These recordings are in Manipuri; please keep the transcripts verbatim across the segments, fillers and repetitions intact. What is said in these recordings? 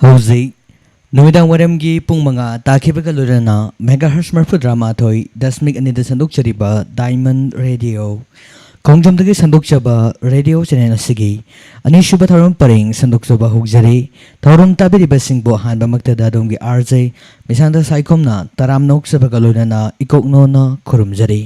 ꯍꯧꯖꯤꯛ ꯅꯨꯃꯤꯗꯥꯡ ꯋꯥꯏꯔꯝꯒꯤ ꯄꯨꯡ ꯃꯉꯥ ꯇꯥꯈꯤꯕꯒ ꯂꯣꯏꯅꯅ megahertz ꯃꯔꯤꯐꯨꯇꯔꯥ ꯃꯥꯊꯣꯏ ꯗꯁꯃꯤꯛ ꯑꯅꯤꯗ ꯁꯟꯗꯣꯛꯆꯔꯤꯕ Diamond Radio, ꯈꯣꯡꯖꯣꯝꯗꯒꯤ ꯁꯟꯗꯣꯛꯆꯕ ꯔꯦꯗꯤꯑꯣ ꯆꯦꯅꯦꯜ ꯑꯁꯤꯒꯤ ꯑꯅꯤꯁꯨꯕ ꯊꯧꯔꯝ ꯄꯔꯦꯡ ꯁꯟꯗꯣꯛꯆꯕ ꯍꯧꯖꯔꯤ꯫ ꯊꯧꯔꯝ ꯇꯥꯕꯤꯔꯤꯕꯁꯤꯡꯕꯨ ꯑꯍꯥꯟꯕꯃꯛꯇꯗ ꯑꯗꯣꯝꯒꯤ ꯑꯥꯔ ꯖꯦ ꯃꯤꯁꯥꯡꯗ ꯁꯥꯏꯈꯣꯝꯅ ꯇꯔꯥꯝꯅ ꯑꯣꯛꯆꯕꯒ ꯂꯣꯏꯅꯅ ꯏꯀꯣꯛ ꯅꯣꯟꯅ ꯈꯨꯔꯨꯝꯖꯔꯤ꯫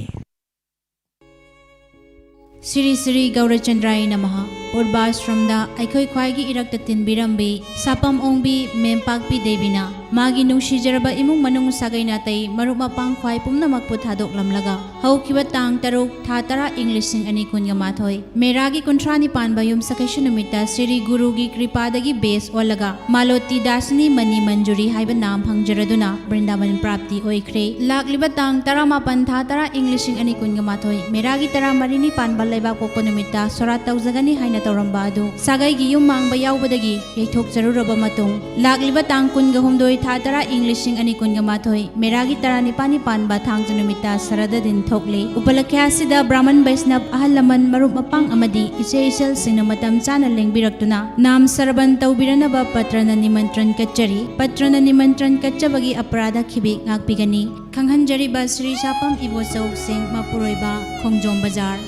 ꯁ꯭ꯔꯤ ꯁ꯭ꯔꯤ ꯒꯧꯔꯆꯟꯗ꯭ꯔꯥꯌ ꯅꯃꯍ꯫ ꯄꯨꯔꯕꯥꯁ꯭ꯔꯝꯗ ꯑꯩꯈꯣꯏ ꯈ꯭ꯋꯥꯏꯒꯤ ꯏꯔꯛꯇ ꯇꯤꯟꯕꯤꯔꯝꯕꯤ ꯁꯥꯄꯝ ꯑꯣꯡꯕꯤ ꯃꯦꯝꯄꯥꯛꯄꯤ ꯗꯦꯕꯤꯅ ꯃꯥꯒꯤ ꯅꯨꯡꯁꯤꯖꯔꯕ ꯏꯃꯨꯡ ꯃꯅꯨꯡ, ꯁꯥꯒꯩ ꯅꯥꯇꯩ, ꯃꯔꯨꯞ ꯃꯄꯥꯡ ꯈ꯭ꯋꯥꯏ ꯄꯨꯝꯅꯃꯛꯄꯨ ꯊꯥꯗꯣꯛꯂꯝꯂꯒ ꯍꯧꯈꯤꯕ ꯇꯥꯡ ꯇꯔꯨꯛ ꯊꯥ ꯇꯔꯥ ꯏꯪ ꯂꯤꯁꯤꯡ ꯑꯅꯤ ꯀꯨꯟꯒ ꯃꯥꯊꯣꯏ ꯃꯦꯔꯥꯒꯤ ꯀꯨꯟꯊ꯭ꯔꯥ ꯅꯤꯄꯥꯟꯕ ꯌꯨꯝꯁꯀꯩꯁ ꯅꯨꯃꯤꯠꯇ ꯁ꯭ꯔꯤ ꯒꯨꯔꯨꯒꯤ ꯀ꯭ꯔꯤꯄꯥꯗꯒꯤ ꯕꯦꯁ ꯑꯣꯜꯂꯒ ꯃꯥꯂꯣꯇꯤ ꯗꯥꯁꯤꯅꯤ ꯃꯅꯤ ꯃꯟꯖꯨꯔꯤ ꯍꯥꯏꯕ ꯅꯥꯝ ꯐꯪꯖꯔꯗꯨꯅ ꯕ꯭ꯔꯤꯟꯗꯥꯕꯟ ꯄ꯭ꯔꯥꯞꯇꯤ ꯑꯣꯏꯈ꯭ꯔꯦ꯫ ꯂꯥꯛꯂꯤꯕ ꯇꯥꯡ ꯇꯔꯥꯃꯥꯄꯟ ꯊꯥ ꯇꯔꯥ ꯏꯪ ꯂꯤꯁꯤꯡ ꯑꯅꯤ ꯀꯨꯟꯒ ꯃꯥꯊꯣꯏ ꯃꯦꯔꯥꯒꯤ ꯇꯔꯥ ꯃꯔꯤꯅꯤ ꯄꯥꯟꯕ ꯂꯩꯕꯥꯛ ꯄꯣꯛꯄ ꯅꯨꯃꯤꯠꯇ ꯁꯣꯔꯥꯠ ꯇꯧꯖꯒꯅꯤ ꯍꯥꯏꯅ ꯇꯧꯔꯝꯕ ꯑꯗꯨ ꯁꯥꯒꯩꯒꯤ ꯌꯨꯝ ꯃꯥꯡꯕ ꯌꯥꯎꯕꯗꯒꯤ ꯌꯩꯊꯣꯛꯆꯔꯨꯔꯕ ꯃꯇꯨꯡ, ꯂꯥꯛꯂꯤꯕ ꯇꯥꯡ ꯀꯨꯟꯒ ꯍꯨꯝꯗꯣꯏ ꯊꯥ ꯇꯔꯥ ꯏꯪ ꯂꯤꯁꯤꯡ ꯑꯅꯤ ꯀꯨꯟꯒ ꯃꯥꯊꯣꯏ ꯃꯦꯔꯥꯒꯤ ꯇꯔꯥ ꯅꯤꯄꯥꯟꯅꯤ ꯄꯥꯟꯕ ꯊꯥꯡꯖ ꯅꯨꯃꯤꯠꯇ ꯁꯔꯗ ꯗꯤꯟ ꯊꯣꯛꯂꯦ꯫ ꯎꯄꯂꯛꯈ꯭ꯌꯥ ꯑꯁꯤꯗ ꯕ꯭ꯔꯥꯍꯃꯟ ꯕꯩꯁꯅꯕ, ꯑꯍꯜ ꯂꯃꯟ, ꯃꯔꯨꯞ ꯃꯄꯥꯡ ꯑꯃꯗꯤ ꯏꯆꯦ ꯏꯆꯜꯁꯤꯡꯅ ꯃꯇꯝ ꯆꯥꯅ ꯂꯦꯡꯕꯤꯔꯛꯇꯨꯅ ꯅꯥꯝ ꯁꯔꯕꯟ ꯇꯧꯕꯤꯔꯅꯕ ꯄꯇ꯭ꯔꯅ ꯅꯤꯃꯟꯇ꯭ꯔꯟ ꯀꯠꯆꯔꯤ꯫ ꯄꯇ꯭ꯔꯅ ꯅꯤꯃꯟꯇ꯭ꯔꯟ ꯀꯠꯆꯕꯒꯤ ꯑꯄꯔꯥꯙ ꯈꯤꯕꯤ ꯉꯥꯛꯄꯤꯒꯅꯤ꯫ ꯈꯪꯍꯟꯖꯔꯤꯕ ꯁ꯭ꯔꯤ ꯁꯥꯄꯝ ꯏꯕꯣꯆꯧꯁꯤꯡ, ꯃꯄꯨꯔꯣꯏꯕ, ꯈꯣꯡꯖꯣꯝ ꯕꯖꯥꯔ꯫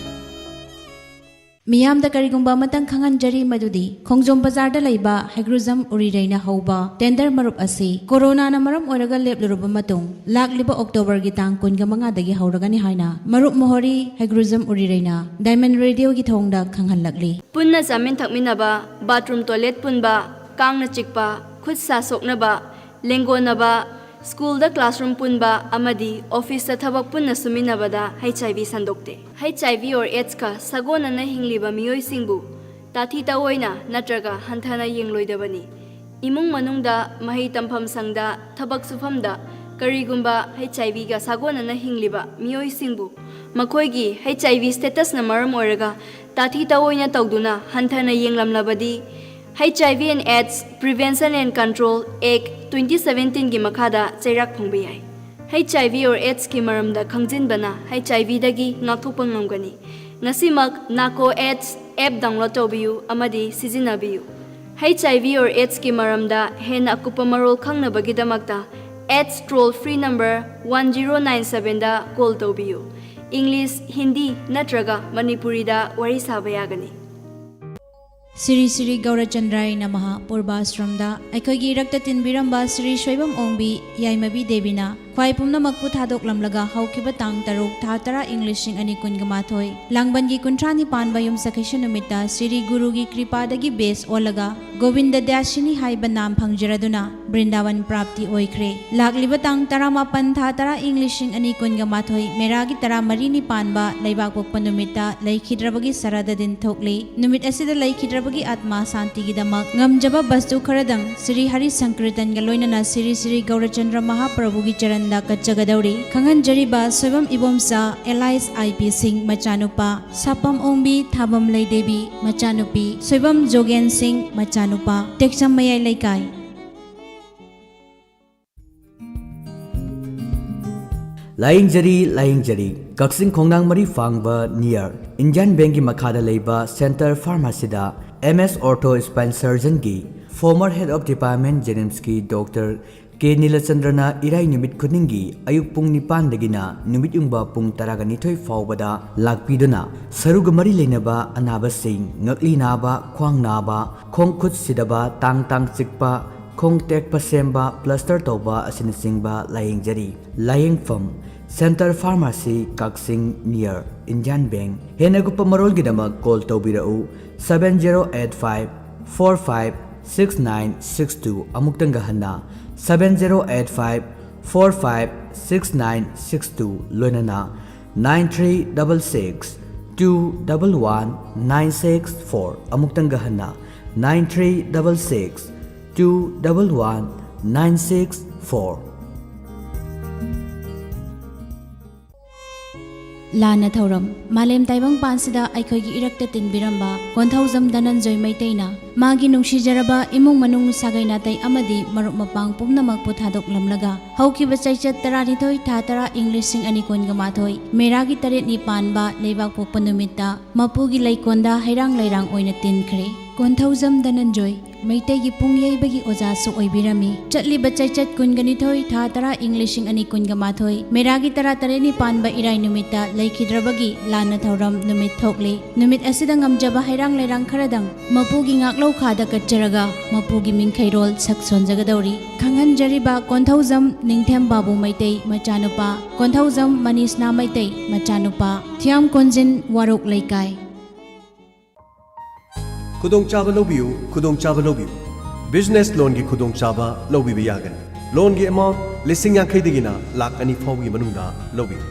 ꯃꯤꯌꯥꯝꯗ ꯀꯔꯤꯒꯨꯝꯕ ꯑꯃꯇꯪ ꯈꯪꯍꯟꯖꯔꯤ, ꯃꯗꯨꯗꯤ ꯈꯣꯡꯖꯣꯝ ꯕꯖꯥꯔꯗ ꯂꯩꯕ ꯍꯩꯒ꯭ꯔꯨꯖꯝ ꯎꯔꯤꯔꯩꯅ ꯍꯧꯕ ꯇꯦꯟꯗꯔ ꯃꯔꯨꯞ ꯑꯁꯤ ꯀꯣꯔꯣꯅꯥꯅ ꯃꯔꯝ ꯑꯣꯏꯔꯒ ꯂꯦꯞꯂꯨꯔꯕ ꯃꯇꯨꯡ, ꯂꯥꯛꯂꯤꯕ ꯑꯣꯛꯇꯣꯕꯔꯒꯤ ꯇꯥꯡ ꯀꯨꯟꯒ ꯃꯉꯥꯗꯒꯤ ꯍꯧꯔꯒꯅꯤ ꯍꯥꯏꯅ ꯃꯔꯨꯞ ꯃꯣꯍꯣꯔꯤ ꯍꯩꯒ꯭ꯔꯨꯖꯝ ꯎꯔꯤꯔꯩꯅ ꯗꯥꯏꯃꯟ ꯔꯦꯗꯤꯑꯣꯒꯤ ꯊꯣꯡꯗ ꯈꯪꯍꯜꯂꯛꯂꯤ꯫ ꯄꯨꯟꯅ ꯆꯥꯃꯤꯟ ꯊꯛꯃꯤꯟꯅꯕ, ꯕꯥꯊꯔꯨꯝ ꯇꯣꯏꯂꯦꯠ ꯄꯨꯟꯕ, ꯀꯥꯡꯅ ꯆꯤꯛꯄ, ꯈꯨꯠ ꯁꯥ ꯁꯣꯛꯅꯕ, ꯂꯦꯡꯒꯣꯟꯅꯕ, ꯁ꯭ꯀꯨꯜꯗ ꯀ꯭ꯂꯥꯁꯔꯨꯝ ꯄꯨꯟꯕ ꯑꯃꯗꯤ ꯑꯣꯐꯤꯁꯇ ꯊꯕꯛ ꯄꯨꯟꯅ ꯁꯨꯃꯤꯟꯅꯕꯗ ꯍꯩꯆ ꯑꯥꯏ ꯚꯤ ꯁꯟꯗꯣꯛꯇꯦ꯫ ꯍꯩꯆ ꯑꯥꯏ ꯚꯤ ꯑꯣꯔ ꯑꯦꯗꯁꯀ ꯁꯥꯒꯣꯟꯅꯅ ꯍꯤꯡꯂꯤꯕ ꯃꯤꯑꯣꯏꯁꯤꯡꯕꯨ ꯇꯥꯊꯤ ꯇꯥꯑꯣꯏꯅ ꯅꯠꯇ꯭ꯔꯒ ꯍꯟꯊꯅ ꯌꯦꯡꯂꯣꯏꯗꯕꯅꯤ꯫ ꯏꯃꯨꯡ ꯃꯅꯨꯡꯗ, ꯃꯍꯩ ꯇꯝꯐꯝ ꯁꯪꯗ, ꯊꯕꯛ ꯁꯨꯐꯝꯗ ꯀꯔꯤꯒꯨꯝꯕ ꯍꯩꯆ ꯑꯥꯏ ꯚꯤꯒ ꯁꯥꯒꯣꯟꯅꯅ ꯍꯤꯡꯂꯤꯕ ꯃꯤꯑꯣꯏꯁꯤꯡꯕꯨ ꯃꯈꯣꯏꯒꯤ ꯍꯩꯆ ꯑꯥꯏ ꯚꯤ ꯁ꯭ꯇꯦꯇꯁꯅ ꯃꯔꯝ ꯑꯣꯏꯔꯒ ꯇꯥꯊꯤ ꯇꯥꯑꯣꯏꯅ ꯇꯧꯗꯨꯅ ꯍꯟꯊꯅ ꯌꯦꯡꯂꯝꯂꯕꯗꯤ, H I V and AIDS Prevention and Control Act twenty seventeen ꯒꯤ ꯃꯈꯥꯗ ꯆꯩꯔꯥꯛ ꯐꯪꯕ ꯌꯥꯏ꯫ H I V or AIDS ꯀꯤ ꯃꯔꯝꯗ ꯈꯪꯖꯤꯟꯕꯅ H I V ꯗꯒꯤ ꯉꯥꯛꯊꯣꯛꯄ ꯉꯝꯒꯅꯤ꯫ ꯉꯁꯤꯃꯛ NACO AIDS app download ꯇꯧꯕꯤꯌꯨ ꯑꯃꯗꯤ ꯁꯤꯖꯤꯟꯅꯕꯤꯌꯨ꯫ H I V or AIDS ꯀꯤ ꯃꯔꯝꯗ ꯍꯦꯟꯅ ꯑꯀꯨꯞꯄ ꯃꯔꯣꯜ ꯈꯪꯅꯕꯒꯤꯗꯃꯛꯇ AIDS toll free number one zero nine seven ꯗ call ꯇꯧꯕꯤꯌꯨ꯫ English, Hindi ꯅꯠꯇ꯭ꯔꯒ ꯃꯅꯤꯄꯨꯔꯤꯗ ꯋꯥꯔꯤ ꯁꯥꯕ ꯌꯥꯒꯅꯤ꯫ ꯁ꯭ꯔꯤ ꯁ꯭ꯔꯤ ꯒꯧꯔꯆꯟꯗ꯭ꯔꯥꯌ ꯅꯃꯍ ꯄꯨꯔꯕꯥꯁ꯭ꯔꯝꯗ ꯑꯩꯈꯣꯏꯒꯤ ꯏꯔꯛꯇ ꯇꯤꯟꯕꯤꯔꯝꯕ ꯁ꯭ꯔꯤ ꯁꯣꯏꯕꯝ ꯑꯣꯡꯕꯤ ꯌꯥꯏꯃꯕꯤ ꯗꯦꯕꯤꯅ ꯈ꯭ꯋꯥꯏ ꯄꯨꯝꯅꯃꯛꯄꯨ ꯊꯥꯗꯣꯛꯂꯝꯂꯒ ꯍꯧꯈꯤꯕ ꯇꯥꯡ ꯇꯔꯨꯛ ꯊꯥ ꯇꯔꯥ ꯏꯪ ꯂꯤꯁꯤꯡ ꯑꯅꯤ ꯀꯨꯟꯒ ꯃꯥꯊꯣꯏ ꯂꯥꯡꯕꯟꯒꯤ ꯀꯨꯟꯊ꯭ꯔꯥꯅꯤ ꯄꯥꯟꯕ ꯌꯨꯝꯁꯀꯩꯁ ꯅꯨꯃꯤꯠꯇ ꯁ꯭ꯔꯤ ꯒꯨꯔꯨꯒꯤ ꯀ꯭ꯔꯤꯄꯥꯗꯒꯤ ꯕꯦꯁ ꯑꯣꯜꯂꯒ ꯒꯣꯕꯤꯟꯗ ꯗ꯭ꯌꯥꯁꯤꯅꯤ ꯍꯥꯏꯕ ꯅꯥꯝ ꯐꯪꯖꯔꯗꯨꯅ ꯕ꯭ꯔꯤꯟꯗꯥꯋꯟ ꯄ꯭ꯔꯥꯞꯇꯤ ꯑꯣꯏꯈ꯭ꯔꯦ꯫ ꯂꯥꯛꯂꯤꯕ ꯇꯥꯡ ꯇꯔꯥꯃꯥꯄꯟ ꯊꯥ ꯇꯔꯥ ꯏꯪ ꯂꯤꯁꯤꯡ ꯑꯅꯤ ꯀꯨꯟꯒ ꯃꯥꯊꯣꯏ ꯃꯦꯔꯥꯒꯤ ꯇꯔꯥꯃꯔꯤꯅꯤ ꯄꯥꯟꯕ ꯂꯩꯕꯥꯛ ꯄꯣꯛꯄ ꯅꯨꯃꯤꯠꯇ ꯂꯩꯈꯤꯗ꯭ꯔꯕꯒꯤ ꯁꯔꯥꯗ ꯗꯤꯟ ꯊꯣꯛꯂꯤ꯫ ꯅꯨꯃꯤꯠ ꯑꯁꯤꯗ ꯂꯩꯈꯤꯗ꯭ꯔꯕꯒꯤ ꯑꯥꯠꯃꯥ ꯁꯥꯟꯇꯤꯒꯤꯗꯃꯛ ꯉꯝꯖꯕ ꯕꯁꯇꯨ ꯈꯔꯗꯪ ꯁ꯭ꯔꯤ ꯍꯔꯤ ꯁꯪꯀ꯭ꯔꯤꯇꯟꯒ ꯂꯣꯏꯅꯅ ꯁ꯭ꯔꯤ ꯁ꯭ꯔꯤ ꯒꯧꯔꯆꯟꯗ꯭ꯔ ꯃꯍꯥꯄ꯭ꯔꯚꯨꯒꯤ ꯆꯔꯟꯗ ꯀꯠꯆꯒꯗꯧꯔꯤ꯫ ꯈꯪꯍꯟꯖꯔꯤꯕ Soibam Ibomcha alias I P ꯁꯤꯡ ꯃꯆꯥꯅꯨꯄꯥ, ꯁꯥꯄꯝ ꯑꯣꯡꯕꯤ ꯊꯥꯕꯝ ꯂꯩꯗꯦꯕꯤ ꯃꯆꯥꯅꯨꯄꯤ, ꯁꯣꯏꯕꯝ ꯖꯣꯒꯦꯟ ꯁꯤꯡ ꯃꯆꯥꯅꯨꯄꯥ, ꯇꯦꯛꯆꯝ ꯃꯌꯥꯏ ꯂꯩꯀꯥꯏ꯫ ꯂꯥꯌꯦꯡꯖꯔꯤ, ꯂꯥꯌꯦꯡꯖꯔꯤ꯫ ꯀꯛꯆꯤꯡ ꯈꯣꯡꯅꯥꯡ ꯃꯔꯤ ꯐꯥꯡꯕ near Indian Bank ꯀꯤ ꯃꯈꯥꯗ ꯂꯩꯕ Center Pharmacy ꯗ M S Ortho Spine Surgeon ꯒꯤ former Head of Department JNIMS ꯀꯤ Doctor ꯀꯦ ꯅꯤꯂꯆꯟꯗ꯭ꯔꯅ ꯏꯔꯥꯏ ꯅꯨꯃꯤꯠ ꯈꯨꯗꯤꯡꯒꯤ ꯑꯌꯨꯛ ꯄꯨꯡ ꯅꯤꯄꯥꯟꯗꯒꯤꯅ ꯅꯨꯃꯤꯠ ꯌꯨꯡꯕ ꯄꯨꯡ ꯇꯔꯥꯒ ꯅꯤꯊꯣꯏ ꯐꯥꯎꯕꯗ ꯂꯥꯛꯄꯤꯗꯨꯅ ꯁꯔꯨꯒ ꯃꯔꯤ ꯂꯩꯅꯕ ꯑꯅꯥꯕꯁꯤꯡ, ꯉꯛꯂꯤ ꯅꯥꯕ, ꯈ꯭ꯋꯥꯡ ꯅꯥꯕ, ꯈꯣꯡ ꯈꯨꯠ ꯁꯤꯗꯕ, ꯇꯥꯡ ꯇꯥꯡ ꯆꯤꯛꯄ, ꯈꯣꯡ ꯇꯦꯛꯄ ꯁꯦꯝꯕ, plaster ꯇꯧꯕ ꯑꯁꯤꯅꯆꯤꯡꯕ ꯂꯥꯌꯦꯡꯖꯔꯤ꯫ ꯂꯥꯌꯦꯡꯐꯝ, Center Pharmacy, ꯀꯛꯆꯤꯡ, near Indian Bank꯫ ꯍꯦꯟꯅ ꯀꯨꯞꯄ ꯃꯔꯣꯜꯒꯤꯗꯃꯛ call ꯇꯧꯕꯤꯔꯛꯎ, seven zero eight five four five six nine six two꯫ ꯑꯃꯨꯛꯇꯪꯒ ꯍꯟꯅ, seven zero eight five four five six nine six two, ꯂꯣꯏꯅꯅ nine three double six two double one nine six four꯫ ꯑꯃꯨꯛꯇꯪꯒ ꯍꯟꯅ, nine three double six two double one nine six four꯫ ꯂꯥꯟꯅ ꯊꯧꯔꯝ꯫ ꯃꯥꯂꯦꯝ ꯇꯥꯏꯕꯪꯄꯥꯟꯁꯤꯗ ꯑꯩꯈꯣꯏꯒꯤ ꯏꯔꯛꯇ ꯇꯤꯟꯕꯤꯔꯝꯕ ꯀꯣꯟꯊꯧꯖꯝ ꯙꯅꯟꯖꯣꯏ ꯃꯩꯇꯩꯅ ꯃꯥꯒꯤ ꯅꯨꯡꯁꯤꯖꯔꯕ ꯏꯃꯨꯡ ꯃꯅꯨꯡ, ꯁꯥꯒꯩ ꯅꯥꯇꯩ ꯑꯃꯗꯤ ꯃꯔꯨꯞ ꯃꯄꯥꯡ ꯄꯨꯝꯅꯃꯛꯄꯨ ꯊꯥꯗꯣꯛꯂꯝꯂꯒ ꯍꯧꯈꯤꯕ ꯆꯩꯆꯠ ꯇꯔꯥꯅꯤꯊꯣꯏ ꯊꯥ ꯇꯔꯥ ꯏꯪ ꯂꯤꯁꯤꯡ ꯑꯅꯤ ꯀꯨꯟꯒ ꯃꯥꯊꯣꯏ ꯃꯦꯔꯥꯒꯤ ꯇꯔꯦꯠꯅꯤ ꯄꯥꯟꯕ ꯂꯩꯕꯥꯛ ꯄꯣꯛꯄ ꯅꯨꯃꯤꯠꯇ ꯃꯄꯨꯒꯤ ꯂꯩꯀꯣꯟꯗ ꯍꯩꯔꯥꯡ ꯂꯩꯔꯥꯡ ꯑꯣꯏꯅ ꯇꯤꯟꯈ꯭ꯔꯦ꯫ ꯀꯣꯟꯊꯧꯖꯝ ꯙꯅꯟꯖꯣꯏ, ꯃꯩꯇꯩꯒꯤ ꯄꯨꯡ ꯌꯩꯕꯒꯤ ꯑꯣꯖꯥꯁꯨ ꯑꯣꯏꯕꯤꯔꯝꯃꯤ꯫ ꯆꯠꯂꯤꯕ ꯆꯩꯆꯠ ꯀꯨꯟꯒ ꯅꯤꯊꯣꯏ, ꯊꯥ ꯇꯔꯥ, ꯏꯪ ꯂꯤꯁꯤꯡ ꯑꯅꯤ ꯀꯨꯟꯒ ꯃꯥꯊꯣꯏ, ꯃꯦꯔꯥꯒꯤ ꯇꯔꯥ ꯇꯔꯦꯠꯅꯤ ꯄꯥꯟꯕ ꯏꯔꯥꯏ ꯅꯨꯃꯤꯠꯇ ꯂꯩꯈꯤꯗ꯭ꯔꯕꯒꯤ ꯂꯥꯟꯅ ꯊꯧꯔꯝ ꯅꯨꯃꯤꯠ ꯊꯣꯛꯂꯤ꯫ ꯅꯨꯃꯤꯠ ꯑꯁꯤꯗ ꯉꯝꯖꯕ ꯍꯩꯔꯥꯡ ꯂꯩꯔꯥꯡ ꯈꯔꯗꯪ ꯃꯄꯨꯒꯤ ꯉꯥꯛꯂꯧ ꯈꯥꯗ ꯀꯠꯆꯔꯒ ꯃꯄꯨꯒꯤ ꯃꯤꯡꯈꯩꯔꯣꯜ ꯁꯛ ꯁꯣꯟꯖꯒꯗꯧꯔꯤ꯫ ꯈꯪꯍꯟꯖꯔꯤꯕ ꯀꯣꯟꯊꯧꯖꯝ ꯅꯤꯡꯊꯦꯝ ꯕꯥꯕꯨ ꯃꯩꯇꯩ ꯃꯆꯥꯅꯨꯄꯥ, ꯀꯣꯟꯊꯧꯖꯝ ꯃꯅꯤꯁꯅꯥ ꯃꯩꯇꯩ ꯃꯆꯥꯅꯨꯄꯥ, ꯊꯤꯌꯥꯝ ꯀꯣꯟꯖꯤꯟ ꯋꯥꯔꯣꯛ ꯂꯩꯀꯥꯏ꯫ ꯈꯨꯗꯣꯡꯆꯥꯕ ꯂꯧꯕꯤꯌꯨ, ꯈꯨꯗꯣꯡꯆꯥꯕ ꯂꯧꯕꯤꯌꯨ꯫ ꯕꯤꯖꯤꯅꯦꯁ ꯂꯣꯟꯒꯤ ꯈꯨꯗꯣꯡꯆꯥꯕ ꯂꯧꯕꯤꯕ ꯌꯥꯒꯅꯤ꯫ ꯂꯣꯟꯒꯤ ꯑꯦꯃꯥꯎꯟ ꯂꯤꯁꯤꯡ ꯌꯥꯡꯈꯩꯗꯒꯤꯅ ꯂꯥꯛ ꯑꯅꯤ ꯐꯥꯎꯕꯒꯤ ꯃꯅꯨꯡꯗ ꯂꯧꯕꯤꯌꯨ꯫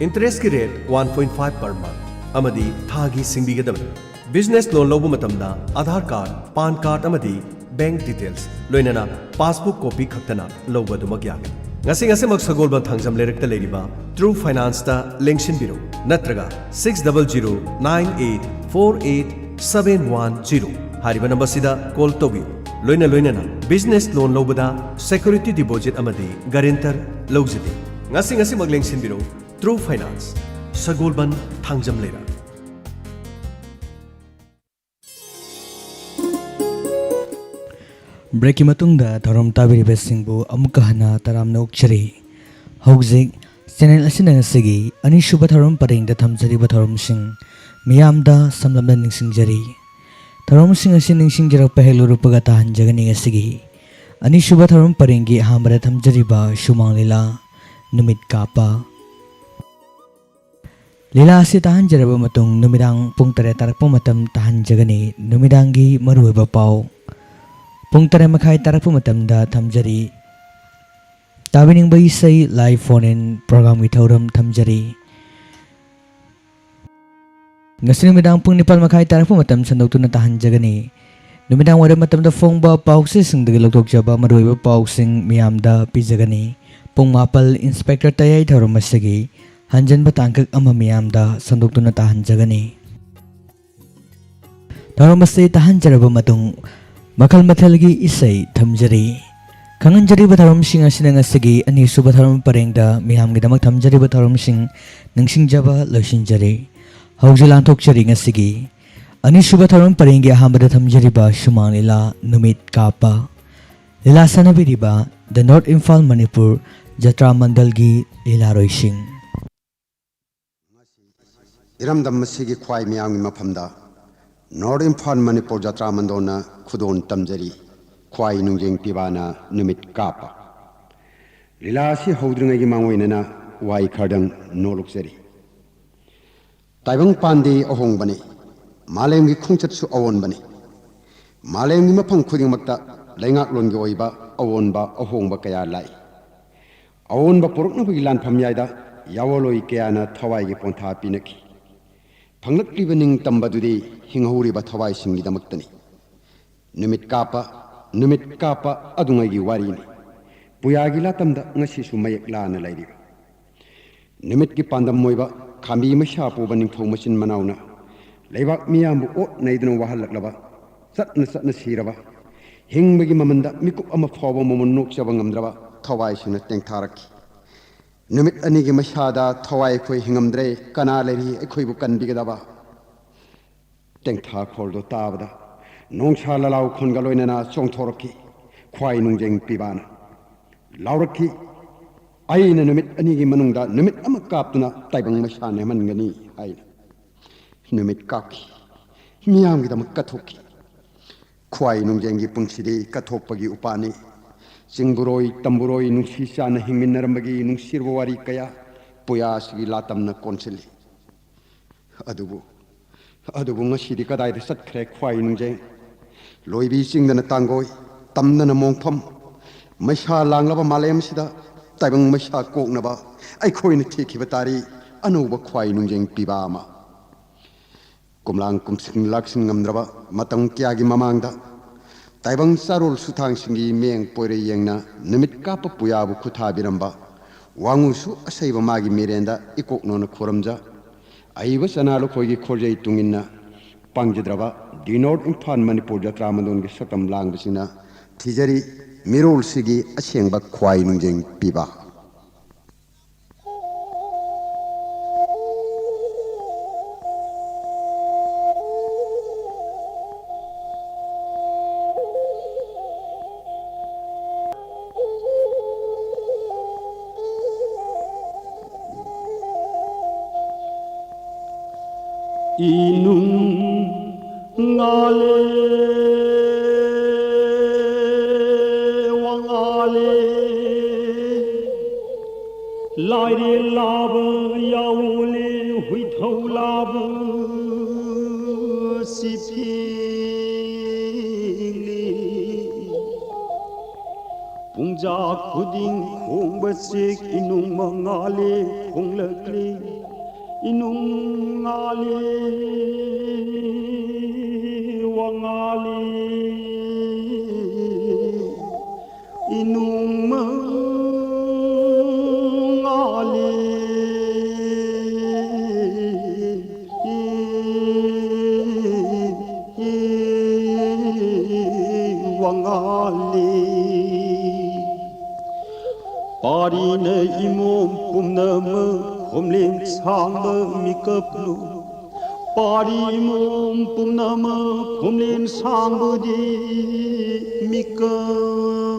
ꯏꯟꯇꯔꯦꯁꯀꯤ rate one point five per month ꯑꯃꯗꯤ ꯊꯥꯒꯤ ꯁꯤꯡꯕꯤꯒꯗꯕꯅꯤ꯫ ꯕꯤꯖꯤꯅꯦꯁ ꯂꯣꯟ ꯂꯧꯕ ꯃꯇꯝꯗ ꯑꯥꯙꯥꯔ ꯀꯥꯔꯗ, ꯄꯥꯟ ꯀꯥꯔꯗ ꯑꯃꯗꯤ ꯕꯦꯡꯛ ꯗꯤꯇꯦꯜꯁ, ꯂꯣꯏꯅꯅ ꯄꯥꯁꯕꯨꯛ ꯀꯣꯄꯤ ꯈꯛꯇꯅ ꯂꯧꯕ ꯑꯗꯨꯃꯛ ꯌꯥꯒꯅꯤ꯫ ꯉꯁꯤ ꯉꯁꯤꯃꯛ ꯁꯒꯣꯜꯕꯟ ꯊꯥꯡꯖꯝ ꯂꯩꯔꯛꯇ ꯂꯩꯔꯤꯕ ꯇ꯭ꯔꯨ ꯐꯥꯏꯅꯥꯟꯁꯇ ꯂꯦꯡꯁꯤꯟꯕꯤꯔꯣ, ꯅꯠꯇ꯭ꯔꯒ six double zero nine eight four eight seven one zero ꯍꯥꯏꯔꯤꯕ ꯅꯝꯕꯔꯁꯤꯗ ꯀꯣꯜ ꯇꯧꯕꯤꯌꯨ꯫ ꯂꯣꯏꯅ ꯂꯣꯏꯅꯅ ꯕꯤꯖꯤꯅꯦꯁ ꯂꯣꯟ ꯂꯧꯕꯗ ꯁꯦꯀ꯭ꯌꯨꯔꯤꯇꯤ ꯗꯤꯄꯣꯖꯤꯠ ꯑꯃꯗꯤ ꯒꯥꯔꯦꯟꯇꯔ ꯂꯧꯖꯗꯦ꯫ ꯉꯁꯤ ꯉꯁꯤꯃꯛ ꯂꯦꯡꯁꯤꯟꯕꯤꯔꯣ, ꯇ꯭ꯔꯨ ꯐꯥꯏꯅꯥꯟꯁ, ꯁꯒꯣꯜꯕꯟ, ꯊꯥꯡꯖꯝ ꯂꯩꯔꯛ꯫ ꯕ꯭ꯔꯦꯛꯀꯤ ꯃꯇꯨꯡꯗ ꯊꯧꯔꯝ ꯇꯥꯕꯤꯔꯤꯕꯁꯤꯡꯕꯨ ꯑꯃꯨꯛꯀ ꯍꯟꯅ ꯇꯔꯥꯝꯅ ꯑꯣꯛꯆꯔꯤ꯫ ꯍꯧꯖꯤꯛ ꯆꯦꯅꯦꯜ ꯑꯁꯤꯅ ꯉꯁꯤꯒꯤ ꯑꯅꯤꯁꯨꯕ ꯊꯧꯔꯝ ꯄꯔꯦꯡꯗ ꯊꯝꯖꯔꯤꯕ ꯊꯧꯔꯝꯁꯤꯡ ꯃꯤꯌꯥꯝꯗ ꯁꯝꯂꯞꯅ ꯅꯤꯡꯁꯤꯡꯖꯔꯤ꯫ ꯊꯧꯔꯝꯁꯤꯡ ꯑꯁꯤ ꯅꯤꯡꯁꯤꯡꯖꯔꯛꯄ ꯍꯦꯛ ꯂꯣꯏꯔꯛꯄꯒ ꯇꯥꯍꯟꯖꯒꯅꯤ꯫ ꯉꯁꯤꯒꯤ ꯑꯅꯤꯁꯨꯕ ꯊꯧꯔꯝ ꯄꯔꯦꯡꯒꯤ ꯑꯍꯥꯟꯕꯗ ꯊꯝꯖꯔꯤꯕ ꯁꯨꯃꯥꯡ ꯂꯤꯂꯥ, ꯅꯨꯃꯤꯠ ꯀꯥꯞꯄ꯫ ꯂꯤꯂꯥ ꯑꯁꯤ ꯇꯥꯍꯟꯖꯔꯕ ꯃꯇꯨꯡ ꯅꯨꯃꯤꯗꯥꯡ ꯄꯨꯡ ꯇꯔꯦꯠ ꯇꯥꯔꯛꯄ ꯃꯇꯝ ꯇꯥꯍꯟꯖꯒꯅꯤ꯫ ꯅꯨꯃꯤꯗꯥꯡꯒꯤ ꯃꯔꯨꯑꯣꯏꯕ ꯄꯥꯎ ꯄꯨꯡ ꯇꯔꯦꯠ ꯃꯈꯥꯏ ꯇꯥꯔꯛꯄ ꯃꯇꯝꯗ ꯊꯝꯖꯔꯤ꯫ ꯇꯥꯕꯤꯅꯤꯡꯕ ꯏꯁꯩ live phone in programꯒꯤ ꯊꯧꯔꯝ ꯊꯝꯖꯔꯤ꯫ ꯉꯁꯤ ꯅꯨꯃꯤꯗꯥꯡ ꯄꯨꯡ ꯅꯤꯄꯥꯜ ꯃꯈꯥꯏ ꯇꯥꯔꯛꯄ ꯃꯇꯝ ꯁꯟꯗꯣꯛꯇꯨꯅ ꯇꯥꯍꯟꯖꯒꯅꯤ꯫ ꯅꯨꯃꯤꯗꯥꯡ ꯋꯥꯏꯔꯝ ꯃꯇꯝꯗ ꯐꯣꯡꯕ ꯄꯥꯎꯆꯦꯁꯤꯡꯗꯒꯤ ꯂꯧꯊꯣꯛꯆꯕ ꯃꯔꯨꯑꯣꯏꯕ ꯄꯥꯎꯁꯤꯡ ꯃꯤꯌꯥꯝꯗ ꯄꯤꯖꯒꯅꯤ꯫ ꯄꯨꯡ ꯃꯥꯄꯜ ꯏꯟꯁꯄꯦꯛꯇꯔ ꯇꯌꯥꯏ ꯊꯧꯔꯝ ꯑꯁꯤꯒꯤ ꯍꯟꯖꯤꯟꯕ ꯇꯥꯡꯀꯛ ꯑꯃ ꯃꯤꯌꯥꯝꯗ ꯁꯟꯗꯣꯛꯇꯨꯅ ꯇꯥꯍꯟꯖꯒꯅꯤ꯫ ꯊꯧꯔꯝ ꯑꯁꯤ ꯇꯥꯍꯟꯖꯔꯕ ꯃꯇꯨꯡ ꯃꯈꯜ ꯃꯊꯦꯜꯒꯤ ꯏꯁꯩ ꯊꯝꯖꯔꯤ꯫ ꯈꯪꯍꯟꯖꯔꯤꯕ ꯊꯧꯔꯝꯁꯤꯡ ꯑꯁꯤꯅ ꯉꯁꯤꯒꯤ ꯑꯅꯤꯁꯨꯕ ꯊꯧꯔꯝ ꯄꯔꯦꯡꯗ ꯃꯤꯌꯥꯝꯒꯤꯗꯃꯛ ꯊꯝꯖꯔꯤꯕ ꯊꯧꯔꯝꯁꯤꯡ ꯅꯤꯡꯁꯤꯡꯖꯕ ꯂꯣꯏꯁꯤꯟꯖꯔꯤ꯫ ꯍꯧꯖꯤꯛ ꯂꯥꯟꯊꯣꯛꯆꯔꯤ ꯉꯁꯤꯒꯤ ꯑꯅꯤꯁꯨꯕ ꯊꯧꯔꯝ ꯄꯔꯦꯡꯒꯤ ꯑꯍꯥꯟꯕꯗ ꯊꯝꯖꯔꯤꯕ ꯁꯨꯃꯥꯡ ꯂꯤꯂꯥ ꯅꯨꯃꯤꯠ ꯀꯥꯞꯄ꯫ ꯂꯤꯂꯥ ꯁꯥꯟꯅꯕꯤꯔꯤꯕ The North Imphal Manipur ꯖꯇ꯭ꯔꯥ ꯃꯟꯗꯜꯒꯤ ꯂꯤꯂꯥꯔꯣꯏꯁꯤꯡ꯫ ꯏꯔꯝꯗꯝ ꯑꯁꯤꯒꯤ ꯈ꯭ꯋꯥꯏ ꯃꯤꯌꯥꯝꯒꯤ ꯃꯐꯝꯗ North Imphal Manipur ꯖꯇ꯭ꯔꯥ ꯃꯟꯗꯣꯟꯅ ꯈꯨꯗꯣꯜ ꯇꯝꯖꯔꯤ꯫ ꯈ꯭ꯋꯥꯏ ꯅꯨꯡꯖꯦꯡ ꯄꯤꯕꯥꯅ ꯅꯨꯃꯤꯠ ꯀꯥꯞꯄ꯫ ꯂꯤꯂꯥ ꯑꯁꯤ ꯍꯧꯗ꯭ꯔꯤꯉꯩꯒꯤ ꯃꯥꯡꯑꯣꯏꯅꯅ ꯋꯥꯍꯩ ꯈꯔꯗꯪ ꯅꯣꯜꯂꯨꯛꯆꯔꯤ꯫ ꯇꯥꯏꯕꯪ ꯄꯥꯟꯗꯦ ꯑꯍꯣꯡꯕꯅꯤ꯫ ꯃꯥꯂꯦꯝꯒꯤ ꯈꯣꯡꯆꯠꯁꯨ ꯑꯑꯣꯟꯕꯅꯤ꯫ ꯃꯥꯂꯦꯝꯒꯤ ꯃꯐꯝ ꯈꯨꯗꯤꯡꯃꯛꯇ ꯂꯩꯉꯥꯛꯂꯣꯟꯒꯤ ꯑꯣꯏꯕ ꯑꯑꯣꯟꯕ ꯑꯍꯣꯡꯕ ꯀꯌꯥ ꯂꯥꯛꯏ꯫ ꯑꯑꯣꯟꯕ ꯄꯨꯔꯛꯅꯕꯒꯤ ꯂꯥꯟꯐꯝ ꯃꯌꯥꯏꯗ ꯌꯥꯑꯣꯟꯂꯣꯏ ꯀꯌꯥꯅ ꯊꯋꯥꯏꯒꯤ ꯄꯣꯟꯊꯥ ꯄꯤꯅꯈꯤ꯫ ꯐꯪꯂꯛꯂꯤꯕ ꯅꯤꯡꯇꯝꯕꯗꯨꯗꯤ ꯍꯤꯡꯍꯧꯔꯤꯕ ꯊꯋꯥꯏꯁꯤꯡꯒꯤꯗꯃꯛꯇꯅꯤ꯫ ꯅꯨꯃꯤꯠ ꯀꯥꯞꯄ, ꯅꯨꯃꯤꯠ ꯀꯥꯞꯄ ꯑꯗꯨꯉꯩꯒꯤ ꯋꯥꯔꯤꯅꯤ꯫ ꯄꯨꯌꯥꯒꯤ ꯂꯥꯇꯝꯗ ꯉꯁꯤꯁꯨ ꯃꯌꯦꯛ ꯂꯥꯅ ꯂꯩꯔꯤꯕ꯫ ꯅꯨꯃꯤꯠꯀꯤ ꯄꯥꯟꯗꯝ ꯑꯣꯏꯕ ꯈꯥꯝꯕꯤ ꯃꯩꯁꯥ ꯄꯨꯕ ꯅꯤꯡꯊꯧ ꯃꯆꯤꯟ ꯃꯅꯥꯎꯅ ꯂꯩꯕꯥꯛ ꯃꯤꯌꯥꯝꯕꯨ ꯑꯣꯠ ꯅꯩꯗꯨꯅ ꯋꯥꯍꯜꯂꯛꯂꯕ, ꯆꯠꯅ ꯆꯠꯅ ꯁꯤꯔꯕ, ꯍꯤꯡꯕꯒꯤ ꯃꯃꯟꯗ ꯃꯤꯀꯨꯞ ꯑꯃ ꯐꯥꯎꯕ ꯃꯃꯜ ꯅꯣꯛꯆꯕ ꯉꯝꯗ꯭ꯔꯕ ꯊꯋꯥꯏꯁꯤꯡꯅ ꯇꯦꯡꯊꯥꯔꯛꯈꯤ꯫ ꯅꯨꯃꯤꯠ ꯑꯅꯤꯒꯤ ꯃꯩꯁꯥꯗ ꯊꯋꯥꯏ ꯑꯩꯈꯣꯏ ꯍꯤꯡꯉꯝꯗ꯭ꯔꯦ, ꯀꯅꯥ ꯂꯩꯔꯤ ꯑꯩꯈꯣꯏꯕꯨ ꯀꯟꯕꯤꯒꯗꯕ? ꯇꯦꯡꯊꯥꯈꯣꯜꯗꯣ ꯇꯥꯕꯗ ꯅꯣꯡꯁꯥ ꯂꯂꯥꯎ ꯈꯣꯟꯒ ꯂꯣꯏꯅꯅ ꯆꯣꯡꯊꯣꯔꯛꯈꯤ ꯈ꯭ꯋꯥꯏ ꯅꯨꯡꯖꯦꯡ ꯄꯤꯕꯥꯅ꯫ ꯂꯥꯎꯔꯛꯈꯤ, "ꯑꯩꯅ ꯅꯨꯃꯤꯠ ꯑꯅꯤꯒꯤ ꯃꯅꯨꯡꯗ ꯅꯨꯃꯤꯠ ꯑꯃ ꯀꯥꯞꯇꯨꯅ ꯇꯥꯏꯕꯪ ꯃꯩꯁꯥ ꯅꯦꯝꯍꯟꯒꯅꯤ" ꯍꯥꯏꯅ꯫ ꯅꯨꯃꯤꯠ ꯀꯥꯞꯈꯤ꯫ ꯃꯤꯌꯥꯝꯒꯤꯗꯃꯛ ꯀꯠꯊꯣꯛꯈꯤ꯫ ꯈ꯭ꯋꯥꯏ ꯅꯨꯡꯖꯦꯡꯒꯤ ꯄꯨꯟꯁꯤꯗꯤ ꯀꯠꯊꯣꯛꯄꯒꯤ ꯎꯄꯥꯅꯤ꯫ ꯆꯤꯡꯕꯨꯔꯣꯏ ꯇꯝꯕꯨꯔꯣꯏ ꯅꯨꯡꯁꯤ ꯆꯥꯟꯅ ꯍꯤꯡꯃꯤꯟꯅꯔꯝꯕꯒꯤ ꯅꯨꯡꯁꯤꯔꯕ ꯋꯥꯔꯤ ꯀꯌꯥ ꯄꯨꯌꯥꯁꯤꯒꯤ ꯂꯥꯇꯝꯅ ꯀꯣꯟꯁꯤꯜꯂꯤ꯫ ꯑꯗꯨꯕꯨ, ꯑꯗꯨꯕꯨ ꯉꯁꯤꯗꯤ ꯀꯗꯥꯏꯗ ꯆꯠꯈ꯭ꯔꯦ ꯈ꯭ꯋꯥꯏ ꯅꯨꯡꯖꯦꯡ? ꯂꯣꯏꯕꯤ ꯆꯤꯡꯗꯅ ꯇꯥꯡꯒꯣꯏ, ꯇꯝꯗꯅ ꯃꯣꯡꯐꯝ, ꯃꯩꯁꯥ ꯂꯥꯡꯂꯕ ꯃꯥꯂꯦꯝꯁꯤꯗ ꯇꯥꯏꯕꯪ ꯃꯩꯁꯥ ꯀꯣꯛꯅꯕ ꯑꯩꯈꯣꯏꯅ ꯊꯤꯈꯤꯕ ꯇꯥꯔꯤ ꯑꯅꯧꯕ ꯈ꯭ꯋꯥꯏ ꯅꯨꯡꯖꯦꯡ ꯄꯤꯕ ꯑꯃ꯫ ꯀꯨꯝꯂꯥꯡ ꯀꯨꯝꯁꯤꯡ ꯂꯥꯛꯁꯤꯟ ꯉꯝꯗ꯭ꯔꯕ ꯃꯇꯝ ꯀꯌꯥꯒꯤ ꯃꯃꯥꯡꯗ ꯇꯥꯏꯕꯪ ꯆꯥꯔꯣꯜ ꯁꯨꯊꯥꯡꯁꯤꯡꯒꯤ ꯃꯤꯠꯌꯦꯡ ꯄꯣꯏꯔꯩ ꯌꯦꯡꯅ ꯅꯨꯃꯤꯠ ꯀꯥꯞꯄ ꯄꯨꯌꯥꯕꯨ ꯈꯨꯊꯥꯕꯤꯔꯝꯕ ꯋꯥꯉꯨꯁꯨ ꯑꯁꯩꯕ ꯃꯥꯒꯤ ꯃꯤꯔꯦꯟꯗ ꯏꯀꯣꯛꯅꯣꯅ ꯈꯨꯔꯨꯝꯖ꯫ ꯑꯏꯕ ꯆꯅꯥ ꯂꯨꯈꯣꯏꯒꯤ ꯈꯣꯔꯖꯩ ꯇꯨꯡꯏꯟꯅ ꯄꯥꯡꯖꯗ꯭ꯔꯕ The North Imphal Manipur ꯖꯇ꯭ꯔꯥ ꯃꯟꯗꯣꯟꯒꯤ ꯁꯛꯇꯝ ꯂꯥꯡꯕꯁꯤꯡꯅ ꯊꯤꯖꯔꯤ ꯃꯤꯔꯣꯜꯁꯤꯒꯤ ꯑꯁꯦꯡꯕ ꯈ꯭ꯋꯥꯏ ꯅꯨꯡꯖꯦꯡ ꯄꯤꯕ꯫ ꯏꯅꯨꯡ ꯉꯥꯂꯦ ꯋꯥꯉꯥꯂꯦ, ꯂꯥꯏꯔꯦꯜ ꯂꯥꯕ ꯌꯥꯎꯂꯦ, ꯍꯨꯏꯊꯧ ꯂꯥꯕ ꯁꯤꯐꯤꯡꯂꯤ꯫ ꯄꯨꯡꯖꯥ ꯈꯨꯗꯤꯡ ꯈꯣꯡꯕ ꯆꯦꯛ ꯏꯅꯨꯡ ꯃꯉꯥꯂꯦ ꯈꯣꯡꯂꯛꯂꯤ꯫ ꯏꯅꯨꯡ ꯉꯥꯂꯤ ꯋꯥꯉꯥꯂꯤ ꯏꯅꯨꯡ ꯃꯉꯥꯂꯤ ꯋꯥꯉꯥꯂꯤ꯫ ꯄꯥꯔꯤꯅ ꯏꯃꯣꯝ ꯄꯨꯝꯅꯃꯛ ꯈꯣꯝꯂꯦꯟ ꯁꯥꯡꯕ ꯃꯤꯀꯞꯂꯨ꯫ ꯄꯥꯔꯤ ꯏꯃꯣꯝ ꯄꯨꯝꯅꯃꯛ ꯈꯣꯝꯂꯦꯟ ꯁꯥꯡꯕꯗꯤ ꯃꯤꯀꯞꯂꯨ꯫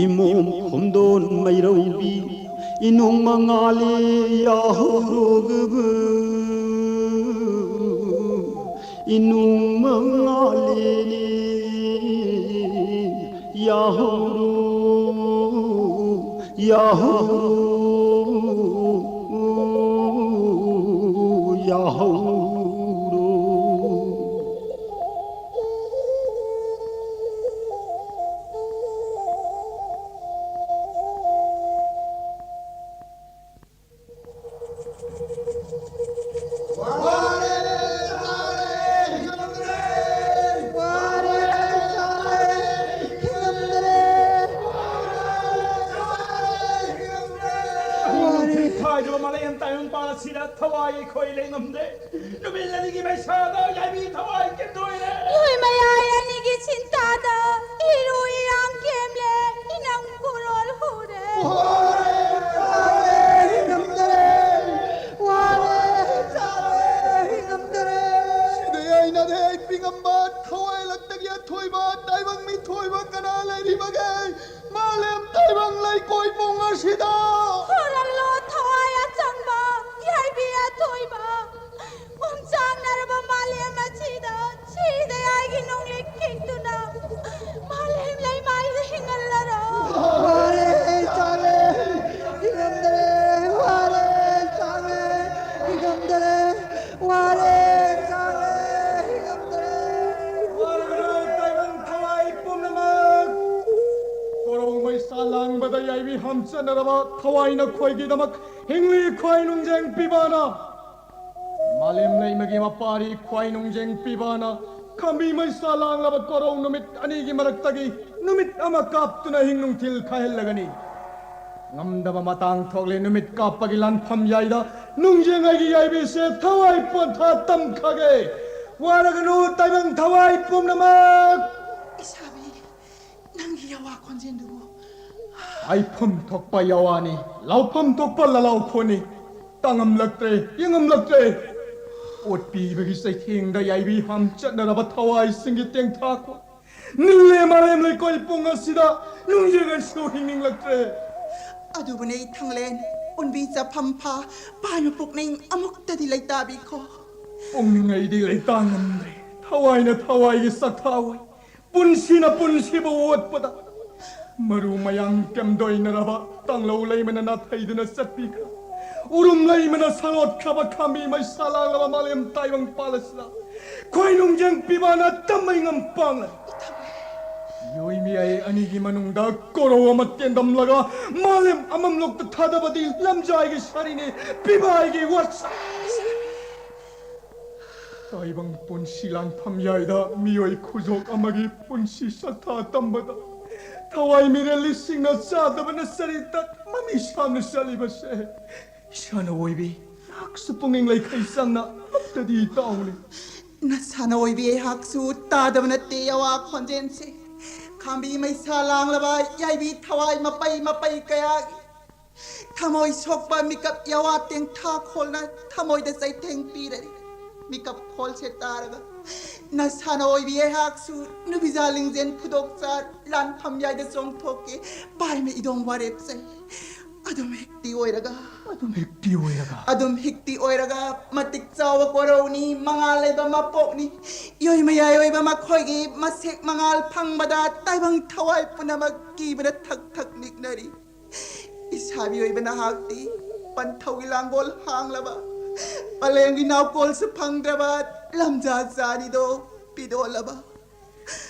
ꯏꯃꯣꯝ ꯈꯣꯝꯗꯣꯟ ꯃꯩꯔꯧꯕꯤ ꯏꯅꯨꯡ ꯃꯉꯥꯂꯤ ꯌꯥꯍꯧꯔꯣꯒꯕ꯫ ꯏꯅꯨꯡ ꯃꯉꯥꯂꯤꯅꯤ ꯌꯥꯍꯧꯔꯣ, ꯌꯥꯍꯧꯔꯣ, ꯌꯥꯍꯧꯔꯣ꯫ ꯊꯥꯏꯗꯣ ꯃꯂꯦꯝ ꯇꯥꯏꯕꯪ ꯄꯥꯟ ꯑꯁꯤꯗ ꯊꯋꯥꯏ ꯑꯩꯈꯣꯏ ꯂꯩꯉꯝꯗꯦ꯫ ꯅꯨꯃꯤꯠ ꯑꯅꯤꯒꯤ ꯃꯩꯁꯥꯗ ꯌꯥꯏꯕꯤ ꯊꯋꯥꯏ ꯀꯦꯝꯗꯣꯏꯔꯦ꯫ ꯂꯣꯏ ꯃꯌꯥꯏ ꯑꯅꯤꯒꯤ ꯁꯤꯟꯇꯥꯗ ꯏꯔꯨ ꯏꯔꯥꯡ ꯀꯦꯝꯂꯦ, ꯏꯅꯝ ꯈꯨꯔꯣꯜ ꯍꯨꯔꯦ꯫ ꯋꯥꯔꯦ, ꯆꯥꯔꯦ, ꯍꯤꯡꯉꯝꯗꯔꯦ꯫ ꯋꯥꯔꯦ, ꯆꯥꯔꯦ, ꯍꯤꯡꯉꯝꯗꯔꯦ꯫ ꯁꯤꯗ ꯑꯩꯅꯗꯤ ꯑꯩ ꯄꯤꯉꯝꯕ ꯊꯋꯥꯏ ꯂꯛꯇꯒꯤ ꯑꯊꯣꯏꯕ ꯇꯥꯏꯕꯪ ꯃꯤꯊꯣꯏꯕ ꯀꯅꯥ ꯂꯩꯔꯤꯕꯒꯦ? ꯃꯥꯂꯦꯝ ꯇꯥꯏꯕꯪ ꯂꯩꯀꯣꯏ ꯄꯨꯡ ꯑꯁꯤꯗ꯫ ꯍꯨꯔꯜꯂꯣ ꯊꯋꯥꯏ ꯑꯆꯝꯕ, ꯌꯥꯏꯕꯤ ꯑꯊꯣꯏ ꯆꯠꯅꯔꯕ ꯊꯋꯥꯏ ꯅꯈꯣꯏꯒꯤꯗꯃꯛ ꯍꯤꯡꯂꯤ ꯈ꯭ꯋꯥꯏ ꯅꯨꯡꯖꯦꯡ ꯄꯤꯕꯅ, ꯃꯥꯂꯦꯝ ꯂꯩꯃꯒꯤ ꯃꯄꯥꯔꯤ ꯈ꯭ꯋꯥꯏ ꯅꯨꯡꯖꯦꯡ ꯄꯤꯕꯅ, ꯈꯥꯝꯕꯤ ꯃꯩꯁꯥ ꯂꯥꯡꯂꯕ ꯀꯣꯔꯧ ꯅꯨꯃꯤꯠ ꯑꯅꯤꯒꯤ ꯃꯔꯛꯇꯒꯤ ꯅꯨꯃꯤꯠ ꯑꯃ ꯀꯥꯞꯇꯨꯅ ꯍꯤꯡ ꯅꯨꯡꯊꯤꯜ ꯈꯥꯏꯍꯜꯂꯒꯅꯤ꯫ ꯉꯝꯗꯕ ꯃꯇꯥꯡ ꯊꯣꯛꯂꯦ, ꯅꯨꯃꯤꯠ ꯀꯥꯞꯄꯒꯤ ꯂꯥꯟꯐꯝ ꯌꯥꯏꯗ ꯅꯨꯡꯖꯦꯡ ꯑꯩꯒꯤ ꯌꯥꯏꯕꯤꯁꯦ ꯊꯋꯥꯏ ꯄꯣꯟꯊꯥ ꯇꯝꯈꯒꯦ꯫ ꯋꯥꯔꯒꯅꯨ ꯇꯥꯏꯕꯪ ꯊꯋꯥꯏ ꯄꯨꯝꯅꯃꯛ꯫ ꯏꯁꯥꯕꯤ, ꯅꯪꯒꯤ ꯌꯥꯋꯥ ꯈꯣꯟꯖꯦꯜꯗꯨꯕꯨ꯫ ꯍꯥꯏꯐꯝ ꯊꯣꯛꯄ ꯌꯥꯋꯥꯅꯤ, ꯂꯥꯎꯐꯝ ꯊꯣꯛꯄ ꯂꯥꯂꯥꯎ ꯈꯣꯟꯅꯤ꯫ ꯇꯥꯉꯝꯂꯛꯇ꯭ꯔꯦ, ꯌꯦꯡꯉꯝꯂꯛꯇ꯭ꯔꯦ꯫ ꯑꯣꯠꯄꯤꯕꯒꯤ ꯆꯩꯊꯦꯡꯗ ꯌꯥꯏꯕꯤ ꯍꯥꯝ ꯆꯠꯅꯔꯕ ꯊꯋꯥꯏꯁꯤꯡꯒꯤ ꯇꯦꯡꯊꯥ ꯈꯣꯟ꯫ ꯅꯤꯜꯂꯦ ꯃꯥꯂꯦꯝ ꯂꯩꯀꯣꯜ ꯄꯨꯡ ꯑꯁꯤꯗ ꯅꯨꯡꯖꯦꯡ ꯑꯩꯁꯨ ꯍꯤꯡꯅꯤꯡꯂꯛꯇ꯭ꯔꯦ꯫ ꯑꯗꯨꯕꯨꯅꯦ ꯊꯥꯡꯂꯦꯟ, ꯎꯟꯕꯤ ꯆꯥꯐꯝ ꯐꯥ, ꯄꯥꯏꯕ ꯄꯨꯛꯅꯤꯡ ꯑꯃꯨꯛꯇꯗꯤ ꯂꯩꯇꯥꯕꯤꯈꯣ꯫ ꯄꯨꯛꯅꯤꯡ ꯑꯩꯗꯤ ꯂꯩꯇꯥ ꯉꯝꯗ꯭ꯔꯦ꯫ ꯊꯋꯥꯏꯅ ꯊꯋꯥꯏꯒꯤ ꯆꯥꯛꯊꯥ ꯑꯣꯏ꯫ ꯄꯨꯟꯁꯤꯅ ꯄꯨꯟꯁꯤꯕꯨ ꯑꯣꯠꯄꯗ ꯃꯔꯨ ꯃꯌꯥꯡ ꯀꯦꯝꯗꯣꯏꯅꯔꯕ ꯇꯥꯡꯂꯧ ꯂꯩꯃꯅ ꯅꯥꯊꯩꯗꯨꯅ ꯆꯠꯄꯤꯈ꯭ꯔ꯫ ꯎꯔꯨꯝ ꯂꯩꯃꯅ ꯁꯂꯣꯠꯈ꯭ꯔꯕ ꯈꯥꯝꯕꯤ ꯃꯩꯁꯥ ꯂꯥꯡꯂꯕ ꯃꯥꯂꯦꯝ ꯇꯥꯏꯕꯪ ꯄꯥꯜ ꯑꯁꯤꯗ ꯈ꯭ꯋꯥꯏ ꯅꯨꯡꯖꯦꯡ ꯄꯤꯕꯅ ꯇꯝꯃꯩ ꯉꯝꯄꯥꯡꯂ꯫ ꯃꯤꯑꯣꯏ ꯃꯤꯌꯥꯏ ꯑꯅꯤꯒꯤ ꯃꯅꯨꯡꯗ ꯀꯣꯔꯧ ꯑꯃ ꯇꯦꯟꯗꯝꯂꯒ ꯃꯥꯂꯦꯝ ꯑꯃꯝꯂꯣꯛꯇ ꯊꯥꯗꯕꯗꯤ ꯂꯝꯖꯥꯏꯒꯤ ꯁꯥꯔꯤꯅꯤ, ꯄꯤꯕꯥꯏꯒꯤ ꯋꯥꯠꯁꯛ꯫ ꯇꯥꯏꯕꯪ ꯄꯨꯟꯁꯤ ꯂꯥꯟꯐꯝ ꯌꯥꯏꯗ ꯃꯤꯑꯣꯏ ꯈꯨꯖꯣꯛ ꯑꯃꯒꯤ ꯄꯨꯟꯁꯤ ꯁꯛꯊꯥ ꯇꯝꯕꯗ ꯊꯋꯥꯏ ꯃꯤꯔꯦꯜꯂꯤꯁꯤꯡꯅ ꯆꯥꯗꯕꯅ ꯆꯔꯤꯇ ꯃꯃꯤ ꯁꯥꯝꯅ ꯆꯠꯂꯤꯕꯁꯦ꯫ ꯏꯁꯥꯅ ꯑꯣꯏꯕꯤ, ꯅꯍꯥꯛꯁꯨ ꯄꯨꯛꯅꯤꯡ ꯂꯩꯈꯩ ꯆꯪꯅ ꯑꯝꯇꯗꯤ ꯇꯥꯎꯅꯦ꯫ ꯅꯁꯥꯅ ꯑꯣꯏꯕꯤ ꯑꯩꯍꯥꯛꯁꯨ ꯇꯥꯗꯕ ꯅꯠꯇꯦ ꯌꯥꯋꯥ ꯈꯣꯟꯖꯦꯜꯁꯦ꯫ ꯈꯥꯝꯕꯤ ꯃꯩꯁꯥ ꯂꯥꯡꯂꯕ ꯌꯥꯏꯕꯤ ꯊꯋꯥꯏ ꯃꯄꯩ ꯃꯄꯩ ꯀꯌꯥꯒꯤ ꯊꯃꯣꯏ ꯁꯣꯛꯄ ꯃꯤꯀꯞ ꯌꯥꯋꯥ ꯇꯦꯡꯊꯥ ꯈꯣꯜꯅ ꯊꯃꯣꯏꯗ ꯆꯩꯊꯦꯡ ꯄꯤꯔꯦ꯫ ꯃꯤꯀꯞ ꯈꯣꯜꯁꯦ ꯇꯥꯔꯒ ꯅꯁꯥꯅ ꯑꯣꯏꯕꯤ ꯑꯩꯍꯥꯛꯁꯨ ꯅꯨꯕꯤꯖꯥ ꯂꯤꯡꯖꯦꯜ ꯐꯨꯗꯣꯛꯆ ꯂꯥꯟꯐꯝ ꯌꯥꯏꯗ ꯆꯣꯡꯊꯣꯛꯀꯦ꯫ ꯚꯥꯏꯃ ꯏꯗꯣꯡ ꯋꯥꯔꯦꯞꯁꯦ꯫ ꯑꯗꯨꯝ ꯍꯦꯛꯇꯤ ꯑꯣꯏꯔꯒ ꯑꯗꯨꯝ ꯍꯦꯛꯇꯤ ꯑꯣꯏꯔꯒ ꯑꯗꯨꯝ ꯍꯦꯛꯇꯤ ꯑꯣꯏꯔꯒ ꯃꯇꯤꯛ ꯆꯥꯎꯕ ꯀꯣꯔꯧꯅꯤ, ꯃꯉꯥꯜ ꯂꯩꯕ ꯃꯄꯣꯛꯅꯤ꯫ ꯏꯌꯣꯏ ꯃꯌꯥꯏ ꯑꯣꯏꯕ ꯃꯈꯣꯏꯒꯤ ꯃꯁꯦꯛ ꯃꯉꯥꯜ ꯐꯪꯕꯗ ꯇꯥꯏꯕꯪ ꯊꯋꯥꯏ ꯄꯨꯝꯅꯃꯛ ꯀꯤꯕꯅ ꯊꯛ ꯊꯛ ꯅꯤꯛꯅꯔꯤ꯫ ꯏꯁꯥꯕꯤ ꯑꯣꯏꯕ ꯅꯍꯥꯛꯇꯤ ꯄꯟꯊꯧꯒꯤ ꯂꯥꯡꯒꯣꯜ ꯍꯥꯡꯂꯕ, ꯄꯂꯦꯝꯒꯤ ꯅꯥꯎꯀꯣꯜꯁꯨ ꯐꯪꯗ꯭ꯔꯕ ꯂꯝꯖꯥ ꯆꯥꯅꯤꯗꯣ ꯄꯤꯗꯣꯜꯂꯕ꯫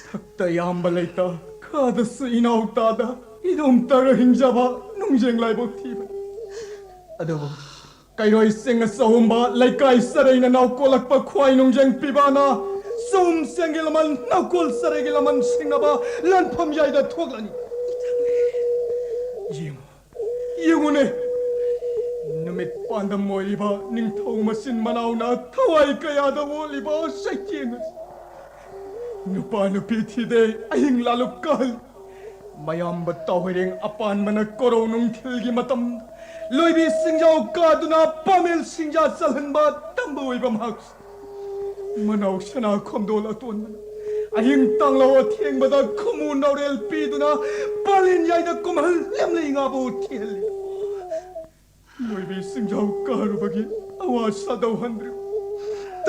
ꯊꯛꯇ ꯌꯥꯝꯕ ꯂꯩꯇ, ꯈꯥꯗꯁꯨ ꯏꯅꯥꯎ ꯇꯥꯗ, ꯏꯗꯣꯝꯇꯒ ꯍꯤꯡꯖꯕ ꯅꯨꯡꯖꯦꯡ ꯂꯥꯏꯕꯛ ꯊꯤꯕ꯫ ꯑꯗꯨꯕꯨ ꯀꯩꯔꯣꯏ ꯆꯤꯡ ꯑꯆꯧꯝꯕ ꯂꯩꯀꯥꯏ ꯆꯔꯩꯅ ꯅꯥꯎꯀꯣꯜꯂꯛꯄ ꯈ꯭ꯋꯥꯏ ꯅꯨꯡꯖꯦꯡ ꯄꯤꯕꯥꯅ ꯆꯨꯝ ꯆꯦꯡꯒꯤ ꯂꯃꯟ ꯅꯥꯎꯀꯣꯜ ꯆꯔꯩꯒꯤ ꯂꯃꯟ ꯁꯤꯡꯅꯕ ꯂꯥꯟꯐꯝ ꯌꯥꯏꯗ ꯊꯣꯛꯂꯅꯤ꯫ ꯌꯦꯡꯉꯨ, ꯌꯦꯡꯉꯨꯅꯦ, ꯅꯨꯃꯤꯠ ꯄꯥꯟꯗꯝ ꯑꯣꯏꯔꯤꯕ ꯅꯤꯡꯊꯧ ꯃꯆꯤꯟ ꯃꯅꯥꯎꯅ ꯊꯋꯥꯏ ꯀꯌꯥꯗ ꯑꯣꯠꯂꯤꯕ ꯆꯩꯊꯦꯡ ꯑꯁꯤ꯫ ꯅꯨꯄꯥ ꯅꯨꯄꯤ ꯊꯤꯗꯦ, ꯑꯍꯤꯡ ꯂꯥꯂꯨꯞ ꯀꯥꯍꯜꯂꯤ꯫ ꯃꯌꯥꯝꯕ ꯇꯥꯎꯍꯩꯔꯦꯡ ꯑꯄꯥꯟꯕꯅ ꯀꯣꯔꯧ ꯅꯨꯡꯊꯤꯜꯒꯤ ꯃꯇꯝꯗ ꯂꯣꯏꯕꯤ ꯆꯤꯡꯖꯥꯎ ꯀꯥꯗꯨꯅ ꯄꯥꯃꯦꯜ ꯁꯤꯡꯖꯥ ꯆꯜꯍꯟꯕ ꯇꯝꯕ ꯑꯣꯏꯕ ꯃꯍꯥꯛꯁꯨ ꯃꯅꯥꯎ ꯁꯅꯥ ꯈꯣꯝꯗꯣꯜ ꯑꯇꯣꯟꯕꯅ ꯑꯍꯤꯡ ꯇꯥꯡꯂꯧ ꯑꯊꯦꯡꯕꯗ ꯈꯨꯃꯨ ꯅꯥꯎꯔꯦꯜ ꯄꯤꯗꯨꯅ ꯄꯥꯂꯦꯟ ꯌꯥꯏꯗ ꯀꯨꯝꯍꯜ ꯂꯦꯝꯂꯩ ꯉꯥꯕꯨ ꯊꯤꯍꯜꯂꯤ꯫ ꯂꯣꯏꯕꯤ ꯆꯤꯡꯖꯥꯎ ꯀꯥꯔꯨꯕꯒꯤ ꯑꯋꯥ ꯁꯥꯗꯧꯍꯟꯗ꯭ꯔꯤꯕ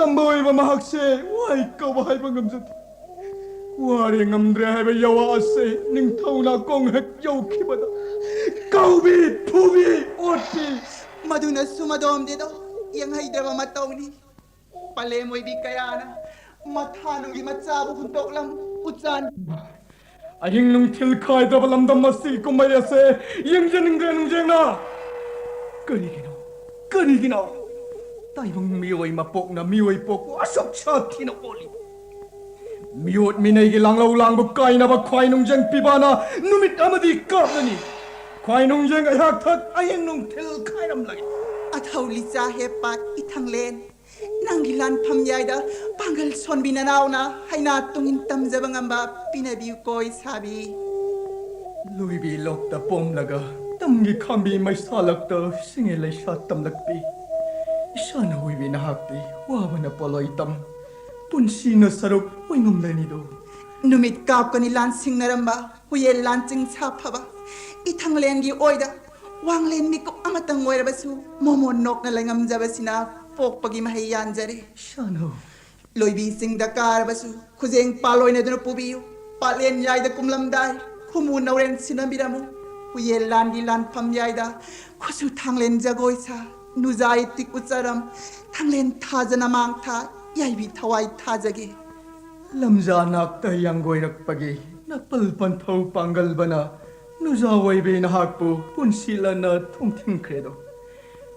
ꯇꯝꯕ ꯑꯣꯏꯕ ꯃꯍꯥꯛꯁꯦ ꯋꯥꯏ ꯀꯧꯕ ꯍꯥꯏꯕ ꯉꯝꯖꯗꯦ꯫ ꯋꯥꯔꯦ ꯉꯝꯗ꯭ꯔꯦ ꯍꯥꯏꯕ ꯌꯥꯋꯥ ꯑꯁꯦ ꯅꯤꯡꯊꯧ ꯅꯥꯀꯣꯡ ꯍꯦꯛ ꯌꯧꯈꯤꯕꯗ ꯀꯧꯕꯤ, ꯐꯨꯕꯤ, ꯑꯣꯠꯄꯤ꯫ ꯃꯗꯨꯅꯁꯨ ꯃꯗꯣꯝꯗꯤꯗꯣ ꯌꯦꯡꯍꯩꯗ꯭ꯔꯕ ꯃꯇꯧꯅꯤ꯫ ꯄꯂꯦꯝ ꯑꯣꯏꯕꯤ ꯀꯌꯥꯅ ꯃꯊꯥꯅꯨꯒꯤ ꯃꯆꯥꯕꯨ ꯍꯨꯟꯗꯣꯛꯂꯝ ꯎꯆꯥꯟ꯫ ꯑꯍꯤꯡ ꯅꯨꯡꯊꯤꯜ ꯈꯥꯏꯗ꯭ꯔꯕ ꯂꯝꯗꯝ ꯑꯁꯤꯒꯤ ꯀꯨꯝꯍꯩ ꯑꯁꯦ ꯌꯦꯡꯖꯅꯤꯡꯗ꯭ꯔꯦ ꯅꯨꯡꯖꯦꯡꯅ꯫ ꯀꯔꯤꯒꯤꯅꯣ? ꯀꯔꯤꯒꯤꯅꯣ? ꯇꯥꯏꯕꯪ ꯃꯤꯑꯣꯏ ꯃꯄꯣꯛꯅ ꯃꯤꯑꯣꯏ ꯄꯣꯛꯄꯨ ꯑꯁꯨꯛ ꯁꯥꯊꯤꯅ ꯑꯣꯠꯂꯤ꯫ ꯃꯤꯑꯣꯠ ꯃꯤꯅꯩꯒꯤ ꯂꯥꯡꯂꯧ ꯂꯥꯡꯕ ꯀꯥꯏꯅꯕ ꯈ꯭ꯋꯥꯏ ꯅꯨꯡꯖꯦꯡ ꯄꯤꯕꯥꯅ ꯅꯨꯃꯤꯠ ꯑꯃꯗꯤ ꯀꯥꯞꯂꯅꯤ꯫ ꯈ꯭ꯋꯥꯏ ꯅꯨꯡꯖꯦꯡ ꯑꯩꯍꯥꯛ ꯊꯛ ꯑꯍꯤꯡ ꯅꯨꯡꯊꯤꯜ ꯈꯥꯏꯔꯝꯂꯒꯦ꯫ ꯑꯊꯧ ꯂꯤꯆꯥ ꯍꯦꯞꯄ ꯏꯊꯪꯂꯦꯟ, ꯅꯪꯒꯤ ꯂꯥꯟꯐꯝ ꯌꯥꯏꯗ ꯄꯥꯡꯒꯜ ꯁꯣꯟꯕꯤ ꯅꯅꯥꯎꯅ ꯍꯩꯅꯥ ꯇꯨꯡꯏꯟ ꯇꯝꯖꯕ ꯉꯝꯕ ꯄꯤꯅꯕꯤꯌꯨ ꯀꯣꯏ ꯁꯥꯕꯤ꯫ ꯂꯣꯏꯕꯤ ꯂꯣꯛꯇ ꯄꯣꯝꯂꯒ ꯇꯝꯒꯤ ꯈꯥꯝꯕꯤ ꯃꯩꯁꯥꯂꯛꯇ ꯁꯤꯡꯉꯦ ꯂꯩꯁꯥ ꯇꯝꯂꯛꯄꯤ꯫ ꯏꯁꯥꯅ ꯍꯨꯏꯕꯤ ꯅꯍꯥꯛꯇꯤ ꯋꯥꯕꯅ ꯄꯣꯂꯣꯏ ꯇꯝ ꯄꯨꯟꯁꯤꯅ ꯁꯔꯨꯛ ꯑꯣꯏꯉꯝꯂꯅꯤꯗꯣ꯫ ꯅꯨꯃꯤꯠ ꯀꯥꯞꯀꯅꯤ ꯂꯥꯟ ꯁꯤꯡꯅꯔꯝꯕ ꯍꯨꯌꯦꯜ ꯂꯥꯟꯆꯤꯡ ꯁꯥꯐꯕ ꯏꯊꯪꯂꯦꯟꯒꯤ ꯑꯣꯏꯗ ꯋꯥꯡꯂꯦꯟ ꯃꯤꯀꯨꯞ ꯑꯃꯇꯪ ꯑꯣꯏꯔꯕꯁꯨ ꯃꯣꯃꯣꯟ ꯅꯣꯛꯅ ꯂꯩꯉꯝꯖꯕꯁꯤꯅ ꯄꯣꯛꯄꯒꯤ ꯃꯍꯩ ꯌꯥꯟꯖꯔꯦ꯫ ꯁꯥꯅꯧ꯫ ꯂꯣꯏꯕꯤ ꯆꯤꯡꯗ ꯀꯥꯔꯕꯁꯨ ꯈꯨꯖꯦꯡ ꯄꯥꯜꯂꯣꯏꯅꯗꯨꯅ ꯄꯨꯕꯤꯌꯨ꯫ ꯄꯥꯂꯦꯟ ꯌꯥꯏꯗ ꯀꯨꯝꯂꯝꯗꯥꯏ ꯈꯨꯃꯨ ꯅꯧꯔꯦꯟ ꯁꯤꯟꯅꯕꯤꯔꯝꯃꯨ꯫ ꯍꯨꯌꯦꯜ ꯂꯥꯟꯒꯤ ꯂꯥꯟꯐꯝ ꯌꯥꯏꯗ ꯈꯨꯠꯁꯨ ꯊꯥꯡꯂꯦꯟ ꯖꯒꯣꯏ ꯁꯥ ꯅꯨꯖꯥꯏ ꯇꯤꯛ ꯎꯆꯔꯝ ꯊꯥꯡꯂꯦꯟ ꯊꯥꯖꯅ ꯃꯥꯡ ꯊꯥ ꯌꯥꯏꯕꯤ ꯊꯋꯥꯏ ꯊꯥꯖꯒꯦ꯫ ꯂꯝꯖꯥ ꯅꯥꯛꯇ ꯌꯥꯡꯒꯣꯏꯔꯛꯄꯒꯤ ꯅꯥꯄꯜ ꯄꯟꯊꯧ ꯄꯥꯡꯒꯜꯕꯅ ꯅꯨꯖꯥ ꯑꯣꯏꯕꯤ ꯅꯍꯥꯛꯄꯨ ꯄꯨꯟꯁꯤ ꯂꯟꯅ ꯊꯣꯡꯊꯤꯡꯈ꯭ꯔꯦꯗꯣ꯫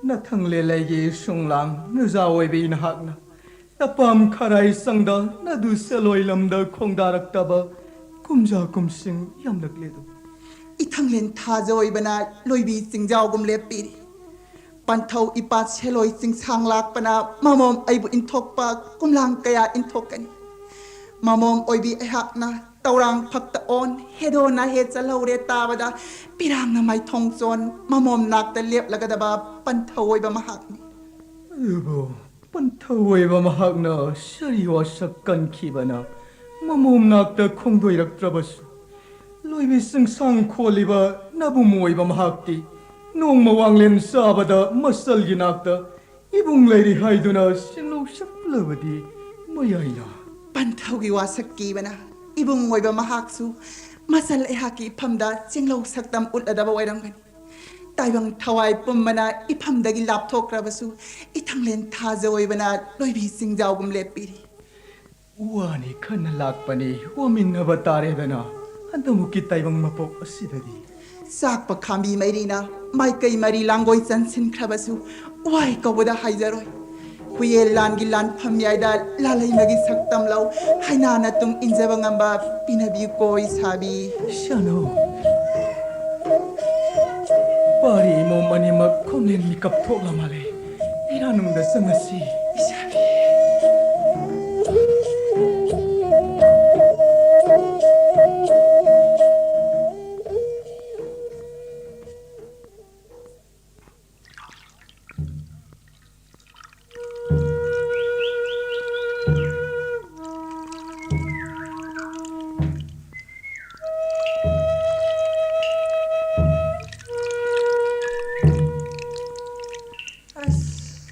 ꯅꯊꯪꯂꯦ ꯂꯩꯒꯤ ꯁꯨꯡꯂꯥꯡ ꯅꯨꯖꯥ ꯑꯣꯏꯕꯤ ꯅꯍꯥꯛꯅ ꯅꯄꯥꯝ ꯈꯔꯥꯏ ꯁꯪꯗ ꯅꯗꯨ ꯁꯦꯂꯣꯏ ꯂꯝꯗ ꯈꯣꯡꯗꯥꯔꯛꯇꯕ ꯀꯨꯝꯖꯥ ꯀꯨꯝꯁꯤꯡ ꯌꯥꯝꯂꯛꯂꯦꯗꯣ꯫ ꯏꯊꯪꯂꯦꯟ ꯊꯥꯖ ꯑꯣꯏꯕꯅ ꯂꯣꯏꯕꯤ ꯆꯤꯡꯖꯥꯎꯒꯨꯝ ꯂꯦꯞꯄꯤꯔꯤ꯫ ꯄꯟꯊꯧ ꯏꯄꯥ ꯁꯦꯂꯣꯏ ꯆꯤꯡꯁꯥꯡ ꯂꯥꯛꯄꯅ ꯃꯃꯣꯝ ꯑꯩꯕꯨ ꯏꯟꯊꯣꯛꯄ ꯀꯨꯝꯂꯥꯡ ꯀꯌꯥ ꯏꯟꯊꯣꯛꯀꯅꯤ꯫ ꯃꯃꯣꯝ ꯑꯣꯏꯕꯤ ꯑꯩꯍꯥꯛꯅ ꯇꯧꯔꯥꯡ ꯐꯛꯇ ꯑꯣꯟ ꯍꯦꯗꯣꯅ ꯍꯦ ꯆꯠꯍꯧꯔꯦ ꯇꯥꯕꯗ ꯄꯤꯔꯥꯡꯅ ꯃꯥꯏꯊꯣꯡ ꯆꯣꯟ ꯃꯃꯣꯝ ꯅꯥꯛꯇ ꯂꯦꯞꯂꯒꯗꯕ ꯄꯟꯊꯧ ꯑꯣꯏꯕ ꯃꯍꯥꯛꯅꯤ꯫ ꯑꯗꯨꯕꯨ ꯄꯟꯊꯧ ꯑꯣꯏꯕ ꯃꯍꯥꯛꯅ ꯁꯥꯔꯤ ꯋꯥꯁꯛ ꯀꯟꯈꯤꯕꯅ ꯃꯃꯣꯝ ꯅꯥꯛꯇ ꯈꯣꯡꯗꯣꯏꯔꯛꯇ꯭ꯔꯕꯁꯨ, ꯂꯣꯏꯕꯤ ꯆꯤꯡꯁꯥꯡ ꯈꯣꯜꯂꯤꯕ ꯅꯕꯨꯝ ꯑꯣꯏꯕ ꯃꯍꯥꯛꯇꯤ ꯅꯣꯡꯃ ꯋꯥꯡꯂꯦꯟ ꯆꯥꯕꯗ ꯃꯁꯜꯒꯤ ꯅꯥꯛꯇ ꯏꯕꯨꯡ ꯂꯩꯔꯤ ꯍꯥꯏꯗꯨꯅ ꯆꯤꯡꯂꯧ ꯁꯛꯂꯕꯗꯤ ꯃꯌꯥꯏꯅ꯫ ꯄꯟꯊꯧꯒꯤ ꯋꯥꯁꯛ ꯀꯤꯕꯅ ꯏꯕꯨꯡ ꯑꯣꯏꯕ ꯃꯍꯥꯛꯁꯨ ꯃꯁꯜ ꯑꯩꯍꯥꯛꯀꯤ ꯏꯐꯝꯗ ꯆꯤꯡꯂꯧ ꯁꯛꯇꯝ ꯎꯠꯂꯗꯕ ꯑꯣꯏꯔꯝꯒꯅꯤ꯫ ꯇꯥꯏꯕꯪ ꯊꯋꯥꯏ ꯄꯨꯝꯕꯅ ꯏꯐꯝꯗꯒꯤ ꯂꯥꯞꯊꯣꯛꯈ꯭ꯔꯕꯁꯨ ꯏꯊꯪꯂꯦꯟ ꯊꯥꯖ ꯑꯣꯏꯕꯅ ꯂꯣꯏꯕꯤ ꯆꯤꯡꯖꯥꯎꯒꯨꯝ ꯂꯦꯞꯄꯤꯔꯤ꯫ ꯋꯥꯅꯤ ꯈꯟꯅ ꯂꯥꯛꯄꯅꯤ ꯋꯥꯃꯤꯟꯅꯕ ꯇꯥꯔꯦꯗꯅ ꯍꯟꯗꯃꯨꯛꯀꯤ ꯇꯥꯏꯕꯪ ꯃꯄꯣꯛ ꯑꯁꯤꯗꯗꯤ꯫ ꯆꯥꯛꯄ ꯈꯥꯝꯕꯤ ꯃꯩꯔꯤꯅ ꯃꯥꯏꯀꯩ ꯃꯔꯤ ꯂꯥꯡꯒꯣꯏ ꯆꯟꯁꯤꯟꯈ꯭ꯔꯕꯁꯨ ꯋꯥꯏ ꯀꯧꯕꯗ ꯍꯥꯏꯖꯔꯣꯏ꯫ ꯍꯨꯌꯦꯜ ꯂꯥꯟꯒꯤ ꯂꯥꯟꯐꯝ ꯌꯥꯏꯗ ꯂꯥꯂꯩꯃꯒꯤ ꯁꯛꯇꯝ ꯂꯧ ꯍꯥꯏꯅꯥꯅ ꯇꯨꯡ ꯏꯟꯖꯕ ꯉꯝꯕ ꯄꯤꯅꯕꯤ ꯀꯣꯏ ꯁꯥꯕꯤ꯫ ꯁꯅꯨ꯫ ꯄꯥꯔꯤ ꯏꯃꯣꯝ ꯑꯅꯤꯃꯛ ꯈꯣꯡꯂꯦꯟ ꯃꯤꯀꯞ ꯊꯣꯛꯂ ꯃꯥꯜꯂꯦ꯫ ꯏꯔꯥꯅꯨꯡꯗ ꯆꯪꯉꯁꯤ꯫ ꯏꯁꯥꯕꯤ꯫ ꯑꯁ,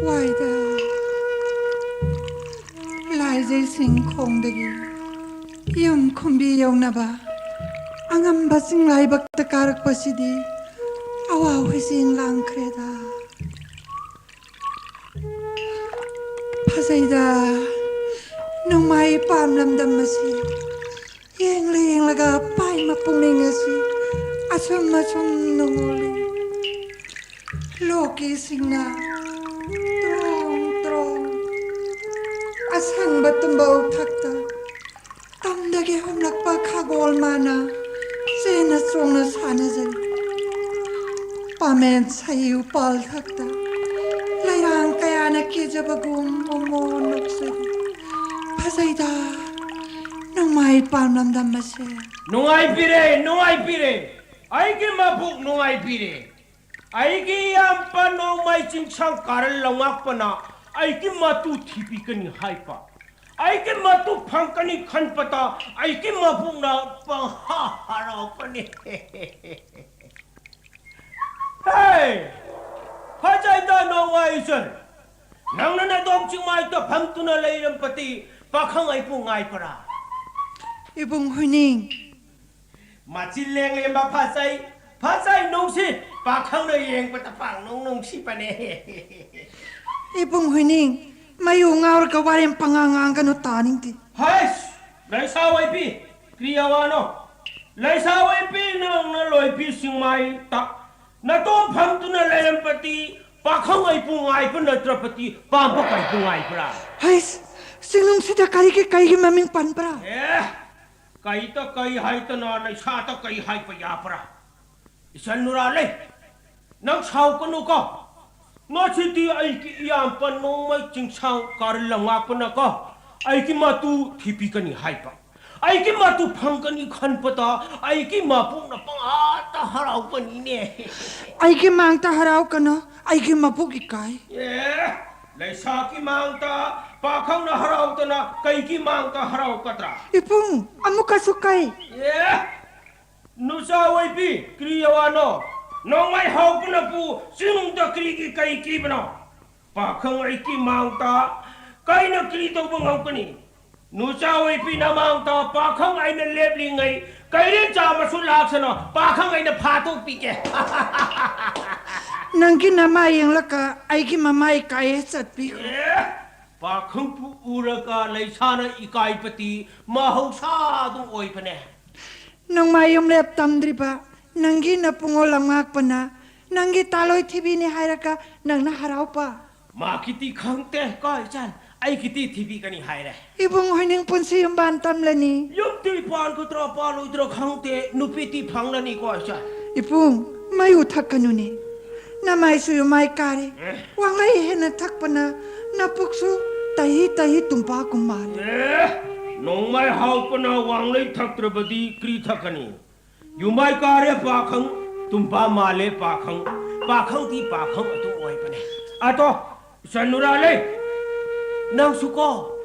ꯋꯥꯏꯗ꯫ ꯂꯥꯏꯖꯩ ꯁꯤꯡꯈꯣꯡꯗꯒꯤ ꯌꯨꯝ ꯈꯨꯝꯕꯤ ꯌꯧꯅꯕ ꯑꯉꯝꯕ ꯆꯤꯡꯂꯥꯏꯕꯛꯇ ꯀꯥꯔꯛꯄꯁꯤꯗꯤ ꯑꯋꯥ ꯍꯣꯏꯆꯦꯟ ꯂꯥꯡꯈ꯭ꯔꯦꯗ꯫ ꯐꯖꯩꯗ ꯅꯣꯡꯃꯥꯏ ꯄꯥꯝ ꯂꯝꯗꯝ ꯑꯁꯤ꯫ ꯌꯦꯡꯂ ꯌꯦꯡꯂꯒ ꯄꯥꯏ ꯃꯄꯨꯛꯅꯤꯡ ꯑꯁꯤ ꯑꯁꯨꯝ ꯑꯁꯨꯝ ꯅꯣꯡꯉꯣꯜꯂꯤ꯫ ꯂꯣꯛꯀꯤ ꯏꯁꯤꯡꯅ ꯇ꯭ꯔꯣꯡ ꯇ꯭ꯔꯣꯡ ꯑꯁꯪꯕ ꯇꯨꯝꯕ ꯎꯊꯛꯇ ꯇꯝꯗꯒꯤ ꯍꯨꯝꯂꯛꯄ ꯈꯥꯒꯣꯜ ꯃꯥꯅ ꯆꯦꯟꯅ ꯆꯣꯡꯅ ꯁꯥꯟꯅꯖꯔꯤ꯫ ꯄꯥꯃꯦꯟ ꯁꯍꯤ ꯎꯄꯥꯜ ꯊꯛꯇ ꯂꯩꯔꯥꯡ ꯀꯌꯥꯅ ꯀꯦꯖꯕꯒꯨꯝ ꯃꯣꯃꯣꯟ ꯅꯣꯛꯆꯔꯤ꯫ ꯐꯖꯩꯗ ꯅꯣꯡꯃꯥꯏ ꯄꯥꯝꯂꯝꯗꯝ ꯑꯁꯦ꯫ ꯅꯨꯡꯉꯥꯏꯕꯤꯔꯦ, ꯅꯨꯡꯉꯥꯏꯕꯤꯔꯦ꯫ ꯑꯩꯒꯤ ꯃꯕꯨꯛ ꯅꯨꯡꯉꯥꯏꯕꯤꯔꯦ꯫ ꯑꯩꯒꯤ ꯏꯌꯥꯝꯕ ꯅꯣꯡꯃꯥꯏ ꯆꯤꯡꯁꯥꯡ ꯀꯥꯔꯟ ꯂꯧꯉꯥꯛꯄꯅ ꯑꯩꯒꯤ ꯃꯇꯨ ꯊꯤꯕꯤꯒꯅꯤ ꯍꯥꯏꯕ꯫ ꯑꯩꯒꯤ ꯃꯇꯨ ꯐꯪꯒꯅꯤ ꯈꯟꯕꯗ ꯑꯩꯒꯤ ꯃꯕꯨꯛꯅ ꯄꯪꯍꯥ ꯍꯔꯥꯎꯕꯅꯤ꯫ ꯍꯦ! ꯐꯖꯩꯗ ꯅꯣꯡꯃꯥꯏ ꯏꯆꯟ꯫ ꯅꯪꯅ ꯅꯗꯣꯝ ꯆꯤꯡꯃꯥꯏꯗ ꯐꯝꯗꯨꯅ ꯂꯩꯔꯝꯕꯗꯤ ꯄꯥꯈꯪ ꯑꯩꯕꯨ ꯉꯥꯏꯕ꯭ꯔꯥ? ꯏꯕꯨꯡ ꯍꯨꯏꯅꯤꯡ꯫ ꯃꯆꯤꯟ ꯂꯦꯡꯂꯦꯝꯕ ꯐꯖꯩ, ꯐꯖꯩ ꯅꯨꯡꯁꯤ, ꯄꯥꯈꯪꯅ ꯌꯦꯡꯕꯗ ꯄꯥꯛꯅꯨꯡ ꯅꯨꯡꯁꯤꯕꯅꯦ꯫ ꯏꯕꯨꯡ ꯍꯨꯏꯅꯤꯡ, ꯃꯌꯨ ꯉꯥꯎꯔꯒ ꯋꯥꯔꯦꯝ ꯄꯉꯥꯡ ꯉꯥꯡꯒꯅꯨ, ꯇꯥꯅꯤꯡꯗꯦ꯫ ꯍꯩꯁ! ꯂꯩꯁꯥ ꯑꯣꯏꯕꯤ, ꯀ꯭ꯔꯤ ꯑꯋꯥꯅꯣ? ꯂꯩꯁꯥ ꯑꯣꯏꯕꯤ ꯅꯪꯅ ꯂꯣꯏꯕꯤ ꯁꯤꯡꯃꯥꯏꯇ ꯅꯇꯣꯝ ꯐꯝꯗꯨꯅ ꯂꯩꯔꯝꯕꯗꯤ ꯄꯥꯈꯪ ꯑꯩꯕꯨ ꯉꯥꯏꯕ ꯅꯠꯇ꯭ꯔꯕꯗꯤ ꯄꯥꯝꯕ ꯀꯩꯕꯨ ꯉꯥꯏꯕ꯭ꯔꯥ? ꯍꯩꯁ! ꯆꯤꯡꯅꯨꯡꯁꯤꯗ ꯀꯔꯤꯒꯤ, ꯀꯩꯒꯤ ꯃꯃꯤꯡ ꯄꯟꯕ꯭ꯔꯥ? ꯑꯦ! ꯀꯩꯗ ꯀꯩ ꯍꯥꯏꯗꯅ ꯂꯩꯁꯥꯗ ꯀꯩ ꯍꯥꯏꯕ ꯌꯥꯕ꯭ꯔꯥ? ꯏꯆꯟ ꯅꯨꯔꯥꯂꯩ, ꯅꯪ ꯁꯥꯎꯒꯅꯨꯀꯣ꯫ ꯉꯁꯤꯗꯤ ꯑꯩꯒꯤ ꯏꯌꯥꯝꯕ ꯅꯣꯡꯃꯩ ꯆꯤꯡꯁꯥꯡ ꯀꯥꯔꯟ ꯂꯧꯉꯥꯛꯄꯅꯀꯣ, ꯑꯩꯒꯤ ꯃꯇꯨ ꯊꯤꯕꯤꯒꯅꯤ ꯍꯥꯏꯕ꯫ ꯑꯩꯒꯤ ꯃꯇꯨ ꯐꯪꯒꯅꯤ ꯈꯟꯕꯗ ꯑꯩꯒꯤ ꯃꯕꯨꯛꯅ ꯄꯪꯍꯥꯇ ꯍꯔꯥꯎꯕꯅꯤꯅꯦ꯫ ꯑꯩꯒꯤ ꯃꯥꯡꯗ ꯍꯔꯥꯎꯒꯅꯨ, ꯑꯩꯒꯤ ꯃꯕꯨꯛ ꯏꯀꯥꯏ꯫ ꯑꯦ, ꯂꯩꯁꯥꯒꯤ ꯃꯥꯡꯗ ꯄꯥꯈꯪꯅ ꯍꯔꯥꯎꯗꯅ ꯀꯩꯒꯤ ꯃꯥꯡꯗ ꯍꯔꯥꯎꯒꯗ꯭ꯔꯥ? ꯏꯕꯨꯡ, ꯑꯃꯨꯛꯀꯁꯨ ꯀꯩ? ꯑꯦ, ꯅꯨꯆꯥ ꯑꯣꯏꯕꯤ, ꯀ꯭ꯔꯤ ꯑꯋꯥꯅꯣ? ꯅꯣꯡꯃꯩ ꯍꯥꯎꯕꯅꯕꯨ ꯆꯤꯡꯗ ꯀ꯭ꯔꯤꯒꯤ ꯀꯩ ꯀꯤꯕꯅꯣ? ꯄꯥꯈꯪ ꯑꯩꯒꯤ ꯃꯥꯡꯗ ꯀꯩꯅ ꯀ꯭ꯔꯤ ꯇꯧꯕ ꯉꯝꯒꯅꯤ? ꯅꯨꯆꯥ ꯑꯣꯏꯕꯤ ꯅꯃꯥꯡꯗ ꯄꯥꯈꯪ ꯑꯩꯅ ꯂꯦꯞꯂꯤꯉꯩ ꯀꯩꯔꯦꯟ ꯆꯥꯕꯁꯨ ꯂꯥꯛꯁꯅꯨ, ꯄꯥꯈꯪ ꯑꯩꯅ ꯐꯥꯗꯣꯛꯄꯤꯒꯦ꯫ ꯅꯪꯒꯤ ꯅꯃꯥ ꯌꯦꯡꯂꯒ ꯑꯩꯒꯤ ꯃꯃꯥ ꯏꯀꯥꯏꯌꯦ ꯆꯠꯄꯤꯈ꯭ꯔꯣ꯫ ꯑꯦ, ꯄꯥꯈꯪꯕꯨ ꯎꯔꯒ ꯂꯩꯁꯥꯅ ꯏꯀꯥꯏꯕꯗꯤ ꯃꯍꯧꯁꯥ ꯑꯗꯨꯝ ꯑꯣꯏꯕꯅꯦ꯫ ꯅꯣꯡꯃꯥꯏ ꯌꯨꯝꯂꯦꯞ ꯇꯝꯗ꯭ꯔꯤꯕ ꯅꯪꯒꯤ ꯅꯄꯨꯡꯉꯣ ꯂꯝꯉꯥꯛꯄꯅ ꯅꯪꯒꯤ ꯇꯥꯂꯣꯏ ꯊꯤꯕꯤꯅꯤ ꯍꯥꯏꯔꯒ ꯅꯪꯅ ꯍꯔꯥꯎꯄ꯫ ꯃꯥꯒꯤꯗꯤ ꯈꯪꯗꯦ ꯀꯣ ꯏꯆꯟ, ꯑꯩꯒꯤꯗꯤ ꯊꯤꯕꯤꯒꯅꯤ ꯍꯥꯏꯔꯦ꯫ ꯏꯕꯨꯡ ꯍꯣꯏꯅꯤꯡ ꯄꯨꯟꯁꯤ ꯌꯨꯝꯕꯥꯟ ꯇꯝꯂꯅꯤ꯫ ꯌꯨꯝꯗꯤ ꯄꯥꯟꯒꯗ꯭ꯔꯥ ꯄꯥꯜꯂꯣꯏꯗ꯭ꯔꯥ ꯈꯪꯗꯦ, ꯅꯨꯄꯤꯗꯤ ꯐꯪꯂꯅꯤꯀꯣ ꯏꯆꯟ꯫ ꯏꯕꯨꯡ, ꯃꯩ ꯎꯊꯛꯀꯅꯨꯅꯦ꯫ ꯅꯃꯥꯏꯁꯨ ꯌꯨꯃꯥꯏ ꯀꯥꯔꯦ꯫ ꯋꯥꯡꯂꯩ ꯍꯦꯟꯅ ꯊꯛꯄꯅ ꯅꯄꯨꯛꯁꯨ ꯇꯍꯤ ꯇꯍꯤ ꯇꯨꯝꯄꯥ ꯀꯨꯝ ꯃꯥꯜꯂꯦ꯫ ꯑꯦ, ꯅꯣꯡꯃꯥꯏ ꯍꯥꯎꯄꯅ ꯋꯥꯡꯂꯩ ꯊꯛꯇ꯭ꯔꯕꯗꯤ ꯀ꯭ꯔꯤ ꯊꯛꯀꯅꯤ? ꯌꯨꯃꯥꯏ ꯀꯥꯔꯦ ꯄꯥꯈꯪ, ꯇꯨꯝꯄꯥ ꯃꯥꯜꯂꯦ ꯄꯥꯈꯪ, ꯄꯥꯈꯪꯗꯤ ꯄꯥꯈꯪ ꯑꯗꯨꯝ ꯑꯣꯏꯕꯅꯦ꯫ ꯑꯗꯣ, ꯏꯆꯟ ꯅꯨꯔꯥꯂꯩ, ꯅꯪꯁꯨꯀꯣ,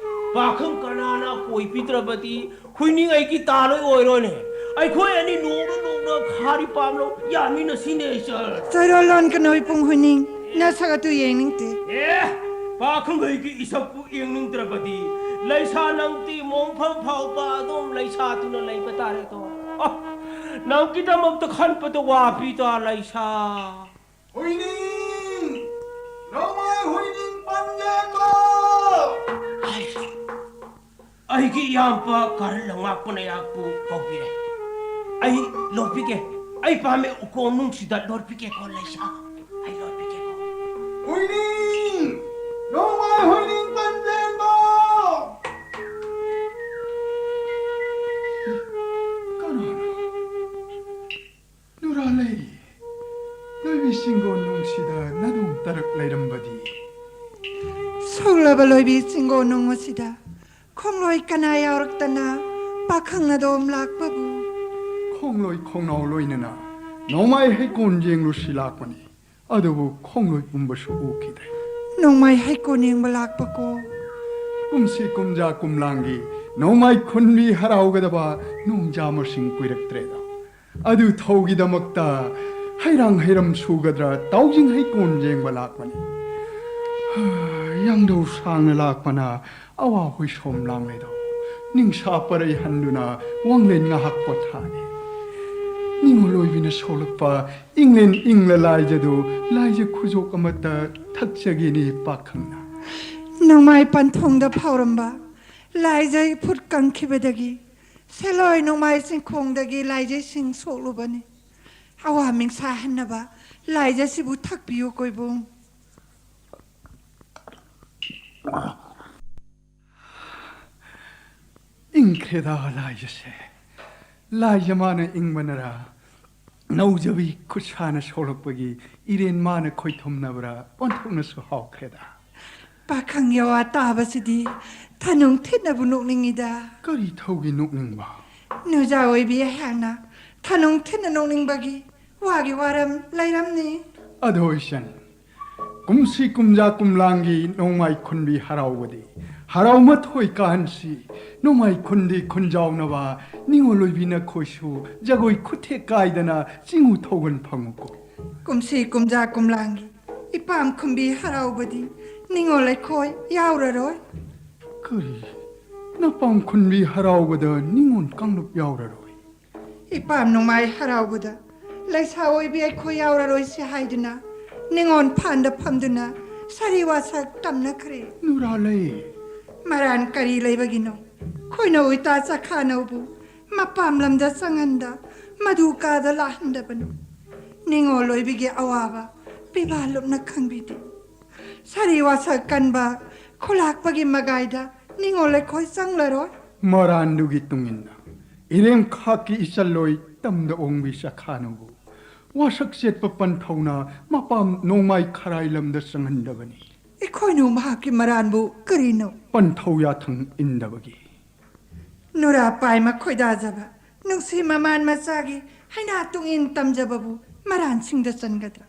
ꯄꯥꯈꯪ ꯀꯅꯥꯅ ꯀꯣꯏꯕꯤꯗ꯭ꯔꯕꯗꯤ ꯍꯨꯏꯅꯤꯡ ꯑꯩꯒꯤ ꯇꯥꯂꯣꯏ ꯑꯣꯏꯔꯣꯅꯦ꯫ ꯑꯩꯈꯣꯏ ꯑꯅꯤ ꯅꯣꯡꯃ ꯅꯣꯡꯃ ꯈꯥꯔꯤ ꯄꯥꯝꯂꯣ ꯌꯥꯃꯤꯟꯅꯁꯤꯅꯦ ꯏꯆꯟ꯫ ꯆꯩꯔꯣꯜ ꯂꯣꯟꯒꯅꯨ ꯏꯕꯨꯡ ꯍꯨꯏꯅꯤꯡ, ꯅꯁꯛ ꯑꯗꯨ ꯌꯦꯡꯅꯤꯡꯗꯦ꯫ ꯑꯦ, ꯄꯥꯈꯪ ꯑꯩꯒꯤ ꯏꯁꯛꯄꯨ ꯌꯦꯡꯅꯤꯡꯗ꯭ꯔꯕꯗꯤ ꯂꯩꯁꯥ ꯅꯪꯗꯤ ꯃꯣꯡꯐꯝ ꯐꯥꯎꯕ ꯑꯗꯨꯝ ꯂꯩꯁꯥꯗꯨꯅ ꯂꯩꯕ ꯇꯥꯔꯦꯗꯣ꯫ ꯑ, ꯅꯪꯒꯤꯗꯃꯛꯇ ꯈꯟꯕꯗ ꯋꯥꯕꯤꯗ ꯂꯩꯁꯥ꯫ ꯍꯨꯏꯅꯤꯡ! ꯅꯣꯡꯃꯥꯏ ꯍꯨꯏꯅꯤꯡ ꯄꯟꯖꯦꯀꯣ! ꯑꯩꯒꯤ ꯏꯌꯥꯝꯕ ꯀꯥꯔꯟ ꯂꯪꯉꯥꯛꯄꯅ ꯑꯩꯍꯥꯛꯄꯨ ꯀꯧꯕꯤꯔꯦ꯫ ꯑꯩ ꯂꯣꯠꯄꯤꯒꯦ꯫ ꯑꯩ ꯄꯥꯝꯃꯦ ꯎꯀꯣꯟ ꯅꯨꯡꯁꯤꯗ ꯂꯣꯠꯄꯤꯒꯦꯀꯣ ꯂꯩꯁꯥ꯫ ꯑꯩ ꯂꯣꯠꯄꯤꯒꯦꯀꯣ꯫ ꯍꯨꯏꯅꯤꯡ! ꯅꯣꯡꯃꯥꯏ ꯍꯨꯏꯅꯤꯡ ꯄꯟꯖꯦꯀꯣ! ꯀꯅꯥꯅꯣ? ꯅꯨꯔꯥꯂꯩ, ꯂꯣꯏꯕꯤ ꯆꯤꯡꯒꯣꯟ ꯅꯨꯡꯁꯤꯗ ꯅꯗꯣꯝ ꯇꯔꯛ ꯂꯩꯔꯝꯕꯗꯤ꯫ ꯁꯣꯛꯂꯕ ꯂꯣꯏꯕꯤ ꯆꯤꯡꯒꯣꯟ ꯅꯨꯡ ꯑꯁꯤꯗ ꯈꯣꯡꯂꯣꯏ ꯀꯅꯥ ꯌꯥꯎꯔꯛꯇꯅ ꯄꯥꯈꯪ ꯅꯗꯣꯝ ꯂꯥꯛꯄꯕꯨ꯫ ꯈꯣꯡꯂꯣꯏ ꯈꯣꯡꯅꯥꯎ ꯂꯣꯏꯅꯅ ꯅꯣꯡꯃꯥꯏ ꯍꯩꯀꯣꯟ ꯌꯦꯡꯂꯨꯁꯤ ꯂꯥꯛꯄꯅꯤ꯫ ꯑꯗꯨꯕꯨ ꯈꯣꯡꯂꯣꯏ ꯄꯨꯝꯕꯁꯨ ꯎꯈꯤꯗ꯭ꯔꯦ꯫ ꯅꯣꯡꯃꯥꯏ ꯍꯩꯀꯣꯟ ꯌꯦꯡꯕ ꯂꯥꯛꯄꯀꯣ꯫ ꯀꯨꯝꯁꯤ ꯀꯨꯝꯖꯥ ꯀꯨꯝꯂꯥꯡꯒꯤ ꯅꯣꯡꯃꯥꯏ ꯈꯨꯟꯕꯤ ꯍꯔꯥꯎꯒꯗꯕ ꯅꯣꯡꯖꯥ ꯃꯁꯤꯡ ꯀꯨꯏꯔꯛꯇ꯭ꯔꯦꯗꯣ꯫ ꯑꯗꯨ ꯊꯧꯒꯤꯗꯃꯛꯇ ꯍꯩꯔꯥꯡ ꯍꯩꯔꯝ ꯁꯨꯒꯗ꯭ꯔꯥ ꯇꯥꯎꯖꯤꯡ ꯍꯩꯀꯣꯟ ꯌꯦꯡꯕ ꯂꯥꯛꯄꯅꯤ꯫ ꯍꯥ, ꯌꯥꯡꯗꯧ ꯁꯥꯡꯅ ꯂꯥꯛꯄꯅ ꯑꯋꯥ ꯍꯨꯏꯁꯣꯝ ꯂꯥꯡꯂꯦꯗꯣ꯫ ꯅꯤꯡꯁꯥ ꯄꯔꯩ ꯍꯟꯗꯨꯅ ꯋꯥꯡꯂꯦꯟ ꯉꯥꯏꯍꯥꯛ ꯄꯣꯊꯥꯒꯦ꯫ ꯅꯤꯉꯣꯜ ꯑꯣꯏꯕꯤꯅ ꯁꯣꯛꯂꯛꯄ ꯏꯪꯂꯦꯟ ꯏꯪꯂ ꯂꯥꯏꯖꯗꯨ ꯂꯥꯏꯖ ꯈꯨꯖꯣꯛ ꯑꯃꯠꯇ ꯊꯛꯆꯒꯦꯅꯦ ꯄꯥꯈꯪꯅ꯫ ꯅꯣꯡꯃꯥꯏ ꯄꯟꯊꯨꯡꯗ ꯐꯥꯎꯔꯝꯕ ꯂꯥꯏꯖꯩ ꯐꯨꯠ ꯀꯪꯈꯤꯕꯗꯒꯤ ꯁꯦꯂꯣꯏ ꯅꯣꯡꯃꯥꯏ ꯆꯤꯡꯈꯣꯡꯗꯒꯤ ꯂꯥꯏꯖꯩꯁꯤꯡ ꯁꯣꯛꯂꯨꯕꯅꯤ꯫ ꯑꯋꯥ ꯃꯤꯡꯁꯥ ꯍꯟꯅꯕ ꯂꯥꯏꯖꯁꯤꯕꯨ ꯊꯛꯄꯤꯌꯨ ꯀꯣꯏꯕꯨꯡ꯫ ꯏꯪꯈ꯭ꯔꯦꯗ ꯂꯥꯏꯖꯁꯦ꯫ ꯂꯥꯏꯖ ꯃꯥꯅ ꯏꯪꯕꯅꯔꯥ, ꯅꯧꯖꯕꯤ ꯈꯨꯠꯁꯥꯅ ꯁꯣꯛꯂꯛꯄꯒꯤ ꯏꯔꯦꯟ ꯃꯥꯅ ꯈꯣꯏꯊꯨꯝꯅꯕ꯭ꯔꯥ, ꯑꯣꯟꯊꯣꯛꯅꯁꯨ ꯍꯥꯎꯈ꯭ꯔꯦꯗ꯫ ꯄꯥꯈꯪ ꯌꯥꯋꯥ ꯇꯥꯕꯁꯤꯗꯤ ꯊꯅꯨꯡ ꯊꯤꯠꯅꯕꯨ ꯅꯣꯛꯅꯤꯡꯉꯤꯗ꯫ ꯀꯔꯤ ꯊꯧꯒꯤ ꯅꯣꯛꯅꯤꯡꯕ? ꯅꯨꯖꯥ ꯑꯣꯏꯕꯤ ꯑꯩꯍꯥꯛꯅ ꯊꯅꯨꯡ ꯊꯤꯠꯅ ꯅꯣꯛꯅꯤꯡꯕꯒꯤ ꯋꯥꯒꯤ ꯋꯥꯔꯝ ꯂꯩꯔꯝꯅꯤ꯫ ꯑꯗꯣ ꯏꯆꯟ, ꯀꯨꯝꯁꯤ ꯀꯨꯝꯖꯥ ꯀꯨꯝꯂꯥꯡꯒꯤ ꯅꯣꯡꯃꯥꯏ ꯈꯨꯟꯕꯤ ꯍꯔꯥꯎꯕꯗꯤ ꯍꯔꯥꯎ ꯃꯊꯣꯏ ꯀꯥꯍꯟꯁꯤ꯫ ꯅꯣꯡꯃꯥꯏ ꯈꯨꯟꯗꯤ ꯈꯨꯟꯖꯥꯎꯅꯕ ꯅꯤꯉꯣꯜ ꯑꯣꯏꯕꯤ ꯅꯈꯣꯏꯁꯨ ꯖꯒꯣꯏ ꯈꯨꯠꯊꯦꯛ ꯀꯥꯏꯗꯅ ꯆꯤꯡꯉꯨ ꯊꯧꯒꯟ ꯐꯪꯉꯨꯀꯣ꯫ ꯀꯨꯝꯁꯤ ꯀꯨꯝꯖꯥ ꯀꯨꯝꯂꯥꯡꯒꯤ ꯏꯄꯥꯝ ꯈꯨꯝꯕꯤ ꯍꯔꯥꯎꯕꯗꯤ ꯅꯤꯉꯣꯜ ꯑꯩꯈꯣꯏ ꯌꯥꯎꯔꯔꯣꯏ꯫ ꯀꯔꯤ? ꯅꯄꯥꯝ ꯈꯨꯟꯕꯤ ꯍꯔꯥꯎꯕꯗ ꯅꯤꯉꯣꯜ ꯀꯥꯡꯂꯨꯞ ꯌꯥꯎꯔꯔꯣꯏ? ꯏꯄꯥꯝ ꯅꯣꯡꯃꯥꯏ ꯍꯔꯥꯎꯕꯗ ꯂꯩꯁꯥ ꯑꯣꯏꯕꯤ ꯑꯩꯈꯣꯏ ꯌꯥꯎꯔꯔꯣꯏꯁꯤ ꯍꯥꯏꯗꯨꯅ ꯅꯤꯉꯣꯜ ꯐꯥꯟꯗ ꯐꯝꯗꯨꯅ ꯁꯥꯔꯤ ꯋꯥꯁꯛ ꯇꯝꯅꯈ꯭ꯔꯦ꯫ ꯅꯨꯔꯥꯂꯩ꯫ ꯃꯔꯥꯟ ꯀꯔꯤ ꯂꯩꯕꯒꯤꯅꯣ? ꯈꯣꯏꯅꯧ ꯏꯇꯥ ꯆꯈꯥꯅꯧꯕꯨ ꯃꯄꯥꯝ ꯂꯝꯗ ꯆꯪꯍꯟꯗ ꯃꯗꯨ ꯀꯥꯗ ꯂꯥꯛꯍꯟꯗꯕꯅꯣ? ꯅꯤꯉꯣꯜ ꯑꯣꯏꯕꯤꯒꯤ ꯑꯋꯥꯕ ꯄꯤꯕꯥ ꯂꯨꯞꯅ ꯈꯪꯕꯤꯗꯦ꯫ ꯁꯥꯔꯤ ꯋꯥꯁꯛ ꯀꯟꯕ ꯈꯨꯂꯥꯛꯄꯒꯤ ꯃꯒꯥꯏꯗ ꯅꯤꯉꯣꯜ ꯑꯩꯈꯣꯏ ꯆꯪꯂꯔꯣꯏ꯫ ꯃꯔꯥꯟꯗꯨꯒꯤ ꯇꯨꯡꯏꯟꯅ ꯏꯔꯦꯝ ꯈꯥꯛꯀꯤ ꯏꯆꯜꯂꯣꯏ ꯇꯝꯗ ꯑꯣꯡꯕꯤ ꯆꯈꯥꯅꯨꯕꯨ ꯋꯥꯁꯛ ꯆꯦꯠꯄ ꯄꯟꯊꯧꯅ ꯃꯄꯥꯝ ꯅꯣꯡꯃꯥꯏ ꯈꯔꯥꯏ ꯂꯝꯗ ꯆꯪꯍꯟꯗꯕꯅꯤ꯫ ꯑꯩꯈꯣꯏꯅ ꯃꯍꯥꯛꯀꯤ ꯃꯔꯥꯟꯕꯨ ꯀꯔꯤꯅꯣ? ꯄꯟꯊꯧ ꯌꯥꯊꯪ ꯏꯟꯗꯕꯒꯤ꯫ ꯅꯨꯔꯥ ꯄꯥꯏꯃ ꯈꯣꯏꯗꯥꯖꯕ ꯅꯨꯡꯁꯤ ꯃꯃꯥꯟ ꯃꯆꯥꯒꯤ ꯍꯩꯅꯥ ꯇꯨꯡꯏꯟ ꯇꯝꯖꯕꯕꯨ ꯃꯔꯥꯟꯁꯤꯡꯗ ꯆꯟꯒꯗ꯭ꯔꯥ?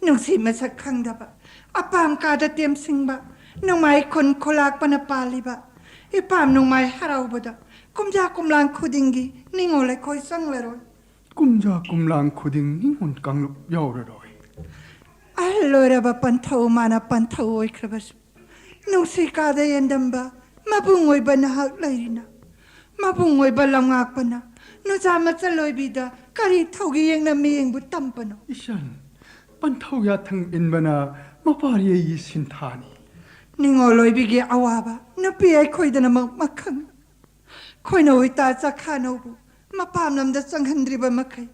ꯅꯨꯡꯁꯤ ꯃꯁꯛ ꯈꯪꯗꯕ ꯑꯄꯥꯝ ꯀꯥꯗ ꯇꯦꯝꯁꯤꯡꯕ ꯅꯣꯡꯃꯥꯏ ꯈꯨꯟ ꯈꯣꯂꯥꯛꯄꯅ ꯄꯥꯜꯂꯤꯕ ꯏꯄꯥꯝ ꯅꯣꯡꯃꯥꯏ ꯍꯔꯥꯎꯕꯗ ꯀꯨꯝꯖꯥ ꯀꯨꯝꯂꯥꯡ ꯈꯨꯗꯤꯡꯒꯤ ꯅꯤꯉꯣꯜ ꯑꯩꯈꯣꯏ ꯆꯪꯂꯔꯣꯏ꯫ ꯀꯨꯝꯖꯥ ꯀꯨꯝꯂꯥꯡ ꯈꯨꯗꯤꯡ ꯅꯤꯉꯣꯜ ꯀꯥꯡꯂꯨꯞ ꯌꯥꯎꯔꯔꯣꯏ꯫ ꯑꯍꯜ ꯑꯣꯏꯔꯕ ꯄꯟꯊꯧ ꯃꯥꯅ ꯄꯟꯊꯧ ꯑꯣꯏꯈ꯭ꯔꯕꯁꯨ ꯅꯨꯡꯁꯤ ꯀꯥꯗ ꯌꯦꯟꯗꯝꯕ ꯃꯕꯨꯡ ꯑꯣꯏꯕ ꯅꯍꯥꯛ ꯂꯩꯔꯤꯅ꯫ ꯃꯕꯨꯡ ꯑꯣꯏꯕ ꯂꯝꯉꯥꯛꯄꯅ ꯅꯨꯆꯥ ꯃꯆꯜ ꯑꯣꯏꯕꯤꯗ ꯀꯔꯤ ꯊꯧꯒꯤ ꯌꯦꯡꯅ ꯃꯤꯌꯦꯡꯕꯨ ꯇꯝꯕꯅꯣ? ꯏꯆꯟ, ꯄꯟꯊꯧ ꯌꯥꯊꯪ ꯏꯟꯕꯅ ꯃꯄꯥꯔꯤ ꯑꯩꯒꯤ ꯁꯤꯟꯊꯥꯅꯤ꯫ ꯅꯤꯉꯣꯜ ꯑꯣꯏꯕꯤꯒꯤ ꯑꯋꯥꯕ ꯅꯨꯄꯤ ꯑꯩꯈꯣꯏꯗꯅꯃꯛ ꯃꯈꯪ꯫ ꯈꯣꯏꯅꯧ ꯏꯇꯥ ꯆꯈꯥꯅꯧꯕꯨ ꯃꯄꯥꯝ ꯂꯝꯗ ꯆꯪꯍꯟꯗ꯭ꯔꯤꯕ ꯃꯈꯩ,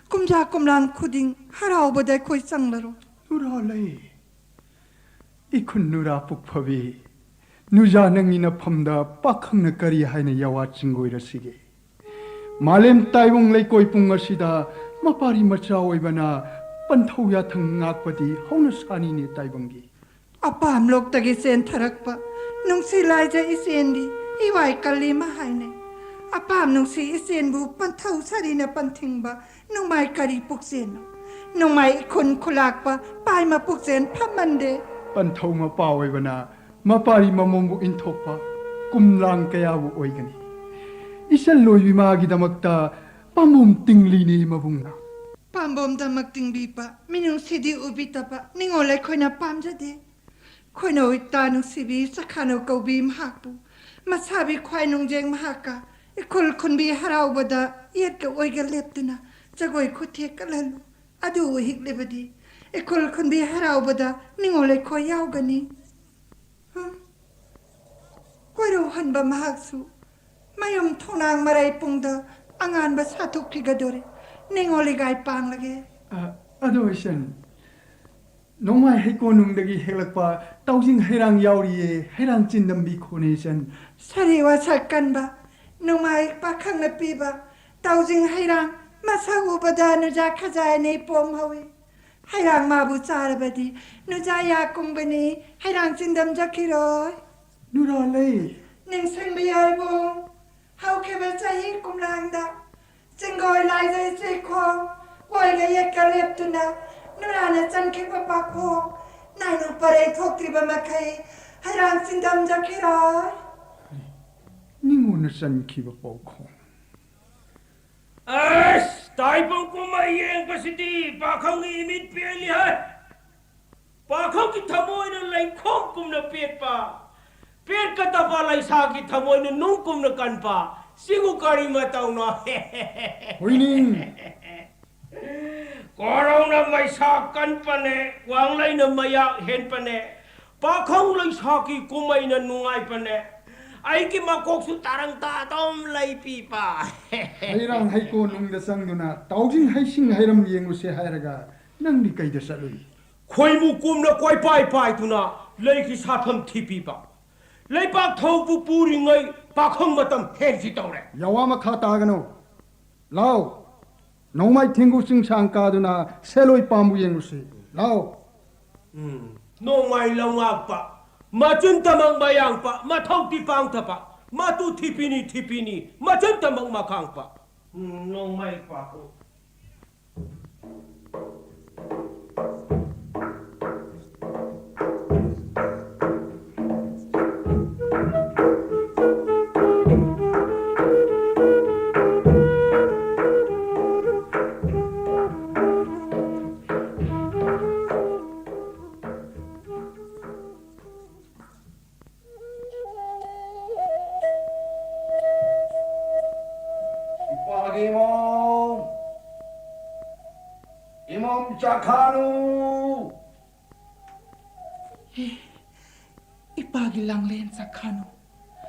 ꯀꯨꯝꯖꯥ ꯀꯨꯝꯂꯥꯡ ꯈꯨꯗꯤꯡ ꯍꯔꯥꯎꯕꯗ ꯑꯩꯈꯣꯏ ꯆꯪꯂꯔꯣꯏ꯫ ꯅꯨꯔꯥ ꯂꯩ, ꯏꯈꯨꯟ ꯅꯨꯔꯥ ꯄꯨꯛꯐꯕꯤ, ꯅꯨꯖꯥ ꯅꯪꯒꯤ ꯅꯐꯝꯗ ꯄꯥꯈꯪꯅ ꯀꯔꯤ ꯍꯥꯏꯅ ꯌꯥꯋꯥ ꯆꯤꯡꯒꯣꯏꯔꯁꯤꯒꯦ? ꯃꯥꯂꯦꯝ ꯇꯥꯏꯕꯪ ꯂꯩꯀꯣꯏ ꯄꯨꯡ ꯑꯁꯤꯗ ꯃꯄꯥꯔꯤ ꯃꯆꯥ ꯑꯣꯏꯕꯅ ꯄꯟꯊꯧ ꯌꯥꯊꯪ ꯉꯥꯛꯄꯗꯤ ꯍꯧꯅ ꯁꯥꯅꯤꯅꯦ ꯇꯥꯏꯕꯪꯒꯤ꯫ ꯑꯄꯥꯝꯂꯣꯛꯇꯒꯤ ꯆꯦꯟꯊꯔꯛꯄ ꯅꯨꯡꯁꯤ ꯂꯥꯏꯖ ꯏꯆꯦꯟꯗꯤ ꯏꯋꯥꯏ ꯀꯜꯂꯤ ꯃꯍꯥꯏꯅꯩ꯫ ꯑꯄꯥꯝ ꯅꯨꯡꯁꯤ ꯏꯆꯦꯟꯕꯨ ꯄꯟꯊꯧ ꯁꯥꯔꯤꯅ ꯄꯟꯊꯤꯡꯕ ꯅꯨꯡꯃꯥꯏ ꯀꯔꯤ ꯄꯨꯛꯆꯦꯟꯅꯣ? ꯅꯨꯡꯃꯥꯏ ꯏꯈꯨꯟ ꯈꯨꯂꯥꯛꯄ ꯄꯥꯏꯃ ꯄꯨꯛꯆꯦꯟ ꯐꯝꯃꯟꯗꯦ꯫ ꯄꯟꯊꯧ ꯃꯄꯥ ꯑꯣꯏꯕꯅ ꯃꯄꯥꯔꯤ ꯃꯃꯣꯝꯕꯨ ꯏꯟꯊꯣꯛꯄ ꯀꯨꯝꯂꯥꯡ ꯀꯌꯥꯕꯨ ꯑꯣꯏꯒꯅꯤ꯫ ꯏꯆꯜ ꯂꯣꯏꯕꯤ ꯃꯥꯒꯤꯗꯃꯛꯇ ꯄꯥꯝꯕꯣꯝ ꯇꯤꯡꯂꯤꯅꯤ ꯃꯕꯨꯡꯅ꯫ ꯄꯥꯝꯕꯣꯝꯗꯃꯛ ꯇꯤꯡꯕꯤꯕ ꯃꯤꯅꯨꯡꯁꯤꯗꯤ ꯎꯕꯤꯗꯕ ꯅꯤꯉꯣꯜ ꯑꯩꯈꯣꯏꯅ ꯄꯥꯝꯖꯗꯦ꯫ ꯈꯣꯏꯅꯧ ꯏꯇꯥ ꯅꯨꯡꯁꯤꯕꯤ ꯆꯈꯥꯅꯧ ꯀꯧꯕꯤ ꯃꯍꯥꯛꯄꯨ, ꯃꯁꯥꯕꯤ ꯈ꯭ꯋꯥꯏ ꯅꯨꯡꯖꯦꯡ ꯃꯍꯥꯛꯀ ꯏꯈꯨꯜ ꯈꯨꯟꯕꯤ ꯍꯔꯥꯎꯕꯗ ꯌꯦꯠꯀ ꯑꯣꯏꯒ ꯂꯦꯞꯇꯨꯅ ꯖꯒꯣꯏ ꯈꯨꯊꯦꯛ ꯀꯜꯍꯜꯂꯨ꯫ ꯑꯗꯨ ꯎꯍꯤꯛꯂꯕꯗꯤ ꯏꯈꯨꯜ ꯈꯨꯟꯕꯤ ꯍꯔꯥꯎꯕꯗ ꯅꯤꯉꯣꯜ ꯂꯩꯈꯣꯏ ꯌꯥꯎꯒꯅꯤ꯫ ꯍꯝ꯫ ꯀꯣꯏꯔꯧ ꯍꯟꯕ ꯃꯍꯥꯛꯁꯨ ꯃꯌꯨꯝ ꯊꯣꯡꯅꯥꯡ ꯃꯔꯩ ꯄꯨꯡꯗ ꯑꯉꯥꯟꯕ ꯁꯥꯊꯣꯛꯈꯤꯒꯗꯣꯔꯦ꯫ ꯅꯤꯉꯣꯜ ꯏꯒꯥꯏ ꯄꯥꯡꯂꯒꯦ꯫ ꯑ, ꯑꯗꯣ ꯏꯆꯟ, ꯅꯣꯡꯃꯥꯏ ꯍꯩꯀꯣꯜꯅꯨꯡꯗꯒꯤ ꯍꯦꯛꯂꯛꯄ ꯇꯥꯎꯖꯤꯡ ꯍꯩꯔꯥꯡ ꯌꯥꯎꯔꯤꯌꯦ, ꯍꯩꯔꯥꯡ ꯆꯤꯟꯗꯝꯕꯤ ꯈꯣꯅꯦ ꯏꯆꯟ꯫ ꯁꯥꯔꯤ ꯋꯥꯁꯛ ꯀꯟꯕ ꯅꯣꯡꯃꯥꯏ ꯄꯥꯈꯪꯅ ꯄꯤꯕ ꯇꯥꯎꯖꯤꯡ ꯍꯩꯔꯥꯡ ꯃꯁꯛ ꯎꯕꯗ ꯅꯨꯖꯥ ꯈꯖꯥꯏ ꯑꯅꯤ ꯄꯣꯝ ꯍꯧꯏ꯫ ꯍꯩꯔꯥꯡ ꯃꯥꯕꯨ ꯆꯥꯔꯕꯗꯤ ꯅꯨꯖꯥ ꯌꯥ ꯀꯨꯝꯒꯅꯤ, ꯍꯩꯔꯥꯡ ꯆꯤꯟꯗꯝꯖꯈꯤꯔꯣꯏ꯫ ꯅꯨꯔꯥ ꯂꯩ꯫ ꯅꯤꯡꯁꯤꯡꯕ ꯌꯥꯏꯕꯨ, ꯍꯧꯈꯤꯕ ꯆꯍꯤ ꯀꯨꯝꯂꯥꯡꯗ ꯆꯤꯡꯒꯣꯏ ꯂꯥꯏꯖꯩ ꯆꯦꯈꯣꯡ, ꯀꯣꯏꯒ ꯌꯦꯠꯀ ꯂꯦꯞꯇꯨꯅ ꯅꯨꯔꯥꯅ ꯆꯟꯈꯤꯕ ꯄꯥꯈꯣꯡ, ꯅꯥꯏꯅꯨ ꯄꯔꯩ ꯊꯣꯛꯇ꯭ꯔꯤꯕ ꯃꯈꯩ ꯍꯩꯔꯥꯡ ꯆꯤꯟꯗꯝꯖꯈꯤꯔꯣꯏ꯫ ꯅꯤꯉꯣꯟꯅ ꯆꯟꯈꯤꯕ ꯄꯥꯎꯈꯣꯡ꯫ ꯑꯁ, ꯇꯥꯏꯕꯪ ꯀꯨꯝꯍꯩ ꯌꯦꯡꯕꯁꯤꯗꯤ ꯄꯥꯈꯪꯒꯤ ꯏꯃꯤꯠ ꯄꯦꯜꯂꯤ ꯍꯥꯏ꯫ ꯄꯥꯈꯪꯒꯤ ꯊꯃꯣꯏꯅ ꯂꯩꯈꯣꯝ ꯀꯨꯝꯅ ꯄꯦꯠꯄ, ꯄꯦꯠꯀꯗꯕ ꯂꯩꯁꯥꯒꯤ ꯊꯃꯣꯏꯅ ꯅꯨꯡ ꯀꯨꯝꯅ ꯀꯟꯕ, ꯁꯤꯕꯨ ꯀꯔꯤ ꯃꯇꯧꯅꯣ? ꯍꯣꯏꯅꯦ꯫ ꯀꯣꯔꯧꯅ ꯃꯩꯁꯥ ꯀꯟꯄꯅꯦ, ꯋꯥꯡꯂꯩꯅ ꯃꯌꯥꯛ ꯍꯦꯟꯄꯅꯦ, ꯄꯥꯈꯪ ꯂꯩꯁꯥꯒꯤ ꯀꯨꯝꯍꯩꯅ ꯅꯨꯡꯉꯥꯏꯕꯅꯦ꯫ ꯑꯩꯒꯤ ꯃꯀꯣꯛꯁꯨ ꯇꯥꯔꯪ ꯇꯥꯗꯧꯝ ꯂꯩ ꯄꯤꯕ꯫ ꯍꯩꯔꯥꯡ ꯍꯩꯀꯣꯜ ꯅꯨꯡꯗ ꯆꯪꯗꯨꯅ ꯇꯥꯎꯖꯤꯡ ꯍꯩꯁꯤꯡ ꯍꯩꯔꯝ ꯌꯦꯡꯉꯨꯁꯦ ꯍꯥꯏꯔꯒ ꯅꯪꯗꯤ ꯀꯩꯗ ꯆꯠꯂꯨꯏ? ꯈꯣꯏꯃꯨ ꯀꯨꯝꯅ ꯀꯣꯏꯄꯥꯏ ꯄꯥꯏꯗꯨꯅ ꯂꯩꯒꯤ ꯁꯥꯐꯝ ꯊꯤꯕꯤꯕ꯫ ꯂꯩꯕꯥꯛ ꯊꯧꯕꯨ ꯄꯨꯔꯤꯉꯩ ꯄꯥꯈꯪ ꯃꯇꯝ ꯍꯦꯟꯁꯤ ꯇꯧꯔꯦ꯫ ꯌꯥꯋꯥ ꯃꯈꯥ ꯇꯥꯒꯅꯨ꯫ ꯂꯥꯎ, ꯅꯣꯡꯃꯥꯏ ꯊꯦꯡꯒꯨ ꯆꯤꯡꯁꯥꯡ ꯀꯥꯗꯨꯅ ꯁꯦꯂꯣꯏ ꯄꯥꯝꯕꯨ ꯌꯦꯡꯉꯨꯁꯤ꯫ ꯂꯥꯎ꯫ ꯎꯝ, ꯅꯣꯡꯃꯥꯏ ꯂꯧꯉꯥꯛꯄ, ꯃꯆꯨꯟ ꯇꯃꯛ ꯃꯌꯥꯡꯄ, ꯃꯊꯧꯇꯤ ꯄꯥꯡꯊꯕ, ꯃꯇꯨ ꯊꯤꯄꯤꯅꯤ ꯊꯤꯄꯤꯅꯤ, ꯃꯆꯨꯟ ꯇꯃꯛ ꯃꯈꯥꯡꯄ꯫ ꯎꯝ, ꯅꯣꯡꯃꯥꯏ ꯄꯥꯛꯄ꯫ ꯏꯄꯥꯒꯤ ꯏꯃꯥꯎ, ꯏꯃꯥꯝ ꯆꯥꯈꯥꯅꯨ꯫ ꯏꯄꯥꯒꯤ ꯂꯥꯡꯂꯦꯟ ꯆꯥꯈꯥꯅꯨ꯫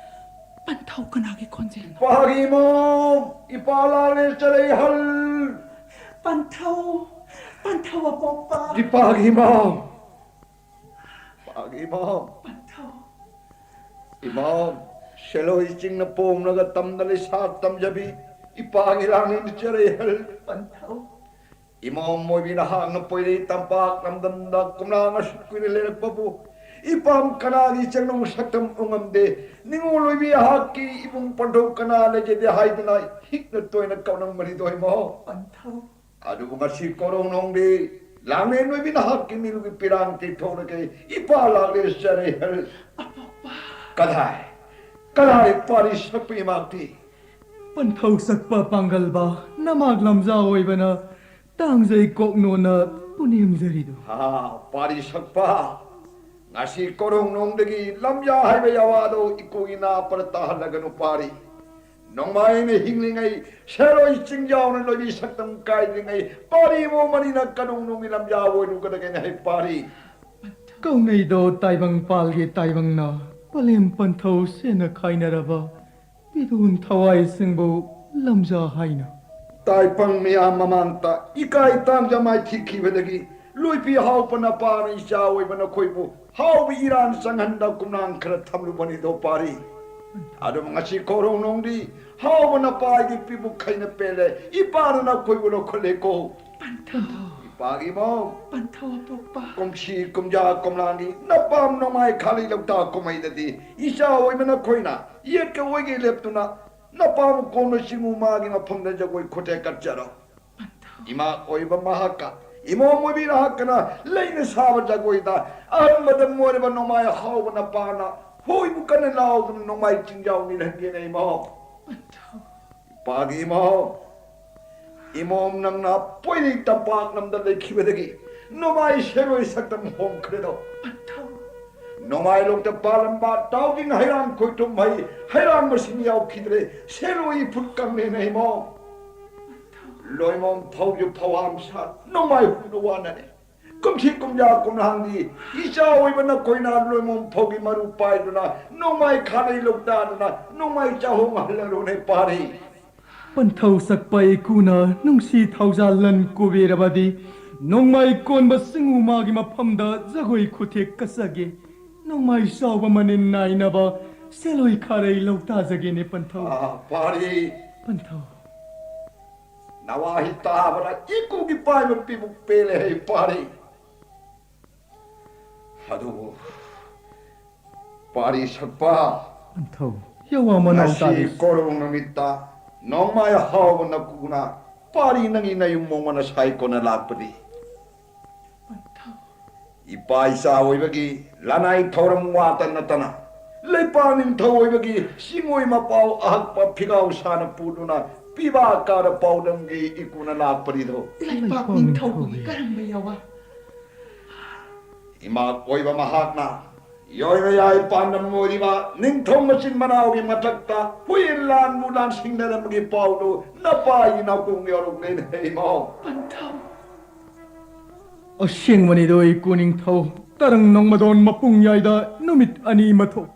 ꯄꯟꯊꯧ ꯀꯅꯥꯒꯤ ꯈꯣꯟꯖꯦꯜꯅꯣ? ꯏꯄꯥꯒꯤ ꯏꯃꯥꯝ, ꯏꯄꯥ ꯂꯥꯡꯂꯦꯟ ꯆꯔꯩꯍꯜ꯫ ꯄꯟꯊꯧ, ꯄꯟꯊꯧ ꯑꯄꯣꯛꯄ꯫ ꯏꯄꯥꯒꯤ ꯏꯃꯥꯝ, ꯏꯄꯥꯒꯤ ꯏꯃꯥꯝ꯫ ꯄꯟꯊꯧ꯫ ꯏꯃꯥꯝ, ꯁꯦꯂꯣꯏ ꯆꯤꯡꯅ ꯄꯣꯝꯂꯒ ꯇꯝꯗ ꯂꯩꯁꯥ ꯇꯝꯖꯕꯤ ꯏꯄꯥꯒꯤ ꯂꯥꯡꯂꯦꯟ ꯆꯔꯩꯍꯜ꯫ ꯄꯟꯊꯧ꯫ ꯏꯃꯥꯝ ꯑꯣꯏꯕꯤ ꯅꯍꯥꯛꯅ ꯄꯣꯏꯔꯩ ꯇꯝꯄꯥꯛ ꯂꯝꯗꯝꯗ ꯀꯨꯝꯂꯥꯡ ꯑꯁꯨꯛ ꯀꯨꯏꯅ ꯂꯩꯔꯛꯄꯕꯨ ꯏꯄꯥꯝ ꯀꯅꯥꯒꯤ ꯆꯪꯅꯨꯡ ꯁꯛꯇꯝ ꯎꯉꯝꯗꯦ? ꯅꯤꯉꯣꯜ ꯑꯣꯏꯕꯤ ꯑꯩꯍꯥꯛꯀꯤ ꯏꯕꯨꯡ ꯄꯟꯊꯧ ꯀꯅꯥ ꯂꯩꯒꯦꯗꯦ ꯍꯥꯏꯗꯨꯅ ꯍꯤꯛꯅ ꯇꯣꯏꯅ ꯀꯧꯅꯝꯕꯅꯤꯗꯣ ꯏꯃꯥꯝ꯫ ꯄꯟꯊꯧ꯫ ꯑꯗꯨꯕꯨ ꯉꯁꯤ ꯀꯣꯔꯧꯅꯣꯡꯗꯤ ꯂꯥꯡꯂꯦꯟ ꯑꯣꯏꯕꯤ ꯅꯍꯥꯛꯀꯤ ꯃꯤꯔꯨꯒꯤ ꯄꯤꯔꯥꯡ ꯇꯦꯛꯊꯣꯛꯂꯒꯦ ꯏꯄꯥ ꯂꯥꯡꯂꯦꯟ ꯆꯔꯩꯍꯜ꯫ ꯑꯄꯣꯛꯄ꯫ ꯀꯗꯥꯏ, ꯀꯗꯥꯏ ꯄꯥꯔꯤ ꯁꯛꯄ ꯏꯃꯥꯛꯇꯤ? ꯄꯟꯊꯧ ꯁꯛꯄ ꯄꯥꯡꯒꯜꯕ ꯅꯃꯥꯛ ꯂꯝꯖꯥ ꯑꯣꯏꯕꯅ ꯇꯥꯡꯖꯩ ꯀꯣꯛꯅꯣꯅ ꯄꯨꯅꯦꯝꯖꯔꯤꯗꯨ꯫ ꯍꯥ, ꯄꯥꯔꯤ ꯁꯛꯄ, ꯉꯁꯤ ꯀꯣꯔꯧꯅꯣꯡꯗꯒꯤ ꯂꯝꯖꯥ ꯍꯥꯏꯕ ꯌꯥꯋꯥꯗꯣ ꯏꯀꯣꯒꯤ ꯅꯥ ꯄꯔ ꯇꯥꯍꯜꯂꯒꯅꯨ ꯄꯥꯔꯤ꯫ ꯅꯣꯡꯃꯥꯏꯅ ꯍꯤꯡꯂꯤꯉꯩ ꯁꯦꯔꯣꯏ ꯆꯤꯡꯖꯥꯎꯅ ꯂꯣꯏꯕꯤ ꯁꯛꯇꯝ ꯀꯥꯏꯗ꯭ꯔꯤꯉꯩ ꯄꯥꯔꯤ ꯃꯣꯃꯅꯤꯅ ꯀꯅꯨꯡꯅꯨꯡꯒꯤ ꯂꯝꯖꯥ ꯑꯣꯏꯔꯨꯒꯗꯒꯦꯅ ꯍꯥꯏ ꯄꯥꯔꯤ꯫ ꯄꯟꯊꯧ꯫ ꯀꯧꯅꯩꯗꯣ ꯇꯥꯏꯕꯪ ꯄꯥꯜꯒꯤ ꯇꯥꯏꯕꯪꯅ ꯄꯂꯦꯝ ꯄꯟꯊꯧ ꯁꯦꯟꯅ ꯈꯥꯏꯅꯔꯕ ꯄꯤꯔꯨꯟ ꯊꯋꯥꯏꯁꯤꯡꯕꯨ ꯂꯝꯖꯥ ꯍꯥꯏꯅ꯫ ꯇꯥꯏꯕꯪ ꯃꯤꯌꯥꯝ ꯃꯃꯥꯡꯗ ꯏꯀꯥꯏ ꯇꯥꯡꯖ ꯃꯥꯏꯊꯤꯈꯤꯕꯗꯒꯤ ꯂꯣꯏꯄꯤ ꯍꯥꯎꯕ ꯅꯄꯥꯅ ꯏꯆꯥ ꯑꯣꯏꯕ ꯅꯈꯣꯏꯕꯨ ꯍꯥꯎꯕ ꯏꯔꯥꯟ ꯆꯪꯍꯟꯗ ꯀꯨꯝꯅꯥꯡ ꯈꯔ ꯊꯝꯂꯨꯕꯅꯤꯗꯣ ꯄꯥꯔꯤ꯫ ꯑꯗꯨꯝ ꯉꯁꯤ ꯈꯣꯔꯣꯡꯅꯨꯡꯗꯤ ꯍꯥꯎꯕ ꯅꯄꯥꯒꯤ ꯄꯤꯕꯨ ꯈꯩꯅ ꯄꯦꯜꯂꯦ꯫ ꯏꯄꯥꯅ ꯅꯈꯣꯏꯕꯨ ꯂꯧꯈꯠꯂꯦꯀꯣ꯫ ꯄꯟꯊꯧ꯫ ꯏꯄꯥꯒꯤ ꯃꯧ꯫ ꯄꯟꯊꯧ ꯑꯄꯣꯛꯄ꯫ ꯀꯨꯝꯁꯤ ꯀꯨꯝꯖꯥ ꯀꯨꯝꯂꯥꯡꯒꯤ ꯅꯄꯥꯝ ꯅꯣꯡꯃꯥꯏ ꯈꯥꯂꯤ ꯂꯧꯇꯥ ꯀꯨꯝꯍꯩꯗꯗꯤ ꯏꯆꯥ ꯑꯣꯏꯕ ꯅꯈꯣꯏꯅ ꯌꯦꯠꯀ ꯑꯣꯏꯒꯦ ꯂꯦꯞꯇꯨꯅ ꯅꯄꯥꯝ ꯀꯣꯝꯅ ꯆꯤꯡꯉꯨ ꯃꯥꯒꯤ ꯃꯐꯝꯗ ꯖꯒꯣꯏ ꯈꯨꯊꯦꯛ ꯀꯠꯆꯔꯣ꯫ ꯄꯟꯊꯧ꯫ ꯏꯃꯥ ꯑꯣꯏꯕ ꯃꯍꯥꯛꯀ ꯏꯃꯣꯝ ꯑꯣꯏꯕꯤ ꯅꯍꯥꯛꯀꯅ ꯂꯩꯅ ꯁꯥꯕ ꯖꯒꯣꯏꯗ ꯑꯍꯟꯕꯗ ꯃꯣꯏꯔꯕ ꯅꯣꯡꯃꯥꯏ ꯍꯥꯎꯕ ꯅꯄꯥꯅ ꯍꯣꯏꯕꯨ ꯀꯟꯅ ꯂꯥꯎꯗꯨꯅ ꯅꯣꯡꯃꯥꯏ ꯆꯤꯡꯖꯥꯎ ꯅꯤꯜꯍꯟꯒꯦꯅ ꯏꯃꯣꯝ꯫ ꯄꯟꯊꯧ꯫ ꯏꯄꯥꯒꯤ ꯏꯃꯣꯝ꯫ ꯏꯃꯣꯝ ꯅꯪꯅ ꯄꯣꯏꯔꯩ ꯇꯝꯄꯥꯛ ꯂꯝꯗ ꯂꯩꯈꯤꯕꯗꯒꯤ ꯅꯣꯡꯃꯥꯏ ꯁꯦꯔꯣꯏ ꯁꯛꯇꯝ ꯍꯣꯡꯈ꯭ꯔꯦꯗꯣ꯫ ꯄꯟꯊꯧ꯫ ꯅꯣꯡꯃꯥꯏ ꯂꯣꯛꯇ ꯄꯥꯜꯂꯝꯕ ꯇꯥꯎꯖꯤꯡ ꯍꯩꯔꯥꯡ ꯈꯣꯏꯇꯨꯝ ꯍꯩ ꯍꯩꯔꯥꯡ ꯃꯁꯤꯡ ꯌꯥꯎꯈꯤꯗ꯭ꯔꯦ꯫ ꯁꯦꯔꯣꯏ ꯏꯐꯨꯠ ꯀꯪꯂꯦꯅ ꯏꯃꯣꯝ꯫ ꯂꯣꯏꯃꯣꯝ ꯐꯧꯁꯨ ꯐꯧꯍꯥꯝ ꯁꯥ ꯅꯣꯡꯃꯥꯏ ꯍꯨꯝꯗ ꯋꯥꯅꯔꯦ꯫ ꯀꯨꯝꯁꯤ ꯀꯨꯝꯖꯥ ꯀꯨꯝꯍꯥꯡꯗꯤ ꯏꯆꯥ ꯑꯣꯏꯕ ꯅꯈꯣꯏꯅ ꯂꯣꯏꯃꯣꯝ ꯐꯧꯒꯤ ꯃꯔꯨ ꯄꯥꯏꯗꯨꯅ ꯅꯣꯡꯃꯥꯏ ꯈꯥꯂꯩ ꯂꯧꯇꯥꯗꯨꯅ ꯅꯣꯡꯃꯥꯏ ꯆꯥꯍꯣꯡ ꯍꯜꯂꯔꯣꯅꯦ ꯄꯥꯔꯤ꯫ ꯄꯟꯊꯧ ꯁꯛꯄ ꯏꯀꯨꯅ ꯅꯨꯡꯁꯤ ꯊꯧꯖꯥꯜ ꯂꯟ ꯀꯨꯕꯦꯔꯕꯗꯤ ꯅꯣꯡꯃꯥꯏ ꯀꯣꯟꯕ ꯁꯤꯡꯎ ꯃꯥꯒꯤ ꯃꯐꯝꯗ ꯖꯒꯣꯏ ꯈꯨꯊꯦꯛ ꯀꯠꯆꯒꯦ꯫ ꯅꯣꯡꯃꯥꯏ ꯆꯥꯎꯕ ꯃꯅꯤꯟ ꯅꯥꯏꯅꯕ ꯁꯦꯂꯣꯏ ꯈꯥꯔꯩ ꯂꯧꯇꯥꯖꯒꯦꯅꯦ ꯄꯟꯊꯧ꯫ ꯑꯥ, ꯄꯥꯔꯤ꯫ ꯄꯟꯊꯧ꯫ ꯅꯋꯥꯍꯤ ꯇꯥꯕꯗ ꯏꯀꯨꯒꯤ ꯄꯥꯏꯕ ꯄꯤꯕꯨ ꯄꯦꯜꯂꯦ ꯍꯩ ꯄꯥꯔꯤ꯫ ꯑꯗꯨꯕꯨ ꯄꯥꯔꯤ ꯁꯛꯄ꯫ ꯄꯟꯊꯧ꯫ ꯌꯥꯋꯥ ꯃꯅꯥꯎ ꯉꯁꯤ ꯇꯥꯔꯤ꯫ ꯀꯣꯔꯧ ꯅꯨꯃꯤꯠꯇ ꯅꯣꯡꯃꯥꯏ ꯍꯥꯎꯕ ꯅꯀꯨꯅ ꯄꯥꯔꯤ ꯅꯪꯒꯤ ꯅꯌꯨꯝ ꯃꯣꯡꯃꯅ ꯁꯥꯏ ꯀꯣꯟꯅ ꯂꯥꯛꯄꯗꯤ꯫ ꯄꯟꯊꯧ꯫ ꯏꯄꯥ ꯏꯆꯥ ꯑꯣꯏꯕꯒꯤ ꯂꯅꯥꯏ ꯊꯧꯔꯝ ꯋꯥꯇ ꯅꯠꯇꯅ ꯂꯩꯄꯥꯛ ꯅꯤꯡꯊꯧ ꯑꯣꯏꯕꯒꯤ ꯆꯤꯡꯉꯣꯏ ꯃꯄꯥꯎ ꯑꯍꯛꯄ ꯐꯤꯒꯥꯎ ꯁꯥꯅ ꯄꯨꯗꯨꯅ ꯄꯤꯕꯥ ꯀꯥꯔ ꯄꯥꯎꯗꯝꯒꯤ ꯏꯀꯨꯅ ꯂꯥꯛꯄꯅꯤꯗꯣ꯫ ꯂꯩꯄꯥꯛ ꯅꯤꯡꯊꯧꯒꯤ ꯀꯔꯝꯕ ꯌꯥꯋꯥ? ꯏꯃꯥ ꯑꯣꯏꯕ ꯃꯍꯥꯛꯅ ꯌꯣꯏꯃꯌꯥꯏ ꯄꯥꯟꯗꯝ ꯑꯣꯏꯔꯤꯕ ꯅꯤꯡꯊꯧ ꯃꯆꯤꯟ ꯃꯅꯥꯎꯒꯤ ꯃꯊꯛꯇ ꯍꯨꯏ ꯂꯥꯟꯕꯨ ꯂꯥꯟꯁꯤꯡꯅꯔꯝꯕꯒꯤ ꯄꯥꯎꯗꯨ ꯅꯄꯥꯒꯤ ꯅꯥꯀꯣꯡ ꯌꯧꯔꯛꯂꯦꯅꯦ ꯏꯃꯥ꯫ ꯄꯟꯊꯧ꯫ ꯑꯁꯦꯡꯕꯅꯤꯗꯣ ꯏꯀꯨ ꯅꯤꯡꯊꯧ꯫ ꯇꯔꯪ ꯅꯣꯡꯃꯗꯣꯟ ꯃꯄꯨꯡ ꯌꯥꯏꯗ ꯅꯨꯃꯤꯠ ꯑꯅꯤ ꯃꯊꯣꯛ꯫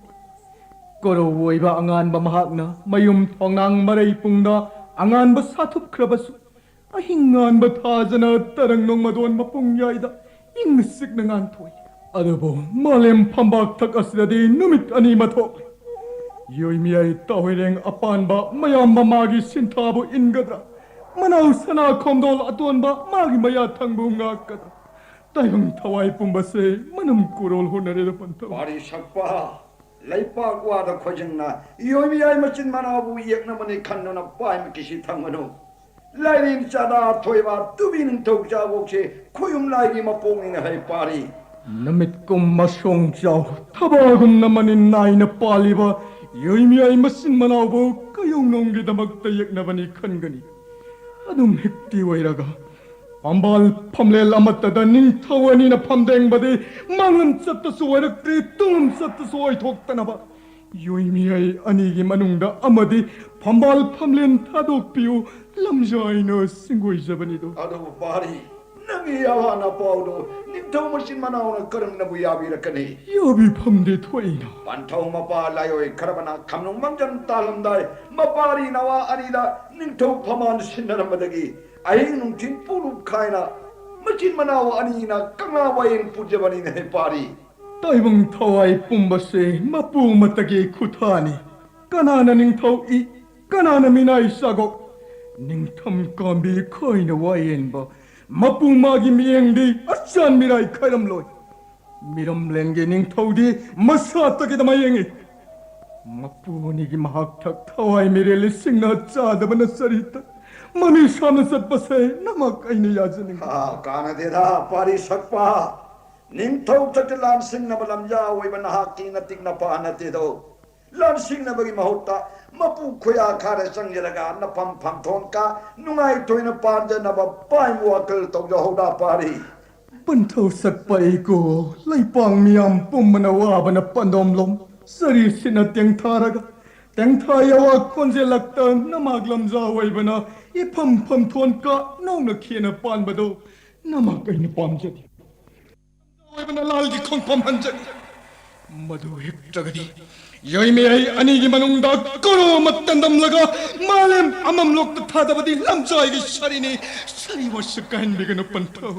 ꯀꯣꯔꯧ ꯑꯣꯏꯕ ꯑꯉꯥꯟꯕ ꯃꯍꯥꯛꯅ ꯃꯌꯨꯝ ꯊꯣꯡꯅꯥꯡ ꯃꯔꯩ ꯄꯨꯡꯗ ꯑꯉꯥꯟꯕ ꯁꯥꯊꯨꯞꯈ꯭ꯔꯕꯁꯨ, ꯑꯍꯤꯡ ꯉꯥꯟꯕ ꯊꯥꯖꯅ ꯇꯔꯪ ꯅꯣꯡꯃꯗꯣꯟ ꯃꯄꯨꯡ ꯌꯥꯏꯗ ꯏꯪꯅ ꯆꯤꯛꯅ ꯉꯥꯟꯊꯣꯛꯏ꯫ ꯑꯗꯨꯕꯨ ꯃꯥꯂꯦꯝ ꯐꯝꯕꯥꯛꯊꯛ ꯑꯁꯤꯗꯗꯤ ꯅꯨꯃꯤꯠ ꯑꯅꯤ ꯃꯊꯣꯛ꯫ ꯌꯣꯏꯃꯤꯌꯥꯏ ꯇꯥꯍꯣꯏꯔꯦꯡ ꯑꯄꯥꯟꯕ ꯃꯌꯥꯝꯕ ꯃꯥꯒꯤ ꯁꯤꯟꯊꯥꯕꯨ ꯏꯟꯒꯗ꯭ꯔꯥ? ꯃꯅꯥꯎ ꯁꯅꯥ ꯈꯣꯝꯗꯣꯜ ꯑꯇꯣꯟꯕ ꯃꯥꯒꯤ ꯃꯌꯥ ꯊꯪꯕꯕꯨ ꯉꯥꯛꯀꯗ꯭ꯔꯥ? ꯇꯥꯏꯕꯪ ꯊꯋꯥꯏ ꯄꯨꯝꯕꯁꯦ ꯃꯅꯝ ꯀꯣꯔꯣꯜ ꯍꯣꯠꯅꯔꯦꯗ ꯄꯟꯊꯧ꯫ ꯋꯥꯔꯤ ꯁꯛꯄ, ꯂꯩꯄꯥꯛ ꯋꯥꯗ ꯈꯣꯏꯖꯪꯅ ꯌꯣꯏꯃꯤꯌꯥꯏ ꯃꯆꯤꯟ ꯃꯅꯥꯎꯕꯨ ꯌꯦꯛꯅꯕꯅꯤ ꯈꯟꯗꯨꯅ ꯄꯥꯏꯃ ꯀꯤꯁꯤ ꯊꯪꯒꯅꯨ꯫ ꯂꯥꯏꯔꯦꯟ ꯆꯥꯗꯥ ꯊꯣꯏꯕ ꯇꯨꯕꯤ ꯅꯤꯡꯊꯧ ꯆꯥꯕꯣꯛꯁꯦ ꯈꯣꯌꯨꯝ ꯂꯥꯏꯒꯤ ꯃꯄꯣꯛꯅꯤꯅ ꯍꯥꯏ ꯄꯥꯔꯤ꯫ ꯅꯨꯃꯤꯠꯀꯨꯝ ꯃꯁꯣꯡ ꯆꯥꯎ ꯊꯕꯥꯒꯨꯝꯅ ꯃꯅꯤꯟ ꯅꯥꯏꯅ ꯄꯥꯜꯂꯤꯕ ꯌꯣꯏꯃꯤꯌꯥꯏ ꯃꯆꯤꯟ ꯃꯅꯥꯎꯕꯨ ꯀꯌꯧꯅꯣꯡꯒꯤꯗꯃꯛꯇ ꯌꯦꯛꯅꯕꯅꯤ ꯈꯟꯒꯅꯤ꯫ ꯑꯗꯨꯝ ꯍꯤꯛꯇꯤ ꯑꯣꯏꯔꯒ ꯐꯝꯕꯥꯜ ꯐꯝꯂꯦꯜ ꯑꯃꯠꯇꯗ ꯅꯤꯡꯊꯧ ꯑꯅꯤꯅ ꯐꯝꯗꯦꯡꯕꯗꯤ ꯃꯥꯡꯂꯝ ꯆꯠꯇꯁꯨ ꯑꯣꯏꯔꯛꯇ꯭ꯔꯤ, ꯇꯨꯡꯂꯝ ꯆꯠꯇꯁꯨ ꯑꯣꯏꯊꯣꯛꯇꯅꯕ ꯌꯣꯏꯃꯤꯌꯥꯏ ꯑꯅꯤꯒꯤ ꯃꯅꯨꯡꯗ ꯑꯃꯗꯤ ꯐꯝꯕꯥꯜ ꯐꯝꯂꯦꯟ ꯊꯥꯗꯣꯛꯄꯤꯌꯨ, ꯂꯝꯖꯥꯏꯅ ꯁꯤꯡꯒꯣꯏꯖꯕꯅꯤꯗꯣ꯫ ꯑꯗꯨꯕꯨ ꯄꯥꯔꯤ, ꯅꯪꯒꯤ ꯑꯋꯥ ꯅꯄꯥꯎꯗꯣ ꯅꯤꯡꯊꯧ ꯃꯆꯤꯟ ꯃꯅꯥꯎꯅ ꯀꯔꯝꯅꯕꯨ ꯌꯥꯕꯤꯔꯛꯀꯅꯤ? ꯌꯥꯕꯤꯐꯝꯗꯤ ꯊꯣꯛꯏꯅ꯫ ꯄꯟꯊꯧ ꯃꯄꯥ ꯂꯥꯏꯑꯣꯏ ꯈꯔꯕꯅ ꯈꯝꯅꯨꯡ ꯃꯪꯖꯟ ꯇꯥꯜꯂꯝꯗꯥꯏ ꯃꯄꯥꯔꯤ ꯅꯋꯥ ꯑꯅꯤꯗ ꯅꯤꯡꯊꯧ ꯐꯝꯕꯥꯜ ꯁꯤꯟꯅꯔꯝꯕꯗꯒꯤ ꯑꯍꯤꯡ ꯅꯨꯡꯊꯤꯜ ꯄꯨꯡꯂꯨꯞ ꯈꯥꯏꯅ ꯃꯆꯤꯟ ꯃꯅꯥꯎ ꯑꯅꯤꯅ ꯀꯪꯂꯥ ꯋꯥꯌꯦꯜ ꯄꯨꯖꯕꯅꯤꯅ ꯍꯦ ꯄꯥꯔꯤ꯫ ꯇꯥꯏꯕꯪ ꯊꯋꯥꯏ ꯄꯨꯝꯕꯁꯦ ꯃꯄꯨ ꯑꯃꯠꯇꯒꯤ ꯈꯨꯊꯥꯅꯤ꯫ ꯀꯅꯥꯅ ꯅꯤꯡꯊꯧ ꯏ, ꯀꯅꯥꯅ ꯃꯤꯅꯥꯏ ꯆꯥꯒꯣꯛ? ꯅꯤꯡꯊꯝ ꯀꯥꯝꯕꯤ ꯈꯣꯏꯅ ꯋꯥꯌꯦꯟꯕ ꯃꯄꯨ ꯃꯥꯒꯤ ꯃꯤꯠꯌꯦꯡꯗꯤ ꯑꯆꯥꯟ ꯃꯤꯔꯥꯏ ꯈꯥꯏꯔꯝꯂꯣꯏ꯫ ꯃꯤꯔꯝꯂꯦꯟꯒꯤ ꯅꯤꯡꯊꯧꯗꯤ ꯃꯁꯥꯇꯒꯤꯗ ꯃꯌꯦꯡꯉꯤ꯫ ꯃꯄꯨ ꯑꯅꯤꯒꯤ ꯃꯍꯥꯛ ꯊꯛ ꯊꯋꯥꯏ ꯃꯤꯔꯦꯜ ꯂꯤꯁꯤꯡꯅ ꯆꯥꯗꯕꯅ ꯆꯔꯤꯇ ꯃꯃꯤ ꯁꯥꯝꯅ ꯆꯠꯄꯁꯦ ꯅꯃꯛ ꯑꯩꯅ ꯌꯥꯖꯅꯤꯡꯏ꯫ ꯑꯥ, ꯀꯥꯟꯅꯗꯦꯗ, ꯄꯥꯔꯤ ꯁꯛꯄ꯫ ꯅꯤꯡꯊꯧ ꯊꯛꯇ ꯂꯥꯟꯁꯤꯡꯅꯕ ꯂꯝꯖꯥ ꯑꯣꯏꯕ ꯅꯍꯥꯛꯀꯤ ꯅꯇꯤꯛ ꯅꯄꯥ ꯅꯠꯇꯦꯗꯣ꯫ ꯂꯥꯟꯁꯤꯡꯅꯕꯒꯤ ꯃꯍꯨꯠꯇ ꯃꯄꯨ ꯈꯣꯌꯥ ꯈꯥꯔ ꯆꯪꯖꯔꯒ ꯅꯐꯝ ꯐꯝꯊꯣꯟꯀ ꯅꯨꯡꯉꯥꯏꯊꯣꯏꯅ ꯄꯥꯟꯖꯅꯕ ꯄꯥꯏ ꯋꯥꯈꯜ ꯇꯧꯖꯍꯧꯗ ꯄꯥꯔꯤ꯫ ꯄꯟꯊꯧ ꯁꯛꯄ ꯏꯀꯣ, ꯂꯩꯄꯥꯛ ꯃꯤꯌꯥꯝ ꯄꯨꯝꯕꯅ ꯋꯥꯕꯅ ꯄꯟꯗꯣꯝꯂꯣꯝ ꯆꯔꯤ ꯁꯤꯠꯅ ꯇꯦꯡꯊꯥꯔꯒ, ꯇꯦꯡꯊꯥ ꯌꯥꯋꯥ ꯈꯣꯟꯖꯦꯜꯂꯛꯇ ꯅꯃꯥꯛ ꯂꯝꯖꯥ ꯑꯣꯏꯕꯅ ꯏꯐꯝ ꯐꯝꯊꯣꯟꯀ ꯅꯧꯅ ꯈꯦꯅ ꯄꯥꯟꯕꯗꯣ ꯅꯃꯥꯛ ꯑꯩꯅ ꯄꯥꯝꯖꯗꯦ꯫ ꯑꯣꯏꯕꯅ ꯂꯥꯜꯒꯤ ꯈꯣꯡꯐꯝ ꯍꯟꯖꯅꯤ꯫ ꯃꯗꯨ ꯍꯦꯛꯇ꯭ꯔꯒꯗꯤ ꯌꯣꯏꯃꯤꯌꯥꯏ ꯑꯅꯤꯒꯤ ꯃꯅꯨꯡꯗ ꯀꯣꯔꯣ ꯑꯃ ꯇꯟꯗꯝꯂꯒ ꯃꯥꯂꯦꯝ ꯑꯃꯝꯂꯣꯛꯇ ꯊꯥꯗꯕꯗꯤ ꯂꯝꯖꯥꯏꯒꯤ ꯁꯔꯤꯅꯤ꯫ ꯁꯔꯤ ꯋꯥꯁꯛ ꯀꯥꯍꯟꯕꯤꯒꯅꯨ ꯄꯟꯊꯧ꯫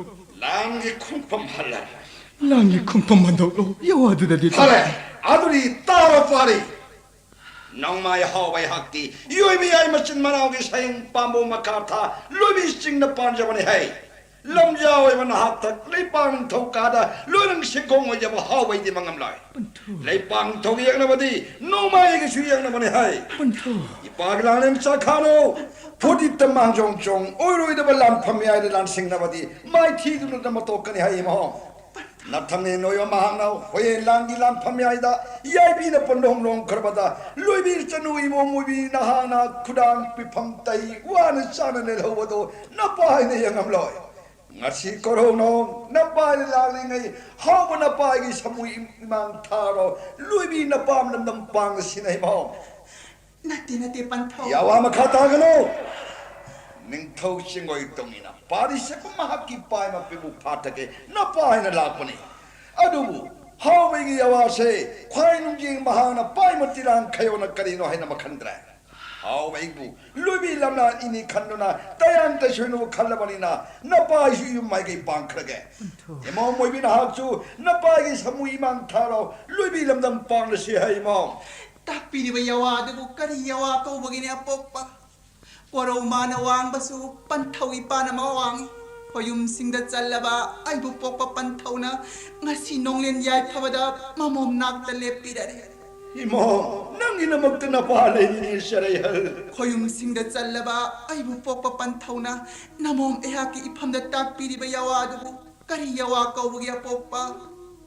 ꯂꯥꯟꯒꯤ ꯈꯣꯡꯐꯝ ꯍꯜꯂꯦ꯫ ꯂꯥꯟꯒꯤ ꯈꯣꯡꯐꯝ ꯍꯟꯗꯣꯛꯂꯣ꯫ ꯌꯋꯥꯗꯨꯗꯗꯤ ꯐꯔꯦ, ꯑꯗꯨꯗꯤ ꯇꯥꯔꯣ ꯄꯥꯔꯤ꯫ ꯅꯣꯡꯃꯥꯏ ꯍꯥꯎꯕ ꯑꯩꯍꯥꯛꯇꯤ ꯌꯣꯏꯃꯤꯌꯥꯏ ꯃꯆꯤꯟ ꯃꯅꯥꯎꯒꯤ ꯁꯌꯦꯡ ꯄꯥꯝꯕꯣꯝ ꯃꯈꯥ ꯊꯥ ꯂꯣꯏꯕꯤ ꯆꯤꯡꯗ ꯄꯥꯟꯖꯕꯅꯤ ꯍꯩ꯫ ꯂꯝꯖꯥ ꯑꯣꯏꯕ ꯅꯍꯥꯛꯇ ꯂꯩꯄꯥꯛ ꯅꯤꯡꯊꯧ ꯀꯥꯗ ꯂꯣꯏꯅꯪ ꯁꯤꯡꯈꯣꯡ ꯑꯣꯏꯖꯕ ꯍꯥꯎꯕꯩꯗꯤ ꯃꯉꯝꯂꯣꯏ꯫ ꯄꯟꯊꯨ꯫ ꯂꯩꯄꯥꯛ ꯅꯤꯡꯊꯧꯒꯤ ꯌꯦꯛꯅꯕꯗꯤ ꯅꯣꯡꯃꯥꯏꯒꯤꯁꯨ ꯌꯦꯛꯅꯕꯅꯤ ꯍꯩ꯫ ꯄꯟꯊꯨ꯫ ꯏꯄꯥꯒꯤ ꯂꯥꯡꯂꯦꯟ ꯆꯥꯈꯥꯅꯧ꯫ ꯐꯨꯗꯤꯠꯇ ꯃꯥꯡꯖꯣꯡ ꯆꯣꯡ ꯑꯣꯏꯔꯣꯏꯗꯕ ꯂꯥꯟꯐꯝ ꯃꯌꯥꯏꯗ ꯂꯥꯟꯁꯤꯡꯅꯕꯗꯤ ꯃꯥꯏꯊꯤꯗꯨꯅ ꯃꯇꯣꯛꯀꯅꯤ ꯍꯩ ꯏꯃꯥꯍꯣ꯫ ꯅꯊꯪꯅꯦ ꯅꯣꯏꯕ ꯃꯍꯥꯛꯅ ꯍꯣꯌꯦꯟ ꯂꯥꯡꯒꯤ ꯂꯥꯟꯐꯝ ꯃꯌꯥꯏꯗ ꯌꯥꯏꯕꯤꯅ ꯄꯟꯗꯣꯝ ꯂꯣꯡꯈ꯭ꯔꯕꯗ ꯂꯣꯏꯕꯤ ꯆꯅꯨ ꯏꯃꯣꯝ ꯃꯣꯏꯕꯤ ꯅꯍꯥꯛꯅ ꯈꯨꯗꯥꯡ ꯄꯤꯐꯝ ꯇꯩ ꯋꯥꯅ ꯆꯥꯅ ꯂꯩꯍꯧꯕꯗꯣ ꯅꯄꯥꯏꯅ ꯌꯦꯡꯉꯝꯂꯣꯏ꯫ ꯉꯁꯤ ꯀꯣꯔꯧꯅꯣ ꯅꯄꯥꯏꯅ ꯂꯥꯛꯂꯤꯉꯩ ꯍꯥꯎꯕ ꯅꯄꯥꯏꯒꯤ ꯁꯃꯨ ꯏꯃꯥꯡ ꯊꯥꯔꯣ꯫ ꯂꯣꯏꯕꯤ ꯅꯄꯥꯝ ꯂꯝꯗꯝ ꯄꯥꯡꯅ ꯁꯤꯟꯅꯩ ꯃꯍꯣ꯫ ꯅꯠꯇꯦ, ꯅꯠꯇꯦ, ꯄꯟꯊꯧ꯫ ꯌꯥꯋꯥ ꯃꯈꯥ ꯇꯥꯒꯅꯨ꯫ ꯅꯤꯡꯊꯧ ꯆꯤꯡꯒꯣꯏ ꯇꯣꯡꯉꯤꯅ ꯄꯥꯔꯤꯁꯦ ꯃꯍꯥꯛꯀꯤ ꯄꯥꯏꯃ ꯄꯤꯕꯨ ꯐꯥꯊꯒꯦ ꯅꯄꯥꯏꯅ ꯂꯥꯛꯄꯅꯤ꯫ ꯑꯗꯨꯕꯨ ꯍꯥꯎꯕꯩꯒꯤ ꯌꯥꯋꯥꯁꯦ ꯈ꯭ꯋꯥꯏ ꯅꯨꯡꯖꯤꯡ ꯃꯍꯥꯛꯅ ꯄꯥꯏꯃ ꯇꯤꯔꯥꯡ ꯈꯌꯣꯅ ꯀꯔꯤꯅꯣ ꯍꯥꯏꯅ ꯃꯈꯟꯗ꯭ꯔꯦ꯫ ꯍꯥꯎꯕꯩꯕꯨ ꯂꯣꯏꯕꯤ ꯂꯝꯅ ꯏꯅꯤ ꯈꯟꯗꯨꯅ ꯇꯌꯥꯟ ꯇꯁꯣꯏꯅꯕꯨ ꯈꯜꯂꯕꯅꯤꯅ ꯅꯄꯥꯏꯁꯨ ꯌꯨꯝ ꯃꯥꯏꯀꯩ ꯄꯥꯡꯈ꯭ꯔꯒꯦ꯫ ꯄꯟꯊꯧ꯫ ꯏꯃꯧ ꯃꯣꯏꯕꯤ ꯅꯍꯥꯛꯁꯨ ꯅꯄꯥꯏꯒꯤ ꯁꯃꯨ ꯏꯃꯥꯡ ꯊꯥꯔꯣ꯫ ꯂꯣꯏꯕꯤ ꯂꯝꯗꯝ ꯄꯥꯡꯂꯁꯤ ꯍꯥꯏ ꯏꯃꯧ꯫ ꯇꯥꯛꯄꯤꯔꯤꯕ ꯌꯥꯋꯥ ꯑꯗꯨꯕꯨ ꯀꯔꯤ ꯌꯥꯋꯥ ꯀꯧꯕꯒꯤꯅꯦ ꯑꯄꯣꯛꯄ? ꯀꯣꯔꯧ ꯃꯥꯅ ꯋꯥꯡꯕꯁꯨ ꯄꯟꯊꯧ ꯏꯄꯥꯅ ꯃꯥ ꯋꯥꯡꯉꯤ꯫ ꯈꯣꯌꯨꯝꯁꯤꯡꯗ ꯆꯜꯂꯕ ꯑꯩꯕꯨ ꯄꯣꯛꯄ ꯄꯟꯊꯧꯅ ꯉꯁꯤ ꯅꯣꯡꯂꯦꯟ ꯌꯥꯏꯐꯕꯗ ꯃꯃꯣꯝ ꯅꯥꯛꯇ ꯂꯦꯞꯄꯤꯔꯔꯦ꯫ ꯏꯃꯣ, ꯅꯪꯒꯤꯗꯃꯛꯇ ꯅꯄꯥ ꯂꯩꯔꯤꯅꯦ ꯁꯔꯩꯍꯜ꯫ ꯈꯣꯌꯨꯝꯁꯤꯡꯗ ꯆꯜꯂꯕ ꯑꯩꯕꯨ ꯄꯣꯛꯄ ꯄꯟꯊꯧꯅ ꯅꯃꯣꯝ ꯑꯩꯍꯥꯛꯀꯤ ꯏꯐꯝꯗ ꯇꯥꯛꯄꯤꯔꯤꯕ ꯌꯥꯋꯥ ꯑꯗꯨꯕꯨ ꯀꯔꯤ ꯌꯥꯋꯥ ꯀꯧꯕꯒꯤ ꯑꯄꯣꯛꯄ?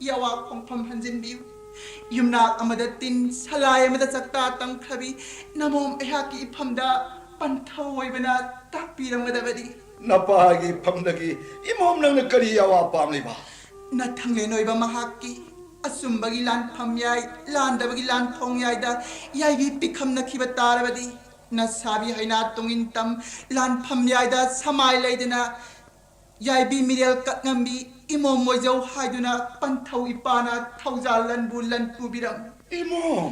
ꯌꯥꯋꯥ ꯈꯣꯡꯐꯝ ꯍꯟꯖꯤꯟꯕꯤꯌꯨ꯫ ꯌꯨꯝꯅꯥꯛ ꯑꯃꯗ ꯇꯤꯟ, ꯁꯂꯥꯏ ꯑꯃꯗ ꯆꯥꯛꯇꯥ ꯇꯝꯈ꯭ꯔꯕꯤ ꯅꯃꯣꯝ ꯑꯩꯍꯥꯛꯀꯤ ꯏꯐꯝꯗ ꯄꯟꯊꯧ ꯑꯣꯏꯕꯅ ꯇꯥꯛꯄꯤꯔꯝꯒꯗꯕꯅꯤ꯫ ꯅꯄꯥꯒꯤ ꯏꯐꯝꯗꯒꯤ ꯏꯃꯣꯝ ꯅꯪꯅ ꯀꯔꯤ ꯌꯥꯋꯥ ꯄꯥꯝꯂꯤꯕ? ꯅꯊꯪꯂꯦꯟ ꯑꯣꯏꯕ ꯃꯍꯥꯛꯀꯤ ꯑꯆꯨꯝꯕꯒꯤ ꯂꯥꯟꯐꯝ ꯌꯥꯏ, ꯂꯥꯟꯗꯕꯒꯤ ꯂꯥꯟꯊꯣꯡ ꯌꯥꯏꯗ ꯌꯥꯏꯕꯤ ꯄꯤꯈꯝꯅꯈꯤꯕ ꯇꯥꯔꯕꯗꯤ, ꯅꯁꯥꯕꯤ ꯍꯩꯅꯥ ꯇꯣꯡꯏꯟꯇꯝ ꯂꯥꯟꯐꯝ ꯌꯥꯏꯗ ꯁꯃꯥꯏ ꯂꯩꯗꯅ ꯌꯥꯏꯕꯤ ꯃꯤꯔꯦꯜ ꯀꯠꯉꯝꯕꯤ ꯏꯃꯣꯝ ꯃꯣꯏꯖꯧ ꯍꯥꯏꯗꯨꯅ ꯄꯟꯊꯧ ꯏꯄꯥꯅ ꯊꯧꯖꯥꯜ ꯂꯟꯕꯨ ꯂꯟ ꯄꯨꯕꯤꯔꯝ꯫ ꯏꯃꯣꯝ!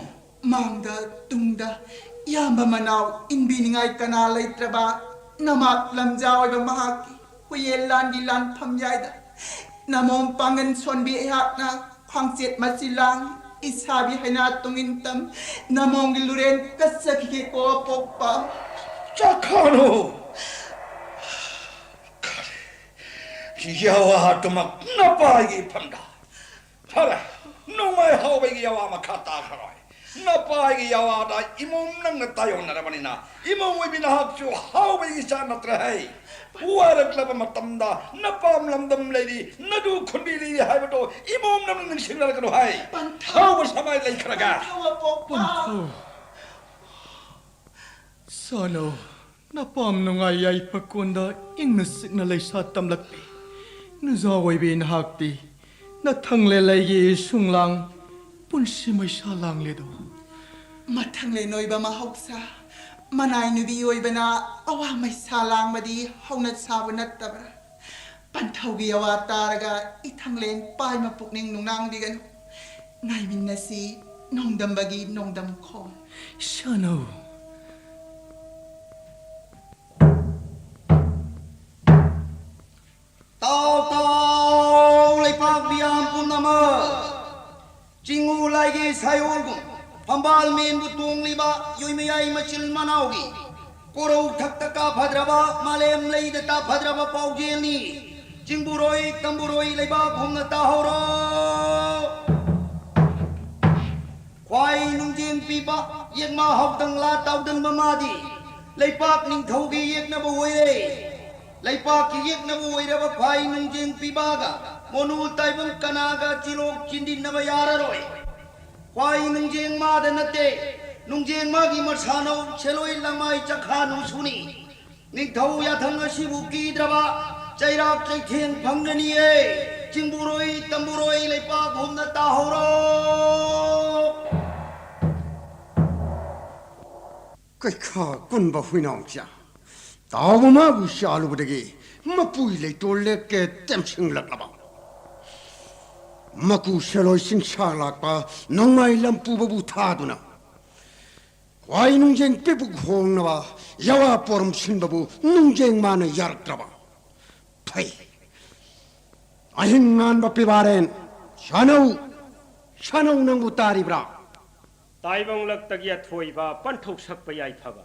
ꯃꯥꯡꯗ ꯇꯨꯡꯗ ꯏꯌꯥꯝꯕ ꯃꯅꯥꯎ ꯏꯟꯕꯤꯅꯤꯡꯉꯥꯏ ꯀꯅꯥ ꯂꯩꯇ꯭ꯔꯕ ꯅꯃꯥꯛ ꯂꯝꯖꯥ ꯑꯣꯏꯕ ꯃꯍꯥꯛꯀꯤ ꯍꯨꯌꯦꯟ ꯂꯥꯟꯒꯤ ꯂꯥꯟꯐꯝ ꯌꯥꯏꯗ ꯅꯃꯣꯝ ꯄꯥꯡꯒꯟ ꯁꯣꯟꯕꯤ ꯑꯩꯍꯥꯛꯅ ꯈ꯭ꯋꯥꯡꯆꯦꯠ ꯃꯆꯤ ꯂꯥꯡ ꯏꯁꯥꯕꯤ ꯍꯩꯅꯥ ꯇꯨꯡꯏꯟ ꯇꯝ ꯅꯃꯣꯝꯒꯤ ꯂꯨꯔꯦꯟ ꯀꯠꯆꯈꯤꯒꯦꯀꯣ ꯑꯄꯣꯛꯄ꯫ ꯆꯈꯥꯅꯨ! ꯀꯔꯤ ꯌꯥꯋꯥꯗꯨꯃꯛ ꯅꯄꯥꯒꯤ ꯐꯝꯗ? ꯐꯔꯦ, ꯅꯣꯡꯃꯩ ꯍꯥꯎꯕꯒꯤ ꯌꯥꯋꯥ ꯃꯈꯥ ꯇꯥꯈ꯭ꯔꯔꯣꯏ꯫ ꯅꯄꯥꯒꯤ ꯌꯥꯋꯥꯗ ꯏꯃꯣꯝ ꯅꯪꯅ ꯇꯥꯏꯌꯣꯟꯅꯔꯕꯅꯤꯅ, ꯏꯃꯣꯝ ꯑꯣꯏꯕꯤ ꯅꯍꯥꯛꯁꯨ ꯍꯥꯎꯕꯒꯤ ꯆꯥ ꯅꯠꯇ꯭ꯔꯦ ꯍꯩ꯫ ꯋꯥꯔꯛꯂꯕ ꯃꯇꯝꯗ ꯅꯄꯥꯝ ꯂꯝꯗꯝ ꯂꯩꯔꯤ, ꯅꯗꯨ ꯈꯨꯟꯕꯤ ꯂꯩꯔꯤ ꯍꯥꯏꯕꯗꯣ ꯏꯃꯣꯝ ꯅꯪꯅ ꯅꯤꯡꯁꯤꯡꯅꯔꯒꯅꯨ ꯍꯩ꯫ ꯄꯟꯊꯧ! ꯍꯥꯎꯕ ꯁꯃꯥꯏ ꯂꯩꯈ꯭ꯔꯒ꯫ ꯄꯟꯊꯧ ꯑꯄꯣꯛꯄ! ꯄꯟꯊꯧ! ꯁꯥꯅꯧ, ꯅꯄꯥꯝ ꯅꯨꯡꯉꯥꯏ ꯌꯥꯏꯐ ꯀꯣꯟꯗ ꯏꯪꯅ ꯆꯤꯛꯅ ꯂꯩꯁꯥ ꯇꯝꯂꯛꯄꯤ ꯅꯨꯖꯥ ꯑꯣꯏꯕꯤ ꯅꯍꯥꯛꯇꯤ ꯅꯊꯪꯂꯦ ꯂꯩꯒꯤ ꯁꯨꯡꯂꯥꯡ ꯄꯨꯟꯁꯤ ꯃꯩꯁꯥ ꯂꯥꯡꯂꯦꯗꯣ꯫ ꯃꯊꯪꯂꯦ ꯅꯣꯏꯕ ꯃꯍꯧꯁꯥ, ꯃꯅꯥꯏ ꯅꯨꯕꯤ ꯑꯣꯏꯕꯅ ꯑꯋꯥ ꯃꯩꯁꯥ ꯂꯥꯡꯕꯗꯤ ꯍꯧꯅ ꯁꯥꯕ ꯅꯠꯇꯕ꯭ꯔꯥ? ꯄꯟꯊꯧꯒꯤ ꯑꯋꯥ ꯇꯥꯔꯒ ꯏꯊꯪꯂꯦꯟ ꯄꯥꯏꯃ ꯄꯨꯛꯅꯤꯡ ꯅꯨꯡꯅꯥꯡꯕꯤꯒꯅꯨ꯫ ꯉꯥꯏꯃꯤꯟꯅꯁꯤ ꯅꯣꯡꯗꯝꯕꯒꯤ ꯅꯣꯡꯗꯝꯈꯣꯡ꯫ ꯁꯥꯅꯧ꯫ ꯇꯥꯎ ꯇꯥꯎ ꯂꯩꯄꯥꯛ ꯃꯤꯌꯥꯝ ꯄꯨꯝꯅꯃꯛ! ꯆꯤꯡꯉꯨ ꯂꯥꯏꯒꯤ ꯁꯥꯏꯑꯣꯜꯒꯨꯝ ꯐꯝꯕꯥꯜ ꯃꯦꯟꯕꯨ ꯇꯣꯡꯂꯤꯕ ꯌꯣꯏꯃꯌꯥꯏ ꯃꯆꯤꯜ ꯃꯅꯥꯎꯒꯤ ꯀꯣꯔꯧ ꯊꯛꯇ ꯀꯥꯐꯗ꯭ꯔꯕ, ꯃꯥꯂꯦꯝ ꯂꯩꯗ ꯇꯥꯐꯗ꯭ꯔꯕ ꯄꯥꯎꯖꯦꯜꯅꯤ꯫ ꯆꯤꯡꯕꯨꯔꯣꯏ ꯇꯝꯕꯨꯔꯣꯏ ꯂꯩꯕꯥꯛ ꯍꯨꯝꯅ ꯇꯥꯍꯧꯔꯣ꯫ ꯈ꯭ꯋꯥꯏ ꯅꯨꯡꯖꯦꯡ ꯄꯤꯕ ꯌꯦꯛꯃꯥ ꯍꯥꯎꯗꯪꯂꯥ ꯇꯥꯎꯗꯪꯕ ꯃꯥꯗꯤ ꯂꯩꯄꯥꯛ ꯅꯤꯡꯊꯧꯒꯤ ꯌꯦꯛꯅꯕ ꯑꯣꯏꯔꯦ꯫ ꯂꯩꯄꯥꯛꯀꯤ ꯌꯦꯛꯅꯕ ꯑꯣꯏꯔꯕ ꯈ꯭ꯋꯥꯏ ꯅꯨꯡꯖꯦꯡ ꯄꯤꯕꯥꯒ ꯃꯣꯅꯨ ꯇꯥꯏꯕꯪ ꯀꯅꯥꯒ ꯆꯤꯂꯣꯛ ꯆꯤꯟꯗꯤꯟꯅꯕ ꯌꯥꯔꯔꯣꯏ꯫ ꯈ꯭ꯋꯥꯏ ꯅꯨꯡꯖꯦꯡ ꯃꯥꯗ ꯅꯠꯇꯦ, ꯅꯨꯡꯖꯦꯡ ꯃꯥꯒꯤ ꯃꯁꯥꯅꯧ ꯁꯦꯂꯣꯏ ꯂꯃꯥꯏ ꯆꯈꯥ ꯅꯨꯡꯁꯨꯅꯤ꯫ ꯅꯤꯡꯊꯧ ꯌꯥꯊꯪ ꯑꯁꯤꯕꯨ ꯀꯤꯗ꯭ꯔꯕ ꯆꯩꯔꯥꯛ ꯆꯩꯊꯦꯡ ꯐꯪꯒꯅꯤꯌꯦ꯫ ꯆꯤꯡꯕꯨꯔꯣꯏ ꯇꯝꯕꯨꯔꯣꯏ ꯂꯩꯄꯥꯛ ꯍꯨꯝꯅ ꯇꯥꯍꯧꯔꯣ꯫ ꯀꯩꯈꯥ ꯀꯨꯟꯕ ꯍꯨꯏꯅꯥꯎꯆꯥ, ꯇꯥꯎꯕ ꯃꯥꯕꯨ ꯆꯥꯂꯨꯕꯗꯒꯤ ꯃꯄꯨꯏ ꯂꯩꯇꯣꯜ ꯂꯦꯛꯀꯦ ꯇꯦꯝꯁꯤꯡꯂꯛꯂꯕ꯫ ꯃꯀꯨ ꯁꯦꯂꯣꯏꯁꯤꯡ ꯁꯥ ꯂꯥꯛꯄ ꯅꯣꯡꯃꯥꯏ ꯂꯝ ꯄꯨꯕꯕꯨ ꯊꯥꯗꯨꯅ ꯈ꯭ꯋꯥꯏ ꯅꯨꯡꯖꯦꯡ ꯄꯤꯕꯨ ꯍꯣꯡꯅꯕ ꯌꯥꯋꯥ ꯄꯣꯔꯝ ꯁꯤꯟꯕꯕꯨ ꯅꯨꯡꯖꯦꯡ ꯃꯥꯅ ꯌꯥꯔꯛꯇ꯭ꯔꯕ꯫ ꯐꯩ꯫ ꯑꯍꯤꯡ ꯉꯥꯟꯕ ꯄꯤꯕꯥꯔꯦꯟ, ꯁꯥꯅꯧ, ꯁꯥꯅꯧ ꯅꯪꯕꯨ ꯇꯥꯔꯤꯕ꯭ꯔꯥ? ꯇꯥꯏꯕꯪꯂꯛꯇꯒꯤ ꯑꯊꯣꯏꯕ ꯄꯟꯊꯧ ꯁꯛꯄ ꯌꯥꯏꯐꯕ꯫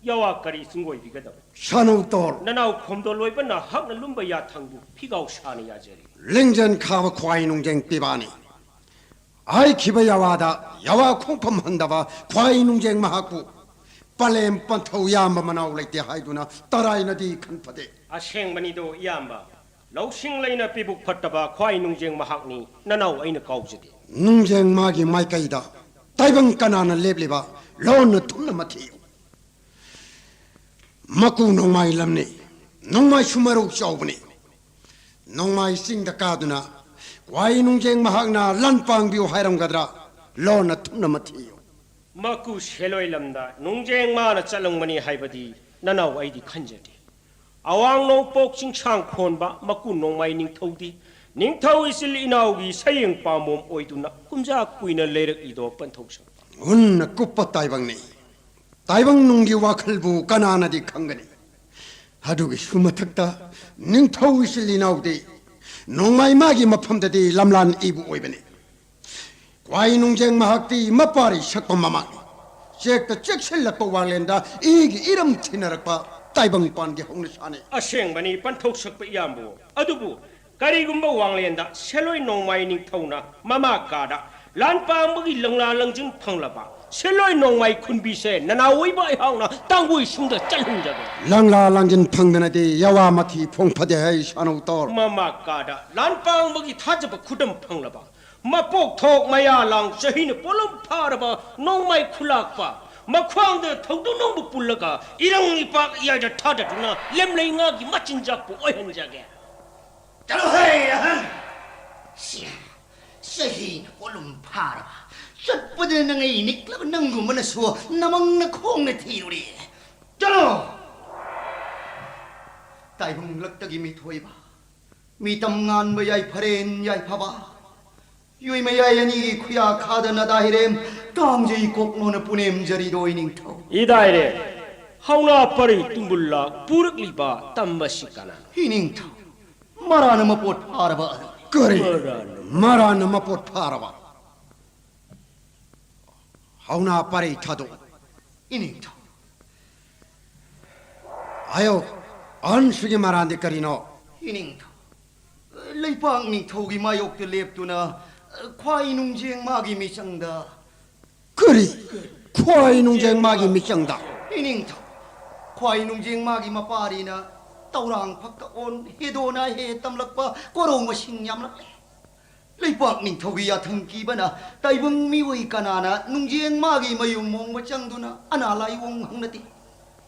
ꯌꯥꯋꯥ ꯀꯔꯤ ꯆꯤꯡꯒꯣꯏꯕꯤꯒꯗꯕ? ꯁꯥꯅꯧ ꯇꯣꯜ꯫ ꯅꯅꯥꯎ ꯈꯣꯝꯗꯣ ꯂꯣꯏꯕ ꯅꯍꯥꯛꯅ ꯂꯨꯝꯕ ꯌꯥꯊꯪꯕꯨ ꯐꯤꯒꯥꯎ ꯁꯥꯅ ꯌꯥꯖꯔꯤ꯫ ꯂꯤꯡꯖꯦꯜ ꯈꯥꯕ ꯈ꯭ꯋꯥꯏ ꯅꯨꯡꯖꯦꯡ ꯄꯤꯕꯥꯅꯤ꯫ ꯍꯥꯏꯈꯤꯕ ꯌꯥꯋꯥꯗ ꯌꯥꯋꯥ ꯈꯣꯡꯐꯝ ꯍꯟꯗꯕ ꯈ꯭ꯋꯥꯏ ꯅꯨꯡꯖꯦꯡ ꯃꯍꯥꯛꯄꯨ ꯄꯂꯦꯝ ꯄꯟꯊꯧ ꯌꯥꯝꯕ ꯃꯅꯥꯎ ꯂꯩꯇꯦ ꯍꯥꯏꯗꯨꯅ ꯇꯔꯥꯏꯅꯗꯤ ꯈꯟ ꯐꯗꯦ꯫ ꯑꯁꯦꯡꯕꯅꯤꯗꯣ ꯏꯌꯥꯝꯕ, ꯂꯧꯁꯤꯡ ꯂꯩꯅ ꯄꯤꯕꯨꯛ ꯐꯠꯇꯕ ꯈ꯭ꯋꯥꯏ ꯅꯨꯡꯖꯦꯡ ꯃꯍꯥꯛꯅꯤ ꯅꯅꯥꯎ ꯑꯩꯅ ꯀꯥꯎꯖꯗꯦ꯫ ꯅꯨꯡꯖꯦꯡ ꯃꯥꯒꯤ ꯃꯥꯏꯀꯩꯗ ꯇꯥꯏꯕꯪ ꯀꯅꯥꯅ ꯂꯦꯞꯂꯤꯕ ꯂꯣꯟꯅ ꯊꯨꯝꯅ ꯃꯊꯤꯌꯨ꯫ ꯃꯀꯨ ꯅꯣꯡꯃꯥꯏ ꯂꯝꯅꯤ, ꯅꯣꯡꯃꯥꯏꯁꯨ ꯃꯔꯧ ꯆꯥꯎꯕꯅꯤ꯫ ꯅꯣꯡꯃꯥꯏ ꯆꯤꯡꯗ ꯀꯥꯗꯨꯅ ꯈ꯭ꯋꯥꯏ ꯅꯨꯡꯖꯦꯡ ꯃꯍꯥꯛꯅ ꯂꯥꯟ ꯄꯥꯡꯕꯤꯌꯨ ꯍꯥꯏꯔꯝꯒꯗ꯭ꯔꯥ? ꯂꯣꯟꯅ ꯊꯨꯝꯅ ꯃꯊꯤꯌꯨ꯫ ꯃꯀꯨ ꯁꯦꯂꯣꯏ ꯂꯝꯗ ꯅꯨꯡꯖꯦꯡ ꯃꯥꯅ ꯆꯠꯂꯝꯒꯅꯤ ꯍꯥꯏꯕꯗꯤ ꯅꯅꯥꯎ ꯑꯩꯗꯤ ꯈꯟꯖꯗꯦ꯫ ꯑꯋꯥꯡ ꯅꯣꯡꯄꯣꯛ ꯆꯤꯡꯁꯥꯡ ꯈꯣꯟꯕ ꯃꯀꯨ ꯅꯣꯡꯃꯥꯏ ꯅꯤꯡꯊꯧꯗꯤ ꯅꯤꯡꯊꯧ ꯏꯆꯤꯜ ꯏꯅꯥꯎꯒꯤ ꯁꯌꯦꯡ ꯄꯥꯝꯕꯣꯝ ꯑꯣꯏꯗꯨꯅ ꯀꯨꯝꯖꯥ ꯀꯨꯏꯅ ꯂꯩꯔꯛꯂꯤꯗꯣ ꯄꯟꯊꯧ ꯁꯛꯄ꯫ ꯍꯨꯟꯅ ꯀꯨꯞꯄ ꯇꯥꯏꯕꯪꯅꯤ꯫ ꯇꯥꯏꯕꯪ ꯅꯨꯡꯒꯤ ꯋꯥꯈꯜꯕꯨ ꯀꯅꯥꯅꯗꯤ ꯈꯪꯒꯅꯤ? ꯑꯗꯨꯒꯤꯁꯨ ꯃꯊꯛꯇ ꯅꯤꯡꯊꯧ ꯏꯆꯤꯜ ꯏꯅꯥꯎꯗꯤ ꯅꯣꯡꯃꯥꯏ ꯃꯥꯒꯤ ꯃꯐꯝꯗꯗꯤ ꯂꯝꯂꯥꯟ ꯏꯕꯨ ꯑꯣꯏꯕꯅꯤ꯫ ꯈ꯭ꯋꯥꯏ ꯅꯨꯡꯖꯦꯡ ꯃꯍꯥꯛꯇꯤ ꯃꯄꯥꯔꯤ ꯁꯛꯄ ꯃꯃꯥꯡꯅꯤ꯫ ꯆꯦꯛꯇ ꯆꯦꯛꯁꯤꯜꯂꯛꯄ ꯋꯥꯡꯂꯦꯟꯗ ꯏꯒꯤ ꯏꯔꯝ ꯊꯤꯅꯔꯛꯄ ꯇꯥꯏꯕꯪ ꯄꯥꯟꯒꯤ ꯍꯧꯅꯁꯥꯅꯤ꯫ ꯑꯁꯦꯡꯕꯅꯤ ꯄꯟꯊꯧ ꯁꯛꯄ ꯏꯌꯥꯝꯕ꯫ ꯑꯗꯨꯕꯨ ꯀꯔꯤꯒꯨꯝꯕ ꯋꯥꯡꯂꯦꯟꯗ ꯁꯦꯂꯣꯏ ꯅꯣꯡꯃꯥꯏ ꯅꯤꯡꯊꯧꯅ ꯃꯃꯥ ꯀꯥꯗ ꯂꯥꯟ ꯄꯥꯡꯕꯒꯤ ꯂꯪꯂꯥ ꯂꯪꯖꯤꯟ ꯐꯪꯂꯕ ꯁꯦꯂꯣꯏ ꯅꯣꯡꯃꯥꯏ ꯈꯨꯟꯕꯤꯁꯦ ꯅꯅꯥꯎ ꯑꯣꯏꯕ ꯑꯩꯍꯥꯛꯅ ꯇꯥꯡꯒꯣꯏ ꯁꯨꯝꯗ ꯆꯠꯍꯟꯖꯒꯦ꯫ ꯂꯪꯂꯥ ꯂꯪꯖꯤꯟ ꯐꯪꯗꯅꯗꯤ ꯌꯥꯋꯥ ꯃꯊꯤ ꯐꯣꯡ ꯐꯗꯦ ꯍꯥꯏ ꯁꯥꯅꯧ ꯇꯧꯔ꯫ ꯃꯃꯥ ꯀꯥꯗ ꯂꯥꯟ ꯄꯥꯡꯕꯒꯤ ꯊꯥꯖꯕ ꯈꯨꯗꯝ ꯐꯪꯂꯕ ꯃꯄꯣꯛ ꯊꯣꯛ ꯃꯌꯥ ꯂꯥꯡ ꯆꯍꯤꯅ ꯄꯣꯠꯂꯨꯝ ꯐꯥꯔꯕ ꯅꯣꯡꯃꯥꯏ ꯈꯨꯂꯥꯛꯄ ꯃꯈ꯭ꯋꯥꯡꯗ ꯊꯧꯗꯨꯅꯧꯕ ꯄꯨꯜꯂꯒ ꯏꯔꯪ ꯏꯄꯥꯛ ꯏꯌꯥꯏꯗ ꯊꯥꯗꯗꯨꯅ ꯂꯦꯝꯂꯩ ꯉꯥꯒꯤ ꯃꯆꯤꯟꯖꯥꯛꯄꯨ ꯑꯣꯏꯍꯟꯖꯒꯦ꯫ ꯆꯠꯂꯣꯍꯦ ꯑꯍꯟ! ꯁꯤ, ꯆꯍꯤꯅ ꯄꯣꯠꯂꯨꯝ ꯐꯥꯔꯕ, ꯆꯠꯄꯗ ꯅꯪ ꯑꯩ ꯅꯤꯛꯂꯕ ꯅꯪꯒꯨꯝꯕꯅꯁꯨ ꯅꯃꯪꯅ ꯈꯣꯡꯅ ꯊꯤꯔꯨꯔꯦ꯫ ꯆꯠꯂꯣ! ꯇꯥꯏꯕꯪ ꯂꯛꯇꯒꯤ ꯃꯤꯊꯣꯏꯕ, ꯃꯤꯇꯝ ꯉꯥꯟꯕ ꯌꯥꯏꯐꯔꯦꯟ ꯌꯥꯏꯐꯕ, ꯌꯣꯏꯃꯌꯥꯏ ꯑꯅꯤꯒꯤ ꯈꯨꯌꯥ ꯈꯥꯗ ꯅꯗꯥ ꯍꯤꯔꯦꯝ ꯇꯥꯡꯖꯩ ꯀꯣꯛꯂꯣꯅ ꯄꯨꯅꯦꯝꯖꯔꯤꯗꯣ ꯏꯅꯤꯡꯊꯧ꯫ ꯏꯗꯥꯏꯔꯦ, ꯍꯧꯅꯥ ꯄꯔꯩ ꯇꯨꯡꯒꯨꯜꯂꯥ ꯄꯨꯔꯛꯂꯤꯕ ꯇꯝꯕꯁꯤ ꯀꯅꯥꯅꯣ? ꯏꯅꯤꯡꯊꯧ, ꯃꯔꯥꯅ ꯃꯄꯣꯠ ꯐꯥꯔꯕ ꯑꯗꯨ꯫ ꯀꯔꯤ? ꯃꯔꯥꯅ ꯃꯔꯥꯅ ꯃꯄꯣꯠ ꯐꯥꯔꯕ? ꯍꯧꯅꯥ ꯄꯔꯩ ꯊꯥꯗꯣꯛ꯫ ꯏꯅꯤꯡꯊꯧ꯫ ꯍꯥꯏꯌꯣ, ꯑꯍꯟꯁꯤꯒꯤ ꯃꯔꯥꯟꯗꯤ ꯀꯔꯤꯅꯣ? ꯏꯅꯤꯡꯊꯧ, ꯂꯩꯄꯥꯛ ꯅꯤꯡꯊꯧꯒꯤ ꯃꯥꯌꯣꯛꯇ ꯂꯦꯞꯇꯨꯅ ꯈ꯭ꯋꯥꯏ ꯅꯨꯡꯖꯦꯡ ꯃꯥꯒꯤ ꯃꯤꯆꯪꯗ꯫ ꯀꯔꯤ? ꯈ꯭ꯋꯥꯏ ꯅꯨꯡꯖꯦꯡ ꯃꯥꯒꯤ ꯃꯤꯆꯪꯗ? ꯏꯅꯤꯡꯊꯧ, ꯈ꯭ꯋꯥꯏ ꯅꯨꯡꯖꯦꯡ ꯃꯥꯒꯤ ꯃꯄꯥꯔꯤꯅ ꯇꯧꯔꯥꯡ ꯐꯛꯇ ꯑꯣꯟ ꯍꯦꯗꯣꯅ ꯍꯦ ꯇꯝꯂꯛꯄ ꯀꯣꯔꯧ ꯃꯁꯤꯡ ꯌꯥꯝꯂꯛꯂꯦ꯫ ꯂꯩꯄꯥꯛ ꯅꯤꯡꯊꯧꯒꯤ ꯌꯥꯊꯪ ꯀꯤꯕꯅ ꯇꯥꯏꯕꯪ ꯃꯤꯑꯣꯏ ꯀꯅꯥꯅ ꯅꯨꯡꯖꯦꯡ ꯃꯥꯒꯤ ꯃꯌꯨꯝ ꯃꯣꯡꯕ ꯆꯪꯗꯨꯅ ꯑꯅꯥ ꯂꯥꯏꯑꯣꯡ ꯍꯪꯅꯗꯦ꯫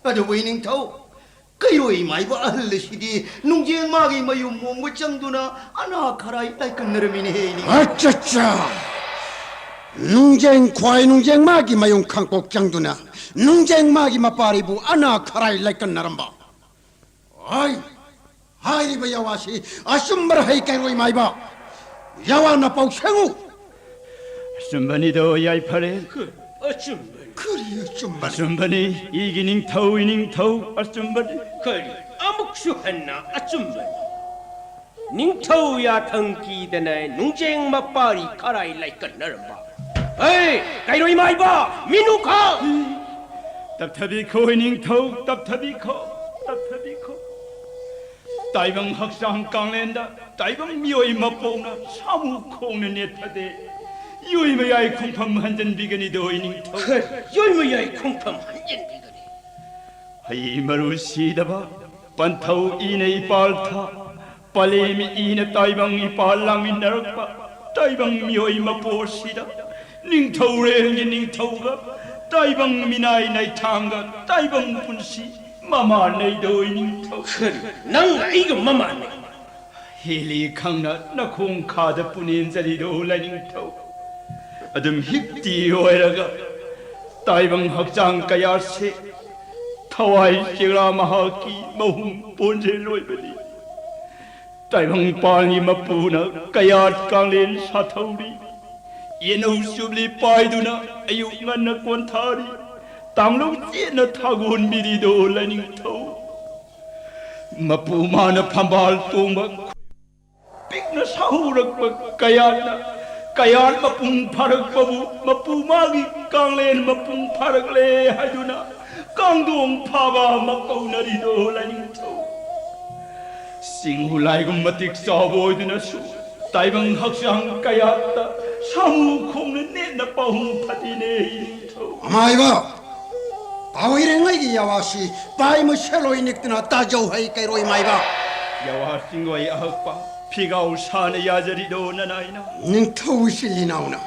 ꯑꯗꯨꯕꯨ ꯏꯅꯤꯡꯊꯧ, ꯀꯩꯔꯣꯏ ꯃꯥꯏꯕ ꯑꯍꯜ ꯑꯁꯤꯗꯤ ꯅꯨꯡꯖꯦꯡ ꯃꯥꯒꯤ ꯃꯌꯨꯝ ꯃꯣꯡꯕ ꯆꯪꯗꯨꯅ ꯑꯅꯥ ꯈꯔꯥꯏ ꯂꯥꯏꯀꯟꯅꯔꯝꯃꯤꯅꯦꯍꯦ ꯏꯅꯤꯡꯊꯧ꯫ ꯑꯆꯥ, ꯅꯨꯡꯖꯦꯡ ꯈ꯭ꯋꯥꯏ ꯅꯨꯡꯖꯦꯡ ꯃꯥꯒꯤ ꯃꯌꯨꯝ ꯈꯥꯡꯄꯣꯛ ꯆꯪꯗꯨꯅ ꯅꯨꯡꯖꯦꯡ ꯃꯥꯒꯤ ꯃꯄꯥꯔꯤꯕꯨ ꯑꯅꯥ ꯈꯔꯥꯏ ꯂꯥꯏꯀꯟꯅꯔꯝꯕ꯫ ꯍꯥꯏ, ꯍꯥꯏꯔꯤꯕ ꯌꯥꯋꯥꯁꯤ ꯑꯆꯨꯝꯕꯔ ꯍꯩ ꯀꯩꯔꯣꯏ ꯃꯥꯏꯕ? ꯌꯥꯋꯥ ꯅꯄꯥꯎ ꯁꯦꯡꯉꯨ꯫ ꯑꯆꯨꯝꯕꯅꯤꯗꯣ ꯌꯥꯏꯐꯔꯦ꯫ ꯑꯆꯨꯝꯕꯅꯤ꯫ ꯀꯔꯤ ꯑꯆꯨꯝꯕꯅꯤ? ꯑꯆꯨꯝꯕꯅꯤ, ꯏꯒꯤ ꯅꯤꯡꯊꯧ, ꯏꯅꯤꯡꯊꯧ, ꯑꯆꯨꯝꯕꯅꯤ꯫ ꯀꯔꯤ? ꯑꯃꯨꯛꯁꯨ ꯍꯟꯅ ꯑꯆꯨꯝꯕꯅꯤ꯫ ꯅꯤꯡꯊꯧ ꯌꯥꯊꯪ ꯀꯤꯗꯅ ꯅꯨꯡꯖꯦꯡ ꯃꯄꯥꯔꯤ ꯈꯔꯥꯏ ꯂꯥꯏꯀꯠꯅꯔꯝꯕ꯫ ꯍꯩ, ꯀꯩꯔꯣꯏ ꯃꯥꯏꯕ, ꯃꯤꯅꯨꯈꯥ! ꯇꯞꯊꯕꯤꯈꯣ, ꯏꯅꯤꯡꯊꯧ, ꯇꯞꯊꯕꯤꯈꯣ, ꯇꯞꯊꯕꯤꯈꯣ꯫ ꯇꯥꯏꯕꯪ ꯍꯛꯆꯥꯡ ꯀꯥꯡꯂꯦꯟꯗ ꯇꯥꯏꯕꯪ ꯃꯤꯑꯣꯏ ꯃꯄꯣꯛꯅ ꯁꯥꯃꯨ ꯈꯣꯡꯅ ꯅꯦꯠꯊꯗꯦ꯫ ꯌꯣꯏ ꯃꯌꯥꯏ ꯈꯣꯡꯐꯝ ꯍꯟꯖꯤꯟꯕꯤꯒꯅꯤꯗꯣ, ꯏꯅꯤꯡꯊꯧ꯫ ꯈꯔ ꯌꯣꯏ ꯃꯌꯥꯏ ꯈꯣꯡꯐꯝ ꯍꯟꯖꯤꯟꯕꯤꯒꯅꯤ꯫ ꯍꯩ ꯃꯔꯨ ꯁꯤꯗꯕ, ꯄꯟꯊꯧ ꯏꯅ ꯏꯄꯥꯜ ꯊꯥ, ꯄꯂꯦꯝ ꯏꯅ ꯇꯥꯏꯕꯪ ꯏꯄꯥꯜ ꯂꯥꯡꯃꯤꯟꯅꯔꯛꯄ ꯇꯥꯏꯕꯪ ꯃꯤꯑꯣꯏ ꯃꯄꯣꯛ ꯑꯁꯤꯗ ꯅꯤꯡꯊꯧꯔꯦꯜꯒꯤ ꯅꯤꯡꯊꯧꯒ ꯇꯥꯏꯕꯪ ꯃꯤꯅꯥꯏ ꯅꯥꯏꯊꯥꯡꯒ ꯇꯥꯏꯕꯪ ꯄꯨꯟꯁꯤ ꯃꯃꯥꯟꯅꯩꯗꯣ ꯏꯅꯤꯡꯊꯧ꯫ ꯀꯔꯤ? ꯅꯪ ꯑꯩꯒ ꯃꯃꯥꯟꯅꯩ? ꯍꯦꯜꯂꯤ ꯈꯪꯅ ꯅꯈꯣꯡ ꯈꯥꯗ ꯄꯨꯅꯦꯝꯖꯔꯤꯗꯣ ꯂꯥꯏꯅꯤꯡꯊꯧ꯫ ꯑꯗꯨꯝ ꯍꯤꯛꯇꯤ ꯑꯣꯏꯔꯒ ꯇꯥꯏꯕꯪ ꯍꯛꯆꯥꯡ ꯀꯌꯥꯁꯦ ꯊꯋꯥꯏ ꯆꯦꯛꯂꯥ ꯃꯍꯥꯛꯀꯤ ꯃꯍꯨꯝ ꯄꯣꯟꯖꯦꯜ ꯑꯣꯏꯕꯅꯤ꯫ ꯇꯥꯏꯕꯪ ꯄꯥꯟꯒꯤ ꯃꯄꯨꯅ ꯀꯌꯥꯠ ꯀꯥꯡꯂꯦꯟ ꯁꯥꯊꯧꯔꯤ꯫ ꯌꯦꯅꯧ ꯆꯨꯞꯂꯤ ꯄꯥꯏꯗꯨꯅ ꯑꯌꯨꯛ ꯉꯟꯅ ꯀꯣꯟꯊꯥꯔꯤ꯫ ꯇꯥꯡꯂꯧ ꯆꯦꯠꯅ ꯊꯥꯒꯣꯟꯕꯤꯔꯤꯗꯣ ꯂꯥꯏꯅꯤꯡꯊꯧ꯫ ꯃꯄꯨ ꯃꯥꯅ ꯐꯝꯕꯥꯜ ꯇꯣꯡꯕ ꯄꯤꯛꯅ ꯁꯥꯍꯧꯔꯛꯄ ꯀꯌꯥꯠꯅ, ꯀꯌꯥꯠ ꯃꯄꯨꯡ ꯐꯥꯔꯛꯄꯕꯨ ꯃꯄꯨ ꯃꯥꯒꯤ ꯀꯥꯡꯂꯦꯟ ꯃꯄꯨꯡ ꯐꯥꯔꯛꯂꯦ ꯍꯥꯏꯗꯨꯅ ꯀꯥꯡꯗꯣꯡ ꯐꯥꯕ ꯑꯃ ꯀꯧꯅꯔꯤꯗꯣ ꯂꯥꯏꯅꯤꯡꯊꯧ꯫ ꯆꯤꯡꯍꯨ ꯂꯥꯏꯒꯨꯝ ꯃꯇꯤꯛ ꯆꯥꯎꯕ ꯑꯣꯏꯗꯨꯅꯁꯨ ꯇꯥꯏꯕꯪ ꯍꯛꯆꯥꯡ ꯀꯌꯥꯠꯇ ꯁꯥꯃꯨ ꯈꯣꯡꯅ ꯅꯦꯠꯅ ꯄꯥꯎꯍꯨꯝ ꯐꯠꯇꯤꯅꯦ ꯅꯤꯡꯊꯧ꯫ ꯑꯃꯥꯏꯕ! ꯄꯥꯎꯏꯔꯦꯡꯉꯩꯒꯤ ꯌꯥꯋꯥꯁꯤ ꯄꯥꯏꯃ ꯁꯦꯂꯣꯏ ꯅꯤꯛꯇꯅ ꯇꯥꯖꯧ ꯍꯩ ꯀꯩꯔꯣꯏ ꯃꯥꯏꯕ꯫ ꯌꯥꯋꯥ ꯆꯤꯡꯂꯣꯏ ꯑꯍꯛꯄ ꯐꯤꯒꯥꯎ ꯁꯥꯅ ꯌꯥꯖꯔꯤꯗꯣ ꯅꯅꯥꯏꯅ꯫ ꯅꯤꯡꯊꯧ ꯏꯆꯤꯜ ꯏꯅꯥꯎꯅ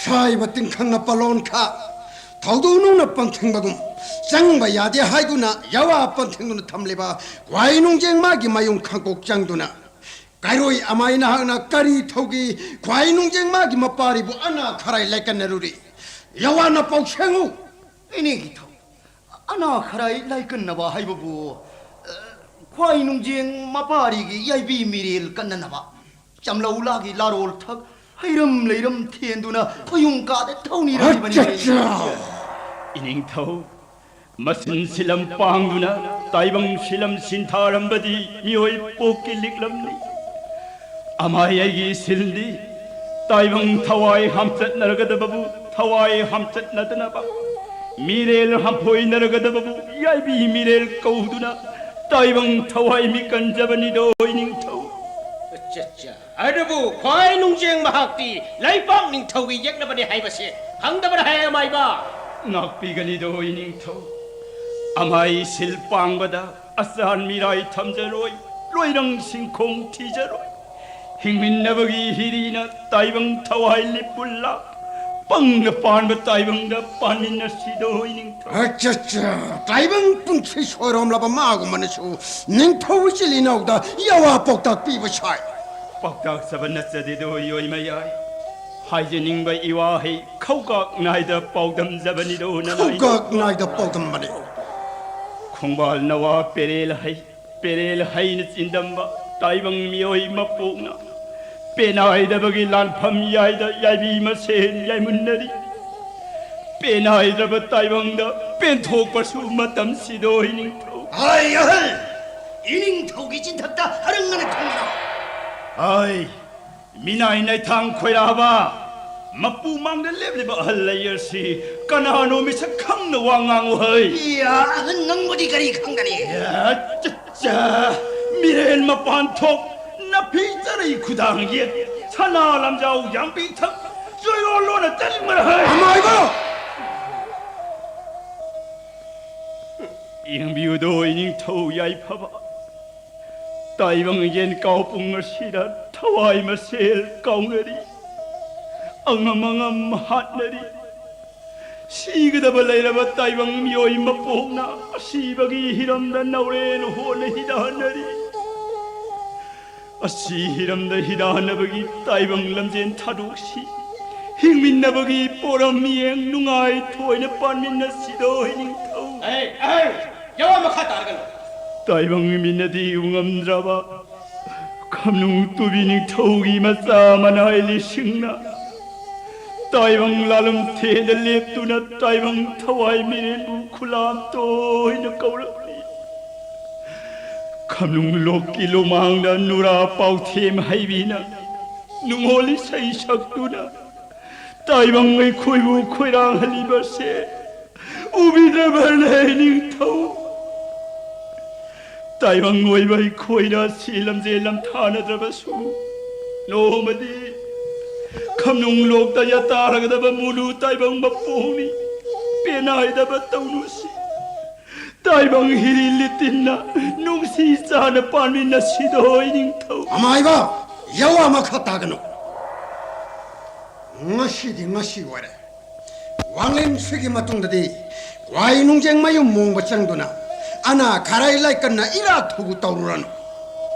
ꯁꯥꯏꯕ ꯇꯤꯡꯈꯪꯅ ꯄꯂꯣꯟꯈ ꯊꯧꯗꯣꯛ ꯅꯨꯡꯅ ꯄꯟꯊꯤꯡꯕꯒꯨꯝ ꯆꯪꯕ ꯌꯥꯗꯦ ꯍꯥꯏꯗꯨꯅ ꯌꯥꯋꯥ ꯄꯟꯊꯤꯡꯗꯨꯅ ꯊꯝꯂꯤꯕ ꯈ꯭ꯋꯥꯏ ꯅꯨꯡꯖꯦꯡ ꯃꯥꯒꯤ ꯃꯌꯨꯝ ꯈꯪꯀꯣꯛ ꯆꯪꯗꯨꯅ ꯀꯩꯔꯣꯏ ꯑꯃꯥꯏ ꯅꯍꯥꯛꯅ ꯀꯔꯤ ꯊꯧꯒꯤ ꯈ꯭ꯋꯥꯏ ꯅꯨꯡꯖꯦꯡ ꯃꯥꯒꯤ ꯃꯄꯥꯔꯤꯕꯨ ꯑꯅꯥ ꯈꯔꯥꯏ ꯂꯩꯀꯟꯅꯔꯨꯔꯤ? ꯌꯥꯋꯥꯅ ꯄꯥꯎꯁꯦꯡꯉꯨ꯫ ꯏꯅꯦꯒꯤ ꯊꯧ ꯑꯅꯥ ꯈꯔꯥꯏ ꯂꯥꯏꯀꯟꯅꯕ ꯍꯥꯏꯕꯕꯨ, ꯑ, ꯈ꯭ꯋꯥꯏ ꯅꯨꯡꯖꯦꯡ ꯃꯄꯥꯔꯤꯒꯤ ꯌꯥꯏꯕꯤ ꯃꯤꯔꯦꯜ ꯀꯟꯅꯅꯕ ꯆꯝꯂꯧ ꯂꯥꯒꯤ ꯂꯥꯔꯣꯜ ꯊꯛ ꯍꯩꯔꯝ ꯂꯩꯔꯝ ꯊꯦꯟꯗꯨꯅ ꯈꯨꯌꯨꯝ ꯀꯥꯗ ꯊꯧꯅꯤꯔꯝꯂꯤꯕꯅꯤ꯫ ꯑꯠꯆꯥ, ꯑꯠꯆꯥ꯫ ꯏꯅꯤꯡꯊꯧ, ꯃꯁꯤꯟ ꯁꯤꯂꯝ ꯄꯥꯡꯗꯨꯅ ꯇꯥꯏꯕꯪ ꯁꯤꯂꯝ ꯁꯤꯟꯊꯥꯔꯝꯕꯗꯤ ꯃꯤꯑꯣꯏ ꯄꯣꯛꯀꯤ ꯂꯤꯛꯂꯝꯅꯤ꯫ ꯑꯃꯥꯏ ꯑꯩꯒꯤ ꯁꯤꯜꯗꯤ ꯇꯥꯏꯕꯪ ꯊꯋꯥꯏ ꯍꯥꯝꯆꯠꯅꯔꯒꯗꯕꯕꯨ ꯊꯋꯥꯏ ꯍꯥꯝꯆꯠꯅꯗꯅꯕ, ꯃꯤꯔꯦꯜ ꯍꯥꯝꯐꯣꯏꯅꯔꯒꯗꯕꯕꯨ ꯌꯥꯏꯕꯤ ꯃꯤꯔꯦꯜ ꯀꯧꯗꯨꯅ ꯇꯥꯏꯕꯪ ꯊꯋꯥꯏ ꯃꯤ ꯀꯟꯖꯕꯅꯤꯗꯣ ꯏꯅꯤꯡꯊꯧ꯫ ꯑꯠꯆꯥ, ꯑꯠꯆꯥ꯫ ꯑꯗꯨꯕꯨ ꯈ꯭ꯋꯥꯏ ꯅꯨꯡꯖꯦꯡ ꯃꯍꯥꯛꯇꯤ ꯂꯩꯄꯥꯛ ꯅꯤꯡꯊꯧꯒꯤ ꯌꯦꯛꯅꯕꯅꯤ ꯍꯥꯏꯕꯁꯦ ꯈꯪꯗꯕꯔ ꯍꯦ ꯑꯃꯥꯏꯕ? ꯉꯥꯛꯄꯤꯒꯅꯤꯗꯣ ꯏꯅꯤꯡꯊꯧ꯫ ꯑꯃꯥꯏ ꯁꯤꯜ ꯄꯥꯡꯕꯗ ꯑꯆꯥꯟ ꯃꯤꯔꯥꯏ ꯊꯝꯖꯔꯣꯏ, ꯂꯣꯏꯔꯪ ꯁꯤꯡꯈꯣꯡ ꯊꯤꯖꯔꯣꯏ꯫ ꯍꯤꯡꯃꯤꯟꯅꯕꯒꯤ ꯍꯤꯔꯤꯅ ꯇꯥꯏꯕꯪ ꯊꯋꯥꯏ ꯂꯤꯄꯨꯜꯂꯥ ꯄꯪꯅ ꯄꯥꯟꯕ ꯇꯥꯏꯕꯪꯗ ꯄꯥꯟꯃꯤꯟꯅꯁꯤꯗꯣ ꯏꯅꯤꯡꯊꯧ꯫ ꯑꯠꯆꯥ, ꯑꯠꯆꯥ꯫ ꯇꯥꯏꯕꯪ ꯄꯨꯟꯁꯤ ꯁꯣꯏꯔꯣꯝꯂꯕ ꯃꯥꯒꯨꯝꯕꯅꯁꯨ ꯅꯤꯡꯊꯧ ꯏꯆꯤꯜ ꯏꯅꯥꯎꯗ ꯌꯥꯋꯥ ꯄꯥꯎꯇꯥꯛ ꯄꯤꯕ ꯁꯥꯏ꯫ ꯄꯥꯎꯇꯥꯛ ꯆꯕ ꯅꯠꯆꯗꯦꯗꯣ ꯏꯑꯣꯏ ꯃꯌꯥꯏ꯫ ꯍꯥꯏꯖꯅꯤꯡꯕ ꯏꯋꯥꯍꯩ ꯈꯧꯒꯥꯛ ꯅꯥꯏꯗ ꯄꯥꯎꯗꯝꯖꯕꯅꯤꯗꯣ ꯅꯅꯥꯏ꯫ ꯈꯧꯒꯥꯛ ꯅꯥꯏꯗ ꯄꯥꯎꯗꯝꯕꯅꯤ꯫ ꯈꯣꯡꯕꯥꯜ ꯅꯋꯥ ꯄꯦꯔꯦꯜ ꯍꯩ, ꯄꯦꯔꯦꯜ ꯍꯩꯅ ꯆꯤꯟꯗꯝꯕ ꯇꯥꯏꯕꯪ ꯃꯤꯑꯣꯏ ꯃꯄꯣꯛꯅ ꯄꯦꯅꯥꯏꯗꯕꯒꯤ ꯂꯥꯟꯐꯝ ꯌꯥꯏꯗ ꯌꯥꯏꯕꯤ ꯃꯁꯦꯟ ꯌꯥꯏꯃꯨꯟꯅꯔꯤ꯫ ꯄꯦꯅꯥꯏꯗ꯭ꯔꯕ ꯇꯥꯏꯕꯪꯗ ꯄꯦꯟꯊꯣꯛꯄꯁꯨ ꯃꯇꯝ ꯁꯤꯗꯣꯏ ꯅꯤꯡꯊꯧ꯫ ꯍꯥꯏ ꯑꯍꯜ! ꯏꯅꯤꯡꯊꯧꯒꯤ ꯆꯤꯟꯊꯛꯇ ꯍꯔꯪ ꯑꯅ ꯈꯪꯂꯣ꯫ ꯍꯥꯏ! ꯃꯤꯅꯥꯏ ꯅꯩꯊꯥꯡ ꯈꯣꯏꯔꯥꯕ, ꯃꯄꯨ ꯃꯥꯡꯗ ꯂꯦꯞꯂꯤꯕ ꯑꯍꯜ ꯂꯩ ꯑꯁꯤ ꯀꯅꯥꯅꯣ? ꯃꯤꯁꯛ ꯈꯪꯅ ꯋꯥ ꯉꯥꯡꯉꯨ ꯍꯩ꯫ ꯏꯌꯥ, ꯑꯍꯜ ꯅꯪꯕꯨꯗꯤ ꯀꯔꯤ ꯈꯪꯒꯅꯤ? ꯏꯌꯥ, ꯆꯠ, ꯆꯥ, ꯃꯤꯔꯦꯟ ꯃꯄꯥꯟ ꯊꯣꯛ, ꯅꯥꯄꯤ ꯆꯔꯩ ꯈꯨꯗꯥꯡ ꯌꯦꯠ, ꯁꯅꯥ ꯂꯝꯖꯥꯎ ꯌꯥꯡꯕꯤ ꯊꯛ, ꯆꯣꯏꯔꯣꯜ ꯂꯣꯟꯅ ꯇꯟꯕ꯭ꯔꯥ ꯍꯩ? ꯑꯃꯥꯏꯕ! ꯌꯦꯡꯕꯤꯌꯨꯗꯣ ꯏꯅꯤꯡꯊꯧ ꯌꯥꯏꯐꯕ, ꯇꯥꯏꯕꯪ ꯌꯦꯟ ꯀꯥꯎ ꯄꯨꯡ ꯑꯁꯤꯗ ꯊꯋꯥꯏ ꯃꯁꯦꯜ ꯀꯥꯎꯅꯔꯤ, ꯑꯉꯝ ꯑꯉꯝ ꯍꯥꯠꯅꯔꯤ꯫ ꯁꯤꯒꯗꯕ ꯂꯩꯔꯕ ꯇꯥꯏꯕꯪ ꯃꯤꯑꯣꯏ ꯃꯄꯣꯛꯅ ꯑꯁꯤꯕꯒꯤ ꯍꯤꯔꯝꯗ ꯅꯧꯔꯦꯟ ꯍꯣꯟꯅ ꯍꯤꯗꯥꯟꯅꯔꯤ꯫ ꯑꯁꯤ ꯍꯤꯔꯝꯗ ꯍꯤꯗꯥꯟꯅꯕꯒꯤ ꯇꯥꯏꯕꯪ ꯂꯝꯖꯦꯟ ꯊꯥꯗꯣꯛꯁꯤ꯫ ꯍꯤꯡꯃꯤꯟꯅꯕꯒꯤ ꯄꯣꯔꯝ ꯃꯤꯠꯌꯦꯡ ꯅꯨꯡꯉꯥꯏ ꯊꯣꯏꯅ ꯄꯥꯟꯃꯤꯟꯅꯁꯤꯗꯣ ꯏꯅꯤꯡꯊꯧ꯫ ꯑꯩ, ꯑꯩ, ꯌꯥꯋꯥ ꯃꯈꯥ ꯇꯥꯔꯒꯅꯨ꯫ ꯇꯥꯏꯕꯪ ꯃꯤꯠꯅꯗꯤ ꯎ ꯉꯝꯗ꯭ꯔꯕ ꯈꯝꯅꯨꯡ ꯇꯨꯕꯤ ꯅꯤꯡꯊꯧꯒꯤ ꯃꯆꯥ ꯃꯅꯥꯏ ꯂꯤꯁꯤꯡꯅ ꯇꯥꯏꯕꯪ ꯂꯥꯂꯝꯊꯦꯟꯗ ꯂꯦꯞꯇꯨꯅ ꯇꯥꯏꯕꯪ ꯊꯋꯥꯏ ꯃꯤꯔꯦꯟꯕꯨ ꯈꯨꯂꯥꯝ ꯇꯣꯏꯅ ꯀꯧꯔꯛꯂꯤ꯫ ꯈꯝꯅꯨꯡ ꯂꯣꯛꯀꯤ ꯂꯨꯃꯥꯡꯗ ꯅꯨꯔꯥ ꯄꯥꯎꯊꯦꯝ ꯍꯩꯕꯤꯅ ꯅꯨꯡꯉꯣꯜ ꯏꯁꯩ ꯁꯛꯇꯨꯅ ꯇꯥꯏꯕꯪ ꯑꯩꯈꯣꯏꯕꯨ ꯈꯣꯏꯔꯥꯡꯍꯜꯂꯤꯕꯁꯦ ꯎꯕꯤꯗ꯭ꯔꯕꯅꯦ ꯅꯤꯡꯊꯧ? ꯇꯥꯏꯕꯪ ꯑꯣꯏꯕ ꯑꯩꯈꯣꯏꯅ ꯁꯤ ꯂꯝꯖꯦꯜ ꯂꯝꯊꯥꯅꯗ꯭ꯔꯕꯁꯨ ꯅꯣꯡꯃꯗꯤ ꯈꯝꯅꯨꯡ ꯂꯣꯛꯇ ꯌꯥꯇꯥꯔꯒꯗꯕ ꯃꯨꯂꯨ ꯇꯥꯏꯕꯪ ꯃꯄꯣꯛꯅꯤ꯫ ꯄꯦꯅꯥꯏꯗꯕ ꯇꯧꯅꯨꯁꯤ꯫ ꯇꯥꯏꯕꯪ ꯍꯤꯔꯤ ꯂꯤꯇꯤꯟꯅ ꯅꯨꯡꯁꯤ ꯆꯥꯅ ꯄꯥꯟꯃꯤꯟꯅꯁꯤꯗꯣꯏ ꯅꯤꯡꯊꯧ꯫ ꯑꯃꯥꯏꯕ, ꯌꯥꯋꯥ ꯃꯈꯥ ꯇꯥꯒꯅꯨ꯫ ꯉꯁꯤꯗꯤ ꯉꯁꯤ ꯑꯣꯏꯔꯦ꯫ ꯋꯥꯡꯂꯦꯟꯁꯤꯒꯤ ꯃꯇꯨꯡꯗꯗꯤ ꯋꯥꯏ ꯅꯨꯡꯖꯦꯡ ꯃꯌꯨꯝ ꯃꯣꯡꯕ ꯆꯪꯗꯨꯅ ꯑꯅꯥ ꯈꯔꯥꯏ ꯂꯥꯏꯀꯟꯅ ꯏꯔꯥ ꯊꯨꯕꯨ ꯇꯧꯔꯨꯔꯅꯨ꯫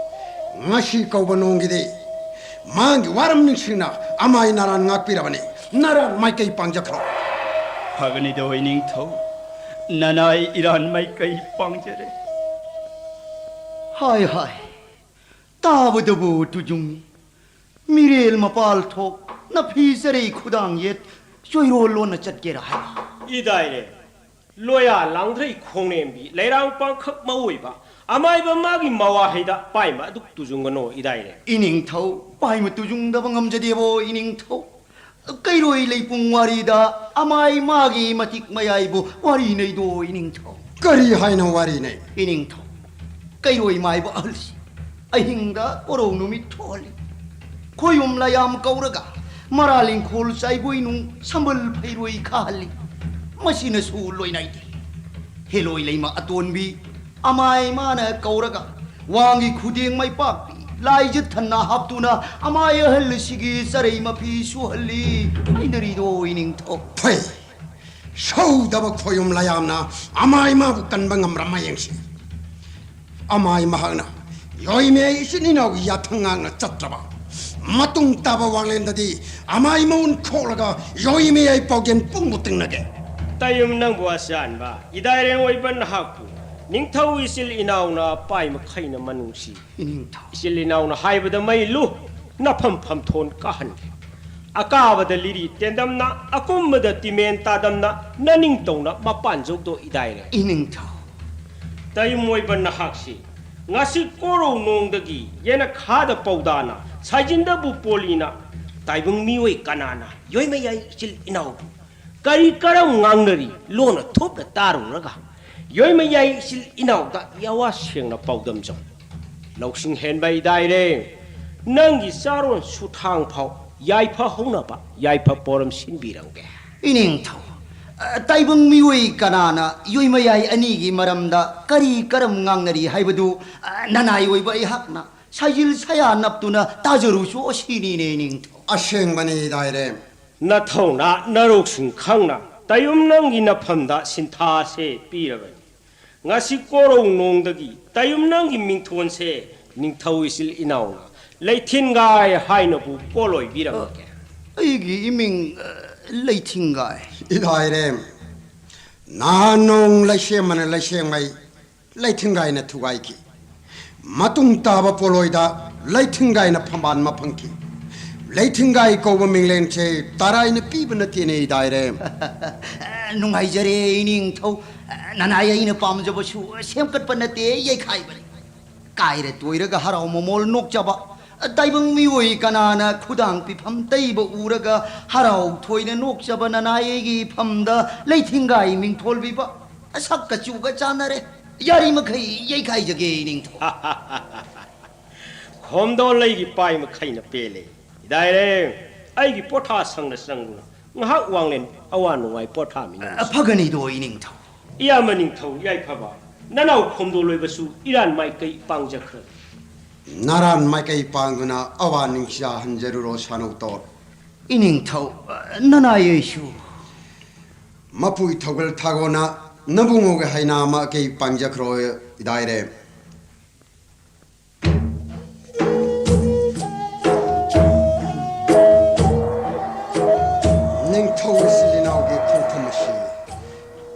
ꯉꯁꯤ ꯀꯧꯕ ꯅꯣꯡꯒꯤꯗꯤ ꯃꯥꯒꯤ ꯋꯥꯔꯝ ꯅꯤꯡꯁꯤꯡꯅ ꯑꯃꯥꯏ ꯅꯔꯥꯟ ꯉꯥꯛꯄꯤꯔꯕꯅꯤ꯫ ꯅꯔꯥꯟ ꯃꯥꯏꯀꯩ ꯄꯥꯡꯖꯈ꯭ꯔꯣ꯫ ꯐꯒꯅꯤꯗꯣ ꯏꯅꯤꯡꯊꯧ, ꯅꯅꯥꯏ ꯏꯔꯥꯟ ꯃꯥꯏꯀꯩ ꯄꯥꯡꯖꯔꯦ꯫ ꯍꯥꯏ ꯍꯥꯏ, ꯇꯥꯕꯗꯕꯨ ꯇꯨꯖꯨꯡ, ꯃꯤꯔꯦꯜ ꯃꯄꯥꯜ ꯊꯣꯛ, ꯅꯐꯤ ꯆꯔꯩ ꯈꯨꯗꯥꯡ ꯌꯦꯠ, ꯆꯣꯏꯔꯣꯜ ꯂꯣꯟꯅ ꯆꯠꯀꯦꯔꯥ ꯍꯥꯏ꯫ ꯏꯗꯥꯏꯔꯦ, ꯂꯣꯌꯥ ꯂꯥꯡꯊ꯭ꯔꯩ ꯈꯣꯡꯅꯦꯝꯕꯤ, ꯂꯩꯔꯥꯡ ꯄꯥꯡꯈꯛ ꯃꯑꯣꯏꯕ, ꯑꯃꯥꯏꯕ ꯃꯥꯒꯤ ꯃꯋꯥꯍꯩꯗ ꯄꯥꯏꯃ ꯑꯗꯨꯛ ꯇꯨꯖꯨꯡꯒꯅꯣ ꯏꯗꯥꯏꯔꯦ꯫ ꯏꯅꯤꯡꯊꯧ, ꯄꯥꯏꯃ ꯇꯨꯖꯨꯡꯗꯕ ꯉꯝꯖꯗꯦꯕꯣ ꯏꯅꯤꯡꯊꯧ꯫ ꯀꯩꯔꯣꯏ ꯂꯩꯄꯨꯡ ꯋꯥꯔꯤꯗ ꯑꯃꯥꯏ ꯃꯥꯒꯤ ꯃꯇꯤꯛ ꯃꯌꯥꯏꯕꯨ ꯋꯥꯔꯤ ꯅꯩꯗꯣ ꯏꯅꯤꯡꯊꯧ꯫ ꯀꯔꯤ ꯍꯥꯏꯅꯣ ꯋꯥꯔꯤ ꯅꯩ? ꯏꯅꯤꯡꯊꯧ, ꯀꯩꯔꯣꯏ ꯃꯥꯏꯕ ꯑꯍꯜꯁꯤ ꯑꯍꯤꯡꯗ ꯀꯣꯔꯧ ꯅꯨꯃꯤꯠ ꯊꯣꯛꯍꯜꯂꯤ꯫ ꯈꯣꯌꯨꯝ ꯂꯥꯌꯥꯝ ꯀꯧꯔꯒ ꯃꯔꯥ ꯂꯤꯡꯈꯣꯜ ꯆꯥꯏꯕꯣꯏ ꯅꯨꯡ ꯁꯝꯕꯜ ꯐꯩꯔꯣꯏ ꯈꯥꯍꯜꯂꯤ꯫ ꯃꯁꯤꯅꯁꯨ ꯂꯣꯏꯅꯥꯏꯗꯦ꯫ ꯍꯦꯂꯣꯏ ꯂꯩꯃ ꯑꯇꯣꯟꯕꯤ ꯑꯃꯥꯏ ꯃꯥꯅ ꯀꯧꯔꯒ ꯋꯥꯡꯒꯤ ꯈꯨꯗꯦꯡ ꯃꯩꯄꯥꯛꯄꯤ ꯂꯥꯏꯖ ꯊꯟꯅ ꯍꯥꯞꯇꯨꯅ ꯑꯃꯥꯏ ꯑꯍꯜ ꯑꯁꯤꯒꯤ ꯆꯔꯩ ꯃꯐꯤ ꯁꯨꯍꯜꯂꯤ ꯍꯥꯏꯅꯔꯤꯗꯣ ꯏꯅꯤꯡꯊꯧ꯫ ꯐꯩ, ꯁꯧꯗꯕ ꯈꯣꯌꯨꯝ ꯂꯥꯌꯥꯝꯅ ꯑꯃꯥꯏ ꯃꯥꯕꯨ ꯀꯟꯕ ꯉꯝꯔꯝꯃ ꯌꯦꯡꯁꯤ꯫ ꯑꯃꯥꯏ ꯃꯍꯥꯛꯅ ꯌꯣꯏꯃꯦ ꯏꯆꯤꯟ ꯏꯅꯥꯎꯒꯤ ꯌꯥꯊꯪ ꯉꯥꯛꯅ ꯆꯠꯇ꯭ꯔꯕ ꯃꯇꯨꯡ ꯇꯥꯕ ꯋꯥꯡꯂꯦꯟꯗꯗꯤ ꯑꯃꯥꯏ ꯃꯎꯟ ꯈꯣꯛꯂꯒ ꯌꯣꯏꯃꯦ ꯑꯩ ꯄꯥꯎꯖꯦꯟ ꯄꯨꯡꯕꯨ ꯇꯤꯡꯅꯒꯦ꯫ ꯇꯌꯨꯝ ꯅꯪꯕꯨ ꯑꯆꯥꯟꯕ ꯏꯗꯥꯏꯔꯦꯡ ꯑꯣꯏꯕ ꯅꯍꯥꯛꯄꯨ ꯅꯤꯡꯊꯧ ꯏꯆꯤꯜ ꯏꯅꯥꯎꯅ ꯄꯥꯏ ꯃꯈꯩꯅ ꯃꯅꯨꯡꯁꯤ꯫ ꯏꯅꯤꯡꯊꯧ꯫ ꯏꯆꯤꯜ ꯏꯅꯥꯎꯅ ꯍꯥꯏꯕꯗ ꯃꯩ ꯂꯨ, ꯅꯐꯝ ꯐꯝꯊꯣꯟ ꯀꯥꯍꯟꯒꯦ꯫ ꯑꯀꯥꯕꯗ ꯂꯤꯔꯤ ꯇꯦꯟꯗꯝꯅ, ꯑꯀꯨꯝꯕꯗ ꯇꯤꯃꯦꯟ ꯇꯥꯗꯝꯅ, ꯅꯅꯤꯡꯇꯧꯅ ꯃꯄꯥꯟ ꯖꯧꯗꯣ ꯏꯗꯥꯏꯔꯦ꯫ ꯏꯅꯤꯡꯊꯧ꯫ ꯇꯌꯨꯝ ꯑꯣꯏꯕ ꯅꯍꯥꯛꯁꯤ ꯉꯁꯤ ꯀꯣꯔꯧ ꯅꯣꯡꯗꯒꯤ ꯌꯦꯅꯈꯥꯗ ꯄꯧꯗꯥꯅ, ꯁꯥꯏꯖꯤꯟꯗꯕꯨ ꯄꯣꯂꯤꯅ, ꯇꯥꯏꯕꯪ ꯃꯤꯑꯣꯏ ꯀꯅꯥꯅ ꯌꯣꯏꯃꯌꯥꯏ ꯏꯆꯤꯜ ꯏꯅꯥꯎꯕꯨ ꯀꯔꯤ ꯀꯔꯝ ꯉꯥꯡꯅꯔꯤ ꯂꯣꯟꯅ ꯊꯨꯞꯅ ꯇꯥꯔꯨꯔꯒ, ꯌꯣꯏꯃꯌꯥꯏ ꯏꯆꯤꯜ ꯏꯅꯥꯎꯗ ꯌꯥꯋꯥ ꯁꯦꯡꯅ ꯄꯥꯎꯗꯝꯖꯧ꯫ ꯂꯧꯁꯤꯡ ꯍꯦꯟꯕ ꯏꯗꯥꯏꯔꯦ, ꯅꯪꯒꯤ ꯆꯥꯔꯣꯟ ꯁꯨꯊꯥꯡ ꯐꯥꯎ ꯌꯥꯏꯐ ꯍꯧꯅꯕ ꯌꯥꯏꯐ ꯄꯣꯔꯝ ꯁꯤꯟꯕꯤꯔꯝꯒꯦ꯫ ꯏꯅꯤꯡꯊꯧ, ꯑ, ꯇꯥꯏꯕꯪ ꯃꯤꯑꯣꯏ ꯀꯅꯥꯅ ꯌꯣꯏꯃꯌꯥꯏ ꯑꯅꯤꯒꯤ ꯃꯔꯝꯗ ꯀꯔꯤ ꯀꯔꯝ ꯉꯥꯡꯅꯔꯤ ꯍꯥꯏꯕꯗꯨ, ꯑ, ꯅꯅꯥꯏ ꯑꯣꯏꯕ ꯑꯩꯍꯥꯛꯅ ꯁꯥꯏꯖꯤꯜ ꯁꯌꯥ ꯅꯞꯇꯨꯅ ꯇꯥꯖꯔꯨꯁꯨ ꯑꯁꯤꯅꯤꯅꯦ ꯏꯅꯤꯡꯊꯧ꯫ ꯑꯁꯦꯡꯕꯅꯤ ꯏꯗꯥꯏꯔꯦꯝ꯫ ꯅꯊꯧꯅ ꯅꯔꯧꯁꯤꯡ ꯈꯪꯅ ꯇꯌꯨꯝ ꯅꯪꯒꯤ ꯅꯐꯝꯗ ꯁꯤꯟꯊꯥꯁꯦ ꯄꯤꯔꯕꯅꯤ꯫ ꯉꯁꯤ ꯀꯣꯔꯧ ꯅꯣꯡꯗꯒꯤ ꯇꯌꯨꯝ ꯅꯪꯒꯤ ꯃꯤꯡꯊꯣꯟꯁꯦ ꯅꯤꯡꯊꯧ ꯏꯆꯤꯜ ꯏꯅꯥꯎꯅ ꯂꯩꯊꯤꯟꯒꯥꯏ ꯍꯥꯏꯅꯕꯨ ꯀꯣꯜꯂꯣꯏꯕꯤꯔꯝꯂꯒꯦ꯫ ꯑꯩꯒꯤ ꯏꯃꯤꯡ, ꯑ, ꯂꯩꯊꯤꯡꯒꯥꯏ꯫ ꯏꯗꯥꯏꯔꯦꯝ, ꯅꯍꯥꯟ ꯅꯣꯡ ꯂꯩꯁꯦꯝꯕꯅ ꯂꯩꯁꯦꯡꯉꯩ, ꯂꯩꯊꯤꯡꯒꯥꯏꯅ ꯊꯨꯒꯥꯏꯈꯤ꯫ ꯃꯇꯨꯡ ꯇꯥꯕ ꯄꯣꯂꯣꯏꯗ ꯂꯩꯊꯤꯡꯒꯥꯏꯅ ꯐꯝꯕꯥꯜ ꯑꯃ ꯐꯪꯈꯤ꯫ ꯂꯩꯊꯤꯡꯒꯥꯏ ꯀꯧꯕ ꯃꯤꯡꯂꯦꯟꯁꯦ ꯇꯔꯥꯏꯅ ꯄꯤꯕ ꯅꯠꯇꯦꯅꯦ, ꯏꯗꯥꯏꯔꯦꯝ꯫ ꯅꯨꯡꯉꯥꯏꯖꯔꯦ ꯏꯅꯤꯡꯊꯧ꯫ ꯅꯅꯥꯏ ꯑꯩꯅ ꯄꯥꯝꯖꯕꯁꯨ ꯁꯦꯝꯒꯠꯄ ꯅꯠꯇꯦ, ꯌꯩꯈꯥꯏꯕꯅꯤ꯫ ꯀꯥꯏꯔ ꯇꯣꯏꯔꯒ ꯍꯔꯥꯎ ꯃꯃꯣꯜ ꯅꯣꯛꯆꯕ ꯇꯥꯏꯕꯪ ꯃꯤꯑꯣꯏ ꯀꯅꯥꯅ ꯈꯨꯗꯥꯡ ꯄꯤꯐꯝ ꯇꯩꯕ ꯎꯔꯒ ꯍꯔꯥꯎ ꯊꯣꯏꯅ ꯅꯣꯛꯆꯕ ꯅꯅꯥꯏ ꯑꯩꯒꯤ ꯏꯐꯝꯗ ꯂꯩꯊꯤꯡꯒꯥꯏ ꯃꯤꯡꯊꯣꯜꯕꯤꯕ ꯁꯛꯀ ꯆꯨꯒ ꯆꯥꯟꯅꯔꯦ꯫ ꯌꯥꯔꯤꯃꯈꯩ ꯌꯩꯈꯥꯏꯖꯒꯦ ꯏꯅꯤꯡꯊꯧ꯫ ꯈꯣꯝꯗꯣꯜ ꯂꯩꯒꯤ ꯄꯥꯏ ꯃꯈꯩꯅ ꯄꯦꯜꯂꯦ꯫ ꯏꯗꯥꯏꯔꯦꯝ, ꯑꯩꯒꯤ ꯄꯣꯊꯥ ꯁꯪꯗ ꯆꯪꯗꯨꯅ ꯉꯥꯏꯍꯥꯛ ꯋꯥꯡꯂꯦꯟ ꯑꯋꯥ ꯅꯨꯡꯉꯥꯏ ꯄꯣꯊꯥꯃꯤꯟꯅꯔꯁꯤ꯫ ꯐꯒꯅꯤꯗꯣ ꯏꯅꯤꯡꯊꯧ꯫ ꯏꯌꯥꯝꯕ ꯅꯤꯡꯊꯧ ꯌꯥꯏꯐꯕ, ꯅꯅꯥꯎ ꯈꯣꯝꯗꯣꯜ ꯂꯣꯏꯕꯁꯨ ꯏꯔꯥꯟ ꯃꯥꯏꯀꯩ ꯄꯥꯡꯖꯈ꯭ꯔꯦ꯫ ꯅꯔꯥꯟ ꯃꯥꯏꯀꯩ ꯄꯥꯡꯗꯨꯅ ꯑꯋꯥ ꯅꯤꯡꯁꯤꯌꯥ ꯍꯟꯖꯔꯨꯔꯣ ꯁꯥꯅꯧꯇꯣꯟ꯫ ꯏꯅꯤꯡꯊꯧ, ꯅꯅꯥꯏ ꯑꯩꯁꯨ꯫ ꯃꯄꯨ ꯏꯊꯧꯒꯜ ꯊꯥꯒꯣꯅ ꯅꯕꯨꯡꯉꯣꯒꯤ ꯍꯩꯅꯥ ꯑꯃ ꯑꯀꯩ ꯄꯥꯡꯖꯈ꯭ꯔꯣ ꯏꯗꯥꯏꯔꯦꯝ꯫ ꯅꯤꯡꯊꯧ ꯏꯆꯤꯜ ꯏꯅꯥꯎꯒꯤ ꯈꯣꯡꯐꯝ ꯑꯁꯤ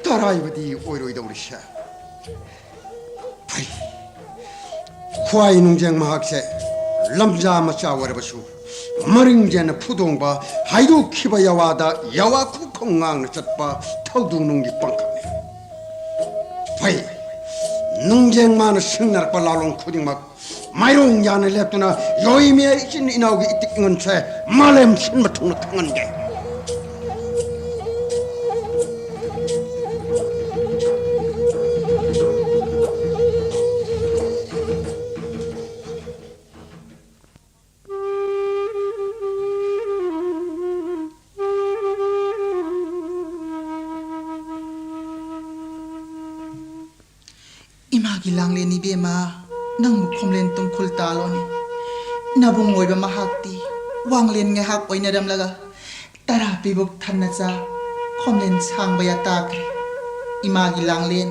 ꯇꯔꯥꯏꯕꯗꯤ ꯑꯣꯏꯔꯣꯏꯗꯧꯔꯤꯁꯦ꯫ ꯐꯩ꯫ ꯈ꯭ꯋꯥꯏ ꯅꯨꯡꯖꯦꯡ ꯃꯍꯥꯛꯁꯦ ꯂꯝꯖꯥ ꯃꯆꯥ ꯑꯣꯏꯔꯕꯁꯨ ꯃꯔꯤꯡꯖꯦꯟꯅ ꯐꯨꯗꯣꯡꯕ ꯍꯥꯏꯗꯣꯛꯈꯤꯕ ꯌꯥꯋꯥꯗ ꯌꯥꯋꯥ ꯈꯨꯈꯣꯡ ꯉꯥꯡꯅ ꯆꯠꯄ ꯊꯧꯗꯨ ꯅꯨꯡꯒꯤ ꯄꯥꯡꯈꯛꯅꯤ꯫ ꯐꯩ꯫ ꯅꯨꯡꯖꯦꯡ ꯃꯥꯅ ꯁꯤꯡꯅꯔꯛꯄ ꯂꯥꯂꯣꯡ ꯈꯨꯗꯤꯡꯃꯛ ꯃꯥꯏꯔꯣꯡ ꯌꯥꯅ ꯂꯦꯞꯇꯨꯅ ꯌꯣꯏꯃꯤꯌꯥ ꯏꯆꯤꯟ ꯏꯅꯥꯎꯒꯤ ꯏꯇꯤꯛ ꯏꯉꯟꯁꯦ ꯃꯥꯂꯦꯝ ꯁꯤꯟꯕ ꯊꯨꯡꯅ ꯈꯪꯍꯟꯒꯦ꯫ ꯏꯃꯥꯒꯤ ꯂꯥꯡꯂꯦꯟ ꯏꯕꯦꯝꯃ, ꯅꯪꯕꯨ ꯈꯣꯝꯂꯦꯟ ꯇꯨꯡꯈꯨꯜ ꯇꯥꯂꯣꯅꯦ꯫ ꯅꯕꯨꯡ ꯑꯣꯏꯕ ꯃꯍꯥꯛꯇꯤ ꯋꯥꯡꯂꯦꯟ ꯉꯥꯏꯍꯥꯛ ꯑꯣꯏꯅꯔꯝꯂꯒ ꯇꯔꯥ ꯄꯤꯕꯨꯛ ꯊꯟꯅ ꯆꯥ, ꯈꯣꯝꯂꯦꯟ ꯁꯥꯡꯕ ꯌꯥ ꯇꯥꯈ꯭ꯔꯦ꯫ ꯏꯃꯥꯒꯤ ꯂꯥꯡꯂꯦꯟ,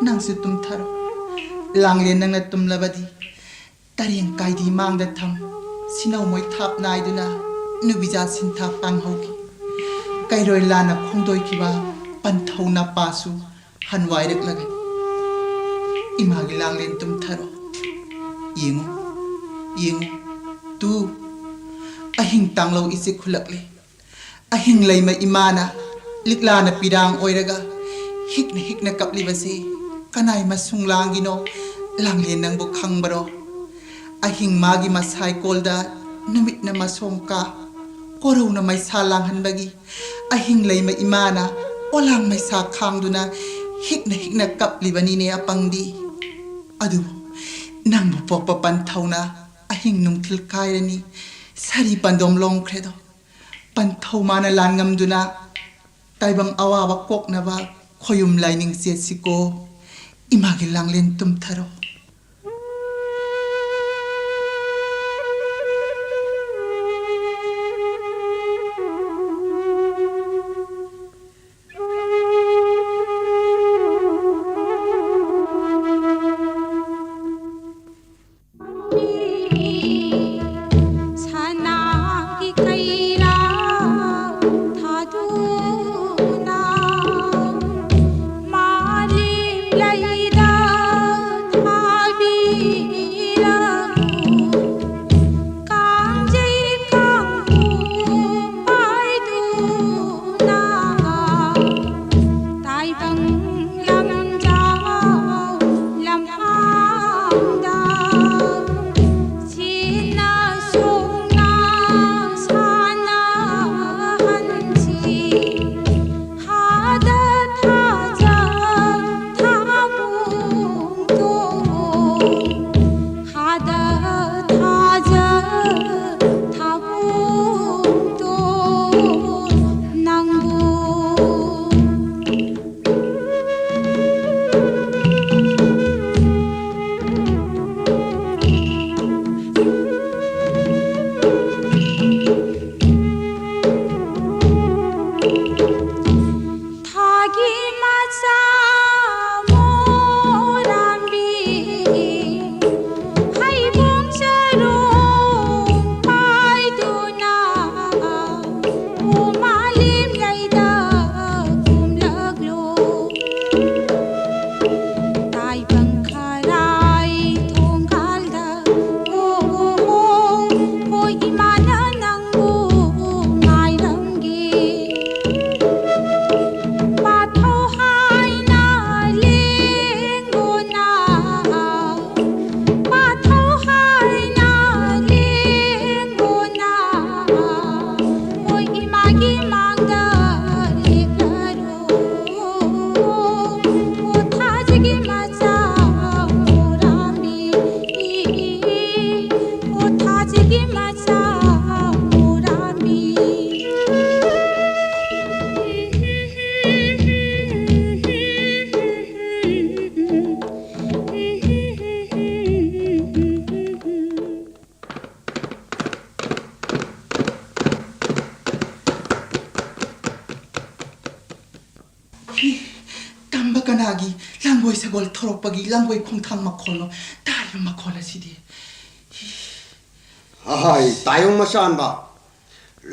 ꯅꯪꯁꯨ ꯇꯨꯝꯊꯔꯣ꯫ ꯂꯥꯡꯂꯦꯟ ꯅꯪꯅ ꯇꯨꯝꯂꯕꯗꯤ ꯇꯔꯦꯡ ꯀꯥꯏꯗꯤ ꯃꯥꯡꯗ ꯊꯝ, ꯁꯤꯅꯧ ꯃꯣꯏ ꯊꯥꯞ ꯅꯥꯏꯗꯨꯅ ꯅꯨꯕꯤꯖꯥ ꯁꯤꯟꯊꯥ ꯄꯥꯡꯍꯧꯈꯤ꯫ ꯀꯩꯔꯣꯏ ꯂꯥꯟꯅ ꯈꯣꯡꯗꯣꯏꯈꯤꯕ ꯄꯟꯊꯧ ꯅꯄꯥꯁꯨ ꯍꯟꯋꯥꯏꯔꯛꯂꯒ ꯏꯃꯥꯒꯤ ꯂꯥꯡꯂꯦꯟ ꯇꯨꯝꯊꯔꯣ꯫ ꯌꯦꯡꯉꯨ, ꯌꯦꯡꯉꯨ, ꯇꯨ, ꯑꯍꯤꯡ ꯇꯥꯡꯂꯧ ꯏꯆꯦ ꯈꯨꯜꯂꯛꯂꯦ꯫ ꯑꯍꯤꯡ ꯂꯩꯃ ꯏꯃꯥꯅ ꯂꯤꯛꯂꯥꯅ ꯄꯤꯔꯥꯡ ꯑꯣꯏꯔꯒ ꯍꯤꯛꯅ ꯍꯤꯛꯅ ꯀꯞꯂꯤꯕꯁꯤ ꯀꯅꯥꯏ ꯃꯁꯨꯡ ꯂꯥꯡꯒꯤꯅꯣ ꯂꯥꯡꯂꯦꯟ ꯅꯪꯕꯨ ꯈꯪꯕꯔꯣ? ꯑꯍꯤꯡ ꯃꯥꯒꯤ ꯃꯁꯥꯏꯀꯣꯜꯗ ꯅꯨꯃꯤꯠꯅ ꯃꯁꯣꯝ ꯀꯥ, ꯀꯣꯔꯧꯅ ꯃꯩꯁꯥ ꯂꯥꯡꯍꯟꯕꯒꯤ ꯑꯍꯤꯡ ꯂꯩꯃ ꯏꯃꯥꯅ ꯄꯣꯂꯥꯡ ꯃꯩꯁꯥ ꯈꯥꯡꯗꯨꯅ ꯍꯤꯛꯅ ꯍꯤꯛꯅ ꯀꯞꯂꯤꯕꯅꯤꯅꯦ ꯑꯄꯪꯗꯤ꯫ ꯑꯗꯨꯕꯨ ꯅꯪꯕꯨ ꯄꯣꯛꯄ ꯄꯟꯊꯧꯅ ꯑꯍꯤꯡ ꯅꯨꯡꯊꯤꯜ ꯀꯥꯏꯔꯅꯤ, ꯁꯥꯔꯤ ꯄꯟꯗꯣꯝ ꯂꯣꯡꯈ꯭ꯔꯦꯗꯣ꯫ ꯄꯟꯊꯧ ꯃꯥꯅ ꯂꯥꯟ ꯉꯝꯗꯨꯅ ꯇꯥꯏꯕꯪ ꯑꯋꯥꯕ ꯀꯣꯛꯅꯕ ꯈꯣꯌꯨꯝ ꯂꯥꯏꯅꯤꯡ ꯆꯦꯠꯁꯤꯀꯣ꯫ ꯏꯃꯥꯒꯤ ꯂꯥꯡꯂꯦꯟ ꯇꯨꯝꯊꯔꯣ꯫ ꯁꯅꯥꯒꯤ ꯀꯩꯔꯥ ꯊꯥꯗꯨꯅ ꯃꯥꯂꯦꯝ ꯂꯩꯗ ꯊꯥꯕꯤꯔꯅꯨ꯫ ꯀꯥꯡꯖꯩ ꯀꯥꯡꯄꯣꯝ ꯄꯥꯏꯗꯨꯅ ꯇꯥꯏꯕꯪ ꯂꯝꯖꯥꯎ ꯂꯝꯍꯥꯡꯗ ꯁꯤꯅ ꯁꯣꯡꯅ ꯁꯥꯟꯅꯍꯟꯁꯤ꯫ ꯍꯥꯗ ꯊꯥꯖ ꯊꯥꯕꯨꯡꯗꯣ ꯍꯥꯗ ꯊꯥꯖ ꯊꯥꯕꯨꯡꯗꯣ ꯅꯪꯕꯨ꯫ ꯊꯥꯒꯤ ꯃꯆꯥ ꯃꯣꯔꯥꯡꯕꯤ ꯍꯩꯕꯣꯡ ꯆꯔꯣꯡ ꯄꯥꯏꯗꯨꯅ ꯎꯃꯥꯂꯦꯝ ꯂꯩꯗ ꯀꯨꯝꯂꯛ ꯇꯝꯕ ꯀꯅꯥꯒꯤ ꯂꯥꯡꯒꯣꯏ ꯁꯒꯣꯜ ꯊꯧꯔꯛꯄꯒꯤ ꯂꯥꯡꯒꯣꯏ ꯈꯣꯡꯊꯥꯡ ꯃꯈꯣꯜꯅꯣ ꯇꯥꯔꯤꯕ ꯃꯈꯣꯜ ꯑꯁꯤꯗꯤ? ꯑꯍꯥꯏ, ꯇꯥꯏꯌꯣꯡ ꯃꯆꯥꯟꯕ,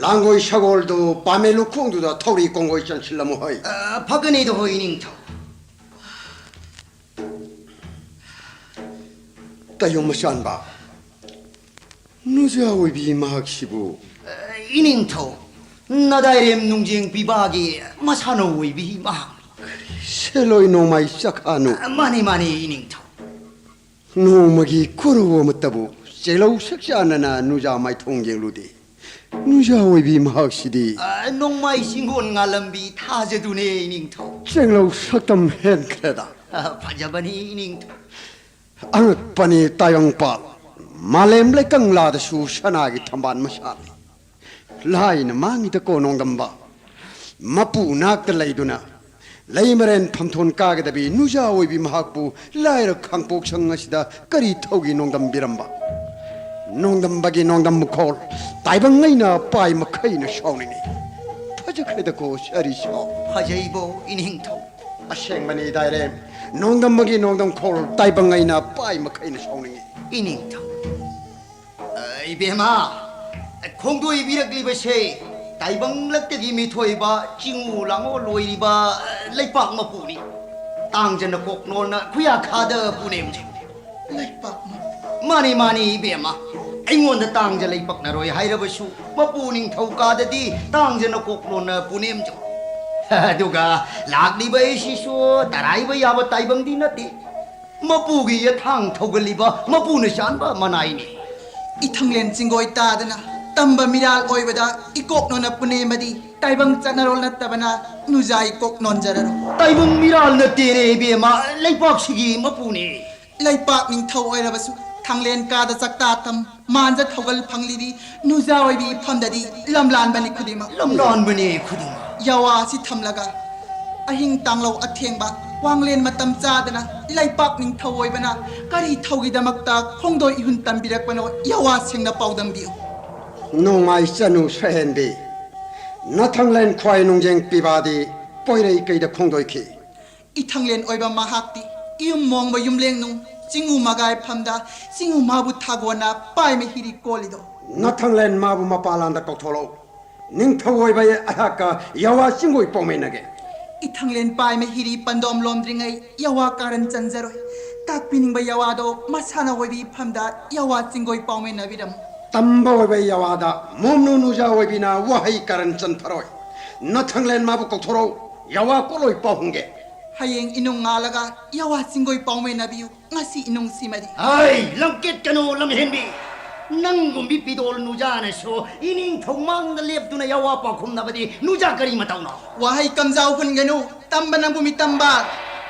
ꯂꯥꯡꯒꯣꯏ ꯁꯒꯣꯜꯗꯨ ꯄꯥꯃꯦ ꯂꯨꯈꯣꯡꯗꯨꯗ ꯊꯧꯔꯤ ꯀꯣꯡꯒꯣꯏ ꯆꯪꯁꯤꯜꯂꯝꯃꯨ ꯍꯩ꯫ ꯑ, ꯐꯒꯅꯤꯗ ꯍꯣꯏ, ꯏꯅꯤꯡꯊꯧ꯫ ꯇꯥꯏꯌꯣꯡ ꯃꯆꯥꯟꯕ, ꯅꯨꯖꯥ ꯑꯣꯏꯕꯤ ꯃꯍꯥꯛꯁꯤꯕꯨ? ꯑ, ꯏꯅꯤꯡꯊꯧ, ꯅꯗꯥꯏꯔꯦꯝ ꯅꯨꯡꯖꯦꯡ ꯄꯤꯕꯥꯒꯤ ꯃꯁꯥꯅꯧ ꯑꯣꯏꯕꯤ ꯃꯍꯥꯛꯅꯤ꯫ ꯁꯦꯂꯣꯏ ꯅꯣꯡꯃꯥꯏ ꯆꯈꯥꯅꯨ꯫ ꯑ, ꯃꯥꯅꯤ, ꯃꯥꯅꯤ, ꯏꯅꯤꯡꯊꯧ꯫ ꯅꯣꯡꯃꯒꯤ ꯈꯨꯔꯨ ꯑꯃꯠꯇꯕꯨ ꯆꯦꯂꯧ ꯁꯛꯆꯥꯅꯅ ꯅꯨꯖꯥ ꯃꯥꯏꯊꯣꯡ ꯌꯦꯡꯂꯨꯗꯦ꯫ ꯅꯨꯖꯥ ꯑꯣꯏꯕꯤ ꯃꯍꯥꯛꯁꯤꯗꯤ꯫ ꯑ, ꯅꯣꯡꯃꯥꯏ ꯆꯤꯡꯒꯣꯟ ꯉꯥꯂꯝꯕꯤ ꯊꯥꯖꯗꯨꯅꯦ, ꯏꯅꯤꯡꯊꯧ꯫ ꯆꯦꯡꯂꯧ ꯁꯛꯇꯝ ꯍꯦꯟꯈ꯭ꯔꯦꯗ꯫ ꯑ, ꯐꯖꯕꯅꯤ, ꯏꯅꯤꯡꯊꯧ꯫ ꯑꯉꯛꯄꯅꯤ ꯇꯥꯏꯕꯪꯄꯥꯜ, ꯃꯥꯂꯦꯝ ꯂꯩꯀꯪꯂꯥꯗꯁꯨ ꯁꯅꯥꯒꯤ ꯊꯝꯕꯥꯜ ꯃꯁꯥꯠꯂꯤ꯫ ꯂꯥꯏꯅ ꯃꯥꯡꯉꯤꯗꯀꯣ ꯅꯣꯡꯗꯝꯕ꯫ ꯃꯄꯨ ꯅꯥꯛꯇ ꯂꯩꯗꯨꯅ ꯂꯩꯃꯔꯦꯟ ꯐꯝꯊꯣꯟ ꯀꯥꯒꯗꯕꯤ ꯅꯨꯖꯥ ꯑꯣꯏꯕꯤ ꯃꯍꯥꯛꯄꯨ ꯂꯥꯏꯔ ꯈꯥꯡꯄꯣꯛ ꯁꯪ ꯑꯁꯤꯗ ꯀꯔꯤ ꯊꯧꯒꯤ ꯅꯣꯡꯗꯝꯕꯤꯔꯝꯕ? ꯅꯣꯡꯗꯝꯕꯒꯤ ꯅꯣꯡꯗꯝ ꯃꯈꯣꯜ ꯇꯥꯏꯕꯪ ꯑꯩꯅ ꯄꯥꯏ ꯃꯈꯩꯅ ꯁꯥꯎꯅꯤꯡꯉꯤ꯫ ꯐꯖꯈ꯭ꯔꯦꯗꯀꯣ ꯁꯥꯔꯤ ꯁꯥꯎ꯫ ꯐꯖꯩꯕꯣ ꯏꯅꯤꯡꯊꯧ꯫ ꯑꯁꯦꯡꯕꯅꯤ ꯗꯥꯏꯔꯦꯝ, ꯅꯣꯡꯗꯝꯕꯒꯤ ꯅꯣꯡꯗꯝ ꯈꯣꯜ ꯇꯥꯏꯕꯪ ꯑꯩꯅ ꯄꯥꯏ ꯃꯈꯩꯅ ꯁꯥꯎꯅꯤꯡꯉꯤ꯫ ꯏꯅꯤꯡꯊꯧ꯫ ꯑ, ꯏꯕꯦꯝꯃ, ꯈꯣꯡꯗꯣꯏꯕꯤꯔꯛꯂꯤꯕꯁꯦ ꯇꯥꯏꯕꯪꯂꯛꯇꯒꯤ ꯃꯤꯊꯣꯏꯕ ꯆꯤꯡꯉꯨ ꯂꯥꯡꯉꯣ ꯂꯣꯏꯔꯤꯕ, ꯑ, ꯂꯩꯄꯥꯛ ꯃꯄꯨꯅꯤ꯫ ꯇꯥꯡꯖꯅ ꯀꯣꯛꯅꯣꯟꯅ ꯈꯨꯌꯥꯈꯥꯗ ꯄꯨꯅꯦꯝꯖꯩ꯫ ꯂꯩꯄꯥꯛ ꯃꯄꯨ? ꯃꯥꯅꯤ, ꯃꯥꯅꯤ, ꯏꯕꯦꯝꯃ꯫ ꯑꯩꯉꯣꯟꯗ ꯇꯥꯡꯖ ꯂꯩꯄꯛꯅꯔꯣꯏ ꯍꯥꯏꯔꯕꯁꯨ ꯃꯄꯨ ꯅꯤꯡꯊꯧ ꯀꯥꯗꯗꯤ ꯇꯥꯡꯖꯅ ꯀꯣꯛꯅꯣꯟꯅ ꯄꯨꯅꯦꯝꯖꯩ꯫ ꯑꯗꯨꯒ ꯂꯥꯛꯂꯤꯕ ꯑꯩꯁꯤꯁꯨ ꯇꯔꯥꯏꯕ ꯌꯥꯕ ꯇꯥꯏꯕꯪꯗꯤ ꯅꯠꯇꯦ꯫ ꯃꯄꯨꯒꯤ ꯌꯦꯊꯥꯡ ꯊꯧꯒꯜꯂꯤꯕ ꯃꯄꯨꯅ ꯆꯥꯟꯕ ꯃꯅꯥꯏꯅꯤ꯫ ꯏꯊꯪꯂꯦꯟ ꯆꯤꯡꯒꯣꯏ ꯇꯥꯗꯅ ꯇꯝꯕ ꯃꯤꯔꯥꯜ ꯑꯣꯏꯕꯗ ꯏꯀꯣꯛꯅꯣꯅ ꯄꯨꯅꯦꯝꯕꯗꯤ ꯇꯥꯏꯕꯪ ꯆꯠꯅꯔꯣꯜ ꯅꯠꯇꯕꯅ ꯅꯨꯖꯥ ꯏꯀꯣꯛ ꯅꯣꯟꯖꯔꯔꯣ꯫ ꯇꯥꯏꯕꯪ ꯃꯤꯔꯥꯜ ꯅꯠꯇꯦꯅꯦ ꯏꯕꯦꯝꯃ, ꯂꯩꯄꯥꯛꯁꯤꯒꯤ ꯃꯄꯨꯅꯦ꯫ ꯂꯩꯄꯥꯛ ꯅꯤꯡꯊꯧ ꯑꯣꯏꯔꯕꯁꯨ ꯊꯥꯡꯂꯦꯟ ꯀꯥꯗ ꯆꯥꯛꯇꯥ ꯊꯝ ꯃꯥꯟꯖ ꯊꯧꯒꯜ ꯐꯪꯂꯤꯗꯤ ꯅꯨꯖꯥ ꯑꯣꯏꯕꯤ ꯏꯐꯝꯗꯗꯤ ꯂꯝꯂꯥꯟꯕꯅꯤ ꯈꯨꯗꯤꯡꯃꯛ꯫ ꯂꯝꯂꯥꯟꯕꯅꯤ ꯈꯨꯗꯤꯡꯃꯛ꯫ ꯌꯥꯋꯥ ꯑꯁꯤ ꯊꯝꯂꯒ ꯑꯍꯤꯡ ꯇꯥꯡꯂꯧ ꯑꯊꯦꯡꯕ ꯋꯥꯡꯂꯦꯟ ꯃꯇꯝ ꯆꯥꯗꯅ ꯂꯩꯄꯥꯛ ꯅꯤꯡꯊꯧ ꯑꯣꯏꯕꯅ ꯀꯔꯤ ꯊꯧꯒꯤꯗꯃꯛꯇ ꯈꯣꯡꯗꯣꯏ ꯏꯍꯨꯟ ꯇꯝꯕꯤꯔꯛꯄꯅꯣ ꯌꯥꯋꯥ ꯁꯦꯡꯅ ꯄꯥꯎꯗꯝꯕꯤꯌꯨ꯫ ꯅꯣꯡꯃꯥꯏ ꯆꯅꯨ ꯁꯍꯦꯟꯕꯤ, ꯅꯊꯪꯂꯦꯟ ꯈ꯭ꯋꯥꯏ ꯅꯨꯡꯖꯦꯡ ꯄꯤꯕꯥꯗꯤ ꯄꯣꯏꯔꯩ ꯀꯩꯗ ꯈꯣꯡꯗꯣꯏꯈꯤ꯫ ꯏꯊꯪꯂꯦꯟ ꯑꯣꯏꯕ ꯃꯍꯥꯛꯇꯤ ꯏꯌꯨꯝ ꯃꯣꯡꯕ ꯌꯨꯝꯂꯦꯡꯅꯨꯡ ꯆꯤꯡꯉꯨ ꯃꯒꯥꯏꯐꯝꯗ ꯆꯤꯡꯉꯨ ꯃꯥꯕꯨ ꯊꯥꯒꯣꯟꯅ ꯄꯥꯏꯃ ꯍꯤꯔꯤ ꯀꯣꯜꯂꯤꯗꯣ꯫ ꯅꯊꯪꯂꯦꯟ ꯃꯥꯕꯨ ꯃꯄꯥꯂꯥꯟꯗ ꯀꯧꯊꯣꯛꯂꯛꯎ꯫ ꯅꯤꯡꯊꯧ ꯑꯣꯏꯕ ꯑꯩꯍꯥꯛꯀ ꯌꯥꯋꯥ ꯆꯤꯡꯒꯣꯏ ꯄꯥꯎꯃꯤꯟꯅꯒꯦ꯫ ꯏꯊꯪꯂꯦꯟ ꯄꯥꯏꯃ ꯍꯤꯔꯤ ꯄꯟꯗꯣꯝ ꯂꯣꯝꯗ꯭ꯔꯤꯉꯩ ꯌꯥꯋꯥ ꯀꯥꯔꯟ ꯆꯟꯖꯔꯣꯏ꯫ ꯇꯥꯛꯄꯤꯅꯤꯡꯕ ꯌꯥꯋꯥꯗꯣ ꯃꯁꯥꯅ ꯑꯣꯏꯕꯤ ꯐꯝꯗ ꯌꯥꯋꯥ ꯆꯤꯡꯒꯣꯏ ꯄꯥꯎꯃꯤꯟꯅꯕꯤꯔꯝꯃꯨ꯫ ꯇꯝꯕ ꯑꯣꯏꯕ ꯌꯥꯋꯥꯗ ꯃꯣꯝꯅꯨ ꯅꯨꯖꯥ ꯑꯣꯏꯕꯤꯅ ꯋꯥꯍꯩ ꯀꯥꯔꯟ ꯆꯟꯊꯔꯣꯏ꯫ ꯅꯊꯪꯂꯦꯟ ꯃꯥꯕꯨ ꯀꯧꯊꯣꯔꯛꯎ꯫ ꯌꯥꯋꯥ ꯀꯣꯂꯣꯏ ꯄꯥꯎ ꯍꯨꯝꯒꯦ꯫ ꯍꯌꯦꯡ ꯏꯅꯨꯡ ꯉꯥꯜꯂꯒ ꯌꯥꯋꯥ ꯆꯤꯡꯒꯣꯏ ꯄꯥꯎꯃꯤꯟꯅꯕꯤꯌꯨ꯫ ꯉꯁꯤ ꯏꯅꯨꯡꯁꯤꯃꯗꯤ꯫ ꯍꯩ, ꯂꯝꯀꯦꯠꯀꯅꯨ ꯂꯝꯍꯦꯟꯕꯤ꯫ ꯅꯪꯒꯨꯝꯕꯤ ꯄꯤꯗꯣꯜ ꯅꯨꯖꯥꯅꯁꯨ ꯏꯅꯤꯡꯊꯧ ꯃꯥꯡꯗ ꯂꯦꯞꯇꯨꯅ ꯌꯥꯋꯥ ꯄꯥꯎꯈꯨꯝꯅꯕꯗꯤ ꯅꯨꯖꯥ ꯀꯔꯤ ꯃꯇꯧꯅꯣ? ꯋꯥꯍꯩ ꯀꯝꯖꯥꯎ ꯍꯨꯟꯒꯅꯨ, ꯇꯝꯕ ꯅꯪꯕꯨ ꯃꯤꯇꯝꯕ꯫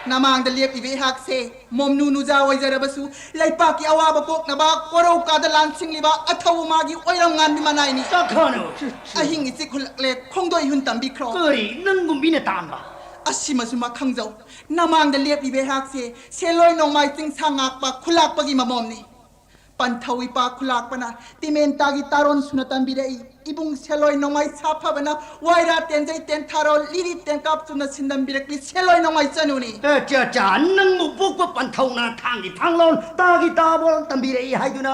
ꯅꯃꯥꯡꯗ ꯂꯦꯞꯂꯤꯕ ꯑꯩꯍꯥꯛꯁꯦ ꯃꯣꯝꯅꯨ ꯅꯨꯖꯥ ꯑꯣꯏꯖꯔꯕꯁꯨ ꯂꯩꯄꯥꯛꯀꯤ ꯑꯋꯥꯕ ꯀꯣꯛꯅꯕ ꯀꯣꯔꯧ ꯀꯥꯗ ꯂꯥꯟꯁꯤꯡꯂꯤꯕ ꯑꯊꯧꯕ ꯃꯥꯒꯤ ꯑꯣꯏꯔꯝ ꯉꯥꯟꯕꯤ ꯃꯅꯥꯏꯅꯤ꯫ ꯆꯥꯈꯥꯅꯨ꯫ ꯑꯍꯤꯡ ꯏꯆꯤꯛ ꯍꯨꯜꯂꯛꯂꯦ, ꯈꯣꯡꯗꯣꯏ ꯍꯨꯟ ꯇꯝꯕꯤꯈ꯭ꯔꯣ꯫ ꯀꯔꯤ, ꯅꯪꯒꯨꯝꯕꯤꯅ ꯇꯥꯟꯕ? ꯑꯁꯤꯃꯁꯨ ꯃꯈꯪꯖꯧ, ꯅꯃꯥꯡꯗ ꯂꯦꯞꯂꯤꯕ ꯑꯩꯍꯥꯛꯁꯦ ꯁꯦꯂꯣꯏ ꯅꯣꯡꯃꯥꯏ ꯆꯤꯡꯁꯥ ꯉꯥꯛꯄ ꯈꯨꯂꯥꯛꯄꯒꯤ ꯃꯃꯣꯝꯅꯤ꯫ ꯄꯟꯊꯧ ꯏꯄꯥ ꯈꯨꯂꯥꯛꯄꯅ ꯇꯤꯃꯦꯟꯇꯥꯒꯤ ꯇꯥꯔꯣꯟ ꯁꯨꯅ ꯇꯝꯕꯤꯔꯛꯏ꯫ ꯏꯕꯨꯡ ꯁꯦꯂꯣꯏ ꯅꯣꯡꯃꯥꯏ ꯁꯥꯐꯕꯅ ꯋꯥꯏꯔꯥ ꯇꯦꯟꯖꯩ ꯇꯦꯟꯊꯥꯔꯣꯜ ꯂꯤꯔꯤ ꯇꯦꯟꯀꯥꯞ ꯆꯨꯝꯅ ꯁꯤꯟꯗꯝꯕꯤꯔꯛꯂꯤ ꯁꯦꯂꯣꯏ ꯅꯣꯡꯃꯥꯏ ꯆꯅꯨꯅꯤ꯫ ꯑꯦ, ꯆꯥ, ꯆꯥ, ꯅꯪꯕꯨ ꯄꯣꯛꯄ ꯄꯟꯊꯧꯅ ꯊꯥꯡꯒꯤ ꯊꯥꯡꯂꯣꯟ ꯇꯥꯒꯤ ꯇꯥꯕꯣꯜ ꯇꯝꯕꯤꯔꯛꯏ ꯍꯥꯏꯗꯨꯅ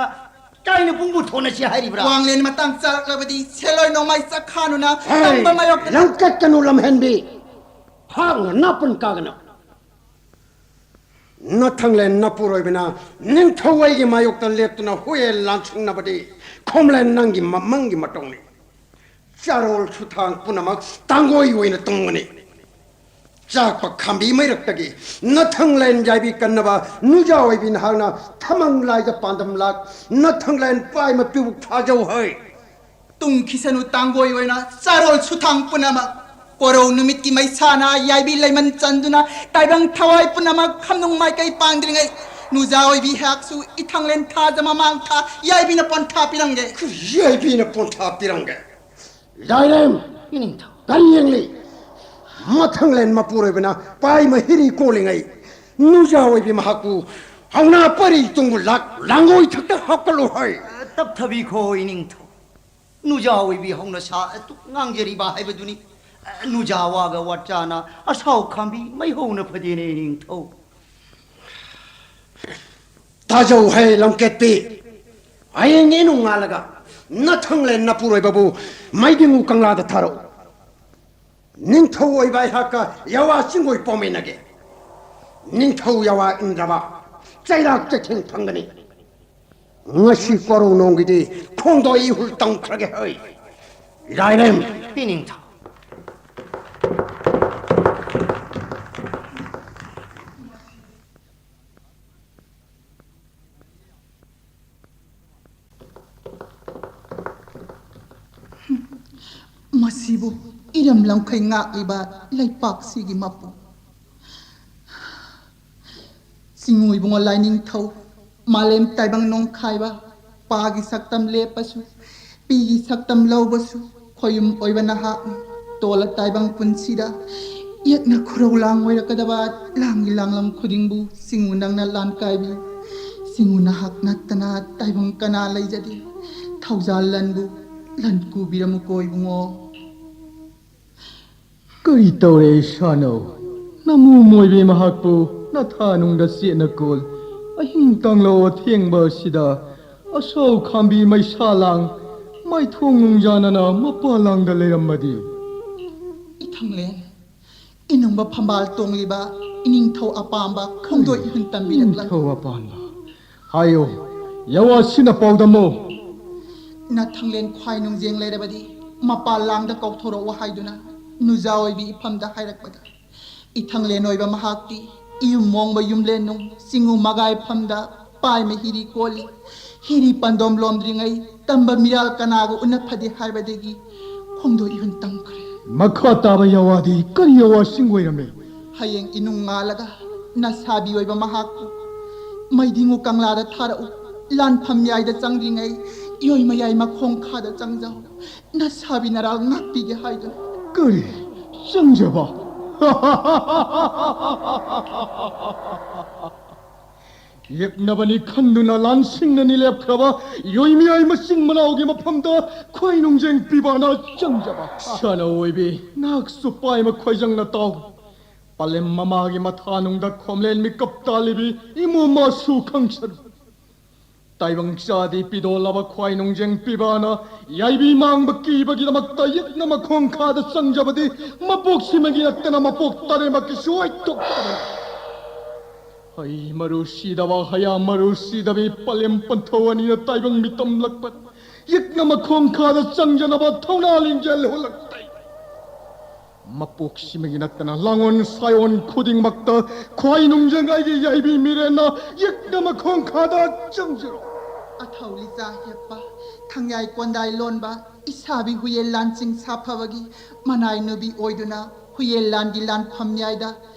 ꯀꯥꯏꯅ ꯄꯨꯡꯕꯨ ꯊꯣꯟꯅꯁꯤ ꯍꯥꯏꯔꯤꯕ꯭ꯔꯥ? ꯋꯥꯡꯂꯦꯟ ꯃꯇꯥꯡ ꯆꯥꯔꯛꯂꯕꯗꯤ ꯁꯦꯂꯣꯏ ꯅꯣꯡꯃꯥꯏ ꯆꯈꯥꯅꯨꯅ ꯍꯩ, ꯇꯝꯕ ꯃꯥꯌꯣꯛꯇ ꯂꯪꯀꯠꯀꯅꯨ ꯂꯝꯍꯦꯟꯕꯤ꯫ ꯍꯥꯛꯅ ꯅꯥꯄꯨꯟ ꯀꯥꯒꯅꯨ꯫ ꯅꯊꯪꯂꯦꯟ ꯅꯄꯨꯔꯣꯏꯕꯅ ꯅꯤꯡꯊꯧ ꯑꯩꯒꯤ ꯃꯥꯌꯣꯛꯇ ꯂꯦꯞꯇꯨꯅ ꯍꯨꯌꯦꯜ ꯂꯥꯟꯁꯤꯡꯅꯕꯗꯤ ꯈꯣꯝꯂꯦꯟ ꯅꯪꯒꯤ ꯃꯃꯪꯒꯤ ꯃꯇꯧꯅꯤ꯫ ꯆꯥꯔꯣꯜ ꯁꯨꯊꯥꯡ ꯄꯨꯝꯅꯃꯛ ꯇꯥꯡꯒꯣꯏ ꯑꯣꯏꯅ ꯇꯨꯡꯒꯅꯤ꯫ ꯆꯥꯛꯄ ꯈꯥꯝꯕꯤ ꯃꯩꯔꯛꯇꯒꯤ ꯅꯊꯪꯂꯦꯟ ꯌꯥꯏꯕꯤ ꯀꯟꯅꯕ ꯅꯨꯖꯥ ꯑꯣꯏꯕꯤ ꯅꯍꯥꯛꯅ ꯊꯃꯪ ꯂꯥꯏꯗ ꯄꯥꯟꯗꯝ ꯂꯥꯛ ꯅꯊꯪꯂꯦꯟ ꯄꯥꯏ ꯃꯄꯤꯕꯨ ꯊꯥꯖꯧ ꯍꯩ꯫ ꯇꯨꯡꯈꯤꯁꯅꯨ ꯇꯥꯡꯒꯣꯏ ꯑꯣꯏꯅ ꯆꯥꯔꯣꯜ ꯁꯨꯊꯥꯡ ꯄꯨꯝꯅꯃꯛ ꯀꯣꯔꯧ ꯅꯨꯃꯤꯠꯀꯤ ꯃꯩꯁꯥꯅ ꯌꯥꯏꯕꯤ ꯂꯩꯃꯟ ꯆꯟꯗꯨꯅ ꯇꯥꯏꯕꯪ ꯊꯋꯥꯏ ꯄꯨꯝꯅꯃꯛ ꯈꯝꯅꯨꯡ ꯃꯥꯏꯀꯩ ꯄꯥꯡꯗ꯭ꯔꯤꯉꯩ ꯅꯨꯖꯥ ꯑꯣꯏꯕꯤ ꯍꯥꯛꯁꯨ ꯏꯊꯪꯂꯦꯟ ꯊꯥꯖ ꯃꯃꯥꯡ ꯊꯥ ꯌꯥꯏꯕꯤꯅ ꯄꯣꯟꯊꯥ ꯄꯤꯔꯝꯒꯦ꯫ ꯌꯥꯏꯕꯤꯅ ꯄꯣꯟꯊꯥ ꯄꯤꯔꯝꯒꯦ꯫ ꯂꯥꯏꯔꯦꯝ! ꯏꯅꯤꯡꯊꯧ꯫ ꯀꯔꯤ ꯌꯦꯡꯂꯤ? ꯃꯊꯪꯂꯦꯟ ꯃꯄꯨꯔꯣꯏꯕꯅ ꯄꯥꯏ ꯃꯍꯤꯔꯤ ꯀꯣꯜꯂꯤꯉꯩ ꯅꯨꯖꯥ ꯑꯣꯏꯕꯤ ꯃꯍꯥꯛꯄꯨ ꯍꯧꯅꯥ ꯄꯔꯤ ꯇꯨꯡꯕꯨ ꯂꯥꯛ ꯂꯥꯡꯒꯣꯏ ꯊꯛꯇ ꯍꯥꯞꯀꯠꯂꯨ ꯍꯥꯏ꯫ ꯇꯞꯊꯕꯤꯈꯣ ꯏꯅꯤꯡꯊꯧ꯫ ꯅꯨꯖꯥ ꯑꯣꯏꯕꯤ ꯍꯧꯅ ꯁꯥ ꯑꯗꯨ ꯉꯥꯡꯖꯔꯤꯕ ꯍꯥꯏꯕꯗꯨꯅꯤ꯫ ꯅꯨꯖꯥ ꯋꯥꯒ ꯋꯥꯠꯆꯥꯅ ꯑꯁꯥꯎ ꯈꯥꯝꯕꯤ ꯃꯩꯍꯧꯅ ꯐꯗꯦꯅꯦ ꯏꯅꯤꯡꯊꯧ꯫ ꯇꯥꯖꯧ ꯍꯦ ꯂꯝꯀꯦꯠꯄꯤ, ꯍꯌꯦꯡ ꯏꯅꯨꯡ ꯉꯥꯜꯂꯒ ꯅꯊꯪꯂꯦꯟ ꯅꯄꯨꯔꯣꯏꯕꯕꯨ ꯃꯩꯗꯤꯡꯉꯨ ꯀꯪꯂꯥꯗ ꯊꯥꯔꯛꯎ꯫ ꯅꯤꯡꯊꯧ ꯑꯣꯏꯕ ꯑꯩꯍꯥꯛꯀ ꯌꯥꯋꯥ ꯆꯤꯡꯒꯣꯏ ꯄꯥꯎꯃꯤꯟꯅꯒꯦ꯫ ꯅꯤꯡꯊꯧ ꯌꯥꯋꯥ ꯏꯟꯗ꯭ꯔꯕ ꯆꯩꯔꯥꯛ ꯆꯩꯊꯦꯡ ꯐꯪꯒꯅꯤ꯫ ꯉꯁꯤ ꯀꯣꯔꯧꯅꯣꯡꯒꯤꯗꯤ ꯈꯣꯡꯗꯣꯏ ꯏꯍꯨꯜ ꯇꯝꯈ꯭ꯔꯒꯦ ꯍꯩ꯫ ꯏꯔꯥꯏꯔꯦꯝ꯫ ꯏꯅꯤꯡꯊꯧ꯫ ꯃꯁꯤꯕꯨ ꯏꯔꯝ ꯂꯝꯈꯩ ꯉꯥꯛꯂꯤꯕ ꯂꯩꯄꯥꯛꯁꯤꯒꯤ ꯃꯄꯨ꯫ ꯆꯤꯡꯉꯨ ꯏꯕꯨꯡꯉꯣ ꯂꯥꯏꯅꯤꯡꯊꯧ, ꯃꯥꯂꯦꯝ ꯇꯥꯏꯕꯪ ꯅꯣꯡꯈꯥꯏꯕ, ꯄꯥꯒꯤ ꯁꯛꯇꯝ ꯂꯦꯞꯄꯁꯨ, ꯄꯤꯒꯤ ꯁꯛꯇꯝ ꯂꯧꯕꯁꯨ, ꯈꯣꯌꯨꯝ ꯑꯣꯏꯕ ꯅꯍꯥꯛꯅꯤ꯫ ꯇꯣꯜꯂ ꯇꯥꯏꯕꯪ ꯄꯨꯟꯁꯤꯗ ꯌꯦꯛꯅ ꯈꯨꯔꯧ ꯂꯥꯡ ꯑꯣꯏꯔꯛꯀꯗꯕ ꯂꯥꯡꯒꯤ ꯂꯥꯡꯂꯝ ꯈꯨꯗꯤꯡꯕꯨ ꯆꯤꯡꯉꯨ ꯅꯪꯅ ꯂꯥꯟꯀꯥꯏꯕꯤ꯫ ꯆꯤꯡꯉꯨ ꯅꯍꯥꯛ ꯅꯠꯇꯅ ꯇꯥꯏꯕꯪ ꯀꯅꯥ ꯂꯩꯖꯗꯦ? ꯊꯧꯖꯥꯜ ꯂꯟꯕꯨ ꯂꯟ ꯀꯨꯕꯤꯔꯝꯃꯨꯀꯣ ꯏꯕꯨꯡꯉꯣ꯫ ꯀꯔꯤ ꯇꯧꯔꯦ ꯏꯁꯥꯅꯧ? ꯅꯃꯨ ꯃꯣꯏꯕꯤ ꯃꯍꯥꯛꯄꯨ ꯅꯊꯥ ꯅꯨꯡꯗ ꯆꯦꯠꯅ ꯀꯣꯜ, ꯑꯍꯤꯡ ꯇꯥꯡꯂꯧ ꯑꯊꯦꯡꯕ ꯑꯁꯤꯗ ꯑꯁꯥꯎ ꯈꯥꯝꯕꯤ ꯃꯩꯁꯥ ꯂꯥꯡ, ꯃꯥꯏꯊꯣꯡ ꯅꯨꯡꯖꯥꯅꯅ ꯃꯄꯥ ꯂꯥꯡꯗ ꯂꯩꯔꯝꯃꯗꯤ? ꯏꯊꯪꯂꯦꯟ, ꯏꯅꯨꯡꯕ ꯐꯝꯕꯥꯜ ꯇꯣꯡꯂꯤꯕ ꯏꯅꯤꯡꯊꯧ ꯑꯄꯥꯝꯕ ꯈꯣꯡꯗꯣꯏ ꯏꯍꯨꯟ ꯇꯝꯕꯤꯔꯛꯂꯅꯨ꯫ ꯏꯅꯤꯡꯊꯧ ꯑꯄꯥꯝꯕ? ꯍꯥꯏꯌꯣ, ꯌꯥꯋꯥꯁꯤꯅ ꯄꯥꯎꯗꯝꯃꯣ꯫ ꯅꯊꯪꯂꯦꯟ ꯈ꯭ꯋꯥꯏ ꯅꯨꯡꯖꯦꯡ ꯂꯩꯔꯕꯗꯤ ꯃꯄꯥꯜ ꯂꯥꯡꯗ ꯀꯧꯊꯣꯔꯛꯎ ꯍꯥꯏꯗꯨꯅ ꯅꯨꯖꯥ ꯑꯣꯏꯕꯤ ꯏꯐꯝꯗ ꯍꯥꯏꯔꯛꯄꯗ, ꯏꯊꯪꯂꯦꯟ ꯑꯣꯏꯕ ꯃꯍꯥꯛꯇꯤ ꯏꯌꯨꯝ ꯃꯣꯡꯕ ꯌꯨꯝꯂꯦꯟꯅꯨꯡ ꯆꯤꯡꯉꯨ ꯃꯒꯥꯏꯐꯝꯗ ꯄꯥꯏꯃ ꯍꯤꯔꯤ ꯀꯣꯜꯂꯤ꯫ ꯍꯤꯔꯤ ꯄꯟꯗꯣꯝ ꯂꯣꯝꯗ꯭ꯔꯤꯉꯩ ꯇꯝꯕ ꯃꯤꯔꯥꯜ ꯀꯅꯥꯒ ꯎꯅ ꯐꯗꯦ ꯍꯥꯏꯕꯗꯒꯤ ꯈꯣꯡꯗꯣꯏ ꯏꯍꯨꯟ ꯇꯝꯈ꯭ꯔꯦ꯫ ꯃꯈꯥ ꯇꯥꯕ ꯌꯥꯋꯥꯗꯤ ꯀꯔꯤ ꯌꯥꯋꯥꯁꯤꯡ ꯑꯣꯏꯔꯝꯃꯤ? ꯍꯌꯦꯡ ꯏꯅꯨꯡ ꯉꯥꯜꯂꯒ ꯅꯁꯥꯕꯤ ꯑꯣꯏꯕ ꯃꯍꯥꯛꯄꯨ ꯃꯩꯗꯤꯡꯉꯨ ꯀꯪꯂꯥꯗ ꯊꯥꯔꯛꯎ꯫ ꯂꯥꯟꯐꯝ ꯌꯥꯏꯗ ꯆꯪꯗ꯭ꯔꯤꯉꯩ ꯏꯌꯣꯏ ꯃꯌꯥꯏ ꯃꯈꯣꯡ ꯈꯥꯗ ꯆꯪꯖꯍꯧ꯫ ꯅꯁꯥꯕꯤ ꯅꯔꯥꯜ ꯉꯥꯛꯄꯤꯒꯦ ꯍꯥꯏꯗꯨꯅ꯫ ꯀꯔꯤ? ꯆꯪꯖꯕ? ꯌꯦꯛꯅꯕꯅꯤ ꯈꯟꯗꯨꯅ ꯂꯥꯟꯁꯤꯡꯅꯅꯤ ꯂꯦꯞꯈ꯭ꯔꯕ ꯌꯣꯏꯃꯤꯌꯥꯏ ꯃꯆꯤꯟ ꯃꯅꯥꯎꯒꯤ ꯃꯐꯝꯗ ꯈ꯭ꯋꯥꯏ ꯅꯨꯡꯖꯦꯡ ꯄꯤꯕꯥꯅ ꯆꯪꯖꯕ꯫ ꯁꯅꯥ ꯑꯣꯏꯕꯤ, ꯅꯍꯥꯛꯁꯨ ꯄꯥꯏꯃ ꯈ꯭ꯋꯥꯏꯖꯪꯅ ꯇꯥꯎ꯫ ꯄꯂꯦꯝ ꯃꯃꯥꯒꯤ ꯃꯊꯥꯅꯨꯡꯗ ꯈꯣꯝꯂꯦꯟ ꯃꯤꯀꯞ ꯇꯥꯜꯂꯤꯕꯤ ꯏꯃꯣ ꯃꯥꯁꯨ ꯈꯪꯁꯅꯨ꯫ ꯇꯥꯏꯕꯪ ꯆꯥꯗꯤ ꯄꯤꯗꯣꯜꯂꯕ ꯈ꯭ꯋꯥꯏ ꯅꯨꯡꯖꯦꯡ ꯄꯤꯕꯥꯅ ꯌꯥꯏꯕꯤ ꯃꯥꯡꯕ ꯀꯤꯕꯒꯤꯗꯃꯛꯇ ꯌꯦꯛꯅ ꯃꯈꯣꯡ ꯈꯥꯗ ꯆꯪꯖꯕꯗꯤ ꯃꯄꯣꯛꯁꯤꯃꯒꯤ ꯅꯠꯇꯅ ꯃꯄꯣꯛ ꯇꯔꯦꯠꯃꯛꯀꯤꯁꯨ ꯑꯣꯏꯊꯣꯛꯇꯕꯅꯤ꯫ ꯍꯩ ꯃꯔꯨ ꯁꯤꯗꯕ ꯍꯌꯥ ꯃꯔꯨ ꯁꯤꯗꯕꯤ ꯄꯂꯦꯝ ꯄꯟꯊꯧ ꯑꯅꯤꯅ ꯇꯥꯏꯕꯪ ꯃꯤꯇꯝꯂꯛꯄ ꯌꯦꯛꯅ ꯃꯈꯣꯡ ꯈꯥꯗ ꯆꯪꯖꯅꯕ ꯊꯧꯅꯥ ꯂꯤꯡꯖꯦꯜ ꯍꯨꯜꯂꯛꯇꯦ꯫ ꯃꯄꯣꯛꯁꯤꯃꯒꯤ ꯅꯠꯇꯅ ꯂꯥꯡꯑꯣꯟ ꯁꯥꯏꯑꯣꯟ ꯈꯨꯗꯤꯡꯃꯛꯇ ꯈ꯭ꯋꯥꯏ ꯅꯨꯡꯖꯪ ꯑꯩꯒꯤ ꯌꯥꯏꯕꯤ ꯃꯤꯔꯦꯟꯅ ꯌꯦꯛꯅ ꯃꯈꯣꯡ ꯈꯥꯗ ꯆꯪꯖꯔꯣ꯫ ꯑꯊꯧ ꯂꯤꯆꯥ ꯍꯦꯞꯄ, ꯊꯪꯌꯥꯏ ꯀꯣꯟꯗꯥꯏ ꯂꯣꯟꯕ, ꯏꯁꯥꯕꯤ ꯍꯨꯌꯦꯟ ꯂꯥꯟꯆꯤꯡ ꯁꯥꯐꯕꯒꯤ ꯃꯅꯥꯏ ꯅꯨꯕꯤ ꯑꯣꯏꯗꯨꯅ ꯍꯨꯌꯦꯟ ꯂꯥꯟꯒꯤ ꯂꯥꯟꯐꯝ ꯌꯥꯏꯗ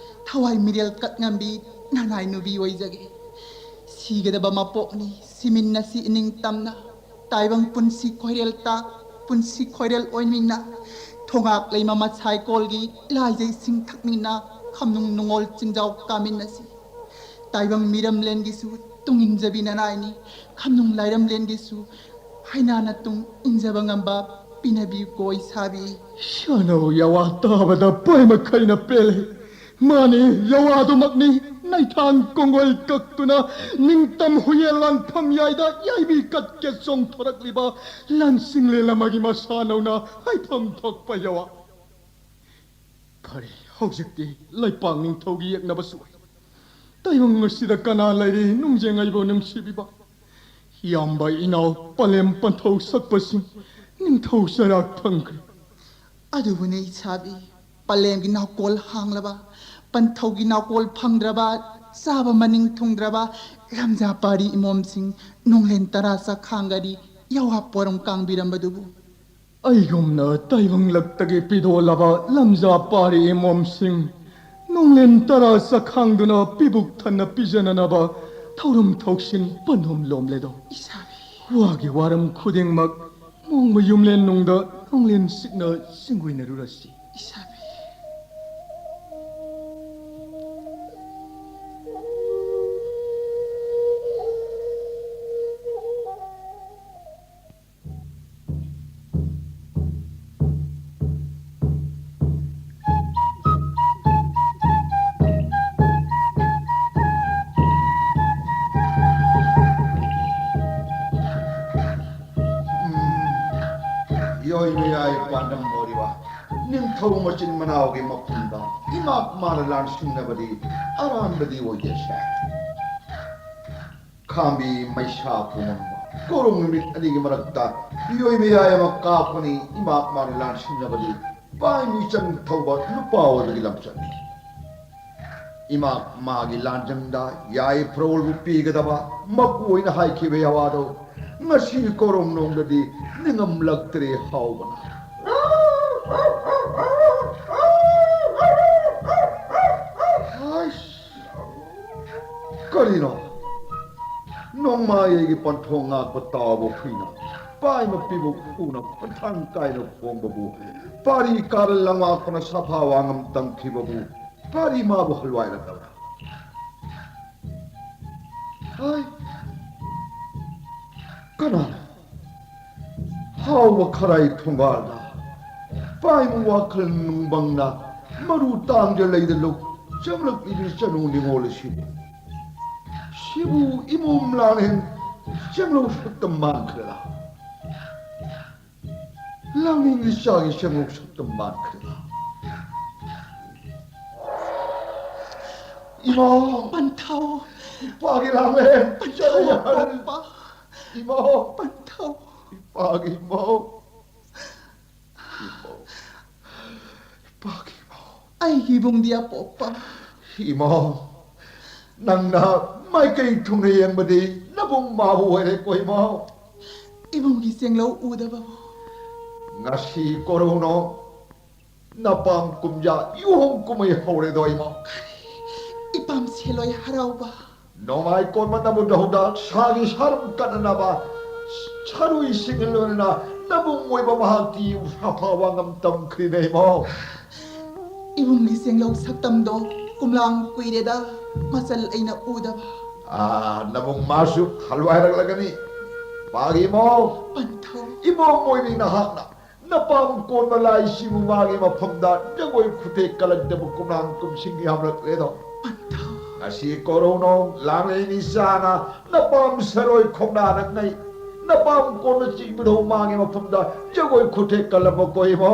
ꯊꯋꯥꯏ ꯃꯤꯔꯦꯜ ꯀꯠꯉꯝꯕꯤ ꯅꯅꯥꯏ ꯅꯨꯕꯤ ꯑꯣꯏꯖꯒꯦ꯫ ꯁꯤꯒꯗꯕ ꯃꯄꯣꯛꯅꯤ, ꯁꯤꯃꯤꯟꯅꯁꯤ ꯏꯅꯤꯡ ꯇꯝꯅ꯫ ꯇꯥꯏꯕꯪ ꯄꯨꯟꯁꯤ ꯈꯣꯏꯔꯦꯜ ꯇꯥꯛ, ꯄꯨꯟꯁꯤ ꯈꯣꯏꯔꯦꯜ ꯑꯣꯏꯃꯤꯟꯅ꯫ ꯊꯣꯉꯥꯛ ꯂꯩꯃ ꯃꯁꯥꯏ ꯀꯣꯜꯒꯤ ꯂꯥꯏꯖꯩꯁꯤꯡ ꯊꯛꯃꯤꯟꯅ꯫ ꯈꯝꯅꯨꯡ ꯅꯨꯡꯉꯣꯜ ꯆꯤꯡꯖꯥꯎ ꯀꯥꯃꯤꯟꯅꯁꯤ꯫ ꯇꯥꯏꯕꯪ ꯃꯤꯔꯝꯂꯦꯟꯒꯤꯁꯨ ꯇꯨꯡ ꯏꯟꯖꯕꯤ ꯅꯅꯥꯏꯅꯤ꯫ ꯈꯝꯅꯨꯡ ꯂꯥꯏꯔꯝꯂꯦꯟꯒꯤꯁꯨ ꯍꯩꯅꯥꯅ ꯇꯨꯡ ꯏꯟꯖꯕ ꯉꯝꯕ ꯄꯤꯅꯕꯤ ꯀꯣꯏ ꯁꯥꯕꯤ꯫ ꯁꯅꯧ ꯌꯥꯋꯥ ꯇꯥꯕꯗ ꯄꯣꯏ ꯃꯈꯩꯅ ꯄꯦꯜꯂꯤ꯫ ꯃꯥꯅꯤ, ꯌꯥꯋꯥꯗꯨꯃꯛꯅꯤ꯫ ꯅꯩꯊꯥꯡ ꯀꯣꯡꯒꯣꯜ ꯀꯛꯇꯨꯅ ꯅꯤꯡꯇꯝ ꯍꯨꯌꯦꯟ ꯂꯥꯟꯐꯝ ꯌꯥꯏꯗ ꯌꯥꯏꯕꯤ ꯀꯠꯀꯦ ꯆꯣꯡꯊꯣꯔꯛꯂꯤꯕ ꯂꯥꯟꯁꯤꯡꯂꯦꯟ ꯑꯃꯒꯤ ꯃꯁꯥꯅꯧꯅ ꯍꯥꯏꯐꯝ ꯊꯣꯛꯄ ꯌꯥꯋꯥ꯫ ꯐꯔꯦ, ꯍꯧꯖꯤꯛꯇꯤ ꯂꯩꯄꯥꯛ ꯅꯤꯡꯊꯧꯒꯤ ꯌꯦꯛꯅꯕꯁꯨ ꯑꯣꯏ꯫ ꯇꯥꯏꯕꯪ ꯑꯁꯤꯗ ꯀꯅꯥ ꯂꯩꯔꯤ ꯅꯨꯡꯖꯦꯡ ꯑꯩꯕꯨ ꯅꯨꯡꯁꯤꯕꯤꯕ? ꯏꯌꯥꯝꯕ ꯏꯅꯥꯎ ꯄꯂꯦꯝ ꯄꯟꯊꯧ ꯁꯛꯄꯁꯤꯡ ꯅꯤꯡꯊꯧ ꯆꯩꯔꯥꯛ ꯐꯪꯈ꯭ꯔꯦ꯫ ꯑꯗꯨꯕꯨꯅꯦ ꯏꯁꯥꯕꯤ, ꯄꯂꯦꯝꯒꯤ ꯅꯥꯎꯀꯣꯜ ꯍꯥꯡꯂꯕ, ꯄꯟꯊꯧꯒꯤ ꯅꯥꯎꯀꯣꯜ ꯐꯪꯗ꯭ꯔꯕ, ꯆꯥꯕ ꯃꯅꯤꯡ ꯊꯨꯡꯗ꯭ꯔꯕ, ꯂꯝꯖꯥ ꯄꯥꯔꯤ ꯏꯃꯣꯝꯁꯤꯡ ꯅꯣꯡꯂꯦꯟ ꯇꯔꯥ ꯆꯈꯥꯡꯒꯗꯤ ꯌꯥꯋꯥ ꯄꯣꯔꯝ ꯀꯥꯡꯕꯤꯔꯝꯕꯗꯨꯕꯨ꯫ ꯑꯩꯒꯨꯝꯅ ꯇꯥꯏꯕꯪꯂꯛꯇꯒꯤ ꯄꯤꯗꯣꯜꯂꯕ ꯂꯝꯖꯥ ꯄꯥꯔꯤ ꯏꯃꯣꯝꯁꯤꯡ ꯅꯣꯡꯂꯦꯟ ꯇꯔꯥ ꯆꯈꯥꯡꯗꯨꯅ ꯄꯤꯕꯨꯛ ꯊꯟꯅ ꯄꯤꯖꯅꯅꯕ ꯊꯧꯔꯝ ꯊꯧꯁꯤꯟ ꯄꯟꯊꯨꯝ ꯂꯣꯝꯂꯦꯗꯣ꯫ ꯏꯁꯥꯕꯤ꯫ ꯋꯥꯒꯤ ꯋꯥꯔꯝ ꯈꯨꯗꯤꯡꯃꯛ ꯃꯣꯡꯕ ꯌꯨꯝꯂꯦꯟ ꯅꯨꯡꯗ ꯅꯣꯡꯂꯦꯟ ꯁꯤꯛꯅ ꯆꯤꯡꯒꯨꯏꯅꯔꯨꯔꯁꯤ꯫ ꯏꯁꯥꯕꯤ꯫ ꯃꯌꯥꯏ ꯄꯥꯟꯗꯝ ꯑꯣꯏꯔꯤꯕ ꯅꯤꯡꯊꯧ ꯃꯆꯤꯟ ꯃꯅꯥꯎꯒꯤ ꯃꯐꯝꯗ ꯏꯃꯥꯛ ꯃꯥꯅ ꯂꯥꯟꯁꯤꯟꯅꯕꯗꯤ ꯑꯔꯥꯟꯕꯗꯤ ꯑꯣꯏꯗꯦꯁꯦ꯫ ꯈꯥꯝꯕꯤ ꯃꯩꯁꯥ ꯄꯨꯝꯃꯝꯕ ꯀꯣꯔꯣꯡ ꯅꯨꯃꯤꯠ ꯑꯅꯤꯒꯤ ꯃꯔꯛꯇ ꯄꯤꯌꯣꯏ ꯃꯌꯥꯏ ꯑꯃ ꯀꯥꯞꯄꯅꯤ꯫ ꯏꯃꯥꯛ ꯃꯥꯅ ꯂꯥꯟꯁꯤꯟꯅꯕꯗꯤ ꯄꯥꯏ ꯃꯤꯆꯪ ꯊꯧꯕ ꯅꯨꯄꯥ ꯑꯣꯏꯕꯒꯤ ꯂꯝꯆꯠꯅꯤ꯫ ꯏꯃꯥ ꯃꯥꯒꯤ ꯂꯥꯟꯖꯪꯗ ꯌꯥꯏꯐꯔꯣꯜꯕꯨ ꯄꯤꯒꯗꯕ ꯃꯄꯨ ꯑꯣꯏꯅ ꯍꯥꯏꯈꯤꯕ ꯌꯥꯋꯥꯗꯣ ꯉꯁꯤ ꯀꯣꯔꯣꯡꯅꯣꯡꯗꯗꯤ ꯅꯤꯡꯉꯝꯂꯛꯇ꯭ꯔꯦ ꯍꯥꯎꯕꯅ꯫ ꯍꯥꯏꯁ! ꯀꯔꯤꯅꯣ? ꯅꯣꯡꯃꯥꯏꯒꯤ ꯄꯟꯊꯣꯡ ꯉꯥꯛꯄ ꯇꯥꯎꯕ ꯍꯨꯏꯅ ꯄꯥꯏ ꯃꯄꯤꯕꯨ ꯈꯨꯅ ꯈꯣꯟꯊꯥꯡ ꯀꯥꯏꯅ ꯈꯣꯡꯕꯕꯨ, ꯄꯥꯔꯤ ꯀꯥꯔ ꯂꯪꯉꯥꯛꯄꯅ ꯁꯥꯐꯥ ꯋꯥꯉꯝ ꯇꯝꯈꯤꯕꯕꯨ ꯄꯥꯔꯤ ꯃꯥꯕꯨ ꯍꯜꯋꯥꯏꯔꯛꯂꯕ꯭ꯔꯥ? ꯍꯥꯏ, ꯀꯅꯥꯅꯣ? ꯍꯥꯎꯕ ꯈꯔꯥꯏ ꯊꯣꯡꯒꯥꯜꯗ ꯄꯥꯏꯕ ꯋꯥꯈꯜ ꯅꯨꯡꯕꯪꯅ ꯃꯔꯨ ꯇꯥꯡꯖ ꯂꯩꯗ ꯂꯧ ꯆꯪꯂꯛꯂꯤꯕ ꯆꯅꯨ ꯅꯤꯉꯣꯜ ꯑꯁꯤꯕꯨ, ꯁꯤꯕꯨ ꯏꯃꯣꯝ ꯂꯥꯡꯍꯦꯟ ꯆꯪꯂꯧ ꯁꯛꯇꯝ ꯃꯥꯟꯈ꯭ꯔꯦꯗ꯫ ꯂꯥꯡꯅꯤꯡ ꯏꯆꯥꯒꯤ ꯆꯪꯂꯧ ꯁꯛꯇꯝ ꯃꯥꯟꯈ꯭ꯔꯦꯗ꯫ ꯏꯃꯥ! ꯄꯟꯊꯧ! ꯏꯄꯥꯒꯤ ꯂꯥꯡꯍꯦꯟ! ꯄꯟꯊꯧ, ꯆꯠꯂꯣ! ꯄꯣꯛꯄ! ꯏꯃꯥ! ꯄꯟꯊꯧ! ꯏꯄꯥꯒꯤ ꯏꯃꯥ! ꯏꯃꯥ! ꯏꯄꯥꯒꯤ ꯏꯃꯥ! ꯑꯩꯒꯤ ꯏꯕꯨꯡꯗꯤ ꯑꯄꯣꯛꯄ! ꯏꯃꯥ! ꯅꯪꯅ ꯃꯥꯏꯀꯩ ꯊꯨꯡꯅ ꯌꯦꯡꯕꯗꯤ ꯅꯕꯨꯡ ꯃꯥꯕꯨ ꯑꯣꯏꯔꯦꯀꯣ ꯏꯃꯥ꯫ ꯏꯕꯨꯡꯒꯤ ꯆꯦꯡꯂꯧ ꯎꯗꯕꯕꯨ꯫ ꯉꯁꯤ ꯀꯣꯔꯧꯅꯣ ꯅꯄꯥꯝ ꯀꯨꯝꯖꯥ ꯌꯨꯍꯣꯡ ꯀꯨꯝꯍꯩ ꯍꯧꯔꯦꯗꯣ ꯏꯃꯥ꯫ ꯏꯄꯥꯝ ꯁꯦꯂꯣꯏ ꯍꯔꯥꯎꯕ꯫ ꯅꯣꯡꯃꯥꯏ ꯀꯣꯟꯕ ꯅꯕꯨꯡ ꯗꯧꯗ ꯁꯥꯒꯤ ꯁꯥꯔꯨꯝ ꯀꯠꯅꯅꯕ ꯁꯔꯨꯏꯁꯤꯡꯒ ꯂꯣꯏꯅꯅ ꯅꯕꯨꯡ ꯑꯣꯏꯕ ꯃꯍꯥꯛꯀꯤ ꯁꯥꯐꯥ ꯋꯥꯉꯝ ꯇꯝꯈ꯭ꯔꯤꯅꯦ ꯏꯃꯥ꯫ ꯏꯕꯨꯡꯒꯤ ꯆꯦꯡꯂꯧ ꯁꯛꯇꯝꯗꯣ ꯀꯨꯝꯂꯥꯡ ꯀꯨꯏꯔꯦꯗ ꯃꯆꯜ ꯑꯩꯅ ꯎꯗꯕ꯫ ꯑꯥ, ꯅꯕꯨꯡ ꯃꯥꯁꯨ ꯍꯜꯋꯥꯏꯔꯛꯂꯒꯅꯤ꯫ ꯄꯥꯒꯤ ꯏꯃꯧ, ꯄꯟꯊꯧ꯫ ꯏꯃꯧ ꯃꯣꯏꯅꯤ ꯅꯍꯥꯛꯅ ꯅꯄꯥꯝ ꯀꯣꯟꯕ ꯂꯥꯏꯁꯤꯕꯨ ꯃꯥꯒꯤ ꯃꯐꯝꯗ ꯖꯒꯣꯏ ꯈꯨꯊꯦꯛ ꯀꯂꯛꯇꯕ ꯀꯨꯝꯂꯥꯡ ꯀꯨꯝꯁꯤꯡ ꯌꯥꯝꯂꯛꯂꯦꯗꯣ꯫ ꯄꯟꯊꯧ꯫ ꯉꯁꯤ ꯀꯣꯔꯧꯅꯣꯡ ꯂꯥꯡꯂꯩ ꯅꯤꯁꯥꯅ ꯅꯄꯥꯝ ꯁꯔꯣꯏ ꯈꯣꯡꯅꯥꯔꯛꯅꯩ꯫ ꯅꯄꯥꯝ ꯀꯣꯟꯕ ꯆꯤꯡꯕꯗꯧ ꯃꯥꯒꯤ ꯃꯐꯝꯗ ꯖꯒꯣꯏ ꯈꯨꯊꯦꯛ ꯀꯜꯂꯝꯕꯀꯣ ꯏꯃꯥ꯫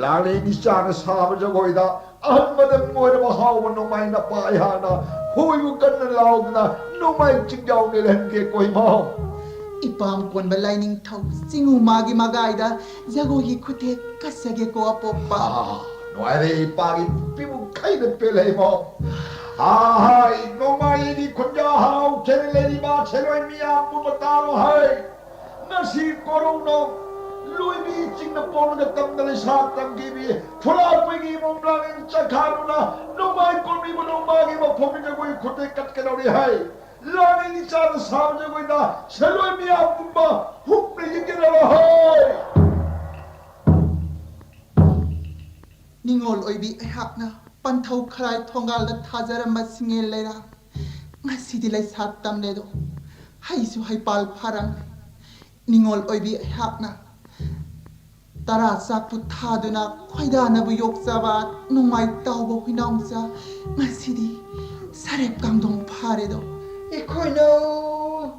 ꯂꯥꯡꯂꯦꯟ ꯏꯆꯥꯅ ꯁꯥꯕ ꯖꯒꯣꯏꯗ ꯑꯍꯟ ꯃꯗꯟ ꯑꯣꯏꯔꯕ ꯍꯥꯎꯕ ꯅꯣꯡꯃꯥꯏ ꯅꯄꯥ ꯑꯩꯍꯥꯛꯅ ꯍꯣꯏꯕꯨ ꯀꯟꯅ ꯂꯥꯎꯗꯨꯅ ꯅꯣꯡꯃꯥꯏ ꯆꯤꯡꯖꯥꯎ ꯅꯦꯜꯍꯟꯒꯦꯀꯣ ꯏꯃꯥ꯫ ꯏꯄꯥꯝ ꯀꯣꯟꯕ ꯂꯥꯏꯅꯤꯡꯊꯧ ꯆꯤꯡꯉꯨ ꯃꯥꯒꯤ ꯃꯒꯥꯏꯗ ꯖꯒꯣꯏꯒꯤ ꯈꯨꯊꯦꯛ ꯀꯠꯆꯒꯦꯀꯣ ꯑꯄꯣꯛꯄ꯫ ꯑꯥ, ꯅꯨꯡꯉꯥꯏꯔꯦ ꯏꯄꯥꯒꯤ ꯄꯤꯕꯨ ꯈꯩꯅ ꯄꯦꯜꯂꯦ ꯏꯃꯥ꯫ ꯑꯥ, ꯍꯥꯏ, ꯅꯣꯡꯃꯥꯏꯒꯤ ꯈꯨꯟꯖꯥ ꯍꯔꯥꯎ ꯈꯦꯔ ꯂꯩꯔꯤꯕ ꯁꯦꯂꯣꯏ ꯃꯤꯌꯥꯝꯕꯨ ꯃꯇꯥꯂꯣ ꯍꯥꯏ꯫ ꯉꯁꯤ ꯀꯣꯔꯧꯅ ꯂꯣꯏꯕꯤ ꯆꯤꯡꯅ ꯄꯣꯡꯂꯒ ꯇꯝꯗ ꯂꯩꯁꯥ ꯇꯝꯈꯤꯕꯤ ꯐꯨꯂꯥꯄꯩꯒꯤ ꯃꯣꯡꯂꯥꯡ ꯆꯈꯥꯗꯨꯅ ꯅꯣꯡꯃꯥꯏ ꯀꯣꯟꯕꯤꯕ ꯅꯣꯡꯃꯥꯒꯤ ꯃꯐꯝ ꯖꯒꯣꯏ ꯈꯨꯊꯦꯛ ꯀꯠꯀꯗꯧꯔꯤ ꯍꯥꯏ꯫ ꯂꯥꯡꯂꯦꯟ ꯏꯆꯥꯅ ꯁꯥꯕ ꯖꯒꯣꯏꯗ ꯁꯦꯂꯣꯏ ꯃꯤꯌꯥꯝ ꯄꯨꯝꯕ ꯍꯨꯞꯅ ꯌꯦꯡꯒꯗꯧꯔꯣ ꯍꯥꯏ꯫ ꯅꯤꯡꯉꯣꯜ ꯑꯣꯏꯕꯤ ꯑꯩꯍꯥꯛꯅ ꯄꯟꯊꯧ ꯈꯔꯥꯏ ꯊꯣꯡꯒꯥꯜꯗ ꯊꯥꯖꯔꯝꯕ ꯁꯤꯡꯉꯦꯜ ꯂꯩꯔꯥ ꯉꯁꯤꯗꯤ ꯂꯩꯁꯥ ꯇꯝꯂꯦꯗꯣ꯫ ꯍꯩꯁꯨ ꯍꯩꯄꯥꯜ ꯐꯥꯔꯝꯂꯦ꯫ ꯅꯤꯡꯉꯣꯜ ꯑꯣꯏꯕꯤ ꯑꯩꯍꯥꯛꯅ ꯇꯔꯥ ꯆꯥꯛꯄꯨ ꯊꯥꯗꯨꯅ ꯈꯣꯏꯗꯥꯅꯕꯨ ꯌꯣꯛꯆꯕ ꯅꯣꯡꯃꯥꯏ ꯇꯥꯎꯕ ꯍꯨꯏꯅꯥꯎꯆꯥ ꯉꯁꯤꯗꯤ ꯁꯔꯦꯞ ꯀꯥꯡꯗꯣꯡ ꯐꯥꯔꯦꯗꯣ꯫ ꯏꯈꯣꯏꯅꯧ!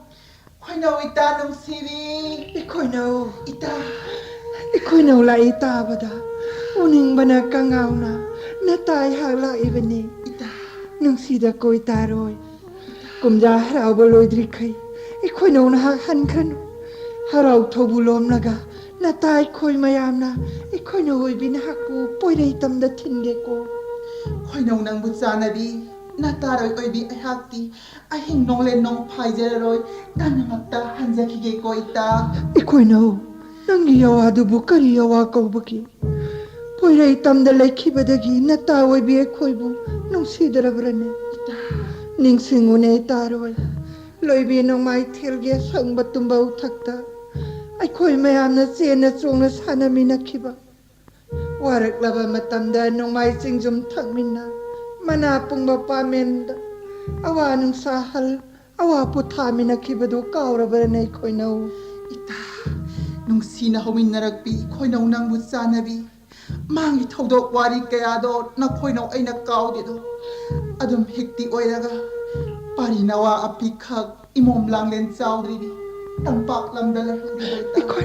ꯈꯣꯏꯅꯧ ꯏꯇꯥ ꯅꯨꯡꯁꯤꯕꯤ! ꯏꯈꯣꯏꯅꯧ! ꯏꯇꯥ! ꯏꯈꯣꯏꯅꯧ ꯂꯥꯛꯏ ꯇꯥꯕꯗ ꯎꯅꯤꯡꯕꯅ ꯀꯉꯥꯎꯅ ꯅꯇꯥꯏ ꯍꯥꯛ ꯂꯥꯛꯏꯕꯅꯤ꯫ ꯏꯇꯥ! ꯅꯨꯡꯁꯤꯗ ꯀꯣꯏ ꯇꯥꯔꯣꯏ꯫ ꯀꯨꯝꯖꯥ ꯍꯔꯥꯎꯕ ꯂꯣꯏꯗ꯭ꯔꯤꯈꯩ ꯏꯈꯣꯏꯅꯧ ꯅꯍꯥꯛ ꯍꯟꯈ꯭ꯔꯅꯨ꯫ ꯍꯔꯥꯎ ꯊꯧꯕꯨ ꯂꯣꯝꯂꯒ ꯅꯇꯥꯏ ꯈꯣꯏ ꯃꯌꯥꯝꯅ ꯏꯈꯣꯏꯅꯧ ꯑꯣꯏꯕꯤ ꯅꯍꯥꯛꯄꯨ ꯄꯣꯏꯔꯩ ꯇꯝꯗ ꯊꯤꯟꯒꯦꯀꯣ꯫ ꯈꯣꯏꯅꯧ ꯅꯪꯕꯨ ꯆꯥꯅꯕꯤ ꯅꯇꯥꯔꯣꯏ ꯑꯣꯏꯕꯤ ꯑꯩꯍꯥꯛꯇꯤ ꯑꯍꯤꯡ ꯅꯣꯡꯂꯦꯟ ꯅꯣꯡ ꯐꯥꯏꯖꯔꯔꯣꯏ, ꯅꯪꯅꯃꯛꯇ ꯍꯟꯖꯈꯤꯒꯦꯀꯣ ꯏꯇꯥ꯫ ꯏꯈꯣꯏꯅꯧ, ꯅꯪꯒꯤ ꯌꯥꯋꯥꯗꯨꯕꯨ ꯀꯔꯤ ꯌꯥꯋꯥ ꯀꯧꯕꯒꯦ? ꯄꯣꯏꯔꯩ ꯇꯝꯗ ꯂꯩꯈꯤꯕꯗꯒꯤ ꯅꯇꯥ ꯑꯣꯏꯕꯤ ꯑꯩꯈꯣꯏꯕꯨ ꯅꯨꯡꯁꯤꯗ꯭ꯔꯕ꯭ꯔꯅꯦ? ꯏꯇꯥ꯫ ꯅꯤꯡꯁꯤꯡꯉꯨꯅꯦ ꯏꯇꯥꯔꯣꯏ, ꯂꯣꯏꯕꯤ ꯅꯣꯡꯃꯥꯏꯊꯦꯜꯒꯤ ꯑꯁꯪꯕ ꯇꯨꯝꯕ ꯎꯊꯛꯇ ꯑꯩꯈꯣꯏ ꯃꯌꯥꯝꯅ ꯆꯦꯟꯅ ꯆꯣꯡꯅ ꯁꯥꯟꯅꯃꯤꯟꯅꯈꯤꯕ꯫ ꯋꯥꯔꯛꯂꯕ ꯃꯇꯝꯗ ꯅꯣꯡꯃꯥꯏ ꯆꯤꯡꯖꯨꯝ ꯊꯛꯃꯤꯟꯅ ꯃꯅꯥ ꯄꯨꯡꯕ ꯄꯥꯃꯦꯟꯗ ꯑꯋꯥ ꯅꯨꯡꯁꯥ ꯍꯜ ꯑꯋꯥ ꯄꯣꯊꯥꯃꯤꯟꯅꯈꯤꯕꯗꯨ ꯀꯥꯎꯔꯕ꯭ꯔꯅꯦ ꯈꯣꯏꯅꯧ? ꯏꯇꯥ, ꯅꯨꯡꯁꯤꯅ ꯍꯧꯃꯤꯟꯅꯔꯛꯄꯤ ꯈꯣꯏꯅꯧ ꯅꯪꯕꯨ ꯆꯥꯅꯕꯤ꯫ ꯃꯥꯡꯒꯤ ꯊꯧꯗꯣꯛ ꯋꯥꯔꯤ ꯀꯌꯥꯗꯣ ꯅꯈꯣꯏꯅꯧ ꯑꯩꯅ ꯀꯥꯎꯗꯦꯗꯣ꯫ ꯑꯗꯨꯝ ꯍꯤꯛꯇꯤ ꯑꯣꯏꯔꯒ ꯄꯥꯔꯤ ꯅꯋꯥ ꯑꯄꯤꯛꯈꯛ ꯏꯃꯣꯝ ꯂꯥꯡꯂꯦꯟ ꯆꯥꯎꯗ꯭ꯔꯤꯕꯤ꯫ ꯇꯝꯄꯥꯛ ꯂꯝꯗ ꯂꯩꯍꯧꯔꯤꯕ ꯏꯇꯥꯎ꯫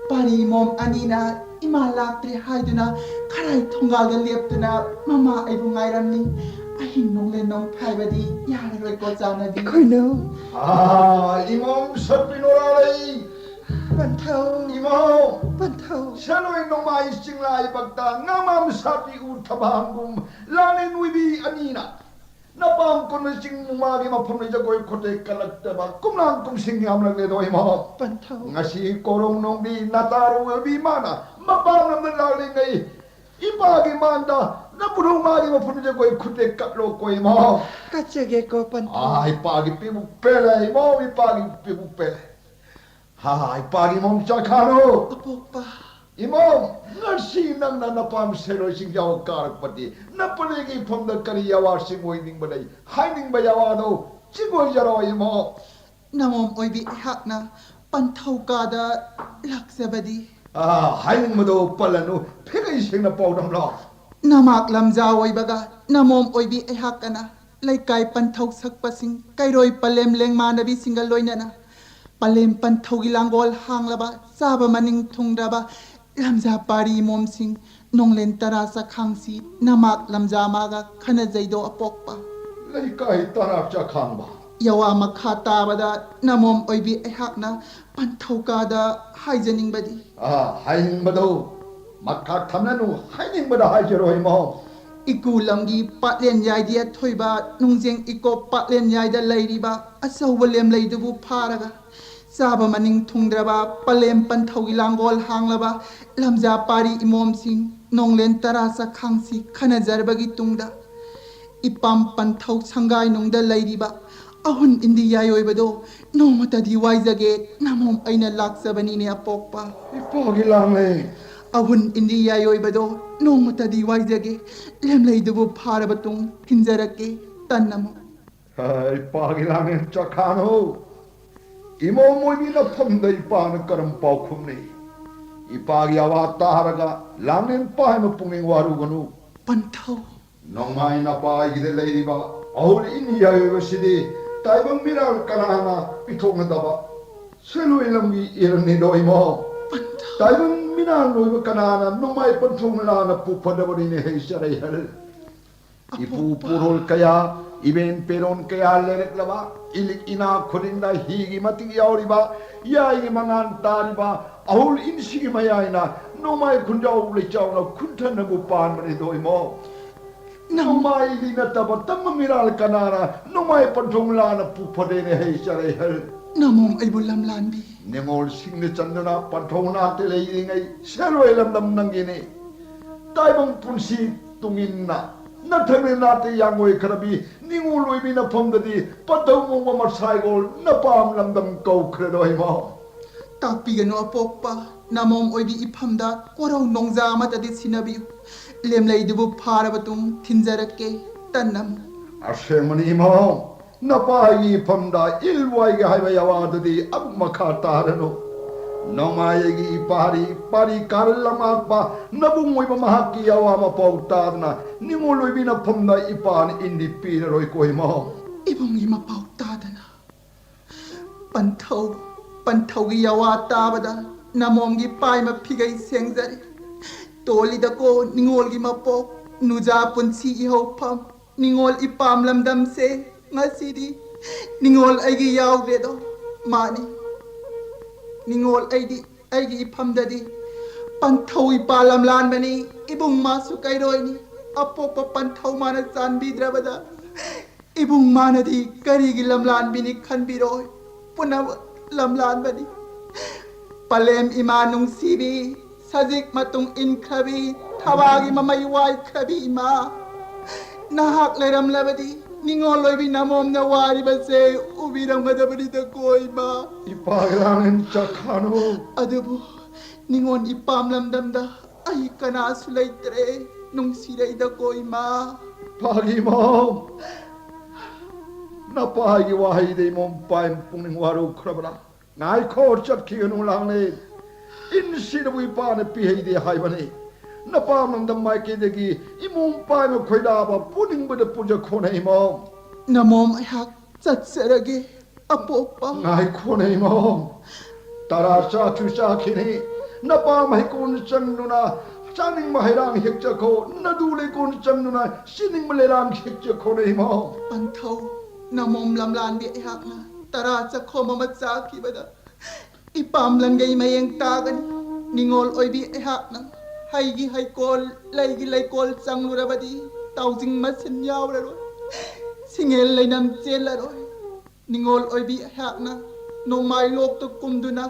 ꯄꯥꯔꯤ ꯏꯃꯣꯝ ꯑꯅꯤꯅ ꯏꯃꯥ ꯂꯥꯛꯇ꯭ꯔꯦ ꯍꯥꯏꯗꯨꯅ ꯈꯔꯥꯏ ꯊꯣꯡꯒꯥꯜꯗ ꯂꯦꯞꯇꯨꯅ ꯃꯃꯥ ꯑꯩꯕꯨ ꯉꯥꯏꯔꯝꯃꯤ꯫ ꯑꯍꯤꯡ ꯅꯣꯡꯂꯦꯟ ꯅꯣꯡꯐꯥꯏꯕꯗꯤ ꯌꯥꯔꯔꯣꯏꯀꯣ ꯆꯥꯟꯅꯕꯤ꯫ ꯑꯥ, ꯏꯃꯣꯝ ꯁꯛꯄꯤ ꯅꯣꯔꯥꯂꯩ꯫ ꯄꯟꯊꯧ꯫ ꯏꯃꯣꯝ꯫ ꯄꯟꯊꯧ꯫ ꯁꯦꯟꯑꯣꯏ ꯅꯣꯡꯃꯥꯏ ꯆꯤꯡꯂꯥꯏ ꯄꯛꯇ ꯉꯥꯃꯥꯝ ꯁꯥꯄꯤ ꯎ ꯊꯕꯥꯡꯒꯨꯝ ꯂꯥꯡꯂꯦꯟ ꯑꯣꯏꯕꯤ ꯑꯅꯤꯅ ꯅꯄꯥꯝ ꯀꯣꯟꯕ ꯆꯤꯡ ꯃꯥꯒꯤ ꯃꯐꯝꯗ ꯖꯒꯣꯏ ꯈꯨꯠꯇꯦꯛ ꯀꯠꯂꯛꯇꯕ ꯀꯨꯝꯂꯥꯡ ꯀꯨꯝꯁꯤꯡ ꯌꯥꯝꯂꯛꯂꯦꯗꯣ ꯏꯃꯣꯝ꯫ ꯄꯟꯊꯧ꯫ ꯉꯁꯤ ꯀꯣꯔꯣꯡ ꯅꯣꯡꯕꯤ ꯅꯇꯥꯔꯨ ꯑꯣꯏꯕꯤ ꯃꯥꯅ ꯃꯄꯥꯝ ꯂꯝꯗ ꯂꯥꯛꯂꯤꯉꯩ ꯏꯄꯥꯒꯤ ꯃꯥꯟꯗ ꯅꯄꯨꯔꯧ ꯃꯥꯒꯤ ꯃꯐꯝꯗ ꯖꯒꯣꯏ ꯈꯨꯠꯇꯦꯛ ꯀꯠꯂꯣꯀꯣ ꯏꯃꯣꯝ꯫ ꯀꯠꯆꯒꯦꯀꯣ ꯄꯟꯊꯧ꯫ ꯑꯥ, ꯏꯄꯥꯒꯤ ꯄꯤꯕꯨꯛ ꯄꯦꯜꯂꯦ ꯏꯃꯣꯝ, ꯏꯄꯥꯒꯤ ꯄꯤꯕꯨꯛ ꯄꯦꯜꯂꯦ꯫ ꯍꯥ, ꯏꯄꯥꯒꯤ ꯃꯣꯡ ꯆꯥꯈꯥꯅꯣ꯫ ꯑꯄꯣꯛꯄ꯫ ꯏꯃꯣꯝ, ꯉꯁꯤ ꯅꯪꯅ ꯅꯄꯥꯝ ꯁꯦꯔꯣꯏ ꯆꯤꯡꯖꯥꯎ ꯀꯥꯔꯛꯄꯗꯤ ꯅꯄꯂꯦꯒꯤ ꯏꯐꯝꯗ ꯀꯔꯤ ꯌꯥꯋꯥ ꯆꯤꯡꯑꯣꯏꯅꯤꯡꯕ ꯂꯩ? ꯍꯥꯏꯅꯤꯡꯕ ꯌꯥꯋꯥꯗꯣ ꯆꯤꯡꯑꯣꯏꯖꯔꯣ ꯏꯃꯣꯝ꯫ ꯅꯃꯣꯝ ꯑꯣꯏꯕꯤ ꯑꯩꯍꯥꯛꯅ ꯄꯟꯊꯧ ꯀꯥꯗ ꯂꯥꯛꯆꯕꯗꯤ꯫ ꯑꯥ, ꯍꯥꯏꯅꯤꯡꯕꯗꯣ ꯄꯜꯂꯅꯨ, ꯐꯤꯒꯩ ꯁꯦꯡꯅ ꯄꯥꯎꯗꯝꯂꯣ꯫ ꯅꯃꯥꯛ ꯂꯝꯖꯥ ꯑꯣꯏꯕꯒ ꯅꯃꯣꯝ ꯑꯣꯏꯕꯤ ꯑꯩꯍꯥꯛꯀꯅ ꯂꯩꯀꯥꯏ ꯄꯟꯊꯧ ꯁꯛꯄꯁꯤꯡ, ꯀꯩꯔꯣꯏ ꯄꯂꯦꯝ ꯂꯦꯡꯃꯥꯟꯅꯕꯤꯁꯤꯡꯒ ꯂꯣꯏꯅꯅ ꯄꯂꯦꯝ ꯄꯟꯊꯧꯒꯤ ꯂꯥꯡꯒꯣꯜ ꯍꯥꯡꯂꯕ, ꯆꯥꯕ ꯃꯅꯤꯡ ꯊꯨꯡꯗ꯭ꯔꯕ ꯂꯝꯖꯥ ꯄꯥꯔꯤ ꯏꯃꯣꯝꯁꯤꯡ, ꯅꯣꯡꯂꯦꯟ ꯇꯔꯥ ꯆꯈꯥꯡꯁꯤ ꯅꯃꯥꯛ ꯂꯝꯖꯥ ꯃꯥꯒ ꯈꯟꯅꯖꯩꯗꯣ ꯑꯄꯣꯛꯄ꯫ ꯂꯩꯀꯥꯏ ꯇꯔꯥ ꯆꯈꯥꯡꯕ꯫ ꯌꯥꯋꯥ ꯃꯈꯥ ꯇꯥꯕꯗ ꯅꯃꯣꯝ ꯑꯣꯏꯕꯤ ꯑꯩꯍꯥꯛꯅ ꯄꯟꯊꯧꯀꯥꯗ ꯍꯥꯏꯖꯅꯤꯡꯕꯗꯤ꯫ ꯑꯥ, ꯍꯥꯏꯅꯤꯡꯕꯗꯣ ꯃꯈꯥ ꯊꯝꯂꯅꯨ, ꯍꯥꯏꯅꯤꯡꯕꯗ ꯍꯥꯏꯖꯔꯣ ꯏꯃꯣꯝ꯫ ꯏꯀꯨ ꯂꯝꯒꯤ ꯄꯥꯠꯂꯦꯟ ꯌꯥꯏꯗꯤ ꯑꯊꯣꯏꯕ ꯅꯨꯡꯖꯦꯡ ꯏꯀꯣꯞ ꯄꯥꯠꯂꯦꯟ ꯌꯥꯏꯗ ꯂꯩꯔꯤꯕ ꯑꯆꯧꯕ ꯂꯦꯝꯂꯩꯗꯨꯕꯨ ꯐꯥꯔꯒ ꯆꯥꯕ ꯃꯅꯤꯡ ꯊꯨꯡꯗ꯭ꯔꯕ ꯄꯂꯦꯝ ꯄꯟꯊꯧꯒꯤ ꯂꯥꯡꯒꯣꯜ ꯍꯥꯡꯂꯕ ꯂꯝꯖꯥ ꯄꯥꯔꯤ ꯏꯃꯣꯝꯁꯤꯡ ꯅꯣꯡꯂꯦꯟ ꯇꯔꯥ ꯆꯈꯥꯡꯁꯤ ꯈꯟꯅꯖꯔꯕꯒꯤ ꯇꯨꯡꯗ ꯏꯄꯥꯝ ꯄꯟꯊꯧ ꯁꯪꯒꯥꯏꯅꯨꯡꯗ ꯂꯩꯔꯤꯕ ꯑꯍꯨꯟ ꯏꯟꯗꯤ ꯌꯥꯏꯑꯣꯏꯕꯗꯣ ꯅꯣꯡꯃꯇꯗꯤ ꯋꯥꯏꯖꯒꯦ ꯅꯃꯣꯝ ꯑꯩꯅ ꯂꯥꯛꯆꯕꯅꯤꯅꯦ ꯑꯄꯣꯛꯄ꯫ ꯏꯄꯥꯒꯤ ꯂꯥꯡꯂꯦ꯫ ꯑꯍꯨꯟ ꯏꯟꯗꯤ ꯌꯥꯏꯑꯣꯏꯕꯗꯣ ꯅꯣꯡꯃꯇꯗꯤ ꯋꯥꯏꯖꯒꯦ, ꯂꯦꯝꯂꯩꯗꯨꯕꯨ ꯐꯥꯔꯕ ꯇꯨꯡ ꯊꯤꯟꯖꯔꯛꯀꯦ ꯇꯟꯅꯃꯣ꯫ ꯍꯥ, ꯏꯄꯥꯒꯤ ꯂꯥꯡꯂꯦꯟ ꯆꯈꯥꯅꯣ꯫ ꯏꯃꯣꯝ ꯑꯣꯏꯕꯤ ꯅꯐꯝꯗ ꯏꯄꯥꯅ ꯀꯔꯝ ꯄꯥꯎꯈꯨꯝꯅꯤ? ꯏꯄꯥꯒꯤ ꯑꯋꯥ ꯇꯥꯔꯒ ꯂꯥꯡꯂꯦꯟ ꯄꯥꯏꯃ ꯄꯨꯛꯅꯤꯡ ꯋꯥꯔꯨꯒꯅꯨ꯫ ꯄꯟꯊꯧ꯫ ꯅꯣꯡꯃꯥꯏ ꯅꯄꯥꯏꯒꯤꯗ ꯂꯩꯔꯤꯕ ꯑꯍꯨꯟ ꯏꯟꯗꯤ ꯌꯥꯏꯑꯣꯏꯕꯁꯤꯗꯤ ꯇꯥꯏꯕꯪ ꯃꯤꯔꯥꯜ ꯀꯅꯥꯅ ꯄꯤꯊꯣꯛꯅꯗꯕ ꯁꯦꯂꯣꯏ ꯂꯝꯒꯤ ꯏꯔꯅꯤꯗꯣ ꯏꯃꯣ꯫ ꯇꯥꯏꯕꯪ ꯃꯤꯅꯥꯟ ꯂꯣꯏꯕ ꯀꯅꯥꯅ ꯅꯣꯡꯃꯥꯏ ꯄꯟꯊꯨꯡ ꯂꯥꯟꯅ ꯄꯨꯐꯗꯕꯅꯤꯅꯦ ꯍꯩ ꯆꯔꯩꯍꯜ꯫ ꯏꯄꯨ ꯄꯨꯔꯣꯜ ꯀꯌꯥ, ꯏꯕꯦꯟ ꯄꯦꯔꯣꯟ ꯀꯌꯥ ꯂꯩꯔꯛꯂꯕ, ꯏꯂꯤꯛ ꯏꯅꯥ ꯈꯨꯗꯤꯡꯗ ꯍꯤꯒꯤ ꯃꯇꯤꯛ ꯌꯥꯎꯔꯤꯕ, ꯌꯥꯏꯒꯤ ꯃꯉꯥꯟ ꯇꯥꯔꯤꯕ, ꯑꯍꯨꯜ ꯏꯟꯁꯤꯒꯤ ꯃꯌꯥꯏꯅ ꯅꯣꯡꯃꯥꯏ ꯈꯨꯟꯖꯥꯎ ꯂꯩꯆꯥꯎꯅ ꯈꯨꯟꯊꯅꯕꯨ ꯄꯥꯟꯕꯅꯤꯗꯣ ꯏꯃꯣ꯫ ꯅꯣꯡꯃꯥꯏꯗꯤ ꯅꯠꯇꯕ ꯇꯝꯕ ꯃꯤꯔꯥꯜ ꯀꯅꯥꯅ ꯅꯣꯡꯃꯥꯏ ꯄꯟꯊꯨꯡ ꯂꯥꯟꯅ ꯄꯨꯐꯗꯦꯅꯦ ꯍꯩ ꯆꯔꯩꯍꯜ꯫ ꯅꯃꯣꯝ ꯑꯩꯕꯨ ꯂꯝꯂꯥꯟꯕꯤ꯫ ꯅꯤꯉꯣꯜꯁꯤꯡꯅ ꯆꯟꯗꯨꯅ ꯄꯟꯊꯧ ꯅꯥꯇ ꯂꯩꯔꯤꯉꯩ ꯁꯦꯜꯋꯥꯏ ꯂꯝꯗꯝ ꯅꯪꯒꯤꯅꯤ꯫ ꯇꯥꯏꯕꯪ ꯄꯨꯟꯁꯤ ꯇꯨꯡꯏꯟꯅ ꯅꯊꯪꯅ ꯅꯥꯇ ꯌꯥꯡꯉꯣꯏꯈ꯭ꯔꯕꯤ ꯅꯤꯉꯣꯜ ꯑꯣꯏꯕꯤ ꯅꯐꯝꯗꯗꯤ ꯄꯟꯊꯧ ꯃꯣꯡꯕ ꯃꯁꯥꯏꯒꯣꯜ ꯅꯄꯥꯝ ꯂꯝꯗꯝ ꯀꯧꯈ꯭ꯔꯗꯣ ꯏꯃꯣ꯫ ꯇꯥꯛꯄꯤꯒꯅꯨ ꯑꯄꯣꯛꯄ, ꯅꯃꯣꯝ ꯑꯣꯏꯕꯤ ꯏꯐꯝꯗ ꯀꯣꯔꯧ ꯅꯣꯡꯖꯥ ꯑꯃꯠꯇꯗꯤ ꯁꯤꯟꯅꯕꯤꯌꯨ꯫ ꯂꯦꯝꯂꯩꯗꯨꯕꯨ ꯐꯥꯔꯕ ꯇꯨꯡ ꯊꯤꯟꯖꯔꯛꯀꯦ ꯇꯟꯅꯝ꯫ ꯑꯁꯦꯡꯕꯅꯤ ꯏꯃꯣ, ꯅꯄꯥꯒꯤ ꯏꯐꯝꯗ ꯏꯜꯋꯥꯏꯒꯦ ꯍꯥꯏꯕ ꯌꯥꯋꯥꯗꯨꯗꯤ ꯑꯃꯨꯛ ꯃꯈꯥ ꯇꯥꯔꯅꯨ꯫ ꯅꯣꯡꯃꯥꯏꯒꯤ ꯏꯄꯥꯔꯤ ꯄꯥꯔꯤ ꯀꯥꯔꯜ ꯂꯝꯉꯥꯛꯄ ꯅꯕꯨꯡ ꯑꯣꯏꯕ ꯃꯍꯥꯛꯀꯤ ꯌꯥꯋꯥ ꯃꯄꯥꯎ ꯇꯥꯗꯅ ꯅꯤꯉꯣꯜ ꯑꯣꯏꯕꯤ ꯅꯐꯝꯗ ꯏꯄꯥꯅ ꯏꯟꯗꯤ ꯄꯤꯔꯔꯣꯏꯀꯣ ꯏꯃꯣ꯫ ꯏꯕꯨꯡꯒꯤ ꯃꯄꯥꯎ ꯇꯥꯗꯅ ꯄꯟꯊꯧ, ꯄꯟꯊꯧꯒꯤ ꯌꯥꯋꯥ ꯇꯥꯕꯗ ꯅꯃꯣꯝꯒꯤ ꯄꯥꯏꯃ ꯐꯤꯒꯩ ꯁꯦꯡꯖꯔꯦ꯫ ꯇꯣꯜꯂꯤꯗꯀꯣ ꯅꯤꯉꯣꯜꯒꯤ ꯃꯄꯣꯛ, ꯅꯨꯖꯥ ꯄꯨꯟꯁꯤ ꯏꯍꯧꯐꯝ, ꯅꯤꯉꯣꯜ ꯏꯄꯥꯝ ꯂꯝꯗꯝꯁꯦ꯫ ꯉꯁꯤꯗꯤ ꯅꯤꯉꯣꯜ ꯑꯩꯒꯤ ꯌꯥꯎꯗ꯭ꯔꯦꯗꯣ꯫ ꯃꯥꯅꯤ, ꯅꯤꯉꯣꯜ ꯑꯩꯗꯤ ꯑꯩꯒꯤ ꯏꯐꯝꯗꯗꯤ ꯄꯟꯊꯧ ꯏꯄꯥ ꯂꯝꯂꯥꯟꯕꯅꯤ, ꯏꯕꯨꯡ ꯃꯥꯁꯨ ꯀꯩꯔꯣꯏꯅꯤ꯫ ꯑꯄꯣꯛꯄ ꯄꯟꯊꯧ ꯃꯥꯅ ꯆꯥꯟꯕꯤꯗ꯭ꯔꯕꯗ ꯏꯕꯨꯡ ꯃꯥꯅꯗꯤ ꯀꯔꯤꯒꯤ ꯂꯝꯂꯥꯟꯕꯤꯅꯤ ꯈꯟꯕꯤꯔꯣꯏ, ꯄꯨꯝꯅꯃꯛ ꯂꯝꯂꯥꯟꯕꯅꯤ꯫ ꯄꯂꯦꯝ ꯏꯃꯥ ꯅꯨꯡꯁꯤꯕꯤ, ꯁꯖꯤꯛ ꯃꯇꯨꯡ ꯏꯟꯈ꯭ꯔꯕꯤ, ꯊꯕꯥꯒꯤ ꯃꯃꯩ ꯋꯥꯏꯈ꯭ꯔꯕꯤ ꯏꯃꯥ, ꯅꯍꯥꯛ ꯂꯩꯔꯝꯂꯕꯗꯤ ꯅꯤꯉꯣꯜ ꯑꯣꯏꯕꯤ ꯅꯃꯣꯝꯅ ꯋꯥꯔꯤꯕꯁꯦ ꯎꯕꯤꯔꯝꯒꯗꯕꯅꯤꯗꯀꯣ ꯏꯃꯥ꯫ ꯏꯄꯥꯒꯤ ꯂꯥꯡꯂꯦꯟ ꯆꯠꯈ꯭ꯔꯅꯨ꯫ ꯑꯗꯨꯕꯨ ꯅꯤꯉꯣꯜ ꯏꯄꯥꯝ ꯂꯝꯗꯝꯗ ꯑꯩ ꯀꯅꯥꯁꯨ ꯂꯩꯇ꯭ꯔꯦ, ꯅꯨꯡꯁꯤꯔꯩꯗꯀꯣ ꯏꯃꯥ꯫ ꯏꯄꯥꯒꯤ ꯏꯃꯥ, ꯅꯄꯥꯒꯤ ꯋꯥꯍꯩꯗ ꯏꯃꯣꯝ ꯄꯥꯏ ꯄꯨꯛꯅꯤꯡ ꯋꯥꯔꯧꯈ꯭ꯔꯕ꯭ꯔꯥ? ꯉꯥꯏꯈꯣ, ꯆꯠꯈꯤꯒꯅꯨ ꯂꯥꯡꯂꯦ꯫ ꯏꯟꯁꯤꯗꯕꯨ ꯏꯄꯥꯅ ꯄꯤꯍꯩꯗꯦ ꯍꯥꯏꯕꯅꯤ꯫ ꯅꯄꯥ ꯃꯪꯗꯝ ꯃꯥꯏꯀꯩꯗꯒꯤ ꯏꯃꯣꯝ ꯄꯥꯏꯅ ꯈꯣꯏꯗꯥꯕ ꯄꯨꯅꯤꯡꯕꯗ ꯄꯨꯖꯈꯣꯅ ꯏꯃꯣꯝ꯫ ꯅꯃꯣꯝ ꯑꯩꯍꯥꯛ ꯆꯠꯆꯔꯒꯦ꯫ ꯑꯄꯣꯛꯄ꯫ ꯉꯥꯏꯈꯣꯅꯦ ꯏꯃꯥ꯫ ꯇꯔꯥ ꯆꯥꯊꯨ ꯆꯥꯈꯤꯅꯤ꯫ ꯅꯄꯥꯝ ꯍꯩꯀꯣꯜ ꯆꯪꯗꯨꯅ ꯆꯥꯅꯤꯡꯕ ꯍꯩꯔꯥꯡ ꯍꯦꯛꯆꯈꯣ꯫ ꯅꯗꯨ ꯂꯩꯀꯣꯜ ꯆꯪꯗꯨꯅ ꯁꯤꯅꯤꯡꯕ ꯂꯩꯔꯥꯡ ꯍꯦꯛꯆꯈꯣꯅꯦ ꯏꯃꯥ꯫ ꯄꯟꯊꯧ, ꯅꯃꯣꯝ ꯂꯝꯂꯥꯟꯕꯤ ꯑꯩꯍꯥꯛꯅ ꯇꯔꯥ ꯆꯈꯣꯝ ꯑꯃ ꯆꯥꯈꯤꯕꯗ ꯏꯄꯥꯝ ꯂꯟꯒꯩ ꯃꯌꯦꯡ ꯇꯥꯒꯅꯤ꯫ ꯅꯤꯉꯣꯜ ꯑꯣꯏꯕꯤ ꯑꯩꯍꯥꯛꯅ ꯍꯩꯒꯤ ꯍꯩꯀꯣꯜ, ꯂꯩꯒꯤ ꯂꯩꯀꯣꯜ ꯆꯪꯂꯨꯔꯕꯗꯤ ꯇꯥꯎꯖꯤꯡ ꯃꯁꯤꯟ ꯌꯥꯎꯔꯔꯣꯏ, ꯁꯤꯡꯉꯦꯜ ꯂꯩꯅꯝ ꯆꯦꯜꯂꯔꯣꯏ꯫ ꯅꯤꯉꯣꯜ ꯑꯣꯏꯕꯤ ꯑꯩꯍꯥꯛꯅ ꯅꯣꯡꯃꯥꯏ ꯂꯣꯛꯇ ꯀꯨꯝꯗꯨꯅ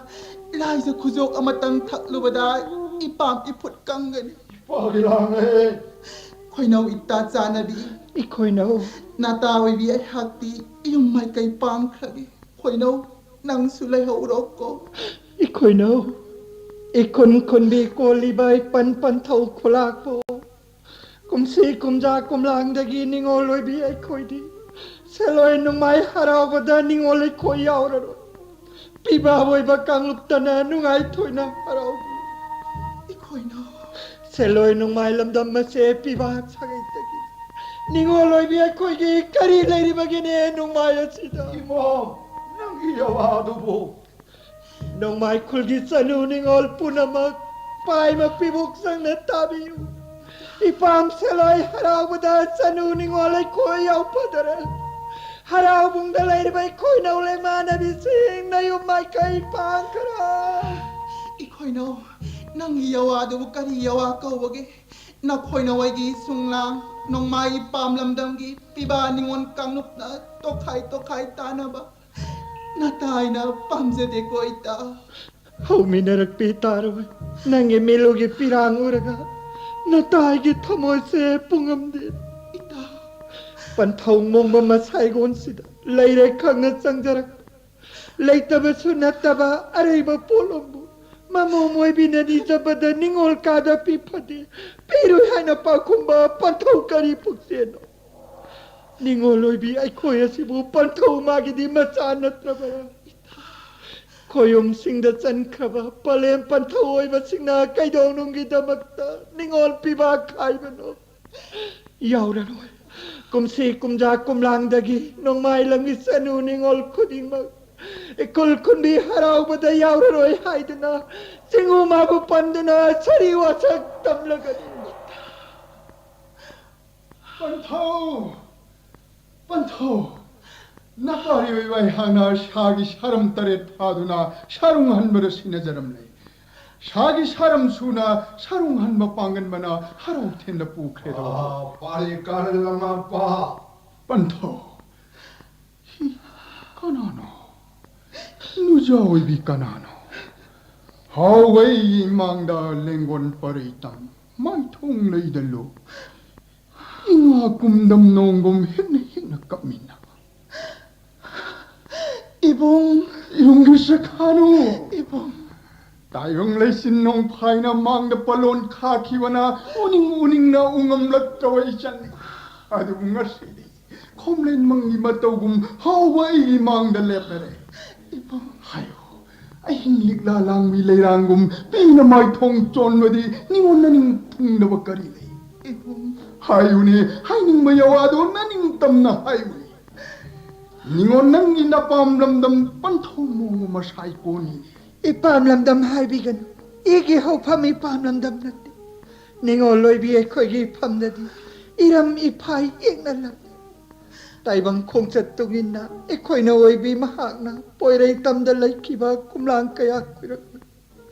ꯂꯥꯏꯖ ꯈꯨꯖꯣꯛ ꯑꯃꯇꯪ ꯊꯛꯂꯨꯕꯗ ꯏꯄꯥꯝ ꯏꯐꯨꯠ ꯀꯪꯒꯅꯤ꯫ ꯏꯄꯥꯒꯤ ꯂꯥꯡꯉꯦ꯫ ꯈꯣꯏꯅꯧ ꯏꯇꯥ ꯆꯥꯅꯕꯤ, ꯏꯈꯣꯏꯅꯧ꯫ ꯅꯥꯇꯥ ꯑꯣꯏꯕꯤ ꯑꯩꯍꯥꯛꯇꯤ ꯌꯨꯝ ꯃꯥꯏꯀꯩ ꯄꯥꯡꯈ꯭ꯔꯒꯦ꯫ ꯈꯣꯏꯅꯧ, ꯅꯪꯁꯨ ꯂꯩꯍꯧꯔꯣꯀꯣ꯫ ꯏꯈꯣꯏꯅꯧ꯫ ꯏꯈꯨꯟ ꯈꯨꯟꯕꯤ ꯀꯣꯜꯂꯤꯕ ꯏꯄꯟ ꯄꯟꯊꯧ ꯈꯨꯂꯥꯛꯄꯨ꯫ ꯀꯨꯝꯁꯤ ꯀꯨꯝꯖꯥ ꯀꯨꯝꯂꯥꯡꯗꯒꯤ ꯅꯤꯉꯣꯜ ꯑꯣꯏꯕꯤ ꯑꯩꯈꯣꯏꯗꯤ ꯁꯦꯜꯂꯣꯏ ꯅꯨꯡꯃꯥꯏ ꯍꯔꯥꯎꯕꯗ ꯅꯤꯉꯣꯜ ꯑꯩꯈꯣꯏ ꯌꯥꯎꯔꯔꯣꯏ꯫ ꯄꯤꯕꯥ ꯑꯣꯏꯕ ꯀꯥꯡꯂꯨꯞꯇꯅ ꯅꯨꯡꯉꯥꯏꯊꯣꯏꯅ ꯍꯔꯥꯎꯕꯤ꯫ ꯏꯈꯣꯏꯅꯧ꯫ ꯁꯦꯜꯂꯣꯏ ꯅꯨꯡꯃꯥꯏ ꯂꯝꯗꯝ ꯑꯁꯦ ꯄꯤꯕꯥ ꯁꯥꯒꯩꯗꯒꯤ ꯅꯤꯉꯣꯜ ꯑꯣꯏꯕꯤ ꯑꯩꯈꯣꯏꯒꯤ ꯀꯔꯤ ꯂꯩꯔꯤꯕꯒꯦꯅꯦ ꯅꯨꯡꯃꯥꯏ ꯑꯁꯤꯗ? ꯏꯃꯥ, ꯅꯪꯒꯤ ꯌꯋꯥꯗꯨꯕꯨ? ꯅꯣꯡꯃꯥꯏ ꯈꯨꯜꯒꯤ ꯆꯅꯨ ꯅꯤꯉꯣꯜ ꯄꯨꯝꯅꯃꯛ ꯄꯥꯏꯃ ꯄꯤꯕꯨꯛ ꯆꯪꯅ ꯇꯥꯕꯤꯌꯨ꯫ ꯏꯄꯥꯝ ꯁꯦꯜꯂꯣꯏ ꯍꯔꯥꯎꯕꯗ ꯆꯅꯨ ꯅꯤꯉꯣꯜ ꯑꯩꯈꯣꯏ ꯌꯥꯎꯐꯗꯔꯦ꯫ ꯍꯔꯥꯎꯕꯨꯡꯗ ꯂꯩꯔꯤꯕ ꯑꯩꯈꯣꯏꯅꯧ ꯂꯩꯃꯥꯟꯅꯕꯤꯁꯤꯡ ꯅꯌꯨꯝ ꯃꯥꯏꯀꯩ ꯄꯥꯡꯈ꯭ꯔꯣ꯫ ꯏꯈꯣꯏꯅꯧ, ꯅꯪꯒꯤ ꯌꯋꯥꯗꯨꯕꯨ ꯀꯔꯤ ꯌꯋꯥ ꯀꯧꯕꯒꯦ? ꯅꯈꯣꯏꯅꯧ ꯑꯩꯒꯤ ꯁꯨꯡꯂꯥꯡ ꯅꯣꯡꯃꯥꯏ ꯄꯥꯝ ꯂꯝꯗꯝꯒꯤ ꯄꯤꯕꯥ ꯅꯤꯉꯣꯜ ꯀꯥꯡꯂꯨꯞꯅ ꯇꯣꯈꯥꯏ ꯇꯣꯈꯥꯏ ꯇꯥꯅꯕ ꯅꯇꯥꯏꯅ ꯄꯥꯝꯖꯗꯦꯀꯣ ꯏꯇꯥ꯫ ꯍꯧꯃꯤꯟꯅꯔꯛꯄꯤ ꯇꯥꯔꯣꯏ꯫ ꯅꯪꯒꯤ ꯃꯤꯠꯂꯨꯒꯤ ꯄꯤꯔꯥꯡ ꯎꯔꯒ ꯅꯇꯥꯏꯒꯤ ꯊꯃꯣꯏꯁꯦ ꯄꯨꯡꯉꯝꯗꯦ꯫ ꯏꯇꯥ꯫ ꯄꯟꯊꯧ ꯃꯣꯡꯕ ꯃꯁꯥꯏꯒꯣꯟꯁꯤꯗ ꯂꯩꯔꯦ ꯈꯪꯅ ꯆꯪꯖꯔꯛꯄ ꯂꯩꯇꯕꯁꯨ ꯅꯠꯇꯕ ꯑꯔꯩꯕ ꯄꯣꯠꯂꯨꯝꯕꯨ ꯃꯃꯣꯝ ꯑꯣꯏꯕꯤꯅ ꯅꯤꯖꯕꯗ ꯅꯤꯉꯣꯜ ꯀꯥꯗ ꯄꯤꯐꯗꯦ꯫ ꯄꯤꯔꯣꯏ ꯍꯥꯏꯅ ꯄꯥꯎꯈꯨꯝꯕ ꯄꯟꯊꯧ ꯀꯔꯤ ꯄꯨꯛꯆꯦꯜꯅꯣ? ꯅꯤꯉꯣꯜ ꯑꯣꯏꯕꯤ ꯑꯩꯈꯣꯏ ꯑꯁꯤꯕꯨ ꯄꯟꯊꯧ ꯃꯥꯒꯤꯗꯤ ꯃꯆꯥ ꯅꯠꯇ꯭ꯔꯕꯔꯥ? ꯈꯣꯌꯨꯝꯁꯤꯡꯗ ꯆꯟꯈ꯭ꯔꯕ ꯄꯂꯦꯝ ꯄꯟꯊꯧ ꯑꯣꯏꯕꯁꯤꯡꯅ ꯀꯩꯗꯧꯅꯨꯡꯒꯤꯗꯃꯛꯇ ꯅꯤꯉꯣꯜ ꯄꯤꯕꯥ ꯈꯥꯏꯕꯅꯣ? ꯌꯥꯎꯔꯔꯣꯏ꯫ ꯀꯨꯝꯁꯤ ꯀꯨꯝꯖꯥ ꯀꯨꯝꯂꯥꯡꯗꯒꯤ ꯅꯣꯡꯃꯥꯏ ꯂꯝꯒꯤ ꯆꯅꯨ ꯅꯤꯉꯣꯜ ꯈꯨꯗꯤꯡꯃꯛ ꯏꯀꯨꯜ ꯈꯨꯟꯕꯤ ꯍꯔꯥꯎꯕꯗ ꯌꯥꯎꯔꯔꯣꯏ ꯍꯥꯏꯗꯨꯅ ꯆꯤꯡꯉꯨ ꯃꯥꯕꯨ ꯄꯟꯗꯨꯅ ꯁꯥꯔꯤ ꯋꯥꯁꯛ ꯇꯝꯂꯒꯅꯤ꯫ ꯄꯟꯊꯧ! ꯄꯟꯊꯧ! ꯅꯄꯥꯔꯤ ꯑꯣꯏꯕ ꯑꯩꯍꯥꯛꯅ ꯁꯥꯒꯤ ꯁꯥꯔꯝ ꯇꯔꯦꯠ ꯐꯥꯗꯨꯅ ꯁꯥꯔꯨꯡ ꯍꯟꯕꯗ ꯁꯤꯟꯅꯖꯔꯝꯂꯦ꯫ ꯁꯥꯒꯤ ꯁꯥꯔꯝ ꯁꯨꯅ ꯁꯥꯔꯨꯡ ꯍꯟꯕ ꯄꯥꯡꯒꯟꯕꯅ ꯍꯔꯥꯎ ꯊꯦꯟꯗ ꯄꯨꯈ꯭ꯔꯦꯗꯣ꯫ ꯑꯥ, ꯄꯥꯂꯤ ꯀꯥꯔꯜ ꯑꯃ ꯄꯥ꯫ ꯄꯟꯊꯧ! ꯍꯤ, ꯀꯅꯥꯅꯣ? ꯅꯨꯖꯥ ꯑꯣꯏꯕꯤ ꯀꯅꯥꯅꯣ? ꯍꯥꯎ, ꯑꯩꯒꯤ ꯏꯃꯥꯡꯗ ꯂꯦꯡꯒꯣꯟ ꯄꯔꯩ ꯇꯝ ꯃꯥꯏꯊꯣꯡ ꯂꯩꯗ ꯂꯨ꯫ ꯏꯉꯥ ꯀꯨꯝꯗꯝ ꯅꯣꯡꯒꯨꯝ ꯍꯤꯛꯅ ꯍꯤꯛꯅ ꯀꯞꯃꯤꯟꯅꯕ꯫ ꯏꯕꯨꯡ! ꯌꯨꯝꯒꯤ ꯁꯈꯥꯅꯨ! ꯏꯕꯨꯡ! ꯇꯥꯏꯕꯪ ꯂꯩꯆꯤꯟ ꯅꯣꯡꯐꯥꯏꯅ ꯃꯥꯡꯗ ꯄꯂꯣꯟ ꯈꯥꯈꯤꯕꯅ ꯎꯅꯤꯡ ꯎꯅꯤꯡꯅ ꯎꯉꯝꯂꯛꯇ꯭ꯔꯕ ꯏꯆꯟꯅꯤ꯫ ꯑꯗꯨꯕꯨ ꯉꯁꯤꯗꯤ ꯈꯣꯝꯂꯦꯟ ꯃꯪꯒꯤ ꯃꯇꯧꯒꯨꯝ ꯍꯥꯎꯕ ꯑꯩꯒꯤ ꯃꯥꯡꯗ ꯂꯦꯞꯂꯔꯦ꯫ ꯏꯕꯨꯡ! ꯍꯥꯏꯌꯨ, ꯑꯍꯤꯡ ꯂꯤꯛꯂꯥ ꯂꯥꯡꯕꯤ ꯂꯩꯔꯥꯡꯒꯨꯝ ꯄꯤꯅ ꯃꯥꯏꯊꯣꯡ ꯆꯣꯟꯕꯗꯤ ꯅꯤꯉꯣꯟ ꯅꯅꯤꯡ ꯊꯨꯡꯗꯕ ꯀꯔꯤ ꯂꯩ? ꯏꯕꯨꯡ! ꯍꯥꯏꯌꯨꯅꯦ, ꯍꯥꯏꯅꯤꯡꯕ ꯌꯥꯋꯥꯗꯣ ꯅꯅꯤꯡ ꯇꯝꯅ ꯍꯥꯏꯌꯨꯅꯦ꯫ ꯅꯤꯉꯣꯟ ꯅꯪꯒꯤ ꯅꯄꯥꯝ ꯂꯝꯗꯝ ꯄꯟꯊꯧ ꯃꯣꯡꯕ ꯃꯁꯥꯏ ꯀꯣꯟꯅꯤꯅꯦ꯫ ꯏꯄꯥꯝ ꯂꯝꯗꯝ ꯍꯥꯏꯕꯤꯒꯅꯨ꯫ ꯑꯩꯒꯤ ꯍꯧꯐꯝ ꯏꯄꯥꯝ ꯂꯝꯗꯝ ꯅꯠꯇꯦ꯫ ꯅꯤꯉꯣꯜ ꯑꯣꯏꯕꯤ ꯑꯩꯈꯣꯏꯒꯤ ꯏꯐꯝꯗꯗꯤ ꯏꯔꯝ ꯏꯐꯥꯏ ꯌꯦꯛꯅ ꯂꯝꯂꯦ꯫ ꯇꯥꯏꯕꯪ ꯈꯣꯡꯆꯠ ꯇꯨꯡ ꯏꯟꯅ ꯑꯩꯈꯣꯏꯅ ꯑꯣꯏꯕꯤ ꯃꯍꯥꯛꯅ ꯄꯣꯏꯔꯩ ꯇꯝꯗ ꯂꯩꯈꯤꯕ ꯀꯨꯝꯂꯥꯡ ꯀꯌꯥ ꯀꯨꯏꯔꯛꯂꯦ꯫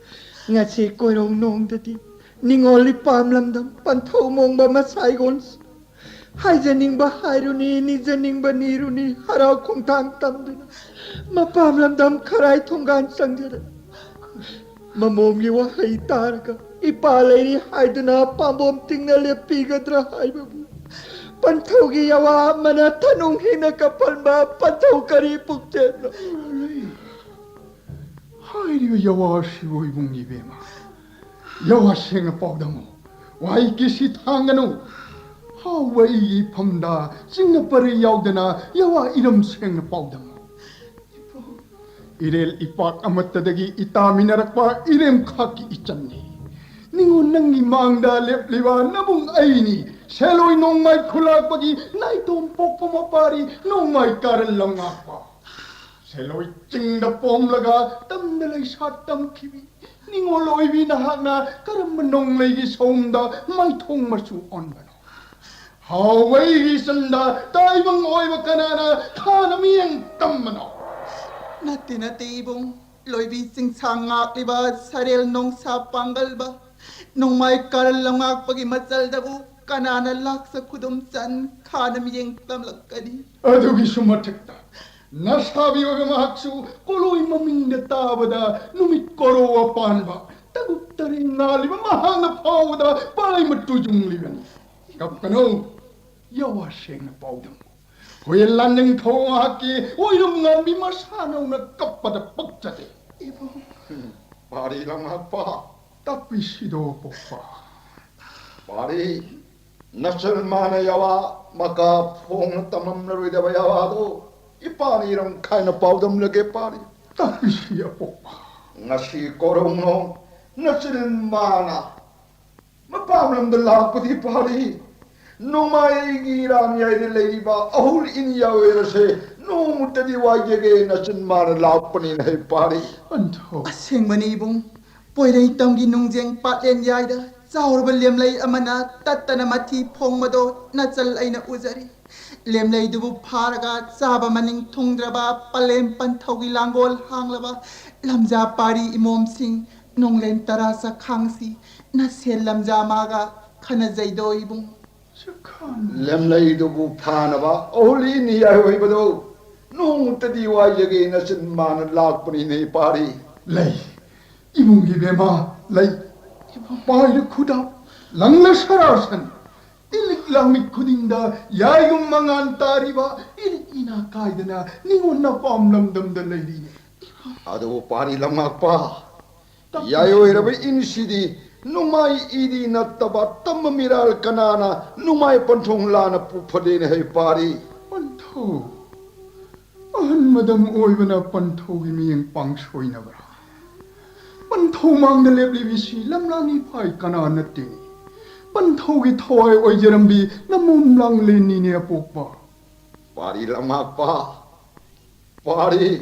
ꯉꯁꯤ ꯀꯣꯏꯔꯧ ꯅꯣꯡꯗꯗꯤ ꯅꯤꯉꯣꯜ ꯏꯄꯥꯝ ꯂꯝꯗꯝ ꯄꯟꯊꯧ ꯃꯣꯡꯕ ꯃꯁꯥꯏꯒꯣꯟꯁꯨ ꯍꯥꯏꯖꯅꯤꯡꯕ ꯍꯥꯏꯔꯨꯅꯤ, ꯅꯤꯖꯅꯤꯡꯕ ꯅꯤꯔꯨꯅꯤ, ꯍꯔꯥꯎ ꯈꯣꯡꯊꯥꯡ ꯇꯝꯗꯨꯅ ꯃꯄꯥꯝ ꯂꯝꯗꯝ ꯈꯔꯥꯏ ꯊꯣꯡꯒꯥꯟ ꯆꯪꯖꯔꯦ꯫ ꯃꯃꯣꯝꯒꯤ ꯋꯥꯍꯩ ꯇꯥꯔꯒ ꯏꯄꯥ ꯂꯩꯔꯤ ꯍꯥꯏꯗꯨꯅ ꯄꯥꯝꯕꯣꯝ ꯇꯤꯡꯅ ꯂꯦꯞꯄꯤꯒꯗ꯭ꯔꯥ ꯍꯥꯏꯕꯕꯨ ꯄꯟꯊꯧꯒꯤ ꯌꯥꯋꯥ ꯑꯃꯅ ꯊꯅꯨꯡ ꯍꯤꯡꯅ ꯀꯞꯍꯟꯕ ꯄꯟꯊꯧ ꯀꯔꯤ ꯄꯨꯛꯆꯦꯜꯅꯣ? ꯍꯥꯏꯔꯤꯕ ꯌꯥꯋꯥꯁꯤꯕꯨ ꯏꯕꯨꯡ ꯏꯕꯦꯝꯃ, ꯌꯥꯋꯥ ꯁꯦꯡꯅ ꯄꯥꯎꯗꯝꯃꯨ꯫ ꯋꯥꯍꯩ ꯀꯤꯁꯤ ꯊꯥꯡꯒꯅꯨ꯫ ꯍꯥꯎꯕ ꯑꯩꯒꯤ ꯏꯐꯝꯗ ꯆꯤꯡꯅ ꯄꯔꯤ ꯌꯥꯎꯗꯅ ꯌꯥꯋꯥ ꯏꯔꯝ ꯁꯦꯡꯅ ꯄꯥꯎꯗꯝꯃꯨ꯫ ꯏꯔꯦꯜ ꯏꯄꯥꯛ ꯑꯃꯠꯇꯗꯒꯤ ꯏꯇꯥꯃꯤꯟꯅꯔꯛꯄ ꯏꯔꯦꯝ ꯈꯥꯛꯀꯤ ꯏꯆꯟꯅꯤ꯫ ꯅꯤꯉꯣꯜ ꯅꯪꯒꯤ ꯃꯥꯡꯗ ꯂꯦꯞꯂꯤꯕ ꯅꯕꯨꯡ ꯑꯩꯅꯤ꯫ ꯁꯦꯂꯣꯏ ꯅꯣꯡꯃꯥꯏ ꯈꯨꯂꯥꯛꯄꯒꯤ ꯅꯥꯏꯇꯣꯝ ꯄꯣꯛꯄ ꯃꯄꯥꯔꯤ ꯅꯣꯡꯃꯥꯏ ꯀꯥꯔꯟ ꯂꯝꯉꯥꯛꯄ꯫ ꯁꯦꯂꯣꯏ ꯆꯤꯡꯗ ꯄꯣꯝꯂꯒ ꯇꯝꯗ ꯂꯩꯁꯥ ꯇꯝꯈꯤꯕꯤ꯫ ꯅꯤꯉꯣꯜ ꯑꯣꯏꯕꯤ ꯅꯍꯥꯛꯅ ꯀꯔꯝꯕ ꯅꯣꯡꯂꯩꯒꯤ ꯁꯧꯝꯗ ꯃꯥꯏꯊꯣꯡ ꯃꯆꯨ ꯑꯣꯟꯕꯅꯣ? ꯍꯥꯎꯕꯩꯒꯤ ꯆꯟꯗ ꯇꯥꯏꯕꯪ ꯑꯣꯏꯕ ꯀꯅꯥꯅ ꯊꯥꯅ ꯃꯤꯌꯦꯡ ꯇꯝꯕꯅꯣ? ꯅꯠꯇꯦ, ꯅꯠꯇꯦ ꯏꯕꯨꯡ꯫ ꯂꯣꯏꯕꯤ ꯆꯤꯡꯁꯥꯡ ꯉꯥꯛꯂꯤꯕ ꯁꯔꯦꯜ ꯅꯣꯡꯁꯥ ꯄꯥꯡꯒꯜꯕ ꯅꯣꯡꯃꯥꯏ ꯀꯥꯔꯟ ꯂꯝꯉꯥꯛꯄꯒꯤ ꯃꯆꯜꯗꯕꯨ ꯀꯅꯥꯅ ꯂꯥꯛꯆ ꯈꯨꯗꯨꯝ ꯆꯟ ꯈꯥꯅ ꯃꯤꯌꯦꯡ ꯇꯝꯂꯛꯀꯅꯤ? ꯑꯗꯨꯒꯤꯁꯨ ꯃꯊꯛꯇ ꯅꯁꯥꯕꯤ ꯑꯣꯏꯕ ꯃꯍꯥꯛꯁꯨ ꯀꯣꯂꯣꯏ ꯃꯃꯤꯡꯗ ꯇꯥꯕꯗ ꯅꯨꯃꯤꯠ ꯀꯣꯔꯣ ꯄꯥꯟꯕ ꯇꯔꯨꯛ ꯇꯔꯦꯠ ꯉꯥꯜꯂꯤꯕ ꯃꯍꯥꯛꯅ ꯐꯥꯎꯕꯗ ꯄꯥꯏ ꯃꯇꯨ ꯌꯨꯡꯂꯤꯕꯅꯤ꯫ ꯀꯞꯀꯅꯨ, ꯌꯥꯋꯥ ꯁꯦꯡꯅ ꯄꯥꯎꯗꯝꯃꯨ꯫ ꯍꯨꯏꯌꯦꯟ ꯂꯥꯟꯅꯤꯡꯊꯧ ꯃꯍꯥꯛꯀꯤ ꯑꯣꯏꯔꯝ ꯉꯥꯟꯕꯤ ꯃꯁꯥꯅꯧꯅ ꯀꯞꯄꯗ ꯄꯛꯆꯗꯦ꯫ ꯏꯕꯨꯡ꯫ ꯄꯥꯔꯤ ꯂꯝꯉꯥꯛꯄ꯫ ꯇꯥꯛꯄꯤꯁꯤꯗꯣ ꯄꯣꯛꯄ꯫ ꯄꯥꯔꯤ, ꯅꯆꯜ ꯃꯥꯅ ꯌꯥꯋꯥ ꯃꯀꯥ ꯐꯣꯡꯅ ꯇꯝꯂꯝꯂꯔꯣꯏꯗꯕ ꯌꯥꯋꯥꯗꯣ ꯏꯄꯥꯅ ꯏꯔꯝ ꯈꯥꯏꯅ ꯄꯥꯎꯗꯝꯂꯒꯦ ꯄꯥꯔꯤ꯫ ꯇꯥꯛꯄꯤꯁꯤ ꯑꯄꯣꯛꯄ꯫ ꯉꯁꯤ ꯀꯣꯔꯧꯅꯣ ꯅꯆꯜ ꯃꯥꯅ ꯃꯄꯥꯝ ꯂꯝꯗ ꯂꯥꯛꯄꯗꯤ ꯄꯥꯔꯤ꯫ ꯅꯣꯡꯃꯥꯏꯒꯤ ꯏꯔꯥꯡ ꯌꯥꯏꯗ ꯂꯩꯔꯤꯕ ꯑꯍꯨꯜ ꯏꯟ ꯌꯥꯎꯋꯦꯔꯁꯦ ꯅꯣꯡꯃꯇꯗꯤ ꯋꯥꯏꯖꯒꯦ ꯅꯆꯜ ꯃꯥꯅ ꯂꯥꯛꯄꯅꯤꯅ ꯍꯦ ꯄꯥꯔꯤ꯫ ꯑꯟꯊꯣ꯫ ꯑꯁꯦꯡꯕꯅꯤ ꯏꯕꯨꯡ, ꯄꯣꯏꯔꯩ ꯇꯝꯒꯤ ꯅꯨꯡꯖꯦꯡ ꯄꯥꯠꯂꯦꯟ ꯌꯥꯏꯗ ꯆꯥꯎꯔꯕ ꯂꯦꯝꯂꯩ ꯑꯃꯅ ꯇꯠꯇꯅ ꯃꯊꯤ ꯐꯣꯡꯕꯗꯣ ꯅꯆꯜ ꯑꯩꯅ ꯎꯖꯔꯤ꯫ ꯂꯦꯝꯂꯩꯗꯨꯕꯨ ꯐꯥꯔꯒ ꯆꯥꯕ ꯃꯅꯤꯡ ꯊꯨꯡꯗ꯭ꯔꯕ ꯄꯂꯦꯝ ꯄꯟꯊꯧꯒꯤ ꯂꯥꯡꯒꯣꯜ ꯍꯥꯡꯂꯕ ꯂꯝꯖꯥ ꯄꯥꯔꯤ ꯏꯃꯣꯝꯁꯤꯡ ꯅꯣꯡꯂꯦꯟ ꯇꯔꯥ ꯆꯈꯥꯡꯁꯤ ꯅꯁꯦꯜ ꯂꯝꯖꯥ ꯃꯥꯒ ꯈꯟꯅꯖꯩꯗꯣ ꯏꯕꯨꯡ꯫ ꯂꯦꯝꯂꯩꯗꯨꯕꯨ ꯐꯥꯅꯕ ꯑꯍꯨꯜ ꯏꯟ ꯌꯥꯏ ꯑꯣꯏꯕꯗꯣ ꯅꯣꯡꯃꯇꯗꯤ ꯋꯥꯏꯖꯒꯦ ꯅꯆꯜ ꯃꯥꯅ ꯂꯥꯛꯄꯅꯤꯅꯦ ꯄꯥꯔꯤ꯫ ꯂꯩ, ꯏꯕꯨꯡꯒꯤ ꯕꯦꯃꯥ, ꯂꯩ꯫ ꯄꯥꯏꯔ ꯈꯨꯗꯥꯞ, ꯂꯪꯂ ꯁꯔꯥꯁꯟ, ꯏꯂꯤꯛ ꯂꯥꯡꯃꯤꯛ ꯈꯨꯗꯤꯡꯗ ꯌꯥꯏꯒꯨꯝ ꯃꯉꯥꯟ ꯇꯥꯔꯤꯕ ꯏꯂꯤꯛ ꯏꯅꯥ ꯀꯥꯏꯗꯅ ꯅꯤꯉꯣꯟ ꯅꯄꯥꯝ ꯂꯝꯗꯝꯗ ꯂꯩꯔꯤꯅꯦ꯫ ꯑꯗꯨꯕꯨ ꯄꯥꯔꯤ ꯂꯝꯉꯥꯛꯄ, ꯌꯥꯏ ꯑꯣꯏꯔꯕ ꯏꯟꯁꯤꯗꯤ ꯅꯨꯡꯃꯥꯏ ꯏꯗꯤ ꯅꯠꯇꯕ ꯇꯝꯕ ꯃꯤꯔꯥꯜ ꯀꯅꯥꯅ ꯅꯨꯡꯃꯥꯏ ꯄꯟꯊꯣꯡ ꯂꯥꯟꯅ ꯄꯨꯐꯗꯦꯅ ꯍꯩ ꯄꯥꯔꯤ꯫ ꯄꯟꯊꯧ, ꯑꯍꯟ ꯃꯗꯝ ꯑꯣꯏꯕꯅ ꯄꯟꯊꯧꯒꯤ ꯃꯤꯠꯌꯦꯡ ꯄꯥꯡꯁꯣꯏꯅꯕ꯭ꯔꯥ? ꯄꯟꯊꯧ ꯃꯥꯡꯗ ꯂꯦꯞꯂꯤꯕꯤꯁꯤ ꯂꯝꯂꯥꯡ ꯏꯐꯥꯏ ꯀꯅꯥ ꯅꯠꯇꯦ? ꯄꯟꯊꯧꯒꯤ ꯊꯋꯥꯏ ꯑꯣꯏꯖꯔꯝꯕꯤ ꯅꯃꯣꯝ ꯂꯥꯡꯂꯦꯟꯅꯤꯅꯦ ꯑꯄꯣꯛꯄ꯫ ꯄꯥꯔꯤ ꯂꯝꯉꯥꯛꯄ, ꯄꯥꯔꯤ,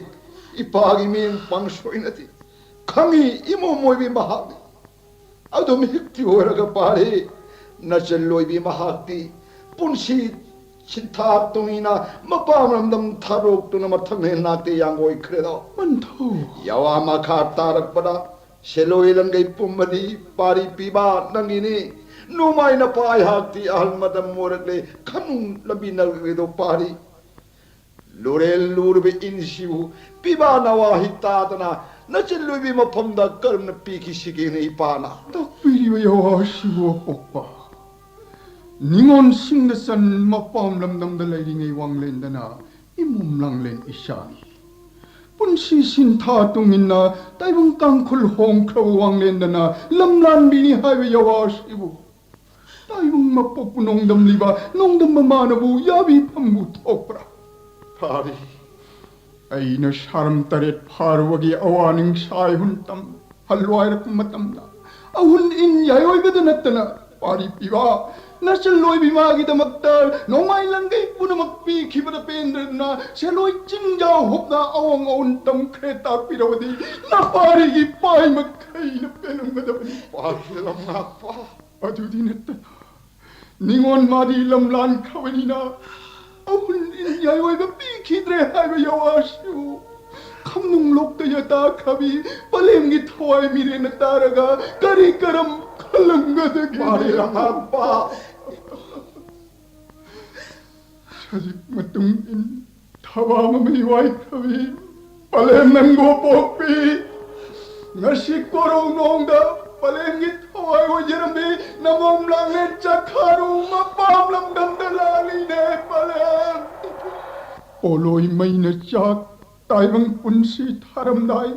ꯏꯄꯥꯒꯤ ꯃꯤꯡ ꯄꯥꯡꯁꯣꯏꯅꯗꯤ ꯈꯪꯉꯤ, ꯏꯃꯣꯝ ꯑꯣꯏꯕꯤ ꯃꯍꯥꯛꯅꯤ꯫ ꯑꯗꯨꯝ ꯍꯤꯛꯇꯤ ꯑꯣꯏꯔꯒ ꯄꯥꯔꯤ, ꯅꯆꯜ ꯑꯣꯏꯕꯤ ꯃꯍꯥꯛꯇꯤ ꯄꯨꯟꯁꯤ ꯁꯤꯟꯊꯥ ꯇꯨꯡꯏꯅ ꯃꯄꯥꯝ ꯂꯝꯗꯝ ꯊꯥꯗꯣꯛꯇꯨꯅ ꯃꯊꯪ ꯍꯦꯟ ꯂꯥꯛꯇꯦ ꯌꯥꯡꯒꯣꯏꯈ꯭ꯔꯦꯗꯣ꯫ ꯄꯟꯊꯧ꯫ ꯌꯥꯋꯥ ꯃꯈꯥ ꯇꯥꯔꯛꯄꯗ ꯁꯦꯂꯣꯏ ꯂꯪꯒꯩ ꯄꯨꯝꯕꯗꯤ ꯄꯥꯔꯤ ꯄꯤꯕ ꯅꯪꯒꯤꯅꯤ꯫ ꯅꯣꯡꯃꯥꯏ ꯅꯄꯥ ꯑꯩꯍꯥꯛꯇꯤ ꯑꯍꯜ ꯃꯇꯝ ꯑꯣꯏꯔꯛꯂꯦ, ꯈꯝꯅꯨꯡ ꯂꯝꯕꯤ ꯅꯛꯂꯛꯂꯦꯗꯣ ꯄꯥꯔꯤ꯫ ꯂꯨꯔꯦꯜ ꯂꯨꯔꯕ ꯏꯟꯁꯤꯕꯨ ꯄꯤꯕꯥ ꯅꯋꯥ ꯍꯤꯛ ꯇꯥꯗꯅ ꯅꯆꯤꯜꯂꯣꯏꯕꯤ ꯃꯐꯝꯗ ꯀꯔꯝꯅ ꯄꯤꯈꯤꯁꯤꯒꯦꯅꯦ ꯏꯄꯥꯅ? ꯇꯥꯛꯄꯤꯔꯤꯕ ꯌꯥꯋꯥꯁꯤꯕꯨ ꯑꯄꯣꯛꯄ꯫ ꯅꯤꯉꯣꯜꯁꯤꯡꯗ ꯆꯟ ꯃꯄꯥꯝ ꯂꯝꯗꯝꯗ ꯂꯩꯔꯤꯉꯩ ꯋꯥꯡꯂꯦꯟꯗꯅ ꯏꯃꯣꯝ ꯂꯥꯡꯂꯦꯟ ꯏꯆꯥꯅꯤ꯫ ꯄꯨꯟꯁꯤ ꯁꯤꯟꯊꯥ ꯇꯨꯡꯏꯟꯅ ꯇꯥꯏꯕꯪ ꯇꯥꯡꯈꯨꯜ ꯍꯣꯡꯈ꯭ꯔꯕ ꯋꯥꯡꯂꯦꯟꯗꯅ ꯂꯝꯂꯥꯟꯕꯤꯅꯤ ꯍꯥꯏꯕ ꯌꯥꯋꯥꯁꯤꯕꯨ ꯇꯥꯏꯕꯪ ꯃꯄꯣꯛꯄꯨ ꯅꯣꯡꯗꯝꯂꯤꯕ ꯅꯣꯡꯗꯝ ꯃꯃꯥꯅꯕꯨ ꯌꯥꯕꯤꯐꯝꯕꯨ ꯊꯣꯛꯄ꯭ꯔꯥ? ꯐꯥꯔꯤ꯫ ꯑꯩꯅ ꯁꯥꯔꯝ ꯇꯔꯦꯠ ꯐꯥꯔꯨꯕꯒꯤ ꯑꯋꯥ ꯅꯤꯡꯁꯥꯏ ꯍꯨꯟꯇꯝ ꯍꯜꯋꯥꯏꯔꯛꯄ ꯃꯇꯝꯗ ꯑꯍꯨꯟ ꯏꯟ ꯌꯥꯏꯑꯣꯏꯕꯗ ꯅꯠꯇꯅ ꯄꯥꯔꯤ ꯄꯤꯕ ꯅꯆꯜꯂꯣꯏꯕꯤ ꯃꯥꯒꯤꯗꯃꯛꯇ ꯅꯣꯡꯃꯥꯏ ꯂꯪꯒꯩ ꯄꯨꯝꯅꯃꯛ ꯄꯤꯈꯤꯕꯗ ꯄꯦꯟꯗ꯭ꯔꯗꯨꯅ ꯁꯦꯂꯣꯏ ꯆꯤꯡꯖꯥꯎ ꯍꯨꯞꯅ ꯑꯋꯣꯡ ꯑꯋꯨꯟ ꯇꯝꯈ꯭ꯔꯦ ꯇꯥꯛꯄꯤꯔꯕꯗꯤ ꯅꯄꯥꯔꯤꯒꯤ ꯄꯥꯏ ꯃꯈꯩꯅ ꯄꯦꯜꯂꯝꯒꯗꯕꯅꯤ꯫ ꯄꯥꯔꯤ ꯂꯝꯉꯥꯛꯄ꯫ ꯑꯗꯨꯗꯤ ꯅꯠꯇꯅ ꯅꯤꯉꯣꯜ ꯃꯥꯗꯤ ꯂꯝ ꯂꯥꯟꯈ꯭ꯔꯕꯅꯤꯅ ꯑꯍꯨꯟ ꯏꯟ ꯌꯥꯏꯑꯣꯏꯕ ꯄꯤꯈꯤꯗ꯭ꯔꯦ ꯍꯥꯏꯕ ꯌꯥꯋꯥꯁꯤꯕꯨ ꯈꯝꯅꯨꯡ ꯂꯣꯛꯇ ꯌꯇꯥꯈ꯭ꯔꯕꯤ ꯄꯂꯦꯝꯒꯤ ꯊꯋꯥꯏ ꯃꯤꯔꯦꯟꯅ ꯇꯥꯔꯒ ꯀꯔꯤ ꯀꯔꯝ ꯈꯜꯂꯝꯒꯗꯒꯦ? ꯄꯥꯔꯤ ꯂꯝꯉꯥꯛꯄ꯫ ꯁꯖꯤꯛ ꯃꯇꯨꯡ ꯏꯟ ꯊꯕꯥ ꯃꯃꯩ ꯋꯥꯏꯈ꯭ꯔꯕꯤ ꯄꯂꯦꯝ ꯅꯪꯕꯨ ꯄꯣꯛꯄꯤ꯫ ꯉꯁꯤ ꯀꯣꯔꯧ ꯅꯣꯡꯗ ꯄꯂꯦꯝꯒꯤ ꯊꯋꯥꯏ ꯑꯣꯏꯖꯔꯝꯕꯤ ꯅꯃꯣꯝ ꯂꯥꯡꯂꯦꯟ ꯆꯈꯥꯔꯨ ꯃꯄꯥꯝ ꯂꯝꯗꯝꯗ ꯂꯥꯛꯂꯤꯅꯦ ꯄꯂꯦꯝ꯫ ꯄꯣꯂꯣꯏ ꯃꯩꯅ ꯆꯥꯛ ꯇꯥꯏꯕꯪ ꯄꯨꯟꯁꯤ ꯊꯥꯔꯝꯗꯥꯏ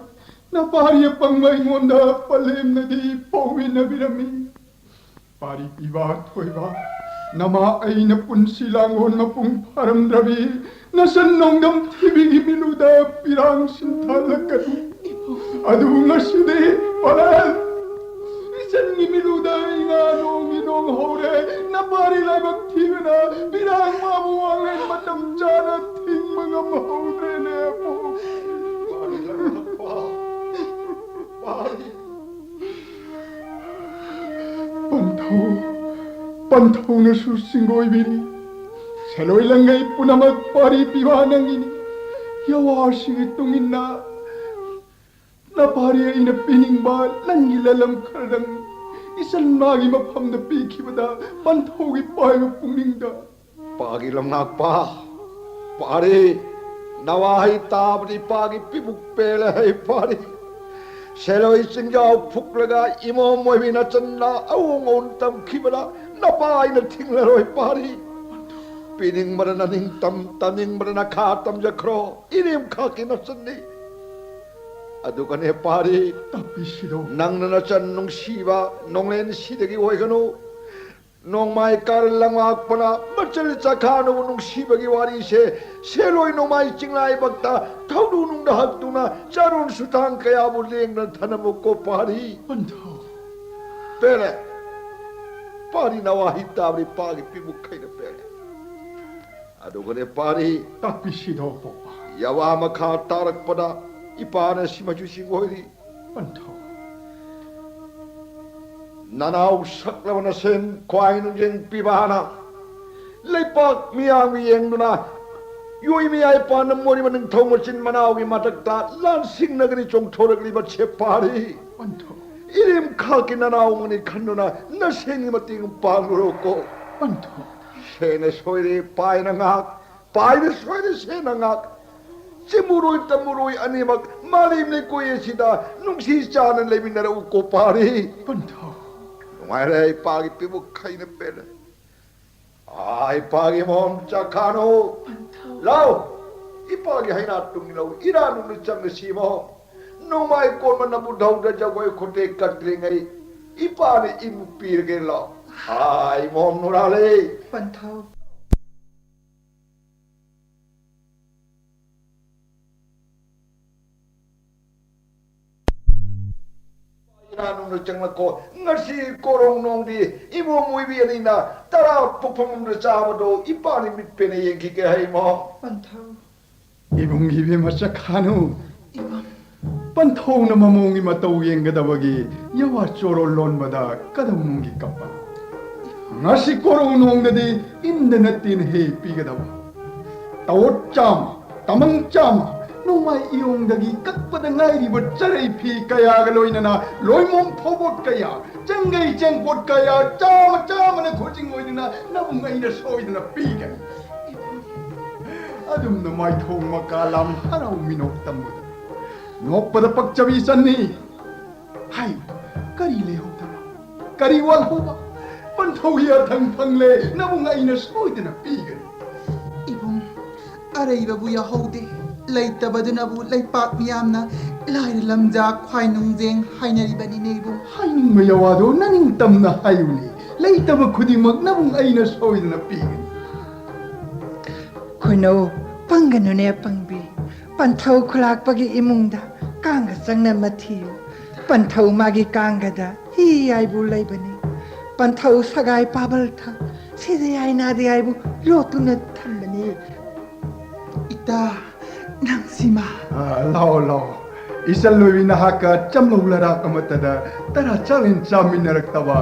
ꯅꯄꯥꯔꯤ ꯑꯄꯪꯕ ꯑꯩꯉꯣꯟꯗ ꯄꯂꯦꯝꯅꯗꯤ ꯄꯣꯛꯃꯤꯟꯅꯕꯤꯔꯝꯃꯤ꯫ ꯄꯥꯔꯤ ꯄꯤꯕ ꯊꯣꯏꯕ, ꯅꯃꯥ ꯑꯩꯅ ꯄꯨꯟꯁꯤ ꯂꯥꯡꯒꯣꯜ ꯃꯄꯨꯡ ꯐꯥꯔꯝꯗ꯭ꯔꯕꯤ ꯅꯆꯟ ꯅꯣꯡꯗꯝ ꯊꯤꯕꯤꯒꯤ ꯃꯤꯂꯨꯗ ꯄꯤꯔꯥꯡ ꯁꯤꯟꯊꯥꯜꯂꯛꯀꯅꯤ꯫ ꯑꯗꯨꯕꯨ ꯉꯁꯤꯗꯤ ꯄꯂꯦꯝ ꯆꯟꯒꯤ ꯃꯤꯔꯨꯗ ꯏꯉꯥ ꯅꯣꯡꯒꯤ ꯅꯣꯡ ꯍꯧꯔꯦ꯫ ꯅꯄꯥꯔꯤ ꯂꯥꯏꯕꯛ ꯊꯤꯕꯅ ꯄꯤꯔꯥꯡ ꯃꯥꯕꯨ ꯋꯥꯡꯂꯦꯟ ꯃꯇꯝ ꯆꯥꯅ ꯊꯤꯡꯕ ꯉꯝꯍꯧꯗ꯭ꯔꯦꯅꯦ ꯑꯕꯣꯛ꯫ ꯄꯥꯔꯤ ꯂꯥꯏꯕꯛ ꯊꯤꯕ꯫ ꯄꯥꯔꯤ꯫ ꯄꯟꯊꯧ, ꯄꯟꯊꯧꯅꯁꯨ ꯆꯤꯡꯒꯣꯏꯕꯤꯅꯤ꯫ ꯁꯦꯂꯣꯏ ꯂꯪꯒꯩ ꯄꯨꯝꯅꯃꯛ ꯄꯥꯔꯤ ꯄꯤꯕꯥ ꯅꯪꯒꯤꯅꯤ꯫ ꯌꯥꯋꯥꯁꯤꯒꯤ ꯇꯨꯡ ꯏꯟꯅ ꯅꯄꯥꯔꯤ ꯑꯩꯅ ꯄꯤꯅꯤꯡꯕ ꯅꯪꯒꯤ ꯂꯂꯝ ꯈꯔꯗꯪ ꯏꯆꯟ ꯃꯥꯒꯤ ꯃꯐꯝꯗ ꯄꯤꯈꯤꯕꯗ ꯄꯟꯊꯧꯒꯤ ꯄꯥꯏꯕ ꯄꯨꯛꯅꯤꯡꯗ꯫ ꯄꯥꯒꯤ ꯂꯝꯉꯥꯛꯄ, ꯄꯥꯔꯤ, ꯅꯋꯥꯍꯩ ꯇꯥꯕꯗꯤ ꯄꯥꯒꯤ ꯄꯤꯕꯨꯛ ꯄꯦꯜꯂꯦ ꯍꯩ ꯄꯥꯔꯤ꯫ ꯁꯦꯂꯣꯏ ꯆꯤꯡꯖꯥꯎ ꯐꯨꯛꯂꯒ ꯏꯃꯣꯝ ꯑꯣꯏꯕꯤ ꯅꯆꯟꯅ ꯑꯋꯣꯡ ꯑꯋꯣꯟ ꯇꯝꯈꯤꯕꯗ ꯅꯄꯥ ꯑꯩꯅ ꯊꯤꯡꯂꯔꯣꯏ ꯄꯥꯔꯤ꯫ ꯄꯤꯅꯤꯡꯕꯗ ꯅꯅꯤꯡꯇꯝ, ꯇꯝꯅꯤꯡꯕꯗ ꯅꯈꯥ ꯇꯝꯖꯈ꯭ꯔꯣ꯫ ꯏꯔꯦꯝꯈꯥꯛꯀꯤ ꯅꯆꯟꯅꯤ꯫ ꯑꯗꯨꯒꯅꯦ ꯄꯥꯔꯤ, ꯇꯥꯛꯄꯤꯁꯤꯔꯣ? ꯅꯪꯅ ꯅꯆꯟ ꯅꯨꯡꯁꯤꯕ ꯅꯣꯡꯂꯦꯟ ꯁꯤꯗꯒꯤ ꯑꯣꯏꯒꯅꯨ꯫ ꯅꯣꯡꯃꯥꯏ ꯀꯥꯔ ꯂꯪꯂꯥꯛꯄꯅ ꯃꯆꯜ ꯆꯈꯥꯅꯕꯨ ꯅꯨꯡꯁꯤꯕꯒꯤ ꯋꯥꯔꯤꯁꯦ ꯁꯦꯂꯣꯏ ꯅꯣꯡꯃꯥꯏ ꯆꯤꯡꯂꯥꯏꯕꯛꯇ ꯊꯧꯗꯨ ꯅꯨꯡꯗ ꯍꯛꯇꯨꯅ ꯆꯥꯔꯣꯟ ꯁꯨꯊꯥꯡ ꯀꯌꯥꯕꯨ ꯂꯦꯡꯗꯅ ꯊꯅꯝꯃꯨꯀꯣ ꯄꯥꯔꯤ꯫ ꯄꯟꯊꯧ꯫ ꯄꯦꯜꯂꯦ꯫ ꯄꯥꯔꯤ ꯅꯋꯥꯍꯩ ꯇꯥꯕꯗꯤ ꯄꯥꯒꯤ ꯄꯤꯕꯨꯛ ꯈꯩꯅ ꯄꯦꯜꯂꯦ꯫ ꯑꯗꯨꯒꯅꯦ ꯄꯥꯔꯤ꯫ ꯇꯥꯛꯄꯤꯁꯤꯔꯣ ꯄꯣꯛꯄ? ꯌꯥꯋꯥ ꯃꯈꯥ ꯇꯥꯔꯛꯄꯗ ꯏꯄꯥꯅ ꯁꯤꯃꯁꯨ ꯁꯤꯡꯒꯣꯏꯔꯤ꯫ ꯄꯟꯊꯧ꯫ ꯅꯅꯥꯎ ꯁꯛꯂꯕ ꯅꯁꯦꯟ ꯈ꯭ꯋꯥꯏ ꯅꯨꯡꯖꯦꯡ ꯄꯤꯕꯥꯅ ꯂꯩꯄꯥꯛ ꯃꯤꯌꯥꯝꯒꯤ ꯌꯦꯡꯗꯨꯅ ꯌꯣꯏ ꯃꯌꯥꯏ ꯄꯥꯟꯅ ꯃꯣꯔꯤ ꯃꯅꯤꯡꯊꯧ ꯃꯆꯤꯟ ꯃꯅꯥꯎꯒꯤ ꯃꯊꯛꯇ ꯂꯥꯟꯁꯤꯡꯅꯒꯅꯤ ꯆꯣꯡꯊꯣꯔꯛꯂꯤꯕ ꯁꯦꯄꯥꯔꯤ꯫ ꯄꯟꯊꯧ꯫ ꯏꯔꯦꯝꯈꯥꯛꯀꯤ ꯅꯅꯥꯎꯃꯅꯤ ꯈꯟꯗꯨꯅ ꯅꯁꯦꯟꯒꯤ ꯃꯇꯦꯡ ꯄꯥꯡꯂꯨꯔꯣꯀꯣ꯫ ꯄꯟꯊꯧ꯫ ꯁꯦꯅ ꯁꯣꯏꯔꯦ ꯄꯥꯏꯅ ꯉꯥꯛ, ꯄꯥꯏꯅ ꯁꯣꯏꯔꯦ ꯁꯦꯅ ꯉꯥꯛ꯫ ꯆꯤꯃꯨꯔꯣꯏ ꯇꯝꯃꯨꯔꯣꯏ ꯑꯅꯤꯃꯛ ꯃꯥꯂꯦꯝ ꯂꯩꯀꯣꯏ ꯑꯁꯤꯗ ꯅꯨꯡꯁꯤ ꯆꯥꯟꯅ ꯂꯩꯃꯤꯟꯅꯔꯛꯎꯀꯣ ꯄꯥꯔꯤ꯫ ꯄꯟꯊꯧ꯫ ꯅꯨꯡꯉꯥꯏꯔꯦ ꯏꯄꯥꯒꯤ ꯄꯤꯕꯨꯛ ꯈꯩꯅ ꯄꯦꯜꯂꯦ꯫ ꯑꯥ, ꯏꯄꯥꯒꯤ ꯃꯣꯝ ꯆꯈꯥꯅꯨ꯫ ꯄꯟꯊꯧ꯫ ꯂꯥꯎ, ꯏꯄꯥꯒꯤ ꯍꯩꯅꯥ ꯇꯨꯡꯏꯜꯂꯧ, ꯏꯔꯥ ꯅꯨꯡꯅ ꯆꯪꯉꯁꯤ ꯃꯣꯝ꯫ ꯅꯣꯡꯃꯥꯏ ꯀꯣꯟꯕ ꯅꯕꯨꯙꯧꯗ ꯖꯒꯣꯏ ꯈꯨꯠꯊꯦꯛ ꯀꯠꯇ꯭ꯔꯤꯉꯩ ꯏꯄꯥꯅ ꯏꯟ ꯄꯤꯔꯒꯦ ꯂꯥꯎ꯫ ꯑꯥ, ꯏꯃꯣꯝ ꯅꯨꯔꯥꯂꯩ꯫ ꯄꯟꯊꯧ꯫ ꯅꯨꯡꯗ ꯆꯪꯂꯛꯀꯣ꯫ ꯉꯁꯤ ꯀꯣꯔꯧꯅꯣꯡꯗꯤ ꯏꯕꯣꯝ ꯑꯣꯏꯕꯤ ꯑꯅꯤꯅ ꯇꯔꯥ ꯄꯣꯛꯐꯝꯗ ꯆꯥꯕꯗꯣ ꯏꯄꯥꯅ ꯃꯤꯠ ꯄꯦꯟꯅ ꯌꯦꯡꯈꯤꯒꯦ ꯍꯥꯏꯃꯣ꯫ ꯄꯟꯊꯧ꯫ ꯏꯕꯨꯡ ꯏꯕꯦꯝꯃ ꯆꯠꯈꯥꯅꯨ꯫ ꯏꯕꯨꯡ꯫ ꯄꯟꯊꯧꯅ ꯃꯃꯣꯡꯒꯤ ꯃꯇꯧ ꯌꯦꯡꯒꯗꯕꯒꯤ ꯌꯥꯋꯥ ꯆꯣꯔꯣꯜ ꯂꯣꯟꯕꯗ ꯀꯗꯝꯒꯤ ꯀꯞꯄ꯫ ꯉꯁꯤ ꯀꯣꯔꯧꯅꯣꯡꯗꯗꯤ ꯏꯟꯗ ꯅꯠꯇꯦꯅ ꯍꯦ ꯄꯤꯒꯗꯕ꯫ ꯇꯋꯣꯠ ꯆꯥꯝꯃ, ꯇꯃꯪ ꯆꯥꯝꯃ, ꯅꯣꯡꯃꯥꯏ ꯏꯌꯣꯡꯗꯒꯤ ꯀꯛꯄꯗ ꯉꯥꯏꯔꯤꯕ ꯆꯔꯩ ꯐꯤ ꯀꯌꯥꯒ ꯂꯣꯏꯅꯅ ꯂꯣꯏꯃꯣꯝ ꯐꯧꯕꯣꯠ ꯀꯌꯥ, ꯆꯦꯡꯒꯩ ꯆꯦꯡꯄꯣꯠ ꯀꯌꯥ ꯆꯥꯝꯃ ꯆꯥꯝꯃꯅ ꯈꯨꯖꯤꯡ ꯑꯣꯏꯗꯨꯅ ꯅꯕꯨꯡ ꯑꯩꯅ ꯁꯣꯏꯗꯅ ꯄꯤꯒꯅꯤ꯫ ꯑꯗꯨꯝꯅ ꯃꯥꯏꯊꯣꯡ ꯃꯀꯥ ꯂꯥꯝ ꯍꯔꯥꯎ ꯃꯤꯅꯣꯛ ꯇꯝꯕꯗ ꯅꯣꯛꯄꯗ ꯄꯛꯆꯕꯤ ꯆꯟꯅꯤ꯫ ꯍꯥꯏ, ꯀꯔꯤ ꯂꯩꯍꯧꯗꯕ? ꯀꯔꯤ ꯋꯥꯠꯍꯧꯕ? ꯄꯟꯊꯧꯒꯤ ꯑꯊꯪ ꯐꯪꯂꯦ, ꯅꯕꯨꯡ ꯑꯩꯅ ꯁꯣꯏꯗꯅ ꯄꯤꯒꯅꯤ꯫ ꯏꯕꯨꯡ, ꯑꯔꯩꯕꯕꯨ ꯌꯥꯍꯧꯗꯦ, ꯂꯩꯇꯕꯗꯨꯅꯕꯨ ꯂꯩꯄꯥꯛ ꯃꯤꯌꯥꯝꯅ ꯂꯥꯏꯔ ꯂꯝꯖꯥ ꯈ꯭ꯋꯥꯏ ꯅꯨꯡꯖꯦꯡ ꯍꯥꯏꯅꯔꯤꯕꯅꯤꯅꯦ ꯏꯕꯨꯡ꯫ ꯍꯥꯏꯅꯤꯡꯕ ꯌꯥꯋꯥꯗꯣ ꯅꯅꯤꯡ ꯇꯝꯅ ꯍꯥꯏꯌꯨꯅꯦ, ꯂꯩꯇꯕ ꯈꯨꯗꯤꯡꯃꯛ ꯅꯕꯨꯡ ꯑꯩꯅ ꯁꯣꯏꯗꯅ ꯄꯤꯒꯅꯤ꯫ ꯈꯣꯏꯅꯧ ꯄꯪꯒꯅꯨꯅꯦ ꯄꯪꯕꯤ꯫ ꯄꯟꯊꯧ ꯈꯨꯂꯥꯛꯄꯒꯤ ꯏꯃꯨꯡꯗ ꯀꯥꯡꯒ ꯆꯪꯅ ꯃꯊꯤꯌꯨ꯫ ꯄꯟꯊꯧ ꯃꯥꯒꯤ ꯀꯥꯡꯒꯗ ꯍꯤ ꯍꯥꯏꯕꯨ ꯂꯩꯕꯅꯤ꯫ ꯄꯟꯊꯧ ꯁꯒꯥꯏ ꯄꯥꯕꯜ ꯊꯛ ꯁꯤꯗ ꯌꯥꯏ ꯅꯥꯗꯦ ꯍꯥꯏꯕꯨ ꯂꯣꯠꯇꯨꯅ ꯊꯝꯕꯅꯤ꯫ ꯏꯇꯥ, ꯅꯪꯁꯤꯃ꯫ ꯑ, ꯂꯥꯛꯑꯣ, ꯂꯥꯛꯑꯣ꯫ ꯏꯆꯜ ꯂꯣꯏꯕꯤ ꯅꯍꯥꯛꯀ ꯆꯝꯂꯧ ꯂꯩꯔꯥꯛ ꯑꯃꯠꯇꯗ ꯇꯔꯥ ꯆꯥꯛꯂꯦꯟ ꯆꯥꯃꯤꯟꯅꯔꯛꯇꯕ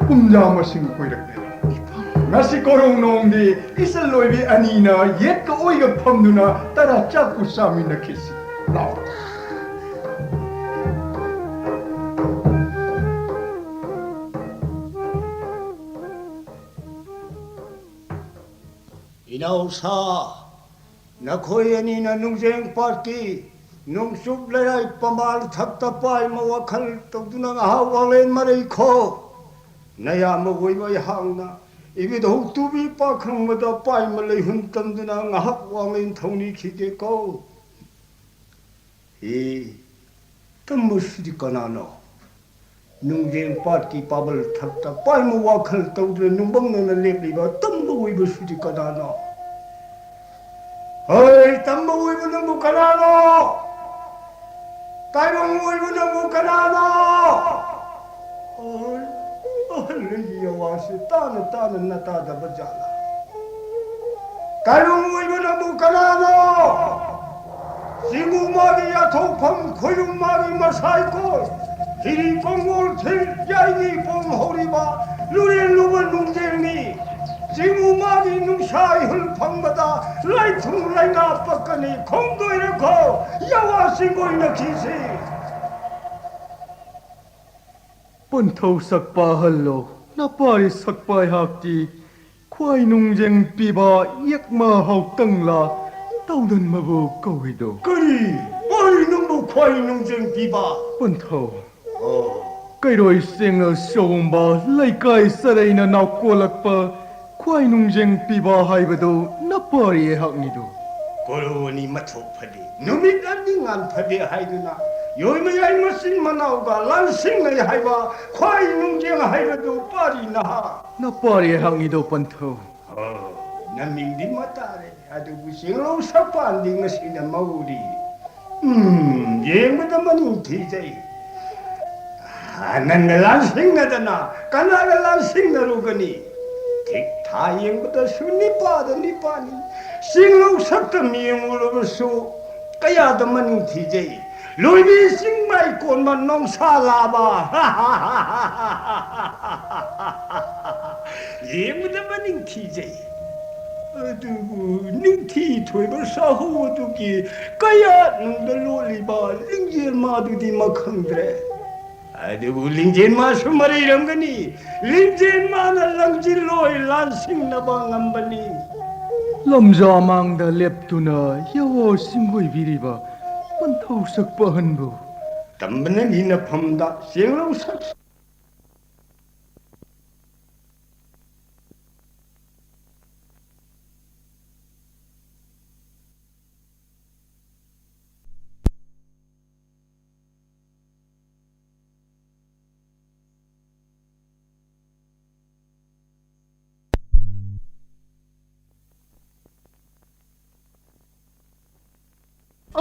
ꯄꯨꯡꯖꯥ ꯃꯁꯤꯡ ꯀꯨꯏꯔꯛꯂꯦ꯫ ꯉꯁꯤ ꯀꯣꯔꯧꯅꯣꯡꯗꯤ ꯏꯆꯜ ꯂꯣꯏꯕꯤ ꯑꯅꯤꯅ ꯌꯦꯠꯀ ꯑꯣꯏꯒ ꯐꯝꯗꯨꯅ ꯇꯔꯥ ꯆꯥꯛꯄꯨ ꯆꯥꯃꯤꯟꯅꯈꯤꯁꯤ꯫ ꯂꯥꯛꯑꯣ꯫ ꯏꯅꯥꯎꯁꯥ, ꯅꯈꯣꯏ ꯑꯅꯤꯅ ꯅꯨꯡꯖꯦꯡ ꯄꯥꯠꯀꯤ ꯅꯣꯡꯆꯨꯞ ꯂꯩꯔꯥꯏ ꯄꯝꯕꯥꯜ ꯊꯛꯇ ꯄꯥꯏꯃ ꯋꯥꯈꯜ ꯇꯧꯗꯨꯅ ꯉꯥꯏꯍꯥꯛ ꯋꯥꯡꯂꯦꯟ ꯃꯔꯩꯈꯣ꯫ ꯅꯌꯥꯝꯕ ꯑꯣꯏꯕ ꯑꯩꯍꯥꯛꯅ ꯏꯕꯨꯙꯧ ꯇꯨꯕꯤ ꯄꯥꯈꯪꯕꯗ ꯄꯥꯏꯃ ꯂꯩꯍꯨꯟ ꯇꯝꯗꯨꯅ ꯉꯥꯏꯍꯥꯛ ꯋꯥꯡꯂꯦꯟ ꯊꯧꯅꯤꯈꯤꯒꯦꯀꯣ꯫ ꯍꯤ, ꯇꯝꯕꯁꯤꯗꯤ ꯀꯅꯥꯅꯣ? ꯅꯨꯡꯖꯦꯡ ꯄꯥꯠꯀꯤ ꯄꯥꯕꯜ ꯊꯛꯇ ꯄꯥꯏꯃ ꯋꯥꯈꯜ ꯇꯧꯗꯨꯅ ꯅꯨꯡꯕꯪꯅꯅ ꯂꯦꯞꯂꯤꯕ ꯇꯝꯕ ꯑꯣꯏꯕꯁꯤꯗꯤ ꯀꯅꯥꯅꯣ? ꯍꯣꯏ, ꯇꯝꯕ ꯑꯣꯏꯕ ꯅꯪꯕꯨ ꯀꯅꯥꯅꯣ? ꯇꯥꯏꯕꯪ ꯑꯣꯏꯕꯅꯕꯨ ꯀꯅꯥꯅꯣ? ꯑꯍꯜ, ꯑꯍꯜ, ꯑꯩꯒꯤ ꯑꯋꯥꯁꯤ ꯇꯥꯅ ꯇꯥꯅ ꯅꯇꯥꯗꯕ ꯖꯥꯠꯂꯥ? ꯇꯥꯏꯕꯪ ꯑꯣꯏꯕꯅꯕꯨ ꯀꯅꯥꯅꯣ? ꯆꯤꯡꯉꯨ ꯃꯥꯒꯤ ꯌꯥꯊꯣꯛꯐꯝ, ꯈꯣꯏꯌꯨꯝ ꯃꯥꯒꯤ ꯃꯁꯥꯏꯀꯣꯏ, ꯍꯤꯔꯤ ꯄꯣꯡꯒꯣꯜ ꯊꯤꯜ, ꯌꯥꯏꯅꯤ ꯄꯣꯡ ꯍꯧꯔꯤꯕ ꯂꯨꯔꯦꯜ ꯂꯨꯕ ꯅꯨꯡꯖꯦꯡꯅꯤ꯫ ꯆꯤꯡꯉꯨ ꯃꯥꯒꯤ ꯅꯨꯡꯁꯥ ꯏꯍꯨꯜ ꯐꯪꯕꯗ ꯂꯩꯊꯨꯡ ꯂꯩꯅꯥ ꯄꯛꯀꯅꯤ꯫ ꯈꯣꯡꯗꯣꯏꯔꯈꯣ, ꯌꯥꯋꯥ ꯆꯤꯡꯒꯣꯏꯅꯈꯤꯁꯤ꯫ ꯄꯟꯊꯧ ꯁꯛꯄ ꯑꯍꯜꯂꯣ, ꯅꯄꯥꯔꯤ ꯁꯛꯄ ꯑꯩꯍꯥꯛꯇꯤ ꯈ꯭ꯋꯥꯏ ꯅꯨꯡꯖꯦꯡ ꯄꯤꯕ ꯌꯦꯛꯃ ꯍꯥꯎꯇꯪꯂꯥ ꯇꯧꯗꯟꯕꯕꯨ ꯀꯧꯏꯗꯣ꯫ ꯀꯔꯤ? ꯀꯔꯤ ꯅꯪꯕꯨ ꯈ꯭ꯋꯥꯏ ꯅꯨꯡꯖꯦꯡ ꯄꯤꯕ? ꯄꯟꯊꯧ, ꯑꯣ꯫ ꯀꯩꯔꯣꯏ ꯆꯦꯡꯅ ꯆꯣꯡꯕ ꯂꯩꯀꯥꯏ ꯆꯔꯩꯅ ꯅꯥꯎꯀꯣꯜꯂꯛꯄ ꯈ꯭ꯋꯥꯏ ꯅꯨꯡꯖꯦꯡ ꯄꯤꯕ ꯍꯥꯏꯕꯗꯨ ꯅꯄꯥꯔꯤ ꯑꯩꯍꯥꯛꯅꯤꯗꯣ꯫ ꯀꯣꯂꯣꯅꯤ ꯃꯊꯣꯛ ꯐꯗꯦ, ꯅꯨꯃꯤꯠ ꯑꯅꯤ ꯉꯥꯟ ꯐꯗꯦ ꯍꯥꯏꯗꯨꯅ ꯌꯣꯏꯃꯌꯥꯏ ꯃꯆꯤꯟ ꯃꯅꯥꯎꯒ ꯂꯥꯟꯁꯤꯡꯅꯩ ꯍꯥꯏꯕ ꯈ꯭ꯋꯥꯏ ꯅꯨꯡꯖꯦꯡ ꯍꯥꯏꯕꯗꯨ ꯄꯥꯔꯤ ꯅꯍꯥ꯫ ꯅꯄꯥꯔꯤ ꯑꯩꯍꯥꯛꯅꯤꯗꯣ ꯄꯟꯊꯧ꯫ ꯑꯣ, ꯅꯃꯤꯡꯗꯤ ꯃꯇꯥꯔꯦ꯫ ꯑꯗꯨꯕꯨ ꯆꯦꯡꯂꯧ ꯁꯛꯄꯥꯟꯗꯤ ꯉꯁꯤꯅ ꯃꯧꯔꯤ꯫ ꯎꯝ, ꯌꯦꯡꯕꯗ ꯃꯅꯤꯡ ꯊꯤꯖꯩ꯫ ꯅꯪꯒ ꯂꯥꯟꯁꯤꯡꯅꯗꯅ ꯀꯅꯥꯒ ꯂꯥꯟꯁꯤꯡꯅꯔꯨꯒꯅꯤ? ꯊꯤꯛ ꯊꯥ ꯌꯦꯡꯕꯗꯁꯨ ꯅꯤꯄꯥꯗ ꯅꯤꯄꯥꯅꯤ꯫ ꯆꯦꯡꯂꯧ ꯁꯛꯇꯝ ꯌꯦꯡꯂꯨꯔꯕꯁꯨ ꯀꯌꯥꯗ ꯃꯅꯤꯡ ꯊꯤꯖꯩ꯫ ꯂꯣꯏꯕꯤ ꯆꯤꯡꯃꯥꯏ ꯀꯣꯟꯕ ꯅꯣꯡꯁꯥ ꯂꯥꯕ꯫ ꯌꯦꯡꯕꯗ ꯃꯅꯤꯡ ꯊꯤꯖꯩ꯫ ꯑꯗꯨꯕꯨ ꯅꯤꯡꯊꯤ ꯊꯣꯏꯕ ꯁꯥꯍꯨ ꯑꯗꯨꯒꯤ ꯀꯌꯥꯠꯅꯨꯡꯗ ꯂꯣꯠꯂꯤꯕ ꯂꯤꯡꯖꯦꯜ ꯃꯥꯗꯨꯗꯤ ꯃꯈꯪꯗ꯭ꯔꯦ꯫ ꯑꯗꯨꯕꯨ ꯂꯤꯡꯖꯦꯜ ꯃꯥꯁꯨ ꯃꯔꯩꯔꯝꯒꯅꯤ꯫ ꯂꯤꯡꯖꯦꯜ ꯃꯥꯅ ꯂꯪꯖꯤꯜꯂꯣꯏ ꯂꯥꯟꯁꯤꯡꯅꯕ ꯉꯝꯕꯅꯤ꯫ ꯂꯝꯖꯥ ꯃꯥꯡꯗ ꯂꯦꯞꯇꯨꯅ ꯌꯦꯋꯥ ꯆꯤꯡꯒꯣꯏꯕꯤꯔꯤꯕ ꯄꯟꯊꯧ ꯁꯛꯄ ꯑꯍꯟꯕꯨ꯫ ꯇꯝꯕꯅ ꯃꯤꯅ ꯐꯝꯗ ꯆꯦꯡꯂꯧ ꯁꯛ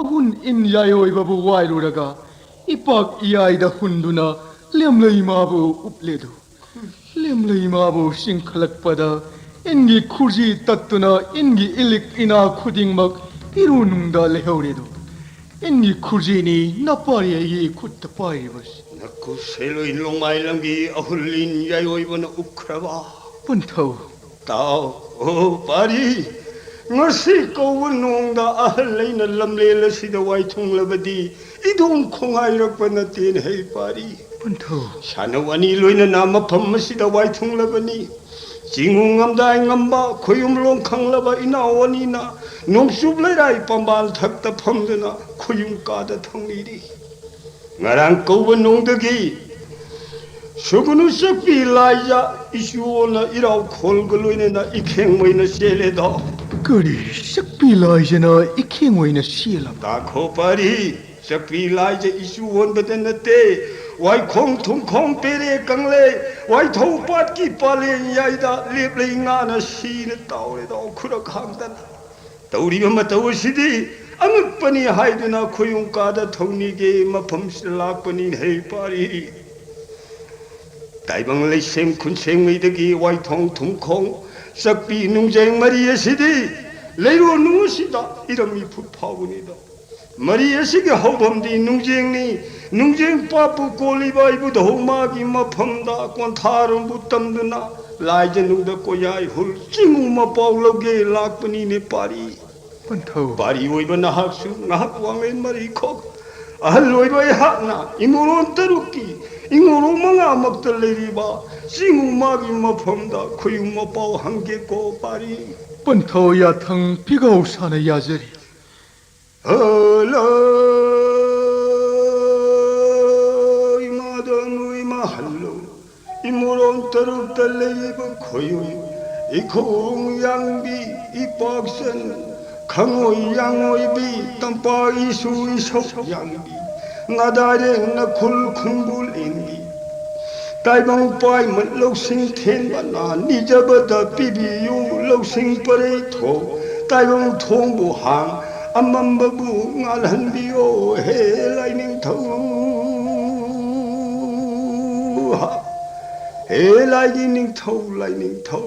ꯑꯍꯨꯟ ꯏꯟ ꯌꯥꯏꯑꯣꯏꯕꯕꯨ ꯋꯥꯏꯔꯨꯔꯒ ꯏꯄꯥꯛ ꯏꯌꯥꯏꯗ ꯍꯨꯟꯗꯨꯅ ꯂꯦꯝꯂꯩ ꯃꯥꯕꯨ ꯎꯞꯂꯦꯗꯨ꯫ ꯂꯦꯝꯂꯩ ꯃꯥꯕꯨ ꯆꯤꯡꯈꯠꯂꯛꯄꯗ ꯏꯟꯒꯤ ꯈꯨꯔꯖꯤ ꯇꯠꯇꯨꯅ ꯏꯟꯒꯤ ꯏꯂꯤꯛ ꯏꯅꯥ ꯈꯨꯗꯤꯡꯃꯛ ꯏꯔꯨꯅꯨꯡꯗ ꯂꯩꯍꯧꯔꯦꯗꯨ꯫ ꯏꯟꯒꯤ ꯈꯨꯔꯖꯤꯅꯤ ꯅꯄꯥꯔꯤ ꯑꯩꯒꯤ ꯈꯨꯠꯇ ꯄꯥꯏꯔꯤꯕꯁꯤ꯫ ꯅꯀꯨ ꯁꯦꯂꯣꯏ ꯂꯣꯡꯃꯥꯏ ꯂꯝꯒꯤ ꯑꯍꯨꯜ ꯏꯟ ꯌꯥꯏꯑꯣꯏꯕꯅ ꯎꯞꯈ꯭ꯔꯕ꯫ ꯄꯟꯊꯧ꯫ ꯇꯥꯎ, ꯑꯣ ꯄꯥꯔꯤ, ꯉꯁꯤ ꯀꯧꯕ ꯅꯣꯡꯗ ꯑꯍꯜ ꯑꯩꯅ ꯂꯝꯂꯦꯟ ꯑꯁꯤꯗ ꯋꯥꯏꯊꯨꯡꯂꯕꯗꯤ ꯏꯗꯣꯝ ꯈꯣꯡꯉꯥꯏꯔꯛꯄ ꯅꯠꯇꯦꯅꯦ ꯍꯩ ꯄꯥꯔꯤ꯫ ꯄꯟꯊꯧ꯫ ꯁꯥꯟꯅꯧ ꯑꯅꯤ ꯂꯣꯏꯅꯅ ꯃꯐꯝ ꯑꯁꯤꯗ ꯋꯥꯏꯊꯨꯡꯂꯕꯅꯤ꯫ ꯆꯤꯡꯉꯨ ꯉꯝꯗꯥꯏ ꯉꯝꯕ ꯈꯣꯌꯨꯝ ꯂꯣꯡ ꯈꯪꯂꯕ ꯏꯅꯥꯎ ꯑꯅꯤꯅ ꯅꯣꯡꯆꯨꯞ ꯂꯩꯔꯥꯏ ꯄꯥꯝꯕꯥꯜ ꯊꯛꯇ ꯐꯝꯗꯨꯅ ꯈꯣꯌꯨꯝ ꯀꯥꯗ ꯊꯧꯅꯤꯔꯤ꯫ ꯉꯔꯥꯡ ꯀꯧꯕ ꯅꯣꯡꯗꯒꯤ ꯁꯨꯒꯨꯅꯨ ꯆꯛꯄꯤ ꯂꯥꯏꯖ ꯏꯆꯨ ꯑꯣꯟꯅ ꯏꯔꯥꯎ ꯈꯣꯜꯒ ꯂꯣꯏꯅꯅ ꯏꯈꯦꯡ ꯑꯣꯏꯅ ꯆꯦꯜꯂꯦꯗꯣ꯫ ꯀꯔꯤ ꯆꯛꯄꯤ ꯂꯥꯏꯖꯅ ꯏꯈꯦꯡ ꯑꯣꯏꯅ ꯆꯦꯜꯂꯕ? ꯇꯥꯈꯣ ꯄꯥꯔꯤ, ꯆꯛꯄꯤ ꯂꯥꯏꯖ ꯏꯆꯨ ꯑꯣꯟꯕꯗ ꯅꯠꯇꯦ, ꯋꯥꯏꯈꯣꯡ ꯊꯨꯝꯈꯣꯡ ꯄꯦꯔꯦ ꯀꯪꯂꯦ, ꯋꯥꯏꯊꯧ ꯄꯥꯠꯀꯤ ꯄꯥꯂꯦꯟ ꯌꯥꯏꯗ ꯂꯦꯞꯂꯩ ꯉꯥꯅ ꯁꯤꯅ ꯇꯥꯎꯔꯦꯗꯣ ꯈꯨꯔꯛ ꯍꯥꯡꯗꯅ꯫ ꯇꯧꯔꯤꯕ ꯃꯇꯧ ꯑꯁꯤꯗꯤ ꯑꯉꯛꯄꯅꯤ ꯍꯥꯏꯗꯨꯅ ꯈꯣꯌꯨꯝ ꯀꯥꯗ ꯊꯧꯅꯤꯒꯦ ꯃꯐꯝꯁꯤꯗ ꯂꯥꯛꯄꯅꯤ ꯍꯩ ꯄꯥꯔꯤ꯫ ꯇꯥꯏꯕꯪ ꯂꯩꯁꯦꯝ ꯈꯨꯟꯁꯦꯡꯉꯩꯗꯒꯤ ꯋꯥꯏꯊꯣꯡ ꯊꯨꯝꯈꯣꯡ ꯆꯛꯄꯤ ꯅꯨꯡꯖꯦꯡ ꯃꯔꯤ ꯑꯁꯤꯗꯤ ꯂꯩꯔꯣꯟ ꯅꯨꯡ ꯑꯁꯤꯗ ꯏꯔꯝ ꯏꯐꯨꯠ ꯐꯥꯎꯕꯅꯤꯗꯣ꯫ ꯃꯔꯤ ꯑꯁꯤꯒꯤ ꯍꯧꯐꯝꯗꯤ ꯅꯨꯡꯖꯦꯡꯅꯤ꯫ ꯅꯨꯡꯖꯦꯡ ꯄꯥꯠꯄꯨ ꯀꯣꯜꯂꯤꯕ ꯏꯕꯨꯙꯧ ꯃꯥꯒꯤ ꯃꯐꯝꯗ ꯀꯣꯟꯊꯥꯔꯣꯝꯕꯨ ꯇꯝꯗꯨꯅ ꯂꯥꯏꯖꯅꯨꯡꯗ ꯀꯣꯌꯥꯏ ꯍꯨꯜ ꯆꯤꯡꯉꯨ ꯃꯄꯥꯎ ꯂꯧꯒꯦ ꯂꯥꯛꯄꯅꯤꯅꯦ ꯄꯥꯔꯤ꯫ ꯄꯟꯊꯧ꯫ ꯄꯥꯔꯤ ꯑꯣꯏꯕ ꯅꯍꯥꯛꯁꯨ ꯉꯥꯏꯍꯥꯛ ꯋꯥꯡꯂꯦꯟ ꯃꯔꯤ ꯈꯣꯛ꯫ ꯑꯍꯜ ꯑꯣꯏꯕ ꯑꯩꯍꯥꯛꯅ ꯏꯃꯣꯔꯣꯟ ꯇꯔꯨꯛꯀꯤ ꯏꯉꯣꯔꯣꯛ ꯃꯉꯥꯃꯛꯇ ꯂꯩꯔꯤꯕ ꯆꯤꯡꯉꯨ ꯃꯥꯒꯤ ꯃꯐꯝꯗ ꯈꯨꯌꯨꯝ ꯃꯄꯥꯎ ꯍꯪꯒꯦꯀꯣ ꯄꯥꯔꯤ꯫ ꯄꯟꯊꯧ ꯌꯥꯊꯪ ꯐꯤꯒꯥꯎ ꯁꯥꯅ ꯌꯥꯖꯔꯤ꯫ ꯍꯜꯂꯣ, ꯏꯃꯥꯗꯣꯟ ꯏꯃꯥ ꯍꯜꯂꯣ꯫ ꯏꯃꯣꯔꯣꯟ ꯇꯔꯨꯛꯇ ꯂꯩꯔꯤꯕ ꯈꯣꯌꯨꯝ, ꯏꯈꯧꯔꯨꯡ ꯌꯥꯡꯕꯤ, ꯏꯄꯥꯛꯆꯟ, ꯈꯪꯉꯣꯏ ꯌꯥꯡꯉꯣꯏꯕꯤ, ꯇꯝꯄꯥꯛ ꯏꯁꯨ ꯏꯁꯧ ꯌꯥꯡꯕꯤ, ꯉꯥꯗꯥꯏꯔꯦꯡ ꯅꯈꯨꯜ ꯈꯨꯡꯒꯨꯜ ꯏꯟꯕꯤ꯫ ꯇꯥꯏꯕꯪ ꯄꯥꯏꯃꯠ ꯂꯧꯁꯤꯡ ꯊꯦꯟꯕꯅ ꯅꯤꯖꯕꯗ ꯄꯤꯕꯤꯌꯨ ꯂꯧꯁꯤꯡ ꯄꯔꯩ ꯊꯣꯛ꯫ ꯇꯥꯏꯕꯪ ꯊꯣꯡꯕꯨ ꯍꯥꯡ ꯑꯃꯝꯕꯕꯨ ꯉꯥꯜꯍꯟꯕꯤꯌꯣ ꯍꯦ ꯂꯥꯏꯅꯤꯡꯊꯧ꯫ ꯍꯥ꯫ ꯍꯦ ꯂꯥꯏꯒꯤ ꯅꯤꯡꯊꯧ, ꯂꯥꯏꯅꯤꯡꯊꯧ꯫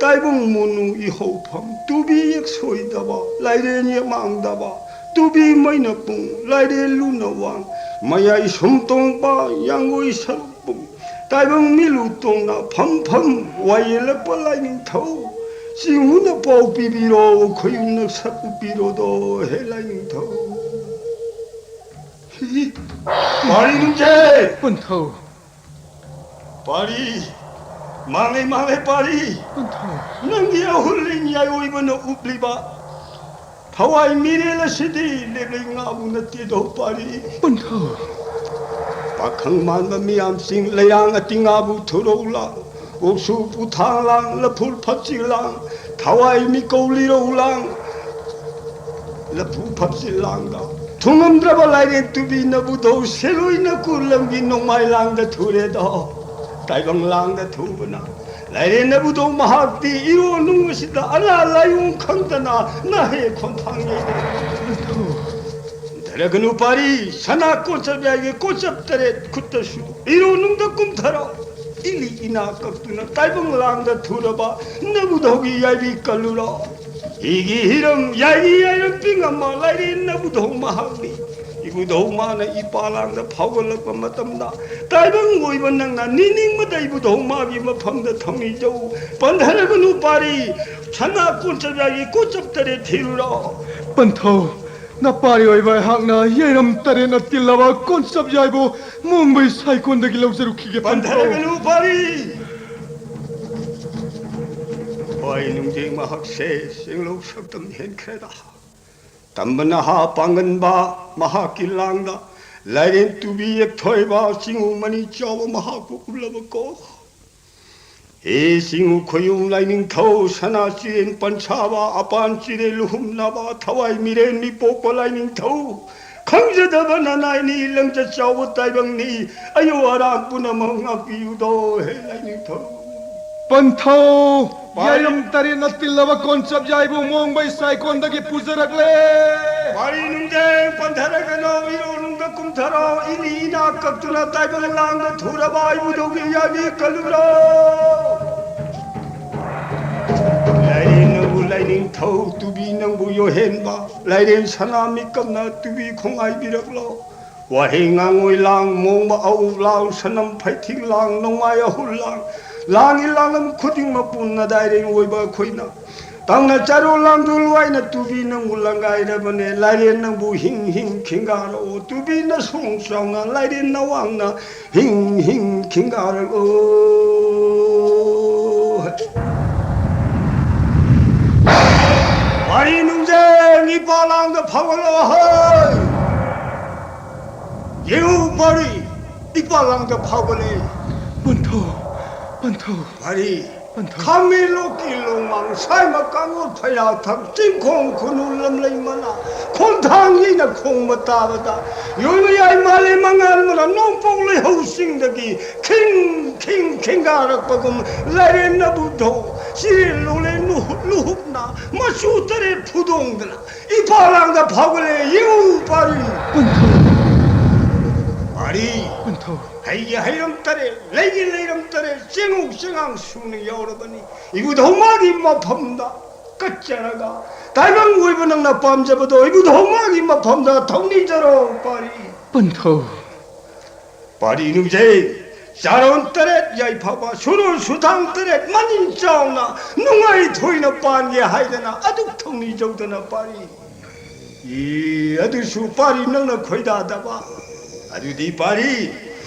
ꯇꯥꯏꯕꯪ ꯃꯣꯅꯨ ꯏꯍꯧꯐꯝ, ꯇꯨꯕꯤ ꯌꯦꯛ ꯁꯣꯏꯗꯕ, ꯂꯥꯏꯔꯦꯟ ꯌꯦꯛ ꯃꯥꯡꯗꯕ, ꯇꯨꯕꯤ ꯃꯩꯅ ꯄꯨꯡ, ꯂꯥꯏꯔꯦꯟ ꯂꯨꯅ ꯋꯥꯡ, ꯃꯌꯥꯏ ꯁꯨꯝ ꯇꯣꯡꯕ, ꯌꯥꯡꯒꯣꯏ ꯁꯔꯨꯛ ꯄꯨꯡ, ꯇꯥꯏꯕꯪ ꯃꯤꯂꯨ ꯇꯣꯡꯅ ꯐꯝ ꯐꯝ ꯋꯥꯌꯦꯜꯂꯛꯄ ꯂꯥꯏꯅꯤꯡꯊꯧ꯫ ꯆꯤꯡꯉꯨꯅ ꯄꯥꯎ ꯄꯤꯕꯤꯔꯣ, ꯈꯣꯏꯌꯨꯝꯅ ꯁꯛ ꯎꯞꯄꯤꯔꯣꯗꯣ ꯍꯦ ꯂꯥꯏꯅꯤꯡꯊꯧ꯫ ꯄꯥꯔꯤ ꯅꯨꯡꯖꯦ! ꯄꯟꯊꯧ꯫ ꯄꯥꯔꯤ! ꯃꯥꯡꯂꯦ, ꯃꯥꯡꯂꯦ, ꯄꯥꯔꯤ! ꯄꯟꯊꯧ꯫ ꯅꯪꯒꯤ ꯑꯍꯨꯜꯂꯤꯡ ꯌꯥꯏꯑꯣꯏꯕꯅ ꯎꯞꯂꯤꯕ ꯊꯋꯥꯏ ꯃꯤꯔꯦꯜ ꯑꯁꯤꯗꯤ ꯂꯦꯞꯂꯩ ꯉꯥꯕꯨ ꯅꯠꯇꯦꯗꯣ ꯄꯥꯔꯤ꯫ ꯄꯟꯊꯧ꯫ ꯄꯥꯈꯪ ꯃꯥꯟꯕ ꯃꯤꯌꯥꯝꯁꯤꯡ ꯂꯩꯔꯥꯡ ꯑꯇꯤꯉꯥꯕꯨ ꯊꯨꯔꯧ ꯂꯥꯡ, ꯎꯛꯁꯨ ꯄꯨꯊꯥꯡ ꯂꯥꯡ, ꯂꯐꯨ ꯐꯠꯆꯤ ꯂꯥꯡ, ꯊꯋꯥꯏ ꯃꯤꯀꯧ ꯂꯤꯔꯧ ꯂꯥꯡ, ꯂꯐꯨ ꯐꯠꯆꯤ ꯂꯥꯡꯗ ꯊꯨꯡꯉꯝꯗ꯭ꯔꯕ ꯂꯥꯏꯔꯦꯟ ꯇꯨꯕꯤ ꯅꯕꯨꯙꯧ ꯁꯦꯂꯣꯏꯅ ꯀꯨꯂꯝꯒꯤ ꯅꯣꯡꯃꯥꯏ ꯂꯥꯡꯗ ꯊꯨꯔꯦꯗꯣ꯫ ꯇꯥꯏꯕꯪ ꯂꯥꯡꯗ ꯊꯨꯕꯅ ꯂꯥꯏꯔꯦꯟ ꯅꯕꯨꯙꯧ ꯃꯍꯥꯛꯇꯤ ꯏꯔꯣ ꯅꯨꯡ ꯑꯁꯤꯗ ꯑꯅꯥ ꯂꯥꯏꯑꯣꯡ ꯈꯪꯗꯅ ꯅꯍꯦ ꯈꯣꯟꯊꯥꯡ ꯌꯩꯔꯦ꯫ ꯄꯟꯊꯧ꯫ ꯍꯟꯊꯔꯒꯅꯨ ꯄꯥꯔꯤ, ꯁꯅꯥ ꯀꯣꯟꯆꯞ ꯌꯥꯏꯒꯤ ꯀꯣꯟꯆꯞ ꯇꯔꯦꯠ ꯈꯨꯠꯇꯁꯨ ꯏꯔꯣ ꯅꯨꯡꯗ ꯀꯨꯝꯊꯔꯣ꯫ ꯏꯂꯤ ꯏꯅꯥ ꯀꯛꯇꯨꯅ ꯇꯥꯏꯕꯪ ꯂꯥꯡꯗ ꯊꯨꯔꯕ ꯅꯕꯨꯙꯧꯒꯤ ꯌꯥꯏꯕꯤ ꯀꯜꯂꯨꯔꯣ꯫ ꯍꯤꯒꯤ ꯍꯤꯔꯝ ꯌꯥꯏꯒꯤ ꯌꯥꯏꯔꯝ ꯄꯤꯡ ꯑꯃ ꯂꯥꯏꯔꯦꯟ ꯅꯕꯨꯙꯧ ꯃꯍꯥꯛꯅꯤ꯫ ꯏꯕꯨꯙꯧ ꯃꯥꯅ ꯏꯄꯥ ꯂꯥꯡꯗ ꯐꯥꯎꯒꯠꯂꯛꯄ ꯃꯇꯝꯗ ꯇꯥꯏꯕꯪ ꯑꯣꯏꯕ ꯅꯪꯅ ꯅꯤꯅꯤꯡꯕꯗ ꯏꯕꯨꯙꯧ ꯃꯥꯒꯤ ꯃꯐꯝꯗ ꯊꯧꯅꯤꯖꯧ꯫ ꯄꯟꯊꯔꯒꯅꯨ ꯄꯥꯔꯤ, ꯁꯅꯥ ꯀꯣꯟꯆꯞ ꯌꯥꯏꯒꯤ ꯀꯣꯟꯆꯞ ꯇꯔꯦꯠ ꯊꯤꯔꯨꯔꯣ꯫ ꯄꯟꯊꯧ, ꯅꯄꯥꯔꯤ ꯑꯣꯏꯕ ꯑꯩꯍꯥꯛꯅ ꯌꯩꯔꯝ ꯇꯔꯦꯠꯅ ꯇꯤꯜꯂꯕ ꯀꯣꯟꯆꯞ ꯌꯥꯏꯕꯨ ꯃꯣꯡꯕꯩ ꯁꯥꯏꯀꯣꯟꯗꯒꯤ ꯂꯧꯖꯔꯨꯈꯤꯒꯦ ꯄꯟꯊꯧ꯫ ꯄꯟꯊꯔꯒꯅꯨ ꯄꯥꯔꯤ꯫ ꯍꯣꯏ, ꯅꯨꯡꯖꯦꯡ ꯃꯍꯥꯛꯁꯦ ꯆꯦꯡꯂꯧ ꯁꯛꯇꯝ ꯍꯦꯟꯈ꯭ꯔꯦꯗ꯫ ꯇꯝꯕ ꯅꯍꯥ ꯄꯥꯡꯒꯟꯕ ꯃꯍꯥꯛꯀꯤ ꯂꯥꯡꯗ ꯂꯥꯏꯔꯦꯟ ꯇꯨꯕꯤ ꯌꯦꯛꯊꯣꯏꯕ ꯆꯤꯡꯉꯨ ꯃꯅꯤ ꯆꯥꯎꯕ ꯃꯍꯥꯛꯄꯨ ꯎꯠꯂꯕꯀꯣ꯫ ꯍꯦ ꯆꯤꯡꯉꯨ ꯈꯣꯌꯨꯝ ꯂꯥꯏꯅꯤꯡꯊꯧ, ꯁꯅꯥ ꯆꯤꯔꯦꯟ ꯄꯟꯁꯥꯕ, ꯑꯄꯥꯟ ꯆꯤꯔꯦꯟ ꯂꯨꯍꯨꯝꯅꯕ, ꯊꯋꯥꯏ ꯃꯤꯔꯦꯟ ꯃꯤꯄꯣꯛꯄ ꯂꯥꯏꯅꯤꯡꯊꯧ, ꯈꯪꯖꯗꯕ ꯅꯅꯥꯏꯅꯤ, ꯂꯪꯆꯠ ꯆꯥꯎꯕ ꯇꯥꯏꯕꯪꯅꯤ, ꯑꯌꯨ ꯑꯔꯥꯡ ꯄꯨꯝꯅꯃꯛ ꯉꯥꯛꯄꯤꯌꯨꯗꯣ ꯍꯦ ꯂꯥꯏꯅꯤꯡꯊꯧ꯫ ꯄꯟꯊꯧ! ꯌꯥꯏꯔꯝ ꯇꯔꯦꯠꯅ ꯇꯤꯜꯂꯕ ꯀꯣꯟꯆꯞ ꯌꯥꯏꯕꯨ ꯃꯣꯡꯕꯩ ꯁꯥꯏꯀꯣꯟꯗꯒꯤ ꯄꯨꯖꯔꯛꯂꯦ꯫ ꯄꯥꯔꯤ ꯅꯨꯡꯖꯦꯡ ꯄꯟꯊꯔꯒꯅꯨ, ꯏꯔꯣ ꯅꯨꯡꯗ ꯀꯨꯝꯊꯔꯣ, ꯏꯂꯤ ꯏꯅꯥꯛ ꯀꯛꯇꯨꯅ ꯇꯥꯏꯕꯪ ꯂꯥꯡꯗ ꯊꯨꯔꯕ ꯏꯕꯨꯙꯧꯒꯤ ꯌꯥꯏꯕꯤ ꯀꯜꯂꯨꯔꯣ꯫ ꯂꯥꯏꯔꯦꯟ ꯅꯪꯕꯨ ꯂꯥꯏꯅꯤꯡꯊꯧ, ꯇꯨꯕꯤ ꯅꯪꯕꯨ ꯌꯣꯍꯦꯟꯕ, ꯂꯥꯏꯔꯦꯟ ꯁꯅꯥ ꯃꯤꯀꯝꯅ ꯇꯨꯕꯤ ꯈꯣꯡꯉꯥꯏꯕꯤꯔꯛꯂꯣ꯫ ꯋꯥꯍꯩ ꯉꯥꯡꯉꯣꯏ ꯂꯥꯡ, ꯃꯣꯡꯕ ꯑꯎ ꯂꯥꯡ, ꯁꯅꯝ ꯐꯩꯊꯤꯡ ꯂꯥꯡ, ꯅꯣꯡꯃꯥꯏ ꯑꯍꯨꯜ ꯂꯥꯡ, ꯂꯥꯡꯒꯤ ꯂꯥꯡꯂꯝ ꯈꯨꯗꯤꯡꯃꯛꯄꯨ ꯅꯗꯥꯏꯔꯦꯟ ꯑꯣꯏꯕ ꯑꯩꯈꯣꯏꯅ ꯇꯝꯅ ꯆꯔꯣ ꯂꯥꯡꯗꯣ ꯂꯣꯏꯅ ꯇꯨꯕꯤ ꯅꯪꯕꯨ ꯂꯪꯒꯥꯏꯔꯕꯅꯦ꯫ ꯂꯥꯏꯔꯦꯟ ꯅꯪꯕꯨ ꯍꯤꯡ ꯍꯤꯡ ꯈꯤꯡꯒꯥꯔꯛꯑꯣ꯫ ꯇꯨꯕꯤ ꯅꯁꯣꯡ ꯆꯥꯎꯅ, ꯂꯥꯏꯔꯦꯟ ꯅꯋꯥꯡꯅ ꯍꯤꯡ ꯍꯤꯡ ꯈꯤꯡꯒꯥꯔꯛꯑꯣ꯫ ꯄꯥꯔꯤ ꯅꯨꯡꯖꯦꯡ ꯏꯄꯥ ꯂꯥꯡꯗ ꯐꯥꯎꯒꯠꯂꯛꯑꯣ ꯍꯩ꯫ ꯌꯦꯡꯉꯨ ꯄꯥꯔꯤ, ꯏꯄꯥ ꯂꯥꯡꯗ ꯐꯥꯎꯒꯠꯂꯛꯑꯦ꯫ ꯄꯟꯊꯧ, ꯄꯟꯊꯧ, ꯄꯥꯔꯤ, ꯄꯟꯊꯧ꯫ ꯈꯥꯃꯦꯟ ꯂꯣꯛꯀꯤ ꯂꯣꯡꯃꯥꯡ, ꯁꯥꯏꯃ ꯀꯥꯡꯉꯨ ꯐꯩꯔꯥꯊꯛ, ꯆꯤꯡꯈꯣꯡ ꯈꯨꯅꯨ ꯂꯝꯂꯩ ꯃꯅꯥ, ꯈꯣꯡꯊꯥꯡ ꯌꯩꯅ ꯈꯣꯡꯕ ꯇꯥꯕꯗ, ꯌꯣꯏꯕ ꯌꯥꯏ ꯃꯥꯂꯦ ꯃꯉꯥꯜ ꯃꯅꯥ, ꯅꯣꯡꯄꯣꯛ ꯂꯩꯍꯧ ꯆꯤꯡꯗꯒꯤ ꯈꯤꯡ ꯈꯤꯡ ꯈꯤꯡꯒꯥꯔꯛꯄꯒꯨꯝ, ꯂꯥꯏꯔꯦꯟ ꯅꯕꯨꯙꯧ ꯆꯤꯔꯦꯟ ꯂꯣꯂꯦꯟ ꯂꯨꯍꯨꯞ ꯂꯨꯍꯨꯞꯅ ꯃꯆꯨ ꯇꯔꯦꯠ ꯐꯨꯗꯣꯡꯗꯅ ꯏꯄꯥ ꯂꯥꯡꯗ ꯐꯥꯎꯒꯠꯂꯦ꯫ ꯌꯦꯡꯉꯨ ꯄꯥꯔꯤ꯫ ꯄꯟꯊꯧ꯫ ꯄꯥꯔꯤ꯫ ꯄꯟꯊꯧ꯫ ꯍꯩꯒꯤ ꯍꯩꯔꯝ ꯇꯔꯦꯠ, ꯂꯩꯒꯤ ꯂꯩꯔꯝ ꯇꯔꯦꯠ, ꯆꯦꯡꯉꯧ ꯆꯦꯉꯥꯡ ꯁꯨꯅ ꯌꯥꯎꯔꯕꯅꯤ꯫ ꯏꯕꯨꯙꯧ ꯃꯥꯒꯤ ꯃꯐꯝꯗ ꯀꯠꯆꯔꯒ, ꯇꯥꯏꯕꯪ ꯑꯣꯏꯕ ꯅꯪꯅ ꯄꯥꯝꯖꯕꯗꯣ ꯏꯕꯨꯙꯧ ꯃꯥꯒꯤ ꯃꯐꯝꯗ ꯊꯧꯅꯤꯖꯔꯣ ꯄꯥꯔꯤ꯫ ꯄꯟꯊꯧ꯫ ꯄꯥꯔꯤ ꯅꯨꯡꯖꯩ, ꯆꯥꯔꯣꯟ ꯇꯔꯦꯠ ꯌꯥꯏꯐꯕ, ꯁꯨꯔꯣꯟ ꯁꯨꯊꯥꯡ ꯇꯔꯦꯠ ꯃꯅꯤꯡ ꯆꯥꯎꯅ, ꯅꯨꯡꯉꯥꯏ ꯊꯣꯏꯅ ꯄꯥꯟꯒꯦ ꯍꯥꯏꯗꯅ ꯑꯗꯨꯛ ꯊꯧꯅꯤꯖꯧꯗꯅ ꯄꯥꯔꯤ꯫ ꯏ, ꯑꯗꯨꯁꯨ ꯄꯥꯔꯤ ꯅꯪꯅ ꯈꯣꯏꯗꯥꯗꯕ꯫ ꯑꯗꯨꯗꯤ ꯄꯥꯔꯤ,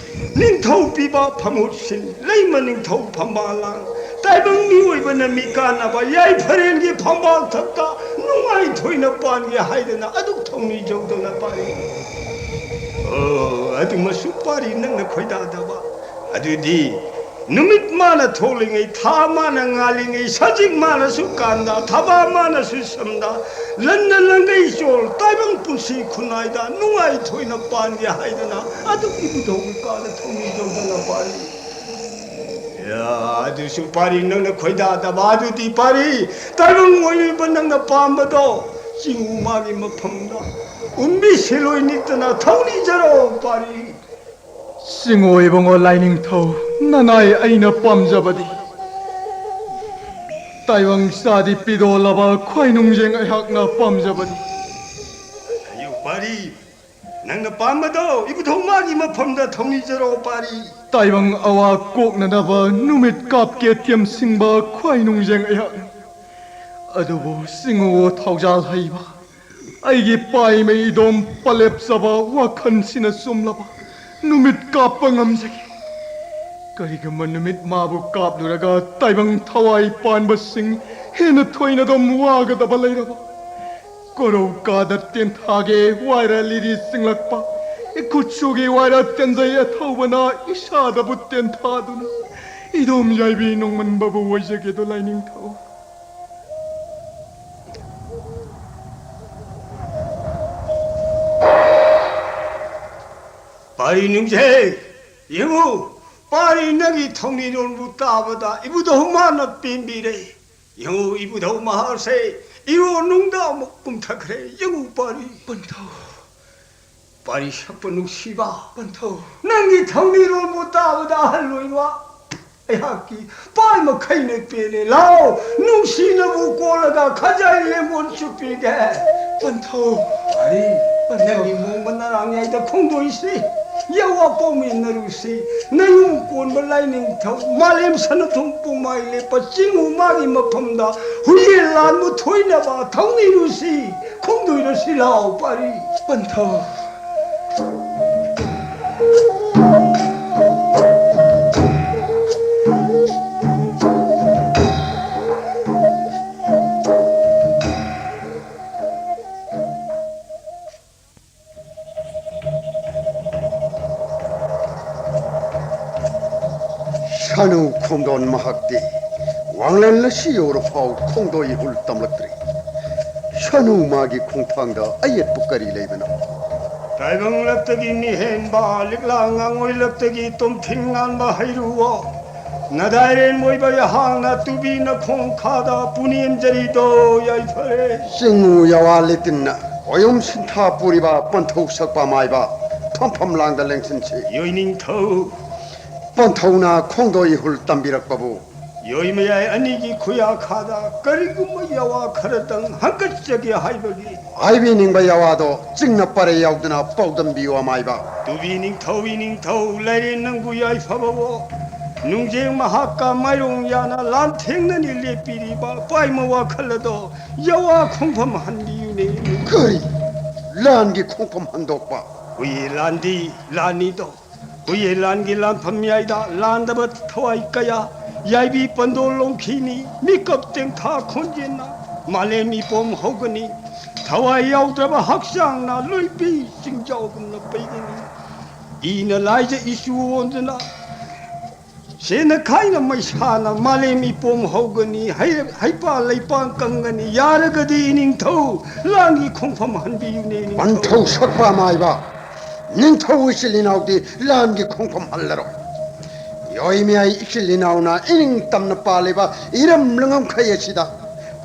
ꯅꯤꯡꯊꯧ ꯄꯤꯕ ꯐꯝꯍꯨꯠ ꯁꯤꯟ, ꯂꯩꯃ ꯅꯤꯡꯊꯧ ꯐꯝꯕꯥꯜ ꯂꯥꯡ, ꯇꯥꯏꯕꯪ ꯃꯤꯑꯣꯏꯕꯅ ꯃꯤ ꯀꯥꯟꯅꯕ ꯌꯥꯏꯐꯔꯦꯟꯒꯤ ꯐꯝꯕꯥꯜ ꯊꯛꯇ ꯅꯨꯡꯉꯥꯏ ꯊꯣꯏꯅ ꯄꯥꯟꯒꯦ ꯍꯥꯏꯗꯅ ꯑꯗꯨꯛ ꯊꯧꯅꯤꯖꯧꯗꯅ ꯄꯥꯔꯤ꯫ ꯑꯣ, ꯑꯗꯨꯃꯁꯨ ꯄꯥꯔꯤ ꯅꯪꯅ ꯈꯣꯏꯗꯥꯗꯕ꯫ ꯑꯗꯨꯗꯤ ꯅꯨꯃꯤꯠ ꯃꯥꯅ ꯊꯣꯛꯂꯤꯉꯩ, ꯊꯥ ꯃꯥꯅ ꯉꯥꯜꯂꯤꯉꯩ, ꯁꯖꯤꯛ ꯃꯥꯅꯁꯨ ꯀꯥꯟꯗ, ꯊꯕꯥ ꯃꯥꯅꯁꯨ ꯁꯝꯗ, ꯂꯟꯅ ꯂꯪꯒꯩ ꯆꯣꯜ, ꯇꯥꯏꯕꯪ ꯄꯨꯟꯁꯤ ꯈꯨꯟꯅꯥꯏꯗ ꯅꯨꯡꯉꯥꯏ ꯊꯣꯏꯅ ꯄꯥꯟꯒꯦ ꯍꯥꯏꯗꯅ ꯑꯗꯨꯛ ꯏꯕꯨꯙꯧꯒꯤ ꯀꯥꯗ ꯊꯧꯅꯤꯖꯧꯗꯅ ꯄꯥꯔꯤ꯫ ꯑꯗꯨꯁꯨ ꯄꯥꯔꯤ, ꯅꯪꯅ ꯈꯣꯏꯗꯥꯗꯕ ꯑꯗꯨꯗꯤ ꯄꯥꯔꯤ, ꯇꯥꯏꯕꯪ ꯑꯣꯏꯔꯤꯕ ꯅꯪꯅ ꯄꯥꯝꯕꯗꯣ, ꯆꯤꯡꯉꯨ ꯃꯥꯒꯤ ꯃꯐꯝꯗ ꯎꯝꯕꯤ ꯁꯤꯂꯣꯏ ꯅꯤꯛꯇꯅ ꯊꯧꯅꯤꯖꯔꯣ ꯄꯥꯔꯤ꯫ ꯆꯤꯡꯉꯣ ꯏꯕꯨꯡꯉꯣ ꯂꯥꯏꯅꯤꯡꯊꯧ, ꯅꯅꯥꯏ ꯑꯩꯅ ꯄꯥꯝꯖꯕꯗꯤ ꯇꯥꯏꯕꯪ ꯆꯥꯗꯤ ꯄꯤꯗꯣꯜꯂꯕ ꯈ꯭ꯋꯥꯏ ꯅꯨꯡꯖꯦꯡ ꯑꯩꯍꯥꯛꯅ ꯄꯥꯝꯖꯕꯅꯤ꯫ ꯑꯌꯨ ꯄꯥꯔꯤ, ꯅꯪꯅ ꯄꯥꯝꯕꯗꯣ ꯏꯕꯨꯙꯧ ꯃꯥꯒꯤ ꯃꯐꯝꯗ ꯊꯧꯅꯤꯖꯔꯣ ꯄꯥꯔꯤ꯫ ꯇꯥꯏꯕꯪ ꯑꯋꯥ ꯀꯣꯛꯅꯅꯕ ꯅꯨꯃꯤꯠ ꯀꯥꯞꯀꯦ ꯇꯦꯝꯁꯤꯡꯕ ꯈ꯭ꯋꯥꯏ ꯅꯨꯡꯖꯦꯡ ꯑꯩꯍꯥꯛꯅꯤ꯫ ꯑꯗꯨꯕꯨ ꯆꯤꯡꯉꯨ ꯊꯧꯖꯥꯜ ꯍꯩꯕ ꯑꯩꯒꯤ ꯄꯥꯏꯃꯩ ꯏꯗꯣꯝ ꯄꯂꯦꯞꯆꯕ ꯋꯥꯈꯜꯁꯤꯅ ꯆꯨꯝꯂꯕ ꯅꯨꯃꯤꯠ ꯀꯥꯞꯄ ꯉꯝꯖꯒꯦ꯫ ꯀꯔꯤꯒꯨꯝꯕ ꯅꯨꯃꯤꯠ ꯃꯥꯕꯨ ꯀꯥꯞꯂꯨꯔꯒ ꯇꯥꯏꯕꯪ ꯊꯋꯥꯏ ꯄꯥꯟꯕꯁꯤꯡ ꯍꯦꯟꯅ ꯊꯣꯏꯅ ꯑꯗꯨꯝ ꯋꯥꯒꯗꯕ ꯂꯩꯔꯕ, ꯀꯣꯔꯧ ꯀꯥꯗ ꯇꯦꯟꯊꯥꯒꯦ ꯋꯥꯏꯔ ꯂꯤꯔꯤ ꯆꯤꯡꯂꯛꯄ ꯏꯈꯨꯠꯁꯨꯒꯤ ꯋꯥꯏꯔ ꯇꯦꯟꯖꯩ ꯑꯊꯧꯕꯅ ꯏꯁꯥꯗꯕꯨ ꯇꯦꯟꯊꯥꯗꯨꯅ ꯏꯗꯣꯝ ꯌꯥꯏꯕꯤ ꯅꯣꯡꯃꯟꯕꯕꯨ ꯑꯣꯏꯖꯒꯦꯗꯣ ꯂꯥꯏꯅꯤꯡꯊꯧ꯫ ꯄꯥꯔꯤ ꯅꯨꯡꯖꯦ, ꯌꯦꯡꯉꯨ, ꯄꯥꯔꯤ ꯅꯪꯒꯤ ꯊꯧꯅꯤꯔꯣꯜꯕꯨ ꯇꯥꯕꯗ ꯏꯕꯨꯙꯧ ꯃꯥꯅ ꯄꯦꯟꯕꯤꯔꯦ꯫ ꯌꯦꯡꯉꯨ, ꯏꯕꯨꯙꯧ ꯃꯍꯥꯛꯁꯦ ꯏꯔꯣ ꯅꯨꯡꯗ ꯑꯃꯨꯛ ꯀꯨꯝꯊꯈ꯭ꯔꯦ꯫ ꯌꯦꯡꯉꯨ ꯄꯥꯔꯤ꯫ ꯄꯟꯊꯧ꯫ ꯄꯥꯔꯤ ꯁꯛꯄ ꯅꯨꯡꯁꯤꯕ꯫ ꯄꯟꯊꯧ꯫ ꯅꯪꯒꯤ ꯊꯧꯅꯤꯔꯣꯜꯕꯨ ꯇꯥꯕꯗ ꯑꯍꯜ ꯑꯣꯏꯕ ꯑꯩꯍꯥꯛꯀꯤ ꯄꯥꯏ ꯃꯈꯩꯅ ꯄꯦꯜꯂꯦ꯫ ꯂꯥꯎ, ꯅꯨꯡꯁꯤꯅꯕꯨ ꯀꯣꯜꯂꯒ ꯈꯖꯥꯏ ꯂꯦꯝꯕꯣꯟ ꯆꯨꯞꯄꯤꯒꯦ꯫ ꯄꯟꯊꯧ꯫ ꯄꯥꯔꯤ, ꯄꯟꯊꯧ꯫ ꯅꯪꯒꯤ ꯃꯣꯡꯕ ꯅꯔꯥꯡ ꯌꯥꯏꯗ ꯈꯣꯡꯗꯣꯏꯁꯤ꯫ ꯌꯥꯋꯥ ꯄꯥꯎꯃꯤꯟꯅꯔꯨꯁꯤ꯫ ꯅꯌꯨꯝ ꯀꯣꯟꯕ ꯂꯥꯏꯅꯤꯡꯊꯧ ꯃꯥꯂꯦꯝ ꯁꯅꯥꯊꯨꯝ ꯄꯨꯝꯃꯥꯏ ꯂꯦꯞꯄ ꯆꯤꯡꯉꯨ ꯃꯥꯒꯤ ꯃꯐꯝꯗ ꯍꯨꯏꯌꯦꯟ ꯂꯥꯟꯕꯨ ꯊꯣꯏꯅꯕ ꯊꯧꯅꯤꯔꯨꯁꯤ꯫ ꯈꯣꯡꯗꯣꯏꯔꯁꯤ ꯂꯥꯎ ꯄꯥꯔꯤ꯫ ꯄꯟꯊꯧ꯫ ꯁꯥꯅꯨ ꯈꯣꯡꯗꯣꯟ ꯃꯍꯥꯛꯇꯤ ꯋꯥꯡꯂꯦꯟ ꯑꯁꯤ ꯌꯧꯔꯐꯥꯎ ꯈꯣꯡꯗꯣꯏ ꯍꯨꯜ ꯇꯝꯂꯛꯇ꯭ꯔꯤ꯫ ꯁꯥꯅꯨ ꯃꯥꯒꯤ ꯈꯣꯡꯊꯥꯡꯗ ꯑꯌꯦꯠꯄ ꯀꯔꯤ ꯂꯩꯕꯅꯣ? ꯇꯥꯏꯕꯪ ꯂꯛꯇꯒꯤ ꯃꯤꯍꯦꯟꯕ, ꯂꯤꯛꯂꯥ ꯉꯥꯡꯉꯣꯏ ꯂꯛꯇꯒꯤ ꯇꯣꯝꯊꯤꯟ ꯉꯥꯟꯕ ꯍꯩꯔꯨꯋꯣ꯫ ꯅꯗꯥꯏꯔꯦꯟ ꯑꯣꯏꯕ ꯌꯥꯍꯥꯡꯅ ꯇꯨꯕꯤ ꯅꯈꯣꯡ ꯈꯥꯗ ꯄꯨꯅꯦꯝꯖꯔꯤꯗꯣ ꯌꯥꯏꯐꯔꯦ꯫ ꯆꯤꯡꯉꯨ ꯌꯥꯋꯥ ꯂꯤꯇꯤꯟꯅ ꯑꯣꯌꯨꯝ ꯁꯤꯟꯊꯥ ꯄꯨꯔꯤꯕ ꯄꯟꯊꯧ ꯁꯛꯄ ꯃꯥꯏꯕ ꯐꯝꯐꯝ ꯂꯥꯡꯗ ꯂꯦꯡꯁꯤꯟꯁꯤ꯫ ꯌꯣꯏꯅꯤꯡꯊꯧ꯫ ꯄꯟꯊꯧꯅ ꯈꯣꯡꯗꯣꯏ ꯏꯍꯨꯜ ꯇꯝꯕꯤꯔꯛꯄꯕꯨ꯫ ꯌꯣꯏ ꯃꯌꯥꯏ ꯑꯅꯤꯒꯤ ꯈꯨꯌꯥꯈꯥꯗ ꯀꯔꯤꯒꯨꯝꯕ ꯌꯥꯋꯥ ꯈꯔꯗꯪ ꯍꯪꯒꯠꯆꯒꯦ ꯍꯥꯏꯕꯒꯤ꯫ ꯍꯥꯏꯕꯤꯅꯤꯡꯕ ꯌꯥꯋꯥꯗꯣ ꯆꯤꯡꯅ ꯄꯔꯦ ꯌꯥꯎꯗꯅ ꯄꯥꯎꯗꯝꯕꯤꯌꯨ ꯑꯃꯥꯏꯕ꯫ ꯇꯨꯕꯤ ꯅꯤꯡꯊꯧ, ꯏꯅꯤꯡꯊꯧ ꯂꯥꯏꯔꯦꯟ ꯅꯪꯕꯨ ꯌꯥꯏꯐꯕꯋꯣ꯫ ꯅꯨꯡꯖꯦꯡ ꯃꯍꯥꯛꯀ ꯃꯥꯏꯔꯣꯡ ꯌꯥꯅ ꯂꯥꯟꯊꯦꯡꯅꯅꯤ ꯂꯦꯞꯄꯤꯔꯤꯕ ꯄꯥꯏꯃ ꯋꯥꯈꯜ ꯑꯗꯣ ꯌꯥꯋꯥ ꯈꯣꯡꯐꯝ ꯍꯟꯕꯤꯌꯨꯅꯦ꯫ ꯀꯔꯤ? ꯂꯥꯟꯒꯤ ꯈꯣꯡꯐꯝ ꯍꯟꯗꯣꯛꯄ? ꯍꯨꯏꯌꯦ ꯂꯥꯟꯗꯤ ꯂꯥꯟꯅꯤꯗꯣ꯫ ꯍꯨꯏꯌꯦ ꯂꯥꯟꯒꯤ ꯂꯥꯟꯐꯝ ꯌꯥꯏꯗ ꯂꯥꯟꯗꯕ ꯊꯋꯥꯏ ꯀꯌꯥ ꯌꯥꯏꯕꯤ ꯄꯟꯗꯣ ꯂꯣꯡꯈꯤꯅꯤ꯫ ꯃꯤꯀꯞ ꯇꯦꯡꯊꯥ ꯈꯣꯟꯖꯦꯜꯅ ꯃꯥꯂꯦꯝ ꯃꯤꯄꯣꯝ ꯍꯧꯒꯅꯤ꯫ ꯊꯋꯥꯏ ꯌꯥꯎꯗ꯭ꯔꯕ ꯍꯛꯆꯥꯡꯅ ꯂꯣꯏꯕꯤ ꯆꯤꯡꯖꯥꯎꯒꯨꯝꯅ ꯄꯩꯒꯅꯤ꯫ ꯏꯅ ꯂꯥꯏꯖ ꯏꯆꯨ ꯑꯣꯟꯗꯨꯅ ꯁꯦꯟꯅ ꯈꯥꯏꯅ ꯃꯩꯁꯥꯅ ꯃꯥꯂꯦꯝ ꯃꯤꯄꯣꯝ ꯍꯧꯒꯅꯤ꯫ ꯍꯩ-, ꯍꯩꯄꯥꯜ ꯂꯩꯄꯥꯛ ꯀꯪꯒꯅꯤ꯫ ꯌꯥꯔꯒꯗꯤ ꯏꯅꯤꯡꯊꯧ ꯂꯥꯟꯒꯤ ꯈꯣꯡꯐꯝ ꯍꯟꯕꯤꯌꯨꯅꯦ ꯏꯅꯤꯡꯊꯧ꯫ ꯄꯟꯊꯧ ꯁꯛꯄ ꯃꯥꯏꯕ, ꯅꯤꯡꯊꯧ ꯏꯆꯤꯜ ꯏꯅꯥꯎꯗꯤ ꯂꯥꯟꯒꯤ ꯈꯣꯡꯐꯝ ꯍꯜꯂꯔꯣꯏ꯫ ꯌꯣꯏ ꯃꯌꯥꯏ ꯏꯆꯤꯜ ꯏꯅꯥꯎꯅ ꯏꯅꯤꯡ ꯇꯝꯅ ꯄꯥꯜꯂꯤꯕ ꯏꯔꯝ ꯂꯪꯉꯝꯈꯩ ꯑꯁꯤꯗ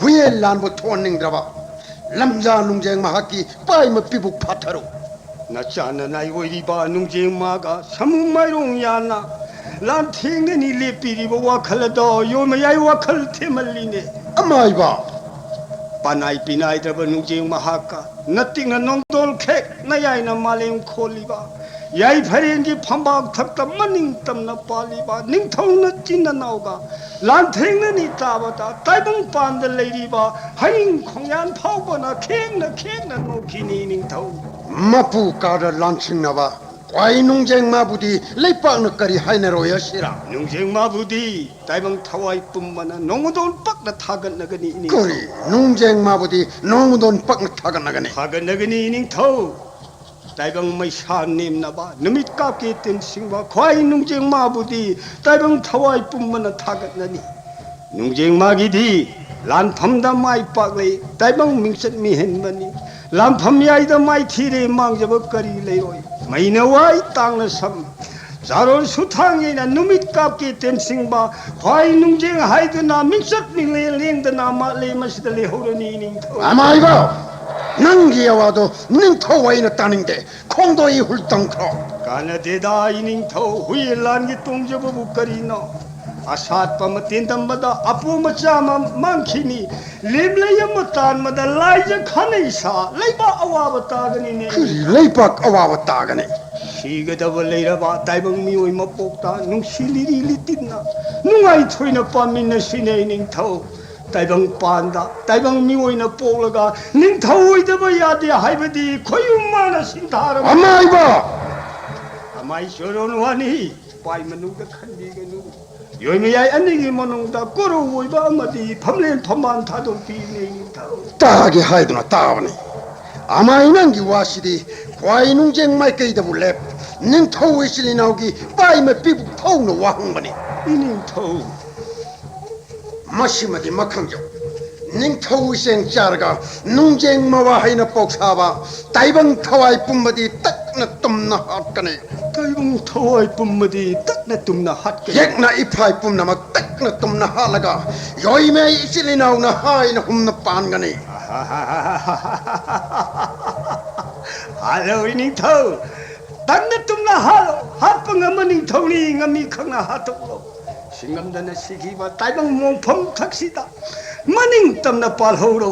ꯍꯨꯌꯦꯟ ꯂꯥꯟꯕꯨ ꯊꯣꯛꯍꯟꯅꯤꯡꯗ꯭ꯔꯕ ꯂꯝꯖꯥ ꯅꯨꯡꯖꯦꯡ ꯃꯍꯥꯛꯀꯤ ꯄꯥꯏꯃ ꯄꯤꯕꯨꯛ ꯐꯥꯊꯔꯨ꯫ ꯅꯆꯥ ꯅꯅꯥꯏ ꯑꯣꯏꯔꯤꯕ ꯅꯨꯡꯖꯦꯡ ꯃꯥꯒ ꯁꯃꯨ ꯃꯥꯏꯔꯣꯡ ꯌꯥꯅ ꯂꯥꯟꯊꯦꯡꯅꯅꯤ ꯂꯦꯞꯄꯤꯔꯤꯕ ꯋꯥꯈꯜ ꯑꯗꯣ ꯌꯣꯏ ꯃꯌꯥꯏ ꯋꯥꯈꯜ ꯊꯦꯝꯍꯜꯂꯤꯅꯦ꯫ ꯑꯃꯥꯏꯕ! ꯄꯥꯅꯥꯏ ꯄꯤꯅꯥꯏꯗ꯭ꯔꯕ ꯅꯨꯡꯖꯦꯡ ꯃꯍꯥꯛꯀ ꯅꯇꯤꯛꯅ ꯅꯣꯡꯗꯣꯜ ꯈꯦꯛ ꯅꯌꯥꯏꯅ ꯃꯥꯂꯦꯝ ꯈꯣꯜꯂꯤꯕ ꯌꯥꯏꯐꯔꯦꯟꯒꯤ ꯐꯝꯕꯥꯛ ꯊꯛꯇ ꯃꯅꯤꯡ ꯇꯝꯅ ꯄꯥꯜꯂꯤꯕ ꯅꯤꯡꯊꯧꯅ ꯆꯤꯟ ꯅꯅꯥꯎꯒ ꯂꯥꯟꯊꯦꯡꯅꯅꯤ ꯇꯥꯕꯗ ꯇꯥꯏꯕꯪ ꯄꯥꯟꯗ ꯂꯩꯔꯤꯕ ꯍꯌꯤꯡ ꯈꯣꯡꯌꯥꯟ ꯐꯥꯎꯕꯅ ꯈꯦꯡꯅ ꯈꯦꯡꯅ ꯅꯣꯛꯈꯤꯅꯤ ꯅꯤꯡꯊꯧ꯫ ꯃꯄꯨ ꯀꯥꯗ ꯂꯥꯟꯁꯤꯡꯅꯕ ꯈ꯭ꯋꯥꯏ ꯅꯨꯡꯖꯦꯡ ꯃꯥꯕꯨꯗꯤ ꯂꯩꯄꯥꯛꯅ ꯀꯔꯤ ꯍꯥꯏꯅꯔꯣꯏ ꯑꯁꯤꯔꯥ? ꯅꯨꯡꯖꯦꯡ ꯃꯥꯕꯨꯗꯤ ꯇꯥꯏꯕꯪ ꯊꯋꯥꯏ ꯄꯨꯝꯕꯅ ꯅꯣꯡꯃꯗꯣꯟ ꯄꯛꯅ ꯊꯥꯒꯠꯅꯒꯅꯤ ꯏꯅꯤꯡꯊꯧ꯫ ꯀꯔꯤ? ꯅꯨꯡꯖꯦꯡ ꯃꯥꯕꯨꯗꯤ ꯅꯣꯡꯃꯗꯣꯟ ꯄꯛꯅ ꯊꯥꯒꯠꯅꯒꯅꯤ? ꯊꯥꯒꯠꯅꯒꯅꯤ ꯏꯅꯤꯡꯊꯧ꯫ ꯇꯥꯏꯕꯪ ꯃꯩꯁꯥ ꯅꯦꯝꯅꯕ ꯅꯨꯃꯤꯠ ꯀꯥꯞꯀꯦ ꯇꯤꯟ ꯁꯤꯡꯕ ꯈ꯭ꯋꯥꯏ ꯅꯨꯡꯖꯦꯡ ꯃꯥꯕꯨꯗꯤ ꯇꯥꯏꯕꯪ ꯊꯋꯥꯏ ꯄꯨꯝꯕꯅ ꯊꯥꯒꯠꯅꯅꯤ꯫ ꯅꯨꯡꯖꯦꯡ ꯃꯥꯒꯤꯗꯤ ꯂꯥꯟꯐꯝꯗ ꯃꯥꯏ ꯄꯥꯛꯂꯦ ꯇꯥꯏꯕꯪ ꯃꯤꯡꯆꯠ ꯃꯤꯍꯦꯟꯕꯅꯤ꯫ ꯂꯥꯟꯐꯝ ꯌꯥꯏꯗ ꯃꯥꯏꯊꯤꯔꯦ ꯃꯥꯡꯖꯕ ꯀꯔꯤ ꯂꯩꯔꯣꯏ꯫ ꯃꯩꯅ ꯋꯥꯏ ꯇꯥꯡꯅ ꯁꯝ ꯆꯥꯔꯣꯟ ꯁꯨꯊꯥꯡ ꯌꯩꯅ ꯅꯨꯃꯤꯠ ꯀꯥꯞꯀꯦ ꯇꯦꯝꯁꯤꯡꯕ, ꯈ꯭ꯋꯥꯏ ꯅꯨꯡꯖꯦꯡ ꯍꯥꯏꯗꯨꯅ ꯃꯤꯡꯆꯠ ꯃꯤꯡꯂꯦꯟ ꯂꯦꯡꯗꯅ ꯃꯥꯂꯦꯝ ꯑꯁꯤꯗ ꯂꯩꯍꯧꯔꯅꯤ ꯏꯅꯤꯡꯊꯧ꯫ ꯑꯃꯥꯏꯕ, ꯅꯪꯒꯤ ꯑꯋꯥꯗꯣ ꯅꯤꯡꯊꯧ ꯑꯩꯅ ꯇꯥꯅꯤꯡꯗꯦ꯫ ꯈꯣꯡꯗꯣꯏ ꯍꯨꯜ ꯇꯝꯈ꯭ꯔꯣ꯫ ꯀꯥꯟꯅꯗꯦꯗ ꯏꯅꯤꯡꯊꯧ, ꯍꯨꯏ ꯂꯥꯟꯒꯤ ꯇꯣꯡꯖꯕꯕꯨ ꯀꯔꯤꯅꯣ? ꯑꯁꯥꯠꯄ ꯃꯇꯦꯟ ꯇꯝꯕꯗ ꯑꯄꯣꯝꯕ ꯆꯥꯝꯃ ꯃꯥꯡꯈꯤꯅꯤ꯫ ꯂꯦꯝꯂꯩ ꯑꯃ ꯇꯥꯟꯕꯗ ꯂꯥꯏꯖ ꯈꯥꯅꯩ ꯁꯥ, ꯂꯩꯕꯥꯛ ꯑꯋꯥꯕ ꯇꯥꯒꯅꯤꯅꯦ꯫ ꯀꯔꯤ ꯂꯩꯕꯥꯛ ꯑꯋꯥꯕ ꯇꯥꯒꯅꯤ? ꯁꯤꯒꯗꯕ ꯂꯩꯔꯕ ꯇꯥꯏꯕꯪ ꯃꯤꯑꯣꯏ ꯃꯄꯣꯛꯇ ꯅꯨꯡꯁꯤ ꯂꯤꯔꯤ ꯂꯤꯇꯤꯟꯅ ꯅꯨꯡꯉꯥꯏꯊꯣꯏꯅ ꯄꯥꯟꯃꯤꯟꯅꯁꯤꯅꯦ ꯏꯅꯤꯡꯊꯧ꯫ ꯇꯥꯏꯕꯪ ꯄꯥꯟꯗ ꯇꯥꯏꯕꯪ ꯃꯤꯑꯣꯏꯅ ꯄꯣꯛꯂꯒ ꯅꯤꯡꯊꯧ ꯑꯣꯏꯗꯕ ꯌꯥꯗꯦ ꯍꯥꯏꯕꯗꯤ ꯈꯣꯏꯌꯨꯝ ꯃꯥꯅ ꯁꯤꯟꯊꯥꯔꯕ꯫ ꯑꯃꯥꯏꯕ! ꯑꯃꯥꯏ ꯆꯣꯔꯣꯟ ꯋꯥꯅꯤ, ꯄꯥꯏ ꯃꯅꯨꯡꯗ ꯈꯟꯕꯤꯒꯅꯨ꯫ ꯌꯣꯏꯃꯌꯥꯏ ꯑꯅꯤꯒꯤ ꯃꯅꯨꯡꯗ ꯀꯣꯔꯧ ꯑꯣꯏꯕ ꯑꯃꯗꯤ ꯐꯝꯂꯦꯟ ꯐꯝꯕꯥꯜ ꯊꯥꯗꯣꯛꯄꯤꯅꯦ ꯏꯅꯤꯡꯊꯧ꯫ ꯇꯥꯒꯦ ꯍꯥꯏꯗꯨꯅ ꯇꯥꯕꯅꯤ꯫ ꯑꯃꯥꯏ ꯅꯪꯒꯤ ꯋꯥꯁꯤꯗꯤ ꯈ꯭ꯋꯥꯏ ꯅꯨꯡꯖꯦꯡ ꯃꯥꯏꯀꯩꯗꯕꯨ ꯂꯦꯞ꯫ ꯅꯤꯡꯊꯧ ꯏꯆꯤꯜ ꯏꯅꯥꯎꯒꯤ ꯄꯥꯏ ꯃꯄꯤꯕꯨ ꯐꯧꯅ ꯋꯥꯍꯪꯕꯅꯤ꯫ ꯏꯅꯤꯡꯊꯧ꯫ ꯃꯁꯤꯃꯗꯤ ꯃꯈꯪꯖꯧ꯫ ꯅꯤꯡꯊꯧ ꯏꯆꯦꯡ ꯆꯥꯔꯒ ꯅꯨꯡꯖꯦꯡ ꯃꯋꯥ ꯍꯩꯅ ꯄꯣꯛꯁꯥꯕ ꯇꯥꯏꯕꯪ ꯊꯋꯥꯏ ꯄꯨꯝꯕꯗꯤ ꯇꯛꯅ ꯇꯨꯝꯅ ꯍꯥꯠꯀꯅꯤ꯫ ꯇꯥꯏꯕꯪ ꯊꯋꯥꯏ ꯄꯨꯝꯕꯗꯤ ꯇꯛꯅ ꯇꯨꯝꯅ ꯍꯥꯠꯀꯅꯤ꯫ ꯌꯦꯛꯅ ꯏꯐꯥꯏ ꯄꯨꯝꯅꯃꯛ ꯇꯛꯅ ꯇꯨꯝꯅ ꯍꯥꯠꯂꯒ ꯌꯣꯏꯃꯩ ꯏꯆꯤꯜ ꯏꯅꯥꯎꯅ ꯍꯥꯏꯅ ꯍꯨꯝꯅ ꯄꯥꯟꯒꯅꯤ꯫ ꯍꯥꯠꯂꯣ ꯏꯅꯤꯡꯊꯧ, ꯇꯛꯅ ꯇꯨꯝꯅ ꯍꯥꯠꯂꯣ꯫ ꯍꯥꯠꯄ ꯉꯝꯕ ꯅꯤꯡꯊꯧꯅꯤ, ꯉꯝꯃꯤ ꯈꯪꯅ ꯍꯥꯠꯇꯣꯛꯂꯣ꯫ ꯁꯤꯡꯉꯝꯗꯅ ꯁꯤꯈꯤꯕ ꯇꯥꯏꯕꯪ ꯃꯣꯡꯐꯝ ꯊꯛꯁꯤꯗ ꯃꯅꯤꯡ ꯇꯝꯅ ꯄꯥꯜꯍꯧꯔꯣ꯫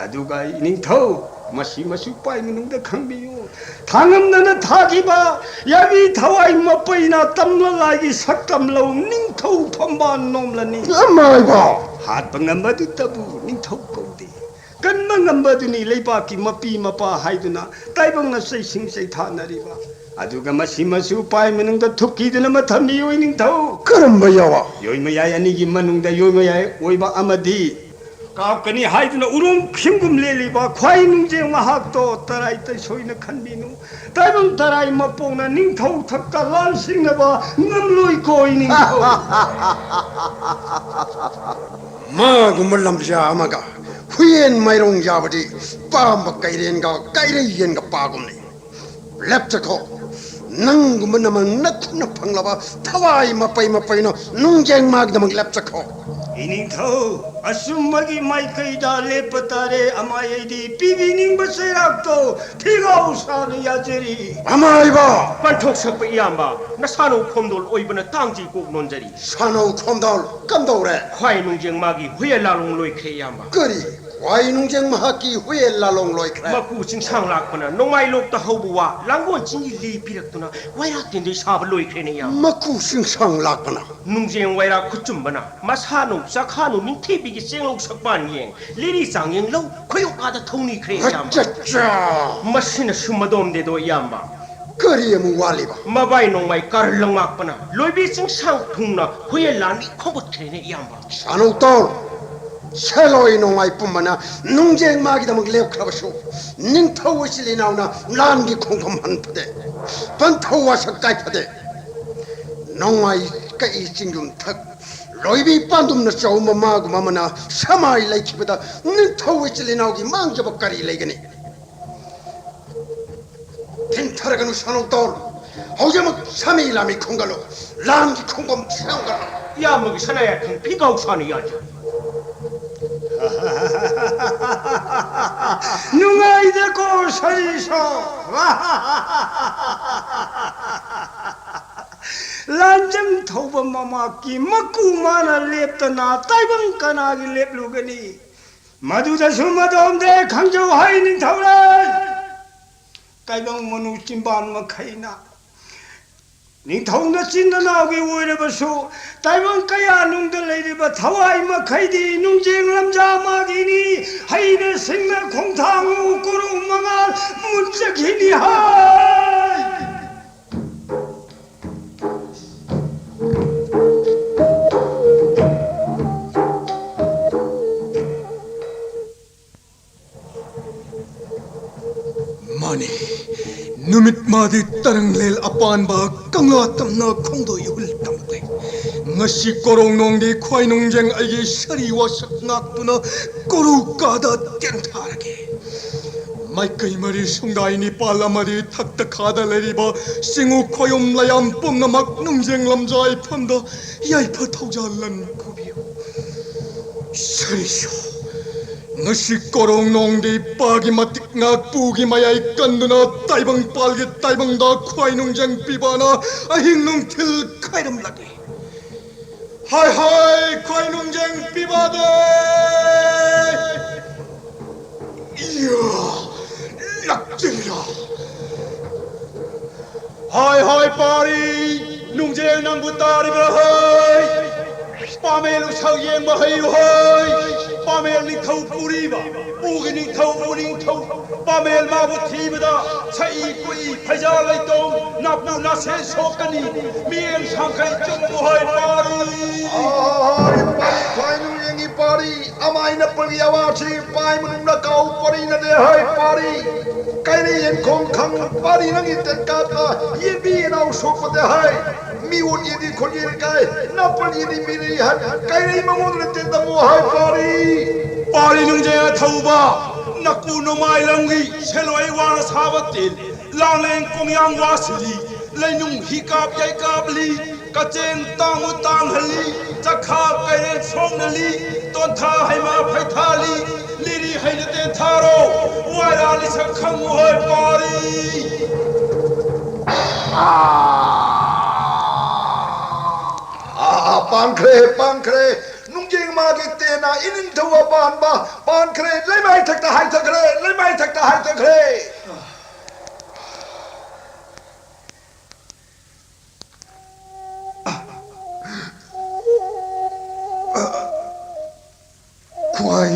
ꯑꯗꯨꯒ ꯏꯅꯤꯡꯊꯧ, ꯃꯁꯤ ꯃꯁꯨ ꯄꯥꯏ ꯃꯅꯨꯡꯗ ꯈꯪꯕꯤꯌꯨ꯫ ꯊꯥꯡꯉꯝꯗꯅ ꯊꯥꯈꯤꯕ ꯌꯥꯏꯕꯤ ꯊꯋꯥꯏ ꯃꯄꯩꯅ ꯇꯝꯂ ꯂꯥꯏꯒꯤ ꯁꯛꯇꯝ ꯂꯧ ꯅꯤꯡꯊꯧ ꯐꯝꯕꯥꯜ ꯅꯣꯝꯂꯅꯤ꯫ ꯑꯃꯥꯏꯕ! ꯍꯥꯠꯄ ꯉꯝꯕꯗꯨꯇꯕꯨ ꯅꯤꯡꯊꯧ ꯀꯧꯗꯦ꯫ ꯀꯟꯕ ꯉꯝꯕꯗꯨꯅꯤ ꯂꯩꯕꯥꯛꯀꯤ ꯃꯄꯤ ꯃꯄꯥ ꯍꯥꯏꯗꯨꯅ ꯇꯥꯏꯕꯪꯅ ꯆꯩꯁꯤꯡ ꯆꯩꯊꯥꯅꯔꯤꯕ꯫ ꯑꯗꯨꯒ ꯃꯁꯤ ꯃꯁꯨ ꯄꯥꯏ ꯃꯅꯨꯡꯗ ꯊꯨꯞꯈꯤꯗꯨꯅ ꯃꯊꯝꯃꯤꯌꯨ ꯏꯅꯤꯡꯊꯧ꯫ ꯀꯔꯝꯕ ꯌꯥꯋꯥ? ꯌꯣꯏꯃꯌꯥꯏ ꯑꯅꯤꯒꯤ ꯃꯅꯨꯡꯗ ꯌꯣꯏꯃꯌꯥꯏ ꯑꯣꯏꯕ ꯑꯃꯗꯤ ꯀꯥꯞꯀꯅꯤ ꯍꯥꯏꯗꯨꯅ ꯎꯔꯣꯡ ꯈꯤꯝꯒꯨꯝ ꯂꯦꯜꯂꯤꯕ ꯈ꯭ꯋꯥꯏ ꯅꯨꯡꯖꯦꯡ ꯃꯍꯥꯛꯇꯣ ꯇꯔꯥꯏ ꯇꯩꯁꯣꯏꯅ ꯈꯟꯕꯤꯅꯨ꯫ ꯇꯥꯏꯕꯪ ꯇꯔꯥꯏ ꯃꯄꯣꯛꯅ ꯅꯤꯡꯊꯧ ꯊꯛꯇ ꯂꯥꯟ ꯁꯤꯡꯅꯕ ꯉꯝꯂꯣꯏꯀꯣ ꯏꯅꯤꯡꯊꯧ꯫ ꯃꯥꯒꯨꯝꯕ ꯂꯝꯖꯥ ꯑꯃꯒ ꯍꯨꯏꯌꯦꯟ ꯃꯥꯏꯔꯣꯡ ꯌꯥꯕꯗꯤ ꯄꯥꯝꯕ ꯀꯩꯔꯦꯟꯒ ꯀꯩꯔꯩ ꯌꯦꯟꯒ ꯄꯥꯒꯨꯝꯅꯤ꯫ ꯂꯦꯞꯆꯈꯣ꯫ ꯅꯪꯒꯨꯝꯕ ꯅꯃꯪ ꯅꯈꯨꯠꯅ ꯐꯪꯂꯕ ꯊꯋꯥꯏ ꯃꯄꯩ ꯃꯄꯩꯅ ꯅꯨꯡꯖꯦꯡ ꯃꯥꯒꯤꯗꯃꯛ ꯂꯦꯞꯆꯈꯣ꯫ ꯏꯅꯤꯡꯊꯧ, ꯑꯆꯨꯝꯕꯒꯤ ꯃꯥꯏꯀꯩꯗ ꯂꯦꯞꯄ ꯇꯥꯔꯦ꯫ ꯑꯃꯥꯏ ꯑꯩꯗꯤ ꯄꯤꯕꯤꯅꯤꯡꯕ ꯆꯩꯔꯥꯛꯇꯣ ꯐꯤꯒꯥꯎ ꯁꯥꯅ ꯌꯥꯖꯔꯤ꯫ ꯑꯃꯥꯏꯕ! ꯄꯟꯊꯣꯛ ꯁꯛꯄ ꯏꯌꯥꯝꯕ, ꯅꯁꯥꯅꯧ ꯈꯣꯝꯗꯣꯜ ꯑꯣꯏꯕꯅ ꯇꯥꯡꯖꯩ ꯀꯣꯛ ꯅꯣꯟꯖꯔꯤ꯫ ꯁꯥꯅꯧ ꯈꯣꯝꯗꯣꯜ ꯀꯝꯗꯧꯔꯦ? ꯈ꯭ꯋꯥꯏ ꯅꯨꯡꯖꯦꯡ ꯃꯥꯒꯤ ꯍꯨꯌꯦꯟ ꯂꯥꯂꯣꯡ ꯂꯣꯏꯈ꯭ꯔꯦ ꯏꯌꯥꯝꯕ꯫ ꯀꯔꯤ? ꯈ꯭ꯋꯥꯏ ꯅꯨꯡꯖꯦꯡ ꯃꯍꯥꯛꯀꯤ ꯍꯨꯌꯦꯟ ꯂꯥꯂꯣꯡ ꯂꯣꯏꯈ꯭ꯔꯦ? ꯃꯀꯨ ꯆꯤꯡꯁꯥꯡ ꯂꯥꯛꯄꯅ ꯅꯣꯡꯃꯥꯏ ꯂꯣꯛꯇ ꯍꯧꯕ ꯋꯥ ꯂꯥꯡꯒꯣꯜ ꯆꯤꯡꯒꯤ ꯂꯤ ꯄꯤꯔꯛꯇꯨꯅ ꯋꯥꯏꯔꯥꯛ ꯇꯦꯟꯗꯣꯏ ꯁꯥꯕ ꯂꯣꯏꯈ꯭ꯔꯦꯅꯦ ꯏꯌꯥꯝꯕ꯫ ꯃꯀꯨ ꯆꯤꯡꯁꯥꯡ ꯂꯥꯛꯄꯅ? ꯅꯨꯡꯖꯦꯡ ꯋꯥꯏꯔꯥꯛ ꯈꯨꯠꯆꯨꯝꯕꯅ ꯃꯁꯥꯅꯧ ꯆꯥꯈꯥꯅꯧ ꯅꯤꯡꯊꯤꯕꯤꯒꯤ ꯆꯦꯡꯂꯧ ꯁꯛꯄꯥꯟ ꯌꯦꯡ ꯂꯤꯔꯤ ꯆꯥꯡꯌꯦꯡ ꯂꯧ ꯈꯣꯏꯌꯣꯛ ꯉꯥꯗ ꯊꯧꯅꯤꯈ꯭ꯔꯦ ꯏꯌꯥꯝꯕ꯫ ꯑꯆꯠꯆꯥ! ꯃꯁꯤꯅ ꯁꯨꯝ ꯑꯗꯣꯝꯗꯦꯗꯣ ꯏꯌꯥꯝꯕ꯫ ꯀꯔꯤ ꯑꯃꯨꯛ ꯋꯥꯠꯂꯤꯕ? ꯃꯕꯥꯏ ꯅꯣꯡꯃꯥꯏ ꯀꯥꯔ ꯂꯪꯉꯥꯛꯄꯅ ꯂꯣꯏꯕꯤ ꯆꯤꯡꯁꯥꯡ ꯊꯨꯡꯅ ꯍꯨꯌꯦꯟ ꯂꯥꯟꯃꯤ ꯈꯣꯝꯒꯠꯈ꯭ꯔꯦꯅꯦ ꯏꯌꯥꯝꯕ꯫ ꯁꯥꯅꯧ ꯇꯧ! ꯁꯦꯂꯣꯏ ꯅꯣꯡꯃꯥꯏ ꯄꯨꯝꯕꯅ ꯅꯨꯡꯖꯦꯡ ꯃꯥꯒꯤꯗꯃꯛ ꯂꯦꯞꯈ꯭ꯔꯕꯁꯨ, ꯅꯤꯡꯊꯧ ꯏꯆꯤꯜ ꯏꯅꯥꯎꯅ ꯂꯥꯟꯒꯤ ꯈꯣꯡꯐꯝ ꯍꯟ ꯐꯗꯦ꯫ ꯄꯟꯊꯧ ꯋꯥꯁꯛ ꯀꯥꯏ ꯐꯗꯦ꯫ ꯅꯣꯡꯃꯥꯏ ꯀꯛꯏ ꯆꯤꯡꯌꯨꯝ ꯊꯛ ꯂꯣꯏꯕꯤ ꯄꯥꯟꯗꯨꯝꯅ ꯆꯥꯎꯕ ꯃꯥꯒꯨꯝꯕ ꯑꯃꯅ ꯁꯃꯥꯏ ꯂꯩꯈꯤꯕꯗ ꯅꯤꯡꯊꯧ ꯏꯆꯤꯜ ꯏꯅꯥꯎꯒꯤ ꯃꯥꯡꯖꯕ ꯀꯔꯤ ꯂꯩꯒꯅꯤ? ꯊꯤꯡꯊꯔꯒꯅꯨ ꯁꯥꯅꯧ ꯇꯧ! ꯍꯧꯖꯤꯛꯃꯛ ꯁꯃꯤ ꯂꯥꯃꯤ ꯈꯣꯝꯒꯠꯂꯨ꯫ ꯂꯥꯟꯒꯤ ꯈꯣꯡꯐꯝ ꯁꯦꯝꯒꯠꯂꯨ꯫ ꯏꯌꯥꯝꯕꯒꯤ ꯁꯅꯥ ꯌꯥꯊꯪ ꯐꯤꯒꯥꯎ ꯁꯥꯅ ꯌꯥꯖꯔꯤ꯫ ꯅꯨꯡꯉꯥꯏꯗꯀꯣ ꯁꯔꯤꯁꯣ꯫ ꯂꯥꯟꯖꯝ ꯊꯧꯕ ꯃꯃꯥꯛꯀꯤ ꯃꯀꯨ ꯃꯥꯅ ꯂꯦꯞꯇꯅ ꯇꯥꯏꯕꯪ ꯀꯅꯥꯒꯤ ꯂꯦꯞꯂꯨꯒꯅꯤ? ꯃꯗꯨꯗꯁꯨ ꯃꯗꯣꯝꯗꯦ ꯈꯪꯖꯧ ꯍꯥꯏ ꯅꯤꯡꯊꯧꯔꯦꯜ꯫ ꯇꯥꯏꯕꯪ ꯃꯅꯨ ꯆꯤꯝꯕꯥꯟ ꯃꯈꯩꯅ ꯅꯤꯡꯊꯧꯅ ꯆꯤꯟ ꯅꯅꯥꯎꯒꯤ ꯑꯣꯏꯔꯕꯁꯨ, ꯇꯥꯏꯕꯪ ꯀꯌꯥꯅꯨꯡꯗ ꯂꯩꯔꯤꯕ ꯊꯋꯥꯏ ꯃꯈꯩꯗꯤ ꯅꯨꯡꯖꯦꯡ ꯂꯝꯖꯥ ꯃꯥꯒꯤꯅꯤ꯫ ꯍꯩꯅ ꯁꯤꯡꯅ ꯈꯣꯡꯊꯥꯡ ꯎ ꯀꯣꯔꯧ ꯃꯉꯥꯜ ꯃꯨꯟꯖꯈꯤꯅꯤ ꯍꯥꯏ꯫ ꯃꯥꯅꯤ, ꯅꯨꯃꯤꯠ ꯃꯥꯗꯤ ꯇꯔꯪꯂꯦꯜ ꯑꯄꯥꯟꯕ ꯀꯪꯂꯥ ꯇꯝꯅ ꯈꯣꯡꯗꯣꯏ ꯏꯍꯨꯜ ꯇꯝꯂꯛꯂꯦ꯫ ꯉꯁꯤ ꯀꯣꯔꯧ ꯅꯣꯡꯗꯤ ꯈ꯭ꯋꯥꯏ ꯅꯨꯡꯖꯦꯡ ꯑꯩꯒꯤ ꯁꯔꯤ ꯋꯥꯁꯛ ꯉꯥꯛꯇꯨꯅ ꯀꯣꯔꯧ ꯀꯥꯗ ꯇꯦꯟꯊꯥꯔꯒꯦ꯫ ꯃꯥꯏꯀꯩ ꯃꯔꯤ ꯁꯨꯡꯗꯥꯏ ꯅꯤꯄꯥꯜ ꯑꯃꯗꯤ ꯊꯛꯇ ꯈꯥꯗ ꯂꯩꯔꯤꯕ ꯆꯤꯡꯎ ꯈꯣꯌꯨꯝ ꯂꯩꯌꯥꯝ ꯄꯨꯝꯅꯃꯛ ꯅꯨꯡꯖꯦꯡ ꯂꯝꯖꯥꯏꯐꯝꯗ ꯌꯥꯏꯐ ꯊꯧꯖꯥꯜ ꯂꯟ ꯄꯨꯕꯤꯌꯨ꯫ ꯁꯔꯤꯁꯨ ꯉꯁꯤ ꯀꯣꯔꯣꯡ ꯅꯣꯡꯗꯤ ꯄꯥꯒꯤ ꯃꯇꯤꯛ ꯉꯥꯛ ꯄꯨꯒꯤ ꯃꯌꯥꯏ ꯀꯟꯗꯨꯅ ꯇꯥꯏꯕꯪ ꯄꯥꯜꯒꯤ ꯇꯥꯏꯕꯪꯗ ꯈ꯭ꯋꯥꯏ ꯅꯨꯡꯖꯦꯡ ꯄꯤꯕꯅ ꯑꯍꯤꯡ ꯅꯨꯡꯊꯤꯜ ꯈꯥꯏꯔꯝꯂꯒꯦ꯫ ꯍꯥꯏ ꯍꯥꯏ ꯈ꯭ꯋꯥꯏ ꯅꯨꯡꯖꯦꯡ ꯄꯤꯕꯗ ꯏꯌꯥ ꯂꯛꯆꯤꯡꯂꯥ꯫ ꯍꯥꯏ ꯍꯥꯏ ꯄꯥꯔꯤ ꯅꯨꯡꯖꯦꯡ ꯅꯪꯕꯨ ꯇꯥꯔꯤꯕ꯭ꯔꯥ ꯍꯩ? ꯄꯥꯃꯦꯜ ꯎꯁꯛ ꯌꯦꯡꯕ ꯍꯩꯌꯨ ꯍꯩ꯫ ꯄꯥꯃꯦꯜ ꯅꯤꯡꯊꯧ ꯄꯨꯔꯤꯕ ꯎꯒꯤ ꯅꯤꯡꯊꯧ ꯎꯅꯤꯡꯊꯧ ꯄꯥꯃꯦꯜ ꯃꯥꯕꯨ ꯊꯤꯕꯗ ꯁꯛꯏ ꯀꯨꯏ ꯐꯩꯖꯥ ꯂꯩꯇꯣꯡ ꯅꯥꯄꯨ ꯅꯥꯁꯦ ꯁꯣꯛꯀꯅꯤ꯫ ꯃꯤꯠꯌꯦꯡ ꯁꯥꯡꯈꯩ ꯆꯨꯝꯕꯨ ꯍꯩ ꯄꯥꯔꯤ꯫ ꯍꯥꯏ ꯄꯥꯔꯤ ꯈ꯭ꯋꯥꯏ ꯅꯨꯡꯌꯦꯡꯒꯤ ꯄꯥꯔꯤ ꯑꯃꯥꯏꯅ ꯄꯜꯒꯤ ꯑꯋꯥꯁꯤ ꯄꯥꯏ ꯃꯅꯨꯡꯗ ꯀꯥꯎ ꯄꯔꯤꯅꯗꯦ ꯍꯩ ꯄꯥꯔꯤ꯫ ꯀꯩꯔꯤ ꯌꯦꯟꯈꯣꯡ ꯈꯪ ꯄꯥꯔꯤ ꯅꯪꯒꯤ ꯇꯦꯟꯀꯥꯞꯇ ꯌꯦꯟꯕꯤ ꯌꯦꯅꯥꯎ ꯁꯣꯛꯄꯗꯦ ꯍꯩ꯫ ꯃꯤꯑꯣꯠ ꯌꯦꯟꯗꯤ ꯈꯣꯟꯖꯦꯜ ꯀꯥꯏ ꯅꯥꯄꯜ ꯌꯦꯟꯗꯤ ꯃꯤꯔꯤ ꯍꯩ꯫ ꯀꯩꯔꯤ ꯃꯉꯣꯟꯗ ꯇꯦꯟꯗꯃꯨ ꯍꯩ ꯄꯥꯔꯤ꯫ ꯄꯥꯔꯤ ꯅꯨꯡꯖꯩ ꯑꯊꯧꯕ ꯅꯀꯨ ꯅꯣꯡꯃꯥꯏ ꯂꯝꯒꯤ ꯁꯦꯂꯣꯏ ꯋꯥꯅ ꯁꯥꯕ ꯇꯦꯟ ꯂꯥꯡꯂꯦꯟ ꯀꯣꯡꯌꯥꯡ ꯋꯥꯁꯤꯜꯂꯤ꯫ ꯂꯩꯅꯨꯡ ꯍꯤ ꯀꯥꯞ ꯌꯩ ꯀꯥꯞꯂꯤ꯫ ꯀꯆꯦꯟ ꯇꯥꯡꯕꯨ ꯇꯥꯡꯍꯜꯂꯤ꯫ ꯆꯈꯥ ꯀꯩꯔꯦꯟ ꯁꯣꯡꯅꯜꯂꯤ꯫ ꯇꯣꯟꯊꯥ ꯍꯩꯃꯥ ꯐꯩꯊꯥꯜꯂꯤ꯫ ꯂꯤꯔꯤ ꯍꯩꯅ ꯇꯦꯟꯊꯥꯔꯣ꯫ ꯋꯥꯏꯔꯥ ꯂꯤꯁꯛ ꯈꯪꯉꯨ ꯍꯣꯏ ꯄꯥꯔꯤ꯫ ꯑꯥ, ꯄꯥꯟꯈ꯭ꯔꯦ, ꯄꯥꯟꯈ꯭ꯔꯦ꯫ ꯅꯨꯡꯖꯦꯡ ꯃꯥꯒꯤ ꯇꯦꯟꯅ ꯏꯅꯤꯡꯊꯧ ꯑꯄꯥꯟꯕ ꯄꯥꯟꯈ꯭ꯔꯦ꯫ ꯂꯩꯃꯥꯏ ꯊꯛꯇ ꯍꯥꯏꯊꯈ꯭ꯔꯦ, ꯂꯩꯃꯥꯏ ꯊꯛꯇ ꯍꯥꯏꯊꯈ꯭ꯔꯦ꯫ ꯈ꯭ꯋꯥꯏ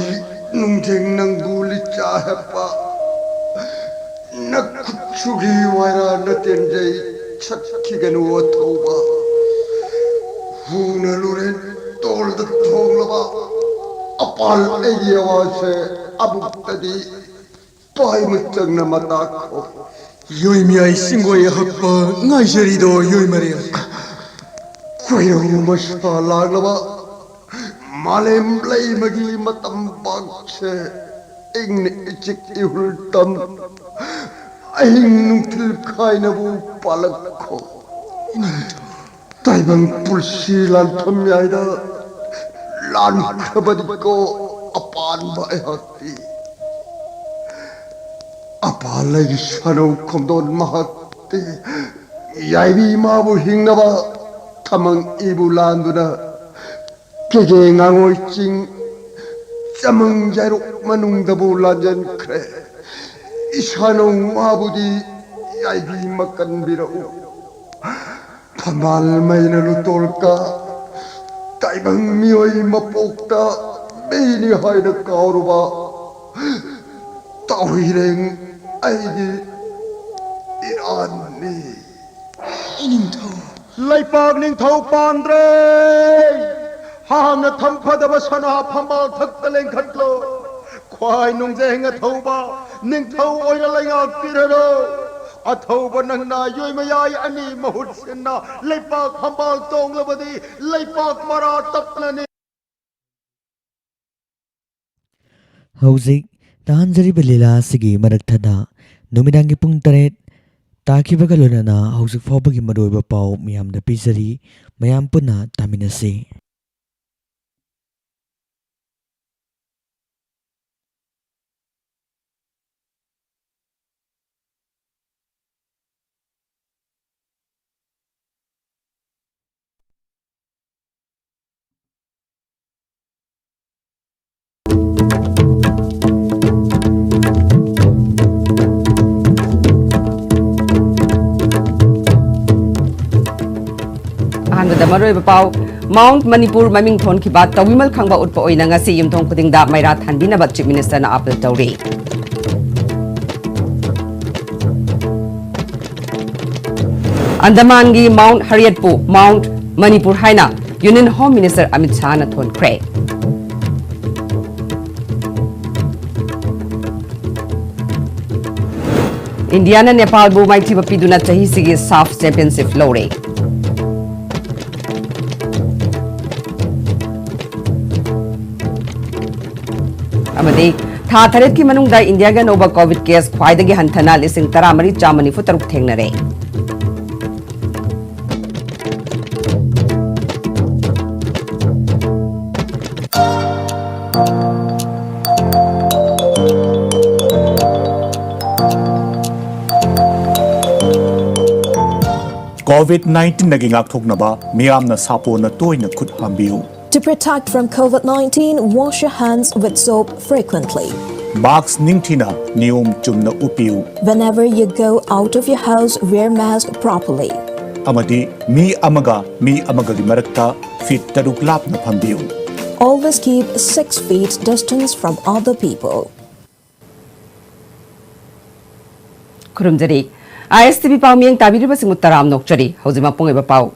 ꯅꯨꯡꯖꯦꯡ ꯅꯪꯕꯨ ꯂꯤꯆꯥ ꯍꯦꯞꯄ ꯅꯈꯨꯠꯁꯨꯒꯤ ꯋꯥꯏꯔꯥ ꯅꯇꯦꯟꯖꯩ ꯆꯠꯈꯤꯒꯅꯨ ꯑꯊꯧꯕ꯫ ꯍꯨꯅ ꯂꯨꯔꯦꯟ ꯇꯣꯜꯗ ꯊꯣꯡꯂꯕ ꯑꯄꯥꯜ ꯑꯩꯒꯤ ꯑꯋꯥꯁꯦ ꯑꯃꯨꯛꯇꯗꯤ ꯄꯥꯏꯃ ꯆꯪꯅ ꯃꯇꯥꯛꯈꯣ꯫ ꯌꯣꯏꯃꯤꯌꯥꯏ ꯆꯤꯡꯒꯣꯏ ꯍꯛꯄ ꯉꯥꯏꯖꯔꯤꯗꯣ ꯌꯣꯏꯃꯔꯦꯜ꯫ ꯈꯣꯏꯔꯧ ꯃꯁꯥ ꯂꯥꯛꯂꯕ ꯃꯥꯂꯦꯝ ꯂꯩꯃꯒꯤ ꯃꯇꯝ ꯄꯥꯛꯁꯦ꯫ ꯏꯪꯅ ꯏꯆꯤꯛ ꯏꯍꯨꯜ ꯇꯝ, ꯑꯍꯤꯡ ꯅꯨꯡꯊꯤꯜ ꯈꯥꯏꯅꯕꯨ ꯄꯥꯜꯂꯛꯈꯣ꯫ ꯇꯥꯏꯕꯪ ꯄꯨꯟꯁꯤ ꯂꯥꯟꯐꯝ ꯌꯥꯏꯗ ꯂꯥꯟꯈ꯭ꯔꯕꯗꯤꯀꯣ ꯑꯄꯥꯟꯕ ꯑꯩꯍꯥꯛꯇꯤ꯫ ꯑꯄꯥ ꯂꯩꯒꯤ ꯁꯥꯅꯧ ꯈꯣꯝꯗꯣꯟ ꯃꯍꯥꯛꯇꯤ ꯌꯥꯏꯕꯤ ꯃꯥꯕꯨ ꯍꯤꯡꯅꯕ ꯊꯃꯪ ꯏꯕꯨ ꯂꯥꯟꯗꯨꯅ ꯀꯦꯒꯦ ꯉꯥꯉꯣꯏ ꯆꯤꯡ ꯆꯃꯪ ꯌꯥꯏꯔꯣꯛ ꯃꯅꯨꯡꯗꯕꯨ ꯂꯥꯟꯖꯟꯈ꯭ꯔꯦ꯫ ꯏꯁꯥꯅꯧ ꯃꯥꯕꯨꯗꯤ ꯌꯥꯏꯕꯤ ꯃꯀꯟꯕꯤꯔꯛꯎ꯫ ꯐꯝꯕꯥꯜ ꯃꯩꯅ ꯂꯨꯇꯣꯜꯀ ꯇꯥꯏꯕꯪ ꯃꯤꯑꯣꯏ ꯃꯄꯣꯛꯇ ꯃꯤꯅꯤ ꯍꯥꯏꯅ ꯀꯥꯎꯔꯨꯕ ꯇꯥꯎꯍꯨꯏꯔꯦꯡ ꯑꯩꯒꯤ ꯏꯔꯥꯟꯅꯤ꯫ ꯏꯅꯤꯡꯊꯧ꯫ ꯂꯩꯄꯥꯛ ꯅꯤꯡꯊꯧ ꯄꯥꯟꯗ꯭ꯔꯦ꯫ ꯍꯥꯟꯅ ꯊꯝꯐꯗꯕ ꯁꯅꯥ ꯐꯝꯕꯥꯜ ꯊꯛꯇ ꯂꯦꯡꯈꯠꯂꯣ꯫ ꯈ꯭ꯋꯥꯏ ꯅꯨꯡꯖꯦꯡ ꯑꯊꯧꯕ ꯅꯤꯡꯊꯧ ꯑꯣꯏꯅ ꯂꯩꯉꯥꯛꯄꯤꯔꯔꯣ꯫ ꯑꯊꯧꯕ ꯅꯪꯅ ꯌꯣꯏꯃꯌꯥꯏ ꯑꯅꯤ ꯃꯍꯨꯠ ꯁꯤꯟꯅ ꯂꯩꯄꯥꯛ ꯐꯝꯕꯥꯜ ꯇꯣꯡꯂꯕꯗꯤ ꯂꯩꯄꯥꯛ ꯃꯔꯥ ꯇꯞꯂꯅꯤ꯫ ꯍꯧꯖꯤꯛ ꯇꯥꯍꯟꯖꯔꯤꯕ ꯂꯤꯂꯥ ꯑꯁꯤꯒꯤ ꯃꯔꯛꯊꯗ ꯅꯨꯃꯤꯗꯥꯡꯒꯤ ꯄꯨꯡ ꯇꯔꯦꯠ ꯇꯥꯈꯤꯕꯒ ꯂꯣꯏꯅꯅ ꯍꯧꯖꯤꯛ ꯐꯥꯎꯕꯒꯤ ꯃꯔꯨꯑꯣꯏꯕ ꯄꯥꯎ ꯃꯤꯌꯥꯝꯗ ꯄꯤꯖꯔꯤ꯫ ꯃꯌꯥꯝ ꯄꯨꯟꯅ ꯇꯥꯃꯤꯟꯅꯁꯤ꯫ ꯑꯍꯥꯟꯕꯗ ꯃꯔꯨꯑꯣꯏꯕ ꯄꯥꯎ, ꯃꯥꯎꯟꯠ ꯃꯅꯤꯄꯨꯔ ꯃꯃꯤꯡ ꯊꯣꯟꯈꯤꯕ ꯇꯧꯕꯤꯃꯜ ꯈꯪꯕ ꯎꯠꯄ ꯑꯣꯏꯅ ꯉꯁꯤ ꯌꯨꯝꯊꯣꯡ ꯈꯨꯗꯤꯡꯗ ꯃꯩꯔꯥ ꯊꯥꯟꯕꯤꯅꯕ Chief Ministerꯅ appeal ꯇꯧꯔꯤ꯫ ꯑꯟꯗꯃꯥꯟꯒꯤ ꯃꯥꯎꯟꯠ ꯍꯔꯤꯌꯠꯄꯨ ꯃꯥꯎꯟꯠ ꯃꯅꯤꯄꯨꯔ ꯍꯥꯏꯅ Union Home Minister ꯑꯃꯤꯠ ꯁꯥꯍꯅ ꯊꯣꯟꯈ꯭ꯔꯦ꯫ ꯏꯟꯗꯤꯌꯥꯅ ꯅꯦꯄꯥꯜꯕꯨ ꯃꯥꯏꯊꯤꯕ ꯄꯤꯗꯨꯅ ꯆꯍꯤꯁꯤꯒꯤ SAFF Championship ꯂꯧꯔꯦ꯫ ꯑꯃꯗꯤ ꯊꯥ ꯇꯔꯦꯠꯀꯤ ꯃꯅꯨꯡꯗ ꯏꯟꯗꯤꯌꯥꯒꯤ ꯑꯅꯧꯕ ꯀꯣꯚꯤꯗ ꯀꯦꯁ ꯈ꯭ꯋꯥꯏꯗꯒꯤ ꯍꯟꯊꯅ ꯂꯤꯁꯤꯡ ꯇꯔꯥꯃꯔꯤ ꯆꯥꯝꯃ ꯅꯤꯐꯨ ꯇꯔꯨꯛ ꯊꯦꯡꯅꯔꯦ꯫ ꯀꯣꯚꯤꯗ ꯅꯥꯏꯟꯇꯤꯟꯗꯒꯤ ꯉꯥꯛꯊꯣꯛꯅꯕ ꯃꯤꯌꯥꯝꯅ ꯁꯥꯄꯣꯟꯅ ꯇꯣꯏꯅ ꯈꯨꯠ ꯍꯥꯝꯕꯤꯌꯨ꯫ To protect from COVID nineteen, wash your hands with soap frequently. Mask ꯅꯤꯡꯊꯤꯅ ꯅꯤꯌꯣꯝ ꯆꯨꯝꯅ ꯎꯞꯄꯤꯌꯨ꯫ Whenever you go out of your house, wear mask properly. ꯑꯃꯗꯤ ꯃꯤ ꯑꯃꯒ ꯃꯤ ꯑꯃꯒꯒꯤ ꯃꯔꯛꯇ ꯐꯤꯠ ꯇꯔꯨꯛ ꯂꯥꯞꯅ ꯐꯝꯕꯤꯌꯨ꯫ Always keep six feet distance from other people. ꯈꯨꯔꯨꯝꯖꯔꯤ꯫ ꯑꯥꯏ ꯑꯦꯁ ꯇꯤ ꯚꯤ ꯄꯥꯎ ꯃꯤꯠꯌꯦꯡ ꯇꯥꯕꯤꯔꯤꯕꯁꯤꯡꯕꯨ ꯇꯔꯥꯝꯅ ꯑꯣꯛꯆꯔꯤ꯫ ꯍꯧꯖꯤꯛ ꯃꯄꯨꯡ ꯑꯣꯏꯕ ꯄꯥꯎ꯫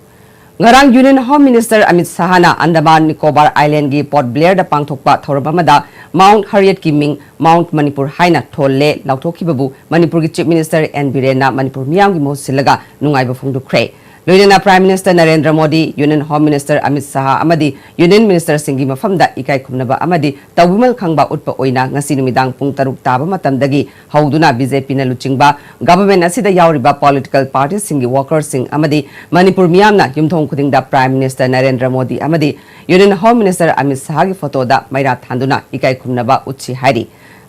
ꯉꯔꯥꯡ ꯌꯨꯅꯤꯌꯟ ꯍꯣꯝ ꯃꯤꯅꯤꯁꯇꯔ ꯑꯃꯤꯠ ꯁꯍꯥꯅ ꯑꯟꯗꯃꯥꯟ ꯅꯤꯀꯣꯕꯥꯔ ꯑꯥꯏꯂꯦꯟꯒꯤ ꯄꯣꯔꯠ ꯕ꯭ꯂꯦꯌꯔꯗ ꯄꯥꯡꯊꯣꯛꯄ ꯊꯧꯔꯝ ꯑꯃꯗ ꯃꯥꯎꯟꯠ ꯍꯔꯤꯌꯠꯀꯤ ꯃꯤꯡ ꯃꯥꯎꯟꯠ ꯃꯅꯤꯄꯨꯔ ꯍꯥꯏꯅ ꯊꯣꯜꯂꯦ ꯂꯥꯎꯊꯣꯛꯈꯤꯕꯕꯨ ꯃꯅꯤꯄꯨꯔꯒꯤ ꯆꯤꯐ ꯃꯤꯅꯤꯁꯇꯔ ꯑꯦꯟ ꯕꯤꯔꯦꯟꯅ ꯃꯅꯤꯄꯨꯔ ꯃꯤꯌꯥꯝꯒꯤ ꯃꯍꯨꯠ ꯁꯤꯜꯂꯒ ꯅꯨꯡꯉꯥꯏꯕ ꯐꯣꯡꯗꯣꯛꯈ꯭ꯔꯦ꯫ ꯂꯣꯏꯅꯅ prime minister Narendra Modi, union home minister Amit Shah ꯑꯃꯗꯤ ꯌꯨꯅꯤꯌꯟ ꯃꯤꯅꯤꯁꯇꯔꯁꯤꯡꯒꯤ ꯃꯐꯝꯗ ꯏꯀꯥꯏ ꯈꯨꯝꯅꯕ ꯑꯃꯗꯤ ꯇꯧꯕꯤꯃꯜ ꯈꯪꯕ ꯎꯠꯄ ꯑꯣꯏꯅ ꯉꯁꯤ ꯅꯨꯃꯤꯗꯥꯡ ꯄꯨꯡ ꯇꯔꯨꯛ ꯇꯥꯕ ꯃꯇꯝꯗꯒꯤ ꯍꯧꯗꯨꯅ ꯕꯤ ꯖꯦ ꯄꯤꯅ ꯂꯨꯆꯤꯡꯕ ꯒꯚꯔꯟꯃꯦꯟꯠ ꯑꯁꯤꯗ ꯌꯥꯎꯔꯤꯕ ꯄꯣꯂꯤꯇꯤꯀꯦꯜ ꯄꯥꯔꯇꯤꯁꯤꯡꯒꯤ ꯋꯥꯀꯔꯁꯤꯡ ꯑꯃꯗꯤ ꯃꯅꯤꯄꯨꯔ ꯃꯤꯌꯥꯝꯅ ꯌꯨꯝꯊꯣꯡ ꯈꯨꯗꯤꯡꯗ ꯄ꯭ꯔꯥꯏꯝ ꯃꯤꯅꯤꯁꯇꯔ ꯅꯔꯦꯟꯗ꯭ꯔ ꯃꯣꯗꯤ ꯑꯃꯗꯤ ꯌꯨꯅꯤꯌꯟ ꯍꯣꯝ ꯃꯤꯅꯤꯁꯇꯔ ꯑꯃꯤꯠ ꯁꯍꯥꯒꯤ ꯐꯣꯇꯣꯗ ꯃꯩꯔꯥ ꯊꯥꯟꯗꯨꯅ ꯏꯀꯥꯏ ꯈꯨꯝꯅꯕ ꯎꯠꯁꯤ ꯍꯥꯏꯔꯤ꯫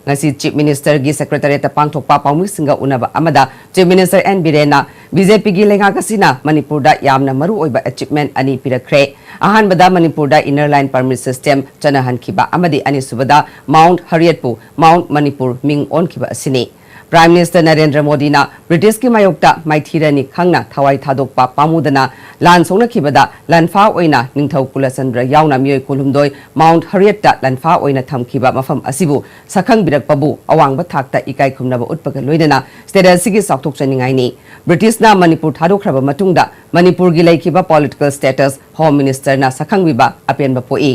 ꯉꯁꯤ ꯆꯤꯐ ꯃꯤꯅꯤꯁꯇꯔꯒꯤ ꯁꯦꯀ꯭ꯔꯦꯇꯔꯤꯌꯦꯠꯇ ꯄꯥꯡꯊꯣꯛꯄ ꯄꯥꯎꯃꯤꯁꯤꯡꯒ ꯎꯅꯕ ꯑꯃꯗ ꯆꯤꯐ ꯃꯤꯅꯤꯁꯇꯔ ꯑꯦꯟ ꯕꯤꯔꯦꯟꯅ ꯕꯤ ꯖꯦ ꯄꯤꯒꯤ ꯂꯩꯉꯥꯛ ꯑꯁꯤꯅ ꯃꯅꯤꯄꯨꯔꯗ ꯌꯥꯝꯅ ꯃꯔꯨ ꯑꯣꯏꯕ ꯑꯦꯆꯤꯚꯃꯦꯟꯠ ꯑꯅꯤ ꯄꯤꯔꯛꯈ꯭ꯔꯦ꯫ ꯑꯍꯥꯟꯕꯗ ꯃꯅꯤꯄꯨꯔꯗ ꯏꯟꯅꯔ ꯂꯥꯏꯟ ꯄꯔꯃꯤꯠ ꯁꯤꯁꯇꯦꯝ ꯆꯠꯅꯍꯟꯈꯤꯕ ꯑꯃꯗꯤ ꯑꯅꯤꯁꯨꯕꯗ ꯃꯥꯎꯟꯠ ꯍꯔꯤꯌꯠꯄꯨ ꯃꯥꯎꯟꯠ ꯃꯅꯤꯄꯨꯔ ꯃꯤꯡ ꯑꯣꯟꯈꯤꯕ ꯑꯁꯤꯅꯤ꯫ ꯄ꯭ꯔꯥꯏꯝ ꯃꯤꯅꯤꯁꯇꯔ ꯅꯔꯦꯟꯗ꯭ꯔ ꯃꯣꯗꯤꯅ ꯕ꯭ꯔꯤꯇꯤꯁꯀꯤ ꯃꯥꯌꯣꯛꯇ ꯃꯥꯏꯊꯤꯔꯅꯤ ꯈꯪꯅ ꯊꯋꯥꯏ ꯊꯥꯗꯣꯛꯄ ꯄꯥꯝꯃꯨꯗꯅ ꯂꯥꯟ ꯁꯣꯛꯅꯈꯤꯕꯗ ꯂꯥꯟꯐꯥ ꯑꯣꯏꯅ ꯅꯤꯡꯊꯧ ꯀꯨꯂꯆꯟꯗ꯭ꯔ ꯌꯥꯎꯅ ꯃꯤꯑꯣꯏ ꯀꯨꯟꯍꯨꯝꯗꯣꯏ ꯃꯥꯎꯟꯠ ꯍꯔꯤꯌꯠꯇ ꯂꯥꯟꯐꯥ ꯑꯣꯏꯅ ꯊꯝꯈꯤꯕ ꯃꯐꯝ ꯑꯁꯤꯕꯨ ꯁꯛꯈꯪꯕꯤꯔꯛꯄꯕꯨ ꯑꯋꯥꯡꯕ ꯊꯥꯛꯇ ꯏꯀꯥꯏ ꯈꯨꯝꯅꯕ ꯎꯠꯄꯒ ꯂꯣꯏꯅꯅ ꯁ꯭ꯇꯦꯠ ꯑꯁꯤꯒꯤ ꯆꯥꯎꯊꯣꯛꯆꯅꯤꯡꯉꯥꯏꯅꯤ꯫ ꯕ꯭ꯔꯤꯇꯤꯁꯅ ꯃꯅꯤꯄꯨꯔ ꯊꯥꯗꯣꯛꯈ꯭ꯔꯕ ꯃꯇꯨꯡꯗ ꯃꯅꯤꯄꯨꯔꯒꯤ ꯂꯩꯈꯤꯕ ꯄꯣꯂꯤꯇꯤꯀꯦꯜ ꯁ꯭ꯇꯦꯇꯁ ꯍꯣꯝ ꯃꯤꯅꯤꯁꯇꯔꯅ ꯁꯛꯈꯪꯕꯤꯕ ꯑꯄꯦꯟꯕ ꯄꯣꯛꯏ꯫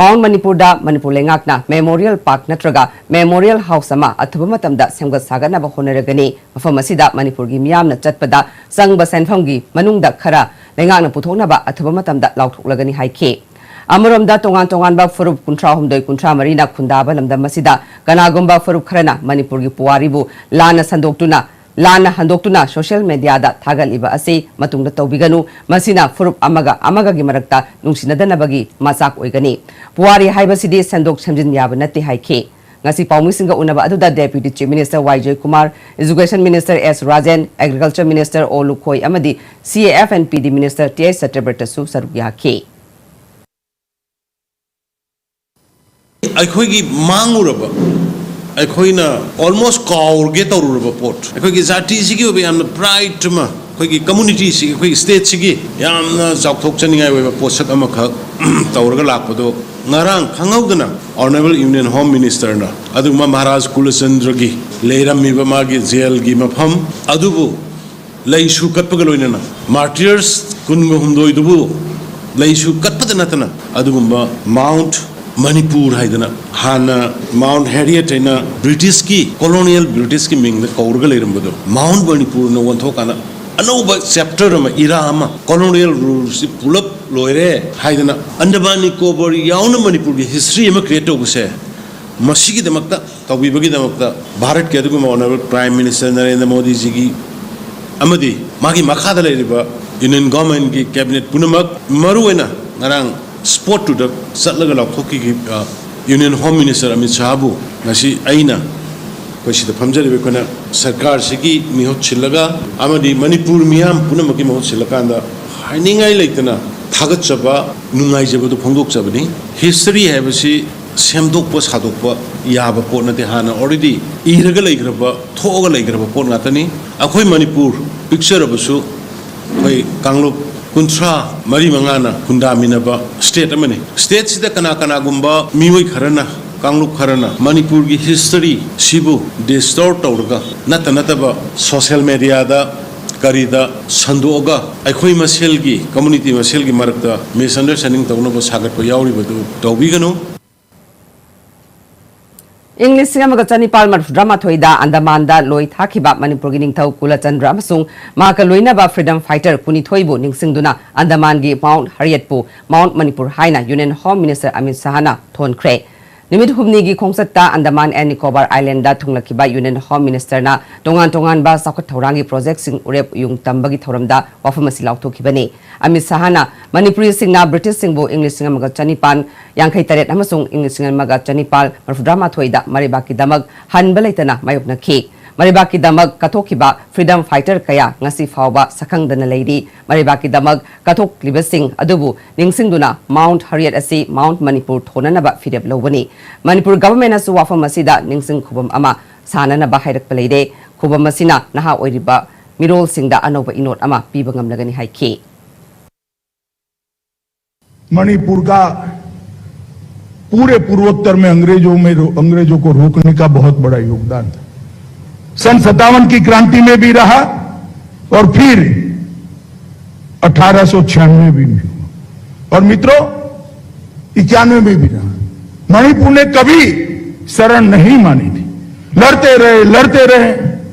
ꯃꯥꯎꯟꯠ ꯃꯅꯤꯄꯨꯔꯗ ꯃꯅꯤꯄꯨꯔ ꯂꯩꯉꯥꯛꯅ ꯃꯦꯃꯣꯔꯤꯌꯦꯜ ꯄꯥꯔꯛ ꯅꯠꯇ꯭ꯔꯒ ꯃꯦꯃꯣꯔꯤꯌꯦꯜ ꯍꯥꯎꯁ ꯑꯃ ꯑꯊꯨꯕ ꯃꯇꯝꯗ ꯁꯦꯝꯒꯠ ꯁꯥꯒꯠꯅꯕ ꯍꯣꯠꯅꯔꯒꯅꯤ꯫ ꯃꯐꯝ ꯑꯁꯤꯗ ꯃꯅꯤꯄꯨꯔꯒꯤ ꯃꯤꯌꯥꯝꯅ ꯆꯠꯄꯗ ꯆꯪꯕ ꯁꯦꯟꯐꯝꯒꯤ ꯃꯅꯨꯡꯗ ꯈꯔ ꯂꯩꯉꯥꯛꯅ ꯄꯨꯊꯣꯛꯅꯕ ꯑꯊꯨꯕ ꯃꯇꯝꯗ ꯂꯥꯎꯊꯣꯛꯂꯒꯅꯤ ꯍꯥꯏꯈꯤ꯫ ꯑꯃꯔꯣꯝꯗ, ꯇꯣꯉꯥꯟ ꯇꯣꯉꯥꯟꯕ ꯐꯨꯔꯨꯞ ꯀꯨꯟꯊ꯭ꯔꯥ ꯍꯨꯝꯗꯣꯏ, ꯀꯨꯟꯊ꯭ꯔꯥ ꯃꯔꯤꯅ ꯈꯨꯟꯗꯥꯕ ꯂꯝꯗꯝ ꯑꯁꯤꯗ ꯀꯅꯥꯒꯨꯝꯕ ꯐꯨꯔꯨꯞ ꯈꯔꯅ ꯃꯅꯤꯄꯨꯔꯒꯤ ꯄꯨꯋꯥꯔꯤꯕꯨ ꯂꯥꯟꯅ ꯁꯟꯗꯣꯛꯇꯨꯅ, ꯂꯥꯟꯅ ꯍꯟꯗꯣꯛꯇꯨꯅ ꯁꯣꯁꯤꯌꯦꯜ ꯃꯦꯗꯤꯌꯥꯗ ꯊꯥꯒꯠꯂꯤꯕ ꯑꯁꯤ ꯃꯇꯨꯡꯗ ꯇꯧꯕꯤꯒꯅꯨ꯫ ꯃꯁꯤꯅ ꯐꯨꯔꯨꯞ ꯑꯃꯒ ꯑꯃꯒꯒꯤ ꯃꯔꯛꯇ ꯅꯨꯡꯁꯤꯅꯗꯅꯕꯒꯤ ꯃꯆꯥꯛ ꯑꯣꯏꯒꯅꯤ꯫ ꯄꯨꯋꯥꯔꯤ ꯍꯥꯏꯕꯁꯤꯗꯤ ꯁꯦꯝꯗꯣꯛ ꯁꯦꯝꯖꯤꯟ ꯌꯥꯕ ꯅꯠꯇꯦ ꯍꯥꯏꯈꯤ꯫ ꯉꯁꯤ ꯄꯥꯎꯃꯤꯁꯤꯡꯒ ꯎꯅꯕ ꯑꯗꯨꯗ Deputy Chief Minister ꯋꯥꯏ ꯖꯣꯏꯀꯨꯃꯥꯔ, Education Minister ꯑꯦꯁ ꯔꯥꯖꯦꯟ, Agriculture Minister ꯑꯣ ꯂꯨꯈꯣꯏ ꯑꯃꯗꯤ C A F and P D Minister T H ꯁꯇ꯭ꯌꯕ꯭ꯔꯇꯁꯨ ꯁꯔꯨꯛ ꯌꯥꯈꯤ꯫ ꯑꯩꯈꯣꯏꯒꯤ ꯃꯥꯡꯉꯨꯔꯕ, ꯑꯩꯈꯣꯏꯅ almost ꯀꯥꯎꯔꯒꯦ ꯇꯧꯔꯨꯔꯕ ꯄꯣꯠ, ꯑꯩꯈꯣꯏꯒꯤ ꯖꯥꯇꯤꯁꯤꯒꯤ ꯑꯣꯏꯕ ꯌꯥꯝꯅ pride ꯑꯃ, ꯑꯩꯈꯣꯏꯒꯤ communityꯁꯤꯒꯤ, ꯑꯩꯈꯣꯏꯒꯤ stateꯁꯤꯒꯤ ꯌꯥꯝꯅ ꯆꯥꯎꯊꯣꯛꯆꯅꯤꯡꯉꯥꯏ ꯑꯣꯏꯕ ꯄꯣꯠꯁꯛ ꯑꯃꯈꯛ ꯇꯧꯔꯒ ꯂꯥꯛꯄꯗꯣ, ꯉꯔꯥꯡ ꯈꯪꯍꯧꯗꯅ Honourable Union Home Ministerꯅ, ꯑꯗꯨꯒꯨꯝꯕ ꯃꯍꯥꯔꯥꯖ ꯀꯨꯂꯆꯟꯗ꯭ꯔꯒꯤ ꯂꯩꯔꯝꯃꯤꯕ ꯃꯥꯒꯤ ꯖꯦꯜꯒꯤ ꯃꯐꯝ ꯑꯗꯨꯕꯨ ꯂꯩꯁꯨ ꯀꯠꯄꯒ ꯂꯣꯏꯅꯅ martyrs ꯀꯨꯟꯒ ꯍꯨꯝꯗꯣꯏꯗꯨꯕꯨ ꯂꯩꯁꯨ ꯀꯠꯄꯗ ꯅꯠꯇꯅ ꯑꯗꯨꯒꯨꯝꯕ Mount Manipur ꯍꯥꯏꯗꯅ, ꯍꯥꯟꯅ Mount Harriet ꯍꯥꯏꯅ Britishꯀꯤ, colonial Britishꯀꯤ ꯃꯤꯡꯗ ꯀꯧꯔꯒ ꯂꯩꯔꯝꯕꯗꯣ, Mount Manipurꯅ ꯑꯣꯟꯊꯣꯛꯀꯥꯟꯗ ꯑꯅꯧꯕ chapter ꯑꯃ, era ꯑꯃ, colonial ruleꯁꯤ ꯄꯨꯂꯞ ꯂꯣꯏꯔꯦ ꯍꯥꯏꯗꯅ, Andaman Nicobar ꯌꯥꯎꯅ ꯃꯅꯤꯄꯨꯔꯒꯤ history ꯑꯃ create ꯇꯧꯕꯁꯦ, ꯃꯁꯤꯒꯤꯗꯃꯛꯇ, ꯇꯧꯕꯤꯕꯒꯤꯗꯃꯛꯇ ꯚꯥꯔꯠꯀꯤ ꯑꯗꯨꯒꯨꯝꯕ Honourable Prime Minister ꯅꯔꯦꯟꯗ꯭ꯔ ꯃꯣꯗꯤꯖꯤꯒꯤ ꯑꯃꯗꯤ ꯃꯥꯒꯤ ꯃꯈꯥꯗ ꯂꯩꯔꯤꯕ Union Governmentꯀꯤ cabinet ꯄꯨꯝꯅꯃꯛ, ꯃꯔꯨꯑꯣꯏꯅ ꯉꯔꯥꯡ spotꯇꯨꯗ ꯆꯠꯂꯒ ꯂꯥꯎꯊꯣꯛꯈꯤꯕ, ꯑ, Union Home Minister ꯑꯃꯤꯠ ꯁꯥꯍꯕꯨ ꯉꯁꯤ ꯑꯩꯅ, ꯑꯩꯈꯣꯏ ꯁꯤꯗ ꯐꯝꯖꯔꯤꯕ ꯑꯩꯈꯣꯏꯅ ꯁꯔꯀꯥꯔꯁꯤꯒꯤ ꯃꯤꯍꯨꯠ ꯁꯤꯜꯂꯒ ꯑꯃꯗꯤ ꯃꯅꯤꯄꯨꯔ ꯃꯤꯌꯥꯝ ꯄꯨꯝꯅꯃꯛꯀꯤ ꯃꯍꯨꯠ ꯁꯤꯜꯂꯀꯥꯟꯗ ꯍꯥꯏꯅꯤꯡꯉꯥꯏ ꯂꯩꯇꯅ ꯊꯥꯒꯠꯆꯕ, ꯅꯨꯡꯉꯥꯏꯖꯕꯗꯨ ꯐꯣꯡꯗꯣꯛꯆꯕꯅꯤ꯫ History ꯍꯥꯏꯕꯁꯤ ꯁꯦꯝꯗꯣꯛꯄ ꯁꯥꯗꯣꯛꯄ ꯌꯥꯕ ꯄꯣꯠ ꯅꯠꯇꯦ, ꯍꯥꯟꯅ already ꯏꯔꯒ ꯂꯩꯈ꯭ꯔꯕ, ꯊꯣꯛꯑꯒ ꯂꯩꯈ꯭ꯔꯕ ꯄꯣꯠ ꯉꯥꯛꯇꯅꯤ꯫ ꯑꯩꯈꯣꯏ ꯃꯅꯤꯄꯨꯔ ꯄꯤꯛꯆꯔꯕꯁꯨ ꯑꯩꯈꯣꯏ ꯀꯥꯡꯂꯨꯞ ꯀꯨꯟꯊ꯭ꯔꯥ ꯃꯔꯤ ꯃꯉꯥꯅ ꯈꯨꯟꯗꯥꯃꯤꯟꯅꯕ state ꯑꯃꯅꯤ꯫ Stateꯁꯤꯗ ꯀꯅꯥ ꯀꯅꯥꯒꯨꯝꯕ ꯃꯤꯑꯣꯏ ꯈꯔꯅ, ꯀꯥꯡꯂꯨꯞ ꯈꯔꯅ ꯃꯅꯤꯄꯨꯔꯒꯤ history ꯁꯤꯕꯨ distort ꯇꯧꯔꯒ ꯅꯠꯇ ꯅꯠꯇꯕ social mediaꯗ ꯀꯔꯤꯗ ꯁꯟꯗꯣꯛꯑꯒ ꯑꯩꯈꯣꯏ ꯃꯁꯦꯜꯒꯤ, community ꯃꯁꯦꯜꯒꯤ ꯃꯔꯛꯇ misunderstanding ꯇꯧꯅꯕ ꯁꯥꯒꯠꯄ ꯌꯥꯎꯔꯤꯕꯗꯨ ꯇꯧꯕꯤꯒꯅꯨ꯫ ꯏꯪ ꯂꯤꯁꯤꯡ ꯑꯃꯒ ꯆꯅꯤꯄꯥꯜ ꯃꯔꯤꯐꯨꯇꯔꯥꯃꯥꯊꯣꯏꯗ ꯑꯟꯗꯃꯥꯟꯗ ꯂꯣꯏ ꯊꯥꯈꯤꯕ ꯃꯅꯤꯄꯨꯔꯒꯤ ꯅꯤꯡꯊꯧ ꯀꯨꯂꯆꯟꯗ꯭ꯔ ꯑꯃꯁꯨꯡ ꯃꯍꯥꯛꯀ ꯂꯣꯏꯅꯕ freedom fighter ꯀꯨꯟꯅꯤꯊꯣꯏꯕꯨ ꯅꯤꯡꯁꯤꯡꯗꯨꯅ ꯑꯟꯗꯃꯥꯟꯒꯤ Mount Harrietꯄꯨ Mount Manipur ꯍꯥꯏꯅ Union Home Minister ꯑꯃꯤꯠ ꯁꯍꯥꯅ ꯊꯣꯟꯈ꯭ꯔꯦ꯫ ꯅꯨꯃꯤꯠ ꯍꯨꯝꯅꯤꯒꯤ ꯈꯣꯡꯆꯠꯇ Andaman and Nicobar Islandꯗ ꯊꯨꯡꯂꯛꯈꯤꯕ Union Home Ministerꯅ ꯇꯣꯉꯥꯟ ꯇꯣꯉꯥꯟꯕ ꯆꯥꯎꯈꯠ ꯊꯧꯔꯥꯡꯒꯤ projectꯁꯤꯡ ꯎꯔꯦꯞ ꯎꯌꯨꯡ ꯇꯝꯕꯒꯤ ꯊꯧꯔꯝꯗ ꯋꯥꯐꯝ ꯑꯁꯤ ꯂꯥꯎꯊꯣꯛꯈꯤꯕꯅꯤ꯫ ꯑꯃꯤꯠ ꯁꯍꯥꯅ ꯃꯅꯤꯄꯨꯔꯤꯁꯤꯡꯅ ꯕ꯭ꯔꯤꯇꯤꯁꯁꯤꯡꯕꯨ ꯏꯪ ꯂꯤꯁꯤꯡ ꯑꯃꯒ ꯆꯅꯤꯄꯥꯟ ꯌꯥꯡꯈꯩ ꯇꯔꯦꯠ ꯑꯃꯁꯨꯡ ꯏꯪ ꯂꯤꯁꯤꯡ ꯑꯃꯒ ꯆꯅꯤꯄꯥꯟ ꯃꯔꯤꯐꯨꯇꯔꯥ ꯃꯥꯊꯣꯏꯗ ꯃꯔꯩꯕꯥꯛꯀꯤꯗꯃꯛ ꯍꯟꯕ ꯂꯩꯇꯅ ꯃꯥꯌꯣꯛꯅꯈꯤ꯫ ꯃꯔꯩꯕꯥꯛꯀꯤꯗꯃꯛ ꯀꯠꯊꯣꯛꯈꯤꯕ freedom fighter ꯀꯌꯥ ꯉꯁꯤ ꯐꯥꯎꯕ ꯁꯛꯈꯪꯗꯅ ꯂꯩꯔꯤ꯫ ꯃꯔꯩꯕꯥꯛꯀꯤꯗꯃꯛ ꯀꯠꯊꯣꯛꯂꯤꯕꯁꯤꯡ ꯑꯗꯨꯕꯨ ꯅꯤꯡꯁꯤꯡꯗꯨꯅ Mount Harriet ꯑꯁꯤ Mount ꯃꯅꯤꯄꯨꯔ ꯊꯣꯟꯅꯅꯕ ꯐꯤꯔꯦꯞ ꯂꯧꯕꯅꯤ꯫ ꯃꯅꯤꯄꯨꯔ governmentꯅꯁꯨ ꯋꯥꯐꯝ ꯑꯁꯤꯗ ꯅꯤꯡꯁꯤꯡ ꯈꯨꯕꯝ ꯑꯃ ꯁꯥꯅꯅꯕ ꯍꯥꯏꯔꯛꯄ ꯂꯩꯔꯦ꯫ ꯈꯨꯕꯝ ꯑꯁꯤꯅ ꯅꯍꯥ ꯑꯣꯏꯔꯤꯕ ꯃꯤꯔꯣꯜꯁꯤꯡꯗ ꯑꯅꯧꯕ ꯏꯅꯣꯠ ꯑꯃ ꯄꯤꯕ ꯉꯝꯂꯒꯅꯤ ꯍꯥꯏꯈꯤ꯫ मणिपुर का पूरे पूर्वोत्तर में अंग्रेजों में अंग्रेजों को रोकने का बहुत बड़ा योगदान था। सन सत्तावन की क्रांति में भी रहा और फिर अठारह सौ छियानवे भी हुआ। और मित्रों, इक्यानवे में भी रहा। मणिपुर ने कभी शरण नहीं मानी थी, लड़ते रहे, लड़ते रहे।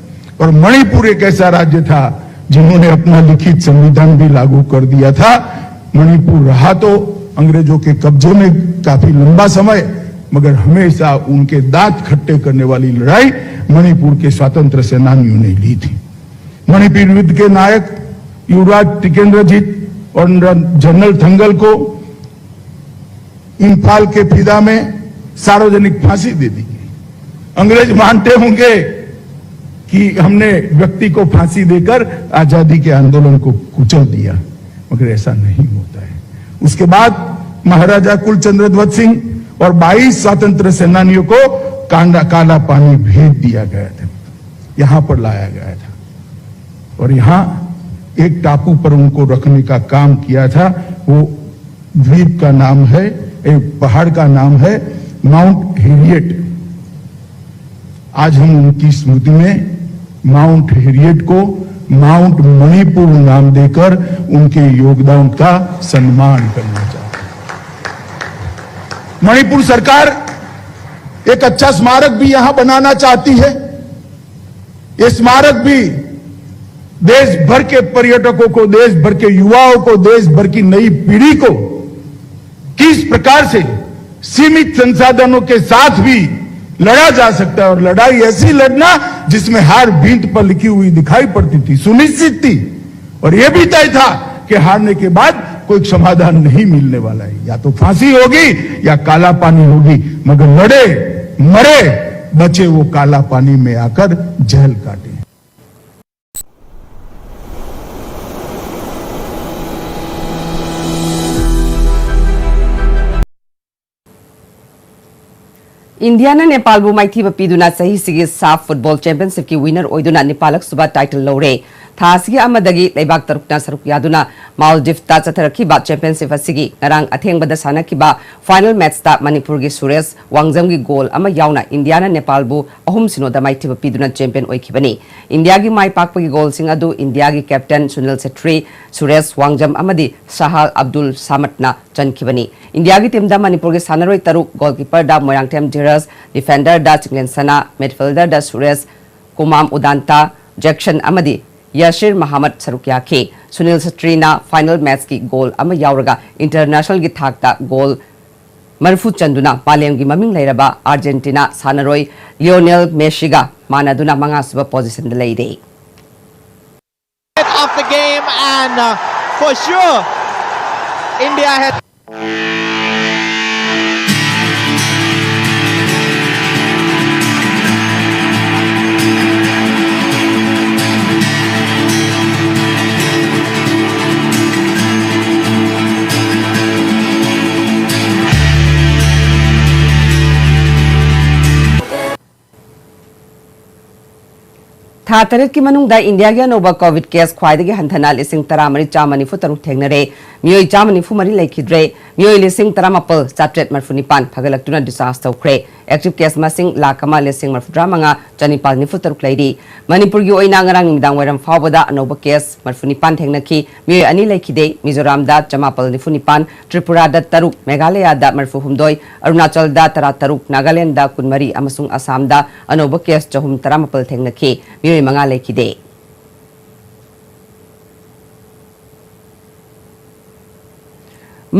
और मणिपुर एक ऐसा राज्य था जिन्होंने अपना लिखित संविधान भी लागू कर दिया था। मणिपुर रहा तो अंग्रेजों के कब्जे में काफी लंबा समय, मगर हमेशा उनके दांत खट्टे करने वाली लड़ाई मणिपुर के स्वतंत्र सेनानियों ने ली थी। मणिपुर युद्ध के नायक युवराज टिकेंद्रजीत और जनरल थंगल को इम्फाल के फिदा में सार्वजनिक फांसी दे दी गई। अंग्रेज मानते होंगे कि हमने व्यक्ति को फांसी देकर आजादी के आंदोलन को कुचल दिया, मगर ऐसा नहीं होता है। उसके बाद महाराजा कुलचंद्र ध्वज सिंह और बाईस स्वतंत्र सेनानियों को कांदा काला पानी भेज दिया गया था, यहाँ पर लाया गया था और यहाँ एक टापू पर उनको रखने का काम किया था। वो द्वीप का नाम है, एक पहाड़ का नाम है माउंट हेरियट। आज हम उनकी स्मृति में माउंट हेरियट को माउंट मणिपुर नाम देकर उनके योगदान का सम्मान करना चाहते हैं। मणिपुर सरकार एक अच्छा स्मारक भी यहां बनाना चाहती है। ये स्मारक भी देश भर के पर्यटकों को, देश भर के युवाओं को, देश भर की नई पीढ़ी को किस प्रकार से सीमित संसाधनों के साथ भी लड़ा जा सकता है, और लड़ाई ऐसी लड़ना जिसमें हार भींत पर लिखी हुई दिखाई पड़ती थी, सुनिश्चित थी। और यह भी तय था कि हारने के बाद कोई समाधान नहीं मिलने वाला है, या तो फांसी होगी या काला पानी होगी, मगर लड़े, मरे, बचे वो काला पानी में आकर जहल काटे। ꯏꯟꯗꯤꯌꯥꯅ ꯅꯦꯄꯥꯜꯕꯨ ꯃꯥꯏꯊꯤꯕ ꯄꯤꯗꯨꯅ ꯆꯍꯤꯁꯤꯒꯤ ꯁꯥꯐ ꯐꯨꯠꯕꯣꯜ ꯆꯦꯝꯄꯤꯌꯟꯁꯤꯞꯀꯤ ꯋꯤꯅꯔ ꯑꯣꯏꯗꯨꯅ ꯅꯤꯄꯥꯜꯂꯛ ꯁꯨꯕ ꯇꯥꯏꯇꯜ ꯂꯧꯔꯦ꯫ ꯊꯥ ꯑꯁꯤꯒꯤ ꯑꯃꯗꯒꯤ ꯂꯩꯕꯥꯛ ꯇꯔꯨꯛꯅ ꯁꯔꯨꯛ ꯌꯥꯗꯨꯅ ꯃꯥꯜꯗꯤꯞꯇ ꯆꯠꯊꯔꯛꯈꯤꯕ ꯆꯦꯝꯄꯤꯌꯟꯁꯤꯞ ꯑꯁꯤꯒꯤ ꯉꯔꯥꯡ ꯑꯊꯦꯡꯕꯗ ꯁꯥꯟꯅꯈꯤꯕ ꯐꯥꯏꯅꯦꯜ ꯃꯦꯠꯆꯇ ꯃꯅꯤꯄꯨꯔꯒꯤ ꯁꯨꯔꯦꯁ ꯋꯥꯡꯖꯝꯒꯤ ꯒꯣꯜ ꯑꯃ ꯌꯥꯎꯅ ꯏꯟꯗꯤꯌꯥꯅ ꯅꯦꯄꯥꯜꯕꯨ ꯑꯍꯨꯝ ꯁꯤꯅꯣꯗ ꯃꯥꯏꯊꯤꯕ ꯄꯤꯗꯨꯅ ꯆꯦꯝꯄꯤꯌꯟ ꯑꯣꯏꯈꯤꯕꯅꯤ꯫ ꯏꯟꯗꯤꯌꯥꯒꯤ ꯃꯥꯏ ꯄꯥꯛꯄꯒꯤ ꯒꯣꯜꯁꯤꯡ ꯑꯗꯨ ꯏꯟꯗꯤꯌꯥꯒꯤ ꯀꯦꯞꯇꯦꯟ ꯁꯨꯅꯤꯜ ꯁꯦꯇ꯭ꯔꯤ, ꯁꯨꯔꯦꯁ ꯋꯥꯡꯖꯝ ꯑꯃꯗꯤ ꯁꯍꯥꯜ ꯑꯕꯗꯨꯜ ꯁꯥꯃꯠꯅ ꯆꯟꯈꯤꯕꯅꯤ꯫ ꯏꯟꯗꯤꯌꯥꯒꯤ ꯇꯤꯝꯗ ꯃꯅꯤꯄꯨꯔꯒꯤ ꯁꯥꯟꯅꯔꯣꯏ ꯇꯔꯨꯛ, ꯒꯣꯜꯀꯤꯄꯔꯗ ꯃꯣꯏꯔꯥꯡꯊꯦꯝ ꯙꯤꯔꯖ, ꯗꯤꯐꯦꯟꯗꯔꯗ ꯆꯤꯡꯂꯦꯟꯁꯅꯥ, ꯃꯤꯗꯐꯤꯜꯗꯔꯗ ꯁꯨꯔꯦꯁ, ꯀꯨꯃꯥꯝ ꯎꯗꯥꯟꯇꯥ, ꯖꯦꯛꯁꯟ ꯑꯃꯗꯤ ꯌꯥꯁꯤꯔ ꯃꯍꯃꯗ ꯁꯔꯨꯛ ꯌꯥꯈꯤ꯫ ꯁꯨꯅꯤꯜ ꯁꯦꯇ꯭ꯔꯤꯅ ꯐꯥꯏꯅꯦꯜ ꯃꯦꯠꯆꯀꯤ ꯒꯣꯜ ꯑꯃ ꯌꯥꯎꯔꯒ ꯏꯟꯇꯔꯅꯦꯁꯅꯦꯜꯒꯤ ꯊꯥꯛꯇ ꯒꯣꯜ ꯃꯔꯤꯐꯨ ꯆꯟꯗꯨꯅ ꯃꯥꯂꯦꯝꯒꯤ ꯃꯃꯤꯡ ꯂꯩꯔꯕ ꯑꯥꯔꯖꯦꯟꯇꯤꯅꯥ ꯁꯥꯟꯅꯔꯣꯏ ꯂꯤꯑꯣꯅꯦꯜ ꯃꯦꯁꯤꯒ ꯃꯥꯟꯅꯗꯨꯅ ꯃꯉꯥꯁꯨꯕ ꯄꯣꯖꯤꯁꯟꯗ ꯂꯩꯔꯦ꯫ Of the game, and uh, for sure, India has. ꯊꯥ ꯇꯔꯦꯠꯀꯤ ꯃꯅꯨꯡꯗ ꯏꯟꯗꯤꯌꯥꯒꯤ ꯑꯅꯧꯕ ꯀꯣꯚꯤꯗ ꯀꯦꯁ ꯈ꯭ꯋꯥꯏꯗꯒꯤ ꯍꯟꯊꯅ ꯂꯤꯁꯤꯡ ꯇꯔꯥꯃꯔꯤ ꯆꯥꯝꯃ ꯅꯤꯐꯨ ꯇꯔꯨꯛ ꯊꯦꯡꯅꯔꯦ꯫ ꯃꯤꯑꯣꯏ ꯆꯥꯝꯃ ꯅꯤꯐꯨ ꯃꯔꯤ ꯂꯩꯈꯤꯗ꯭ꯔꯦ꯫ ꯃꯤꯑꯣꯏ ꯂꯤꯁꯤꯡ ꯇꯔꯥꯃꯥꯄꯜ ꯆꯥꯇ꯭ꯔꯦꯠ ꯃꯔꯤꯐꯨ ꯅꯤꯄꯥꯟ ꯐꯒꯠꯂꯛꯇꯨꯅ discharge ꯇꯧꯈ꯭ꯔꯦ꯫ Active case ꯃꯁꯤꯡ ꯂꯥꯈ ꯑꯃ ꯂꯤꯁꯤꯡ ꯃꯔꯤꯐꯨꯇꯔꯥ ꯃꯉꯥ ꯆꯅꯤꯄꯥꯜ ꯅꯤꯐꯨ ꯇꯔꯨꯛ ꯂꯩꯔꯤ꯫ ꯃꯅꯤꯄꯨꯔꯒꯤ ꯑꯣꯏꯅ ꯉꯔꯥꯡ ꯅꯨꯃꯤꯗꯥꯡ ꯋꯥꯏꯔꯝ ꯐꯥꯎꯕꯗ ꯑꯅꯧꯕ ꯀꯦꯁ ꯃꯔꯤꯐꯨ ꯅꯤꯄꯥꯟ ꯊꯦꯡꯅꯈꯤ꯫ ꯃꯤꯑꯣꯏ ꯑꯅꯤ ꯂꯩꯈꯤꯗꯦ꯫ ꯃꯤꯖꯣꯔꯥꯝꯗ ꯆꯃꯥꯄꯜ ꯅꯤꯐꯨ ꯅꯤꯄꯥꯟ, ꯇ꯭ꯔꯤꯄꯨꯔꯥꯗ ꯇꯔꯨꯛ, ꯃꯦꯘꯥꯂꯌꯥꯗ ꯃꯔꯤꯐꯨ ꯍꯨꯝꯗꯣꯏ, ꯑꯔꯨꯅꯥꯆꯜꯗ ꯇꯔꯥ ꯇꯔꯨꯛ, ꯅꯥꯒꯥꯂꯦꯟꯗ ꯀꯨꯟꯃꯔꯤ ꯑꯃꯁꯨꯡ ꯑꯁꯥꯝꯗ ꯑꯅꯧꯕ ꯀꯦꯁ ꯆꯍꯨꯝ ꯇꯔꯥꯃꯥꯄꯜ ꯊꯦꯡꯅꯈꯤ꯫ ꯃꯤꯑꯣꯏ ꯃꯉꯥ ꯂꯩꯈꯤꯗꯦ꯫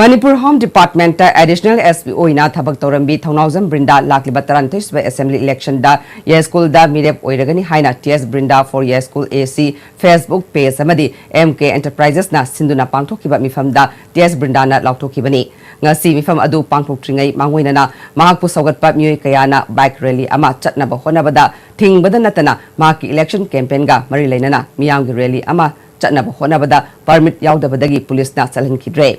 ꯃꯅꯤꯄꯨꯔ ꯍꯣꯝ ꯗꯤꯄꯥꯔꯠꯃꯦꯟꯠꯇ ꯑꯦꯗꯤꯁꯅꯦꯜ ꯑꯦꯁ ꯄꯤ ꯑꯣꯏꯅ ꯊꯕꯛ ꯇꯧꯔꯝꯕꯤ ꯊꯧꯅꯥꯎꯖꯝ ꯕ꯭ꯔꯤꯟꯗꯥ ꯂꯥꯛꯂꯤꯕ ꯇꯔꯥꯅꯤꯊꯣꯏꯁꯨꯕ ꯑꯦꯁꯦꯝꯕ꯭ꯂꯤ ꯏꯂꯦꯛꯁꯟꯗ ꯌꯥꯏꯁ꯭ꯀꯨꯜꯗ ꯃꯤꯔꯦꯞ ꯑꯣꯏꯔꯒꯅꯤ ꯍꯥꯏꯅ ꯇꯤ ꯑꯦꯁ ꯕ꯭ꯔꯤꯟꯗꯥ for ꯌꯥꯏꯁ꯭ꯀꯨꯜ ꯑꯦ ꯁꯤ Facebook page ꯑꯃꯗꯤ ꯑꯦꯝ ꯀꯦ ꯑꯦꯟꯇꯔꯄ꯭ꯔꯥꯏꯖꯦꯁꯅ ꯁꯤꯟꯗꯨꯅ ꯄꯥꯡꯊꯣꯛꯈꯤꯕ ꯃꯤꯐꯝꯗ ꯇꯤ ꯑꯦꯁ ꯕ꯭ꯔꯤꯟꯗꯥꯅ ꯂꯥꯎꯊꯣꯛꯈꯤꯕꯅꯤ꯫ ꯉꯁꯤ ꯃꯤꯐꯝ ꯑꯗꯨ ꯄꯥꯡꯊꯣꯛꯇ꯭ꯔꯤꯉꯩ ꯃꯥꯡꯑꯣꯏꯅꯅ ꯃꯍꯥꯛꯄꯨ ꯁꯧꯒꯠꯄ ꯃꯤꯑꯣꯏ ꯀꯌꯥꯅ ꯕꯥꯏꯛ ꯔꯦꯂꯤ ꯑꯃ ꯆꯠꯅꯕ ꯍꯣꯠꯅꯕꯗ ꯊꯤꯡꯕꯗ ꯅꯠꯇꯅ ꯃꯍꯥꯛꯀꯤ ꯏꯂꯦꯛꯁꯟ ꯀꯦꯝꯄꯦꯟꯒ ꯃꯔꯤ ꯂꯩꯅꯅ ꯃꯤꯌꯥꯝꯒꯤ ꯔꯦꯂꯤ ꯑꯃ ꯆꯠꯅꯕ ꯍꯣꯠꯅꯕꯗ ꯄꯔꯃꯤꯠ ꯌꯥꯎꯗꯕꯗꯒꯤ ꯄꯨꯂꯤꯁꯅ ꯆꯠꯍꯟꯈꯤꯗ꯭ꯔꯦ꯫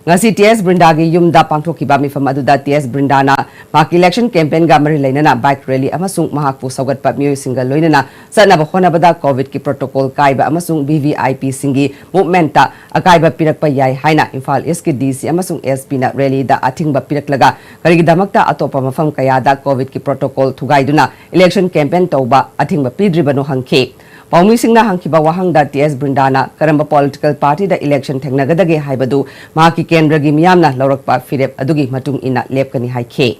ꯉꯁꯤ ꯇꯤ ꯑꯦꯁ ꯕ꯭ꯔꯤꯟꯗꯥꯒꯤ ꯌꯨꯝꯗ ꯄꯥꯡꯊꯣꯛꯈꯤꯕ ꯃꯤꯐꯝ ꯑꯗꯨꯗ ꯇꯤ ꯑꯦꯁ ꯕ꯭ꯔꯤꯟꯗꯥꯅ ꯃꯍꯥꯛꯀꯤ ꯏꯂꯦꯛꯁꯟ ꯀꯦꯝꯄꯦꯟꯒ ꯃꯔꯤ ꯂꯩꯅꯅ ꯕꯥꯏꯛ ꯔꯦꯂꯤ ꯑꯃꯁꯨꯡ ꯃꯍꯥꯛꯄꯨ ꯁꯧꯒꯠꯄ ꯃꯤꯑꯣꯏꯁꯤꯡꯒ ꯂꯣꯏꯅꯅ ꯆꯠꯅꯕ ꯍꯣꯠꯅꯕꯗ ꯀꯣꯚꯤꯗꯀꯤ ꯄ꯭ꯔꯣꯇꯣꯀꯣꯜ ꯀꯥꯏꯕ ꯑꯃꯁꯨꯡ ꯚꯤ ꯚꯤ ꯑꯥꯏ ꯄꯤꯁꯤꯡꯒꯤ ꯃꯨꯚꯃꯦꯟꯠꯇ ꯑꯀꯥꯏꯕ ꯄꯤꯔꯛꯄ ꯌꯥꯏ ꯍꯥꯏꯅ ꯏꯝꯐꯥꯜ ꯏꯁ꯭ꯠꯀꯤ ꯗꯤ ꯁꯤ ꯑꯃꯁꯨꯡ ꯑꯦꯁ ꯄꯤꯅ ꯔꯦꯂꯤꯗ ꯑꯊꯤꯡꯕ ꯄꯤꯔꯛꯂꯒ ꯀꯔꯤꯒꯤꯗꯃꯛꯇ ꯑꯇꯣꯞꯄ ꯃꯐꯝ ꯀꯌꯥꯗ ꯀꯣꯚꯤꯗꯀꯤ ꯄ꯭ꯔꯣꯇꯣꯀꯣꯜ ꯊꯨꯒꯥꯏꯗꯨꯅ ꯏꯂꯦꯛꯁꯟ ꯀꯦꯝꯄꯦꯟ ꯇꯧꯕ ꯑꯊꯤꯡꯕ ꯄꯤꯗ꯭ꯔꯤꯕꯅꯣ ꯍꯪꯈꯤ꯫ ꯄꯥꯎꯃꯤꯁꯤꯡꯅ ꯍꯪꯈꯤꯕ ꯋꯥꯍꯪꯗ ꯇꯤ ꯑꯦꯁ ꯕ꯭ꯔꯤꯟꯗꯥꯅ ꯀꯔꯝꯕ ꯄꯣꯂꯤꯇꯤꯀꯦꯜ ꯄꯥꯔꯇꯤꯗ ꯏꯂꯦꯛꯁꯟ ꯊꯦꯡꯅꯒꯗꯒꯦ ꯍꯥꯏꯕꯗꯨ ꯃꯍꯥꯛꯀꯤ ꯀꯦꯟꯗ꯭ꯔꯒꯤ ꯃꯤꯌꯥꯝꯅ ꯂꯧꯔꯛꯄ ꯐꯤꯔꯦꯞ ꯑꯗꯨꯒꯤ ꯃꯇꯨꯡ ꯏꯟꯅ ꯂꯦꯞꯀꯅꯤ ꯍꯥꯏꯈꯤ꯫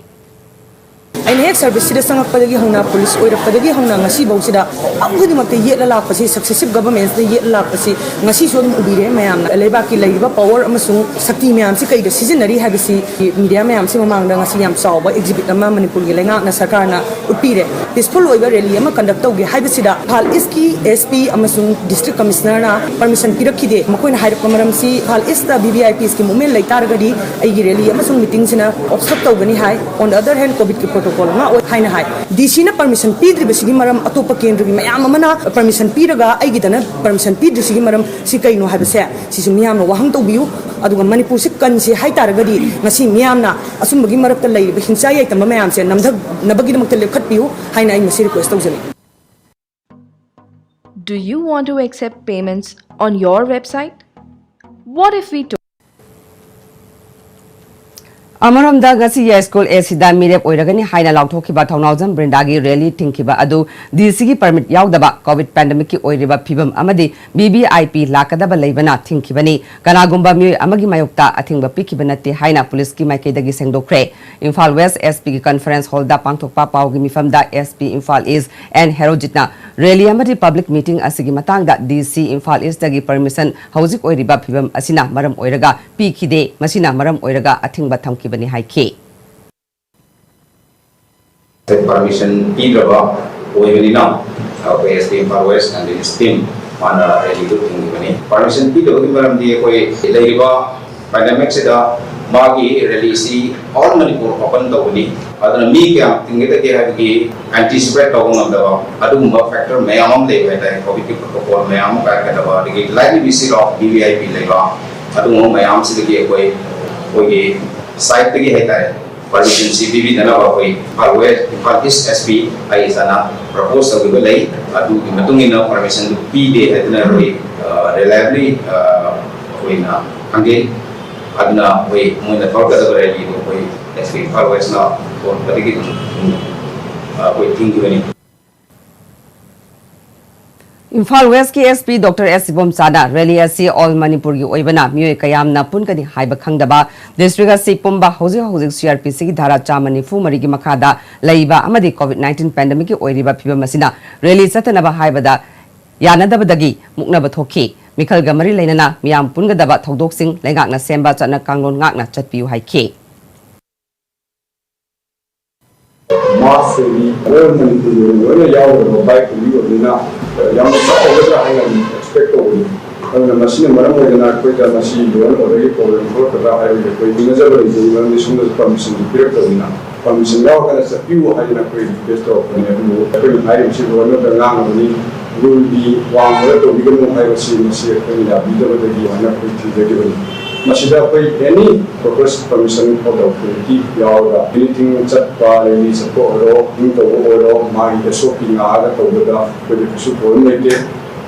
ꯑꯩꯅ ꯍꯦꯛ ꯁꯔꯚꯤꯁꯁꯤꯗ ꯆꯪꯉꯛꯄꯗꯒꯤ ꯍꯧꯅ, ꯄꯨꯂꯤꯁ ꯑꯣꯏꯔꯛꯄꯗꯒꯤ ꯍꯧꯅ ꯉꯁꯤꯐꯥꯎꯁꯤꯗ ꯑꯃꯨꯛ ꯈꯨꯗꯤꯡꯃꯛꯇ ꯌꯦꯠꯂ ꯂꯥꯛꯄꯁꯤ, ꯁꯛꯁꯦꯁꯤꯚ ꯒꯚꯔꯟꯃꯦꯟꯠꯁꯅ ꯌꯦꯠꯂ ꯂꯥꯛꯄꯁꯤ ꯉꯁꯤꯁꯨ ꯑꯗꯨꯝ ꯎꯕꯤꯔꯦ ꯃꯌꯥꯝꯅ꯫ ꯂꯩꯕꯥꯛꯀꯤ ꯂꯩꯔꯤꯕ ꯄꯥꯋꯔ ꯑꯃꯁꯨꯡ ꯁꯛꯇꯤ ꯃꯌꯥꯝꯁꯤ ꯀꯩꯗ ꯁꯤꯖꯤꯟꯅꯔꯤ ꯍꯥꯏꯕꯁꯤ ꯃꯤꯗꯤꯌꯥ ꯃꯌꯥꯝꯁꯤ ꯃꯃꯥꯡꯗ ꯉꯁꯤ ꯌꯥꯝ ꯆꯥꯎꯕ ꯑꯦꯛꯖꯤꯕꯤꯠ ꯑꯃ ꯃꯅꯤꯄꯨꯔꯒꯤ ꯂꯩꯉꯥꯛꯅ, ꯁꯔꯀꯥꯔꯅ ꯎꯠꯄꯤꯔꯦ꯫ ꯄꯤꯁꯐꯨꯜ ꯑꯣꯏꯕ ꯔꯦꯂꯤ ꯑꯃ ꯀꯟꯗꯛ ꯇꯧꯒꯦ ꯍꯥꯏꯕꯁꯤꯗ ꯏꯝꯐꯥꯜ ꯏꯁ꯭ꯠꯀꯤ ꯑꯦꯁ ꯄꯤ ꯑꯃꯁꯨꯡ ꯗꯤꯁꯇ꯭ꯔꯤꯛ ꯀꯃꯤꯁꯅꯔꯅ ꯄꯔꯃꯤꯁꯟ ꯄꯤꯔꯛꯈꯤꯗꯦ꯫ ꯃꯈꯣꯏꯅ ꯍꯥꯏꯔꯛꯄ ꯃꯔꯝꯁꯤ ꯏꯝꯐꯥꯜ ꯏꯁ꯭ꯠꯇ ꯚꯤ ꯚꯤ ꯑꯥꯏ ꯄꯤꯁꯀꯤ ꯃꯨꯚꯃꯦꯟꯠ ꯂꯩ ꯇꯥꯔꯒꯗꯤ ꯑꯩꯒꯤ ꯔꯦꯂꯤ ꯑꯃꯁꯨꯡ ꯃꯤꯇꯤꯡꯁꯤꯅ ꯑꯣꯕꯁꯇ꯭ꯔꯛ ꯇꯧꯒꯅꯤ ꯍꯥꯏ꯫ On the other hand, ꯀꯣꯚꯤꯗꯀꯤ ꯄ꯭ꯔꯣꯇꯣꯀꯣꯜ ꯉꯥꯛꯑꯣꯏ ꯍꯥꯏꯅ ꯍꯥꯏ꯫ ꯗꯤ ꯁꯤꯅ ꯄꯔꯃꯤꯁꯟ ꯄꯤꯗ꯭ꯔꯤꯕꯁꯤꯒꯤ ꯃꯔꯝ, ꯑꯇꯣꯞꯄ ꯀꯦꯟꯗ꯭ꯔꯒꯤ ꯃꯌꯥꯝ ꯑꯃꯅ ꯄꯔꯃꯤꯁꯟ ꯄꯤꯔꯒ ꯑꯩꯒꯤꯗꯅ ꯄꯔꯃꯤꯁꯟ ꯄꯤꯗ꯭ꯔꯤꯁꯤꯒꯤ ꯃꯔꯝ ꯁꯤ ꯀꯩꯅꯣ ꯍꯥꯏꯕꯁꯦ ꯁꯤꯁꯨ ꯃꯤꯌꯥꯝꯅ ꯋꯥꯍꯪ ꯇꯧꯕꯤꯌꯨ꯫ ꯑꯗꯨꯒ ꯃꯅꯤꯄꯨꯔꯁꯤ ꯀꯟꯁꯤ ꯍꯥꯏ ꯇꯥꯔꯒꯗꯤ ꯉꯁꯤ ꯃꯤꯌꯥꯝꯅ ꯑꯁꯨꯝꯕꯒꯤ ꯃꯔꯛꯇ ꯂꯩꯔꯤꯕ ꯍꯤꯡꯆꯥ ꯌꯥꯏꯇꯝꯕ ꯃꯌꯥꯝꯁꯦ ꯅꯝꯊ-, ꯅꯕꯒꯤꯗꯃꯛꯇ ꯂꯦꯞꯈꯠꯄꯤꯌꯨ ꯍꯥꯏꯅ ꯑꯩ ꯃꯁꯤ request ꯇꯧꯖꯅꯤꯡꯏ꯫ Do you want to accept payments on your website? What if we told ꯑꯃꯔꯣꯝꯗ, ꯉꯁꯤ ꯌꯥꯏꯁ꯭ꯀꯨꯜ ꯑꯦꯁꯤꯗ ꯃꯤꯔꯦꯞ ꯑꯣꯏꯔꯒꯅꯤ ꯍꯥꯏꯅ ꯂꯥꯎꯊꯣꯛꯈꯤꯕ ꯊꯧꯅꯥꯎꯖꯝ ꯕ꯭ꯔꯤꯟꯗꯥꯒꯤ ꯔꯦꯂꯤ ꯊꯤꯡꯈꯤꯕ ꯑꯗꯨ ꯗꯤ ꯁꯤꯒꯤ ꯄꯔꯃꯤꯠ ꯌꯥꯎꯗꯕ, ꯀꯣꯚꯤꯗ ꯄꯦꯟꯗꯦꯃꯤꯛꯀꯤ ꯑꯣꯏꯔꯤꯕ ꯐꯤꯕꯝ ꯑꯃꯗꯤ ꯚꯤ ꯚꯤ ꯑꯥꯏ ꯄꯤ ꯂꯥꯛꯀꯗꯕ ꯂꯩꯕꯅ ꯊꯤꯡꯈꯤꯕꯅꯤ꯫ ꯀꯅꯥꯒꯨꯝꯕ ꯃꯤꯑꯣꯏ ꯑꯃꯒꯤ ꯃꯥꯌꯣꯛꯇ ꯑꯊꯤꯡꯕ ꯄꯤꯈꯤꯕ ꯅꯠꯇꯦ ꯍꯥꯏꯅ ꯄꯨꯂꯤꯁꯀꯤ ꯃꯥꯏꯀꯩꯗꯒꯤ ꯁꯦꯡꯗꯣꯛꯈ꯭ꯔꯦ꯫ ꯏꯝꯐꯥꯜ ꯋꯦꯁ꯭ꯠ ꯑꯦꯁ ꯄꯤꯒꯤ ꯀꯟꯐꯔꯦꯟꯁ ꯍꯣꯜꯗ ꯄꯥꯡꯊꯣꯛꯄ ꯄꯥꯎꯒꯤ ꯃꯤꯐꯝꯗ S P Imphal east N ꯍꯦꯔꯣꯖꯤꯠꯅ ꯔꯦꯂꯤ ꯑꯃꯗꯤ ꯄꯕ꯭ꯂꯤꯛ ꯃꯤꯇꯤꯡ ꯑꯁꯤꯒꯤ ꯃꯇꯥꯡꯗ ꯗꯤ ꯁꯤ ꯏꯝꯐꯥꯜ ꯏꯁ꯭ꯠꯇꯒꯤ ꯄꯔꯃꯤꯁꯟ ꯍꯧꯖꯤꯛ ꯑꯣꯏꯔꯤꯕ ꯐꯤꯕꯝ ꯑꯁꯤꯅ ꯃꯔꯝ ꯑꯣꯏꯔꯒ ꯄꯤꯈꯤꯗꯦ, ꯃꯁꯤꯅ ꯃꯔꯝ ꯑꯣꯏꯔꯒ ꯑꯊꯤꯡꯕ ꯊꯝꯈꯤꯕꯅꯤ ꯍꯥꯏꯈꯤ꯫ ꯄꯔꯃꯤꯁꯟ ꯄꯤꯗ꯭ꯔꯕ ꯑꯣꯏꯕꯅꯤꯅ ꯑꯩꯈꯣꯏ ꯑꯦꯁ P Imphal West N D ꯁꯤ ꯇꯤꯝ ꯃꯥꯅ ꯔꯦꯂꯤꯗꯨ ꯊꯤꯡꯈꯤꯕꯅꯤ꯫ ꯄꯔꯃꯤꯁꯟ ꯄꯤꯗꯕꯒꯤ ꯃꯔꯝꯗꯤ ꯑꯩꯈꯣꯏ ꯂꯩꯔꯤꯕ ꯄꯦꯟꯗꯦꯃꯤꯛꯁꯤꯗ ꯃꯥꯒꯤ ꯔꯦꯂꯤꯁꯤ ꯑꯣꯜ ꯃꯅꯤꯄꯨꯔ ꯑꯣꯄꯟ ꯇꯧꯕꯅꯤ꯫ ꯑꯗꯨꯅ ꯃꯤ ꯀꯌꯥꯝ ꯇꯤꯟꯒꯗꯒꯦ ꯍꯥꯏꯕꯒꯤ ꯑꯦꯟꯇꯤꯁꯤꯄꯦꯠ ꯇꯧꯕ ꯉꯝꯗꯕ ꯑꯗꯨꯒꯨꯝꯕ ꯐꯦꯛꯇꯔ ꯃꯌꯥꯝ ꯑꯃ ꯂꯩꯕ ꯍꯥꯏꯇꯥꯔꯦ꯫ ꯀꯣꯚꯤꯗꯀꯤ ꯄ꯭ꯔꯣꯇꯣꯀꯣꯜ ꯃꯌꯥꯝ ꯑꯃ ꯄꯥꯏꯔꯛꯀꯗꯕ, ꯑꯗꯒꯤ light B C rock V V I P ꯂꯩꯕ, ꯑꯗꯨꯒꯨꯝꯕ ꯃꯌꯥꯝꯁꯤꯗꯒꯤ ꯑꯩꯈꯣꯏ ꯑꯩꯈꯣꯏꯒꯤ ꯁꯥꯏꯠꯇꯒꯤ ꯍꯥꯏꯇꯥꯔꯦ, ꯄꯔꯃꯤꯁꯟꯁꯤ ꯄꯤꯕꯤꯗꯅꯕ ꯑꯩꯈꯣꯏ Imphal West, Imphal east S P ꯑꯩ ꯏꯁꯥꯅ ꯄ꯭ꯔꯄꯣꯖ ꯇꯧꯈꯤꯕ ꯂꯩ꯫ ꯑꯗꯨꯒꯤ ꯃꯇꯨꯡ ꯏꯟꯅ ꯄꯔꯃꯤꯁꯟꯗꯨ ꯄꯤꯗꯦ ꯍꯥꯏꯗꯨꯅ ꯑꯩꯈꯣꯏ ꯔꯤꯂꯥꯏꯕꯂꯤ ꯑꯩꯈꯣꯏꯅ ꯈꯪꯖꯩ꯫ ꯑꯗꯨꯅ ꯑꯩꯈꯣꯏ ꯃꯣꯏꯅ ꯊꯣꯛꯂꯛꯀꯗꯕ ꯔꯦꯂꯤꯗꯨ ꯑꯩꯈꯣꯏ ꯑꯦꯁ ꯄꯤ ꯏꯝꯐꯥꯜ ꯋꯦꯁ꯭ꯠꯅ ꯊꯣꯛꯂꯛꯄꯗꯒꯤ ꯑꯗꯨꯝ ꯑꯩꯈꯣꯏ ꯊꯤꯡꯈꯤꯕꯅꯤ꯫ ꯏꯝꯐꯥꯜ ꯋꯦꯁ꯭ꯠꯀꯤ ꯑꯦꯁ ꯄꯤ ꯗꯣꯛꯇꯔ ꯑꯦꯁ ꯏꯕꯣꯝꯆꯥꯅ ꯔꯦꯂꯤ ꯑꯁꯤ ꯑꯣꯜ ꯃꯅꯤꯄꯨꯔꯒꯤ ꯑꯣꯏꯕꯅ ꯃꯤꯑꯣꯏ ꯀꯌꯥꯝꯅ ꯄꯨꯟꯒꯅꯤ ꯍꯥꯏꯕ ꯈꯪꯗꯕ, ꯗꯤꯁꯇ꯭ꯔꯤꯛ ꯑꯁꯤ ꯄꯨꯝꯕ ꯍꯧꯖꯤꯛ ꯍꯧꯖꯤꯛ ꯁꯤ ꯑꯥꯔ ꯄꯤ ꯁꯤꯒꯤ ꯙꯥꯔꯥ ꯆꯥꯝꯃ ꯅꯤꯐꯨ ꯃꯔꯤꯒꯤ ꯃꯈꯥꯗ ꯂꯩꯕ ꯑꯃꯗꯤ ꯀꯣꯚꯤꯗ ꯅꯥꯏꯟꯇꯤꯟ ꯄꯦꯟꯗꯦꯃꯤꯛꯀꯤ ꯑꯣꯏꯔꯤꯕ ꯐꯤꯕꯝ ꯑꯁꯤꯅ ꯔꯦꯂꯤ ꯆꯠꯇꯅꯕ ꯍꯥꯏꯕꯗ ꯌꯥꯅꯗꯕꯗꯒꯤ ꯃꯨꯛꯅꯕ ꯊꯣꯛꯈꯤ꯫ ꯃꯤꯈꯜꯒ ꯃꯔꯤ ꯂꯩꯅꯅ ꯃꯤꯌꯥꯝ ꯄꯨꯟꯒꯗꯕ ꯊꯧꯗꯣꯛꯁꯤꯡ ꯂꯩꯉꯥꯛꯅ ꯁꯦꯝꯕ ꯆꯠꯅ ꯀꯥꯡꯂꯣꯟ ꯉꯥꯛꯅ ꯆꯠꯄꯤꯌꯨ ꯍꯥꯏꯈꯤ꯫ ꯃꯥꯁ ꯔꯦꯂꯤ ꯑꯣꯜ ꯃꯅꯤꯄꯨꯔꯒꯤ ꯑꯣꯏꯅ ꯂꯣꯏꯅ ꯌꯥꯎꯒꯗꯕ ꯕꯥꯏꯛ ꯔꯦꯂꯤ ꯑꯣꯏꯕꯅꯤꯅ ꯌꯥꯝꯅ ꯆꯥꯎꯒꯗ꯭ꯔꯥ ꯍꯥꯏꯅ ꯑꯗꯨꯝ ꯑꯦꯛꯁꯄꯦꯛ ꯇꯧꯕꯅꯤ꯫ ꯑꯗꯨꯅ ꯃꯁꯤꯅ ꯃꯔꯝ ꯑꯣꯏꯗꯅ ꯑꯩꯈꯣꯏꯗ ꯃꯁꯤ ꯂꯣ ꯑꯦꯟ ꯑꯣꯔꯗꯔꯒꯤ ꯄ꯭ꯔꯣꯕ꯭ꯂꯦꯝ ꯊꯣꯛꯂꯛꯀꯗ꯭ꯔꯥ ꯍꯥꯏꯕꯒꯤ ꯑꯩꯈꯣꯏ ꯆꯤꯡꯅꯖꯕ ꯂꯩꯖꯩ, ꯃꯔꯝꯗꯤ ꯁꯣꯝꯗꯁꯨ ꯄꯔꯃꯤꯁꯟꯁꯨ ꯄꯤꯔꯛꯇꯕꯅꯤꯅ꯫ ꯄꯔꯃꯤꯁꯟ ꯌꯥꯎꯔꯀꯥꯟꯗ ꯆꯠꯄꯤꯌꯨ ꯍꯥꯏꯗꯅ ꯑꯩꯈꯣꯏ ꯔꯤꯀ꯭ꯋꯦꯁ ꯇꯧꯔꯛꯄꯅꯤ꯫ ꯑꯗꯨꯕꯨ ꯑꯩꯈꯣꯏꯅ ꯍꯥꯏꯔꯤꯕꯁꯤ ꯂꯣ ꯑꯦꯟ ꯑꯣꯔꯗꯔ ꯉꯥꯡꯉꯕꯅꯤ, ꯔꯨꯜꯒꯤ ꯋꯥꯡꯃꯗ ꯇꯧꯕꯤꯒꯅꯨ ꯍꯥꯏꯕꯁꯤ ꯃꯁꯤ ꯑꯩꯈꯣꯏꯅ ꯌꯥꯕꯤꯗꯕꯗꯒꯤ ꯍꯥꯏꯅ ꯑꯩꯈꯣꯏ ꯊꯤꯡꯖꯈꯤꯕꯅꯤ꯫ ꯃꯁꯤꯗ ꯑꯩꯈꯣꯏ any purpose permission of the authority ꯌꯥꯎꯔꯒ anything ꯆꯠꯄ, rally ꯆꯠꯄ ꯑꯣꯏꯔꯣ, meeting ꯇꯧꯕ ꯑꯣꯏꯔꯣ, ꯃꯥꯒꯤ S O P ꯉꯥꯛꯑꯒ ꯇꯧꯕꯗ ꯑꯩꯈꯣꯏꯗ ꯀꯩꯁꯨ problem ꯂꯩꯇꯦ꯫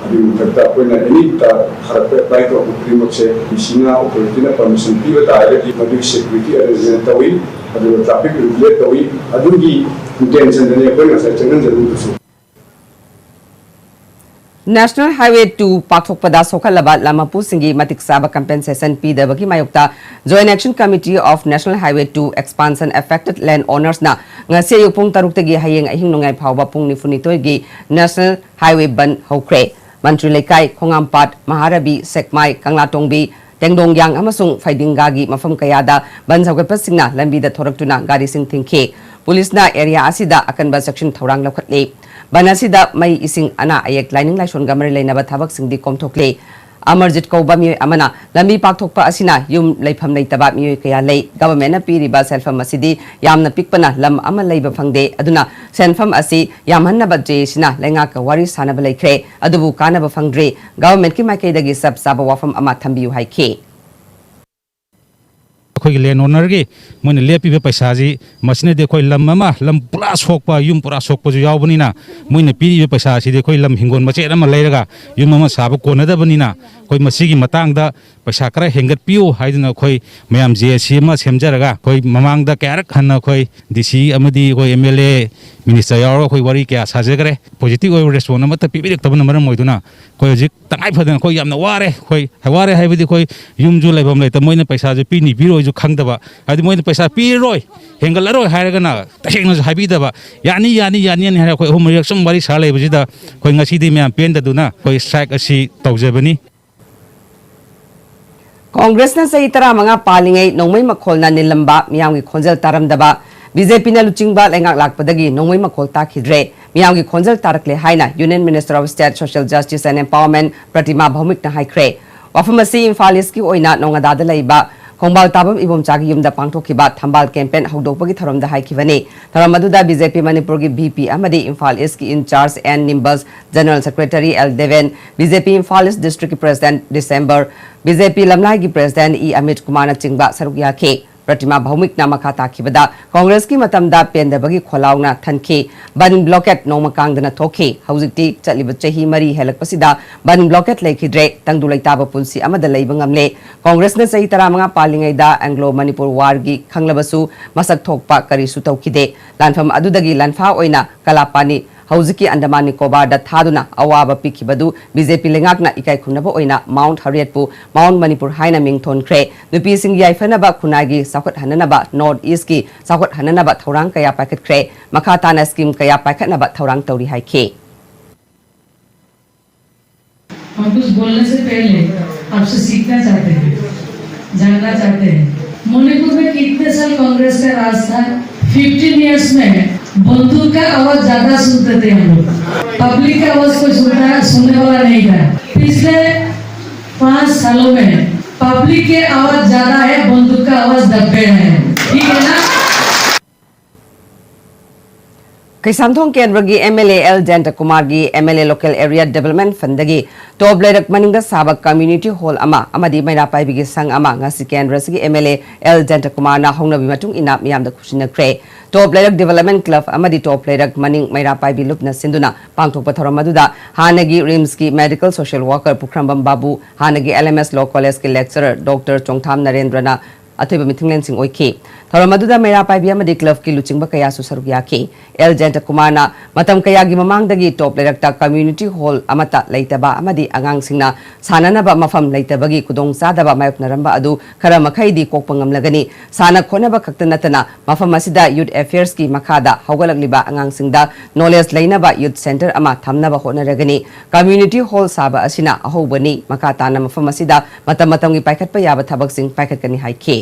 ꯑꯗꯨꯒꯤ ꯃꯊꯛꯇ ꯑꯩꯈꯣꯏꯅ any ꯊꯥꯔꯛꯄ apply ꯇꯧꯔꯛꯄ ꯈꯨꯗꯤꯡꯃꯛꯁꯦ D C ꯅ, authority ꯅ permission ꯄꯤꯕ ꯇꯥꯔꯒꯗꯤ ꯃꯗꯨꯒꯤ security arrangement ꯇꯧꯏ, ꯑꯗꯨꯒ traffic regulate ꯇꯧꯏ꯫ ꯑꯗꯨꯒꯤ intention ꯗꯅꯤ ꯑꯩꯈꯣꯏꯅ ꯉꯁꯥꯏ ꯆꯪꯍꯟꯖꯔꯨꯕꯗꯨꯁꯨ꯫ National Highway two ꯄꯥꯛꯊꯣꯛꯄꯗ ꯁꯣꯛꯍꯜꯂꯕ ꯂꯝ ꯃꯄꯨꯁꯤꯡꯒꯤ ꯃꯇꯤꯛ ꯆꯥꯕ compensation ꯄꯤꯗꯕꯒꯤ ꯃꯥꯌꯣꯛꯇ Joint Action Committee of National Highway two Expansion Affected Land Owners ꯅ ꯉꯁꯤ ꯑꯌꯨꯛ ꯄꯨꯡ ꯇꯔꯨꯛꯇꯒꯤ ꯍꯌꯦꯡ ꯑꯍꯤꯡ ꯅꯣꯡꯌꯥꯏ ꯐꯥꯎꯕ ꯄꯨꯡ ꯅꯤꯐꯨꯅꯤꯊꯣꯏꯒꯤ National Highway ꯕꯟ ꯍꯧꯈ꯭ꯔꯦ꯫ ꯃꯟꯇ꯭ꯔꯤ ꯂꯩꯀꯥꯏ, ꯈꯣꯡꯉꯥꯝꯄꯥꯠ, ꯃꯍꯥꯔꯕꯤ, ꯁꯦꯛꯃꯥꯏ, ꯀꯪꯂꯥꯇꯣꯡꯕꯤ, ꯇꯦꯡꯗꯣꯡꯌꯥꯡ ꯑꯃꯁꯨꯡ ꯐꯩꯗꯤꯡꯒꯥꯒꯤ ꯃꯐꯝ ꯀꯌꯥꯗ ꯕꯟ ꯁꯧꯒꯠꯄꯁꯤꯡꯅ ꯂꯝꯕꯤꯗ ꯊꯣꯔꯛꯇꯨꯅ ꯒꯥꯔꯤꯁꯤꯡ ꯊꯤꯡꯈꯤ꯫ ꯄꯨꯂꯤꯁꯅ area ꯑꯁꯤꯗ ꯑꯀꯟꯕ ꯆꯦꯛꯁꯤꯟ ꯊꯧꯔꯥꯡ ꯂꯧꯈꯠꯂꯤ꯫ ꯕꯟ ꯑꯁꯤꯗ ꯃꯩ, ꯏꯁꯤꯡ, ꯑꯅꯥ ꯑꯌꯦꯛ, ꯂꯥꯏꯅꯤꯡ ꯂꯥꯏꯁꯣꯟꯒ ꯃꯔꯤ ꯂꯩꯅꯕ ꯊꯕꯛꯁꯤꯡꯗꯤ ꯀꯣꯝꯊꯣꯛꯂꯤ꯫ ꯑꯃꯔꯖꯤꯠ ꯀꯧꯕ ꯃꯤꯑꯣꯏ ꯑꯃꯅ ꯂꯝꯕꯤ ꯄꯥꯛꯊꯣꯛꯄ ꯑꯁꯤꯅ ꯌꯨꯝ ꯂꯩꯐꯝ ꯂꯩꯇꯕ ꯃꯤꯑꯣꯏ ꯀꯌꯥ ꯂꯩ꯫ Government ꯅ ꯄꯤꯔꯤꯕ ꯁꯦꯟꯐꯝ ꯑꯁꯤꯗꯤ ꯌꯥꯝꯅ ꯄꯤꯛꯄꯅ ꯂꯝ ꯑꯃ ꯂꯩꯕ ꯐꯪꯗꯦ꯫ ꯑꯗꯨꯅ ꯁꯦꯟꯐꯝ ꯑꯁꯤ ꯌꯥꯝꯍꯟꯅꯕ J A C ꯅ ꯂꯩꯉꯥꯛꯀ ꯋꯥꯔꯤ ꯁꯥꯅꯕ ꯂꯩꯈ꯭ꯔꯦ꯫ ꯑꯗꯨꯕꯨ ꯀꯥꯟꯅꯕ ꯐꯪꯗ꯭ꯔꯤ꯫ Government ꯀꯤ ꯃꯥꯏꯀꯩꯗꯒꯤ ꯆꯞ ꯆꯥꯕ ꯋꯥꯐꯝ ꯑꯃ ꯊꯝꯕꯤꯌꯨ ꯍꯥꯏꯈꯤ꯫ ꯑꯩꯈꯣꯏꯒꯤ land owner ꯒꯤ ꯃꯣꯏꯅ ꯂꯦꯞꯄꯤꯕ ꯄꯩꯁꯥꯁꯤ, ꯃꯁꯤꯅꯗꯤ ꯑꯩꯈꯣꯏ ꯂꯝ ꯑꯃ, ꯂꯝ ꯄꯨꯔꯥ ꯁꯣꯛꯄ, ꯌꯨꯝ ꯄꯨꯔꯥ ꯁꯣꯛꯄꯁꯨ ꯌꯥꯎꯕꯅꯤꯅ, ꯃꯣꯏꯅ ꯄꯤꯔꯤꯕ ꯄꯩꯁꯥꯁꯤꯗꯤ ꯑꯩꯈꯣꯏ ꯂꯝ ꯍꯤꯡꯒꯣꯜ ꯃꯆꯦꯠ ꯑꯃ ꯂꯩꯔꯒ ꯌꯨꯝ ꯑꯃ ꯁꯥꯕ ꯀꯣꯟꯅꯗꯕꯅꯤꯅ, ꯑꯩꯈꯣꯏ ꯃꯁꯤꯒꯤ ꯃꯇꯥꯡꯗ ꯄꯩꯁꯥ ꯈꯔ ꯍꯦꯟꯒꯠꯄꯤꯌꯨ ꯍꯥꯏꯗꯨꯅ ꯑꯩꯈꯣꯏ ꯃꯌꯥꯝ J A C ꯑꯃ ꯁꯦꯝꯖꯔꯒ, ꯑꯩꯈꯣꯏ ꯃꯃꯥꯡꯗ ꯀꯌꯥꯔꯛ ꯍꯟꯅ ꯑꯩꯈꯣꯏ D C ꯑꯃꯗꯤ ꯑꯩꯈꯣꯏ M L A, minister ꯌꯥꯎꯔꯒ ꯑꯩꯈꯣꯏ ꯋꯥꯔꯤ ꯀꯌꯥ ꯁꯥꯖꯈ꯭ꯔꯦ꯫ Positive ꯑꯣꯏꯕ response ꯑꯃꯠꯇ ꯄꯤꯕꯤꯔꯛꯇꯕꯅ ꯃꯔꯝ ꯑꯣꯏꯗꯨꯅ, ꯑꯩꯈꯣꯏ ꯍꯧꯖꯤꯛ ꯇꯉꯥꯏ ꯐꯗꯅ ꯑꯩꯈꯣꯏ ꯌꯥꯝꯅ ꯋꯥꯔꯦ꯫ ꯑꯩꯈꯣꯏ ꯋꯥꯔꯦ ꯍꯥꯏꯕꯗꯤ, ꯑꯩꯈꯣꯏ ꯌꯨꯝꯁꯨ ꯂꯩꯐꯝ ꯂꯩꯇ, ꯃꯣꯏꯅ ꯄꯩꯁꯥꯁꯦ ꯄꯤꯅꯤ ꯄꯤꯔꯣꯏꯁꯨ ꯈꯪꯗꯕ, ꯍꯥꯏꯗꯤ ꯃꯣꯏꯅ ꯄꯩꯁꯥ ꯄꯤꯔꯔꯣꯏ, ꯍꯦꯟꯒꯠꯂꯔꯣꯏ ꯍꯥꯏꯔꯒꯅ ꯇꯁꯦꯡꯅꯁꯨ ꯍꯥꯏꯕꯤꯗꯕ, ꯌꯥꯅꯤ, ꯌꯥꯅꯤ, ꯌꯥꯅꯤ, ꯌꯥꯅꯤ ꯍꯥꯏꯔꯒ ꯑꯩꯈꯣꯏ ꯑꯍꯨꯝ ꯃꯔꯤꯔꯛ ꯁꯨꯝ ꯋꯥꯔꯤ ꯁꯥꯔ ꯂꯩꯕꯁꯤꯗ, ꯑꯩꯈꯣꯏ ꯉꯁꯤꯗꯤ ꯃꯌꯥꯝ ꯄꯦꯟꯗꯗꯨꯅ ꯑꯩꯈꯣꯏ strike ꯑꯁꯤ ꯇꯧꯖꯕꯅꯤ꯫ Congress ꯅ ꯆꯍꯤ ꯇꯔꯥꯃꯉꯥ ꯄꯥꯜꯂꯤꯉꯩ ꯅꯣꯡꯃꯩ ꯃꯈꯣꯜꯅ ꯅꯤꯜꯂꯝꯕ, ꯃꯤꯌꯥꯝꯒꯤ ꯈꯣꯟꯖꯦꯜ ꯇꯥꯔꯝꯗꯕ, B J P ꯅ ꯂꯨꯆꯤꯡꯕ ꯂꯩꯉꯥꯛ ꯂꯥꯛꯄꯗꯒꯤ ꯅꯣꯡꯃꯩ ꯃꯈꯣꯜ ꯇꯥꯈꯤꯗ꯭ꯔꯦ, ꯃꯤꯌꯥꯝꯒꯤ ꯈꯣꯟꯖꯦꯜ ꯇꯥꯔꯛꯂꯦ ꯍꯥꯏꯅ Union Minister of State Social Justice and Empowerment ꯄ꯭ꯔꯇꯤꯃꯥ ꯚꯧꯃꯤꯛꯅ ꯍꯥꯏꯈ꯭ꯔꯦ꯫ ꯋꯥꯐꯝ ꯑꯁꯤ ꯏꯝꯐꯥꯜ East ꯀꯤ ꯑꯣꯏꯅ ꯅꯣꯉꯥꯗꯥꯗ ꯂꯩꯕ ꯈꯣꯡꯕꯥꯜ ꯇꯥꯕꯝ ꯏꯕꯣꯝꯆꯥꯒꯤ ꯌꯨꯝꯗ ꯄꯥꯡꯊꯣꯛꯈꯤꯕ ꯊꯝꯕꯥꯜ ꯀꯦꯝꯄꯦꯟ ꯍꯧꯗꯣꯛꯄꯒꯤ ꯊꯧꯔꯝꯗ ꯍꯥꯏꯈꯤꯕꯅꯤ꯫ ꯊꯧꯔꯝ ꯑꯗꯨꯗ ꯕꯤ ꯖꯦ ꯄꯤ ꯃꯅꯤꯄꯨꯔꯒꯤ ꯚꯤ ꯄꯤ ꯑꯃꯗꯤ ꯏꯝꯐꯥꯜ ꯏꯁꯀꯤ ꯏꯟꯆꯥꯔꯖ ꯑꯦꯟ ꯅꯤꯝꯕꯜꯁ, general secretary L Deben, B J P Imphal east ꯗꯤꯁꯇ꯭ꯔꯤꯛꯀꯤ president December, B J P ꯂꯝꯂꯥꯏꯒꯤ ꯄ꯭ꯔꯦꯁꯤꯗꯦꯟꯠ ꯏ ꯑꯃꯤꯠ ꯀꯨꯃꯥꯔꯅꯆꯤꯡꯕ ꯁꯔꯨꯛ ꯌꯥꯈꯤ꯫ ꯄ꯭ꯔꯇꯤꯃꯥ ꯚꯧꯃꯤꯛꯅ ꯃꯈꯥ ꯇꯥꯈꯤꯕꯗ, ꯀꯣꯡꯒ꯭ꯔꯦꯁꯀꯤ ꯃꯇꯝꯗ ꯄꯦꯟꯗꯕꯒꯤ ꯈꯣꯜꯂꯥꯎꯅ ꯊꯟꯈꯤ꯫ ꯕꯟ ꯕ꯭ꯂꯣꯀꯦꯠ ꯅꯣꯡꯃ ꯀꯥꯡꯗꯅ ꯊꯣꯛꯈꯤ꯫ ꯍꯧꯖꯤꯛꯇꯤ ꯆꯠꯂꯤꯕ ꯆꯍꯤ ꯃꯔꯤ ꯍꯦꯜꯂꯛꯄꯁꯤꯗ ꯕꯟ ꯕ꯭ꯂꯣꯀꯦꯠ ꯂꯩꯈꯤꯗ꯭ꯔꯦ꯫ ꯇꯪꯗꯨ ꯂꯩꯇꯥꯕ ꯄꯨꯟꯁꯤ ꯑꯃꯗ ꯂꯩꯕ ꯉꯝꯂꯦ꯫ ꯀꯣꯡꯒ꯭ꯔꯦꯁꯅ ꯆꯍꯤ ꯇꯔꯥꯃꯉꯥ ꯄꯥꯜꯂꯤꯉꯩꯗ ꯑꯦꯡꯒ꯭ꯂꯣ ꯃꯅꯤꯄꯨꯔ ꯋꯥꯔꯒꯤ ꯈꯪꯂꯕꯁꯨ ꯃꯁꯛ ꯊꯣꯛꯄ ꯀꯔꯤꯁꯨ ꯇꯧꯈꯤꯗꯦ꯫ ꯂꯥꯟꯐꯝ ꯑꯗꯨꯗꯒꯤ ꯂꯥꯟꯐꯥ ꯑꯣꯏꯅ ꯀꯂꯥꯄꯥꯅꯤ, ꯍꯧꯖꯤꯛꯀꯤ ꯑꯟꯗꯃꯥꯟ ꯅꯤꯀꯣꯕꯥꯔꯗ ꯊꯥꯗꯨꯅ ꯑꯋꯥꯕ ꯄꯤꯈꯤꯕꯗꯨ ꯕꯤ ꯖꯦ ꯄꯤ ꯂꯩꯉꯥꯛꯅ ꯏꯀꯥꯏ ꯈꯨꯝꯅꯕ ꯑꯣꯏꯅ ꯃꯥꯎꯟꯠ ꯍꯔꯤꯌꯠꯄꯨ ꯃꯥꯎꯟꯠ ꯃꯅꯤꯄꯨꯔ ꯍꯥꯏꯅ ꯃꯤꯡ ꯊꯣꯟꯈ꯭ꯔꯦ꯫ ꯅꯨꯄꯤꯁꯤꯡꯒꯤ ꯌꯥꯏꯐꯅꯕ, ꯈꯨꯟꯅꯥꯏꯒꯤ ꯆꯥꯎꯈꯠꯍꯟꯅꯅꯕ, ꯅꯣꯔꯠ ꯏꯁꯀꯤ ꯆꯥꯎꯈꯠꯍꯟꯅꯅꯕ ꯊꯧꯔꯥꯡ ꯀꯌꯥ ꯄꯥꯏꯈꯠꯈ꯭ꯔꯦ꯫ ꯃꯈꯥ ꯇꯥꯅ ꯁ꯭ꯀꯤꯝ ꯀꯌꯥ ꯄꯥꯏꯈꯠꯅꯕ ꯊꯧꯔꯥꯡ ꯇꯧꯔꯤ ꯍꯥꯏꯈꯤ꯫ हम कुछ बोलने से पहले आपसे सीखना चाहते हैं, जानना चाहते हैं, मणिपुर में कितने साल कांग्रेस का राज था? फिफ्टीन ईयर्स में बंदूक का आवाज ज्यादा सुनते थे हम लोग। पब्लिक का आवाज कोई सुनता है, सुनने वाला नहीं था। पिछले पांच सालों में पब्लिक के आवाज ज्यादा है, बंदूक का आवाज दबे है। ठीक है ना? ꯀꯩꯁꯥꯝꯊꯣꯡ ꯀꯦꯟꯗ꯭ꯔꯒꯤ ꯑꯦꯝ ꯑꯦꯜ ꯑꯦ ꯑꯦꯜ ꯖꯌꯟꯇꯀꯨꯃꯥꯔꯒꯤ M L A local area development ꯐꯟꯗꯒꯤ ꯇꯣꯞ ꯂꯩꯔꯛ ꯃꯅꯤꯡꯗ ꯁꯥꯕ ꯀꯝꯃ꯭ꯌꯨꯅꯤꯇꯤ ꯍꯣꯜ ꯑꯃ ꯑꯃꯗꯤ ꯃꯩꯔꯥ ꯄꯥꯏꯕꯤꯒꯤ ꯁꯪ ꯑꯃ ꯉꯁꯤ ꯀꯦꯟꯗ꯭ꯔꯁꯤꯒꯤ ꯑꯦꯝ ꯑꯦꯜ ꯑꯦ ꯑꯦꯜ ꯖꯌꯟꯇꯀꯨꯃꯥꯔꯅ ꯍꯧꯅꯕꯤ ꯃꯇꯨꯡ ꯏꯟꯅ ꯃꯤꯌꯥꯝꯗ ꯈꯨꯠꯁꯤꯟꯅꯈ꯭ꯔꯦ꯫ ꯇꯣꯞ ꯂꯩꯔꯛ ꯗꯤꯕꯦꯂꯞꯃꯦꯟ ꯀ꯭ꯂꯕ ꯑꯃꯗꯤ ꯇꯣꯞ ꯂꯩꯔꯛ ꯃꯅꯤꯡ ꯃꯩꯔꯥ ꯄꯥꯏꯕꯤ ꯂꯨꯞꯅ ꯁꯤꯟꯗꯨꯅ ꯄꯥꯡꯊꯣꯛꯄ ꯊꯧꯔꯝ ꯑꯗꯨꯗ ꯍꯥꯟꯅꯒꯤ ꯔꯤꯝꯁꯀꯤ ꯃꯦꯗꯤꯀꯦꯜ ꯁꯣꯁꯤꯌꯦꯜ ꯋꯥꯔꯀꯔ ꯄꯨꯈ꯭ꯔꯝꯕꯝ ꯕꯥꯕꯨ, ꯍꯥꯟꯅꯒꯤ ꯑꯦꯜ ꯑꯦꯝ ꯑꯦꯁ ꯂꯣ ꯀꯣꯂꯦꯖꯀꯤ ꯂꯦꯛꯆꯔꯔ ꯗꯣꯛꯇꯔ ꯆꯣꯡꯊꯥꯝ ꯅꯔꯦꯟꯗ꯭ꯔꯅ ꯑꯊꯣꯏꯕ ꯃꯤꯊꯨꯡꯂꯦꯟꯁꯤꯡ ꯑꯣꯏꯈꯤ꯫ ꯊꯧꯔꯝ ꯑꯗꯨꯗ ꯃꯩꯔꯥ ꯄꯥꯏꯕꯤ ꯑꯃꯗꯤ ꯀ꯭ꯂꯕꯀꯤ ꯂꯨꯆꯤꯡꯕ ꯀꯌꯥꯁꯨ ꯁꯔꯨꯛ ꯌꯥꯈꯤ꯫ ꯑꯦꯜ ꯖꯌꯟꯇꯀꯨꯃꯥꯔꯅ ꯃꯇꯝ ꯀꯌꯥꯒꯤ ꯃꯃꯥꯡꯗꯒꯤ ꯇꯣꯞ ꯂꯩꯔꯛꯇ ꯀꯝꯃ꯭ꯌꯨꯅꯤꯇꯤ ꯍꯣꯜ ꯑꯃꯠꯇ ꯂꯩꯇꯕ ꯑꯃꯗꯤ ꯑꯉꯥꯡꯁꯤꯡꯅ ꯁꯥꯟꯅꯅꯕ ꯃꯐꯝ ꯂꯩꯇꯕꯒꯤ ꯈꯨꯗꯣꯡꯆꯥꯗꯕ ꯃꯥꯌꯣꯛꯅꯔꯝꯕ ꯑꯗꯨ ꯈꯔ ꯃꯈꯩꯗꯤ ꯀꯣꯛꯄ ꯉꯝꯂꯒꯅꯤ꯫ ꯁꯥꯟꯅ ꯈꯣꯠꯅꯕ ꯈꯛꯇ ꯅꯠꯇꯅ ꯃꯐꯝ ꯑꯁꯤꯗ ꯌꯨꯠ ꯑꯦꯐꯤꯌꯔꯁꯀꯤ ꯃꯈꯥꯗ ꯍꯧꯒꯠꯂꯛꯂꯤꯕ ꯑꯉꯥꯡꯁꯤꯡꯗ ꯅꯣꯂꯦꯖ ꯂꯩꯅꯕ ꯌꯨꯠ ꯁꯦꯟꯇꯔ ꯑꯃ ꯊꯝꯅꯕ ꯍꯣꯠꯅꯔꯒꯅꯤ꯫ ꯀꯝꯃ꯭ꯌꯨꯅꯤꯇꯤ ꯍꯣꯜ ꯁꯥꯕ ꯑꯁꯤꯅ ꯑꯍꯧꯕꯅꯤ꯫ ꯃꯈꯥ ꯇꯥꯅ ꯃꯐꯝ ꯑꯁꯤꯗ ꯃꯇꯝ ꯃꯇꯝꯒꯤ ꯄꯥꯏꯈꯠꯄ ꯌꯥꯕ ꯊꯕꯛꯁꯤꯡ ꯄꯥꯏꯈꯠꯀꯅꯤ ꯍꯥꯏꯈꯤ꯫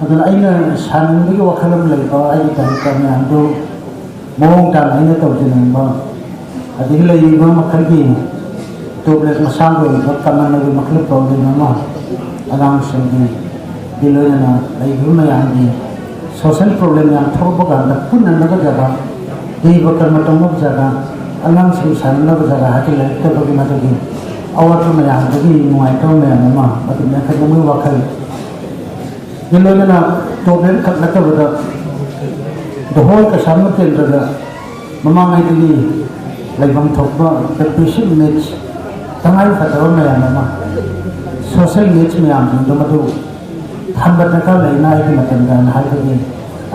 ꯑꯗꯨꯅ ꯑꯩꯅ ꯁꯥꯟꯅꯅꯤꯡꯕꯒꯤ ꯋꯥꯈꯜ ꯑꯃ ꯂꯩꯕ, ꯑꯩꯒꯤ ꯗꯥꯏꯔꯦꯛꯇꯔ ꯃꯌꯥꯝꯗꯨ ꯃꯑꯣꯡ ꯇꯥꯅ ꯑꯩꯅ ꯇꯧꯖꯅꯤꯡꯕ, ꯑꯗꯒꯤ ꯂꯩꯔꯤꯕ ꯃꯈꯜꯒꯤ ꯇꯣꯞꯂꯦꯠ ꯃꯁꯥꯒꯤ ꯑꯣꯏꯕ ꯀꯃꯟ ꯑꯣꯏꯕ ꯃꯈꯜ ꯄ꯭ꯔꯣꯕ꯭ꯂꯦꯝ ꯑꯃ ꯑꯉꯥꯡꯁꯤꯡꯒꯤ ꯂꯣꯏꯅꯅ ꯂꯩꯔꯤꯕ ꯃꯌꯥꯝꯒꯤ ꯁꯣꯁꯦꯜ ꯄ꯭ꯔꯣꯕ꯭ꯂꯦꯝ ꯌꯥꯝ ꯊꯣꯛꯂꯛꯄ ꯀꯥꯟꯗ ꯄꯨꯟꯅ ꯅꯒꯖꯕ, ꯗꯦꯕ ꯀꯔꯃ ꯇꯧꯅꯕ ꯖꯒꯥ, ꯑꯉꯥꯡꯁꯤꯡ ꯁꯥꯟꯅꯅꯕ ꯖꯒꯥ ꯍꯥꯏꯗꯤ ꯂꯩꯔꯛꯇꯕꯒꯤ ꯃꯗꯨꯒꯤ ꯑꯋꯥꯠꯄ ꯃꯌꯥꯝꯗꯒꯤ ꯅꯨꯡꯉꯥꯏꯇꯕ ꯃꯌꯥꯝ ꯑꯃ ꯃꯗꯨ ꯃꯦꯟꯈꯠꯅꯕꯒꯤ ꯋꯥꯈꯜ ꯒ ꯂꯣꯏꯅꯅ ꯇꯣꯞꯂꯦꯠ ꯈꯛ ꯅꯠꯇꯕꯗ ꯗꯍꯣꯜ ꯀꯩꯁꯥꯝꯊꯣꯡ ꯀꯦꯟꯗ꯭ꯔꯗ ꯃꯃꯥꯡꯉꯩꯗꯒꯤ ꯂꯩꯐꯝ ꯊꯣꯛꯄ ꯕꯦꯁꯤꯛ ꯅꯤꯗꯁ, ꯇꯉꯥꯏ ꯐꯗꯕ ꯃꯌꯥꯝ ꯑꯃ, ꯁꯣꯁꯦꯜ ꯅꯤꯗꯁ ꯃꯌꯥꯝꯁꯤꯡꯗꯣ ꯃꯗꯨ ꯊꯝꯕ ꯗꯔꯀꯥꯔ ꯂꯩꯅ ꯑꯩꯒꯤ ꯃꯇꯝꯗ ꯍꯥꯏꯅ ꯍꯥꯏꯕꯒꯤ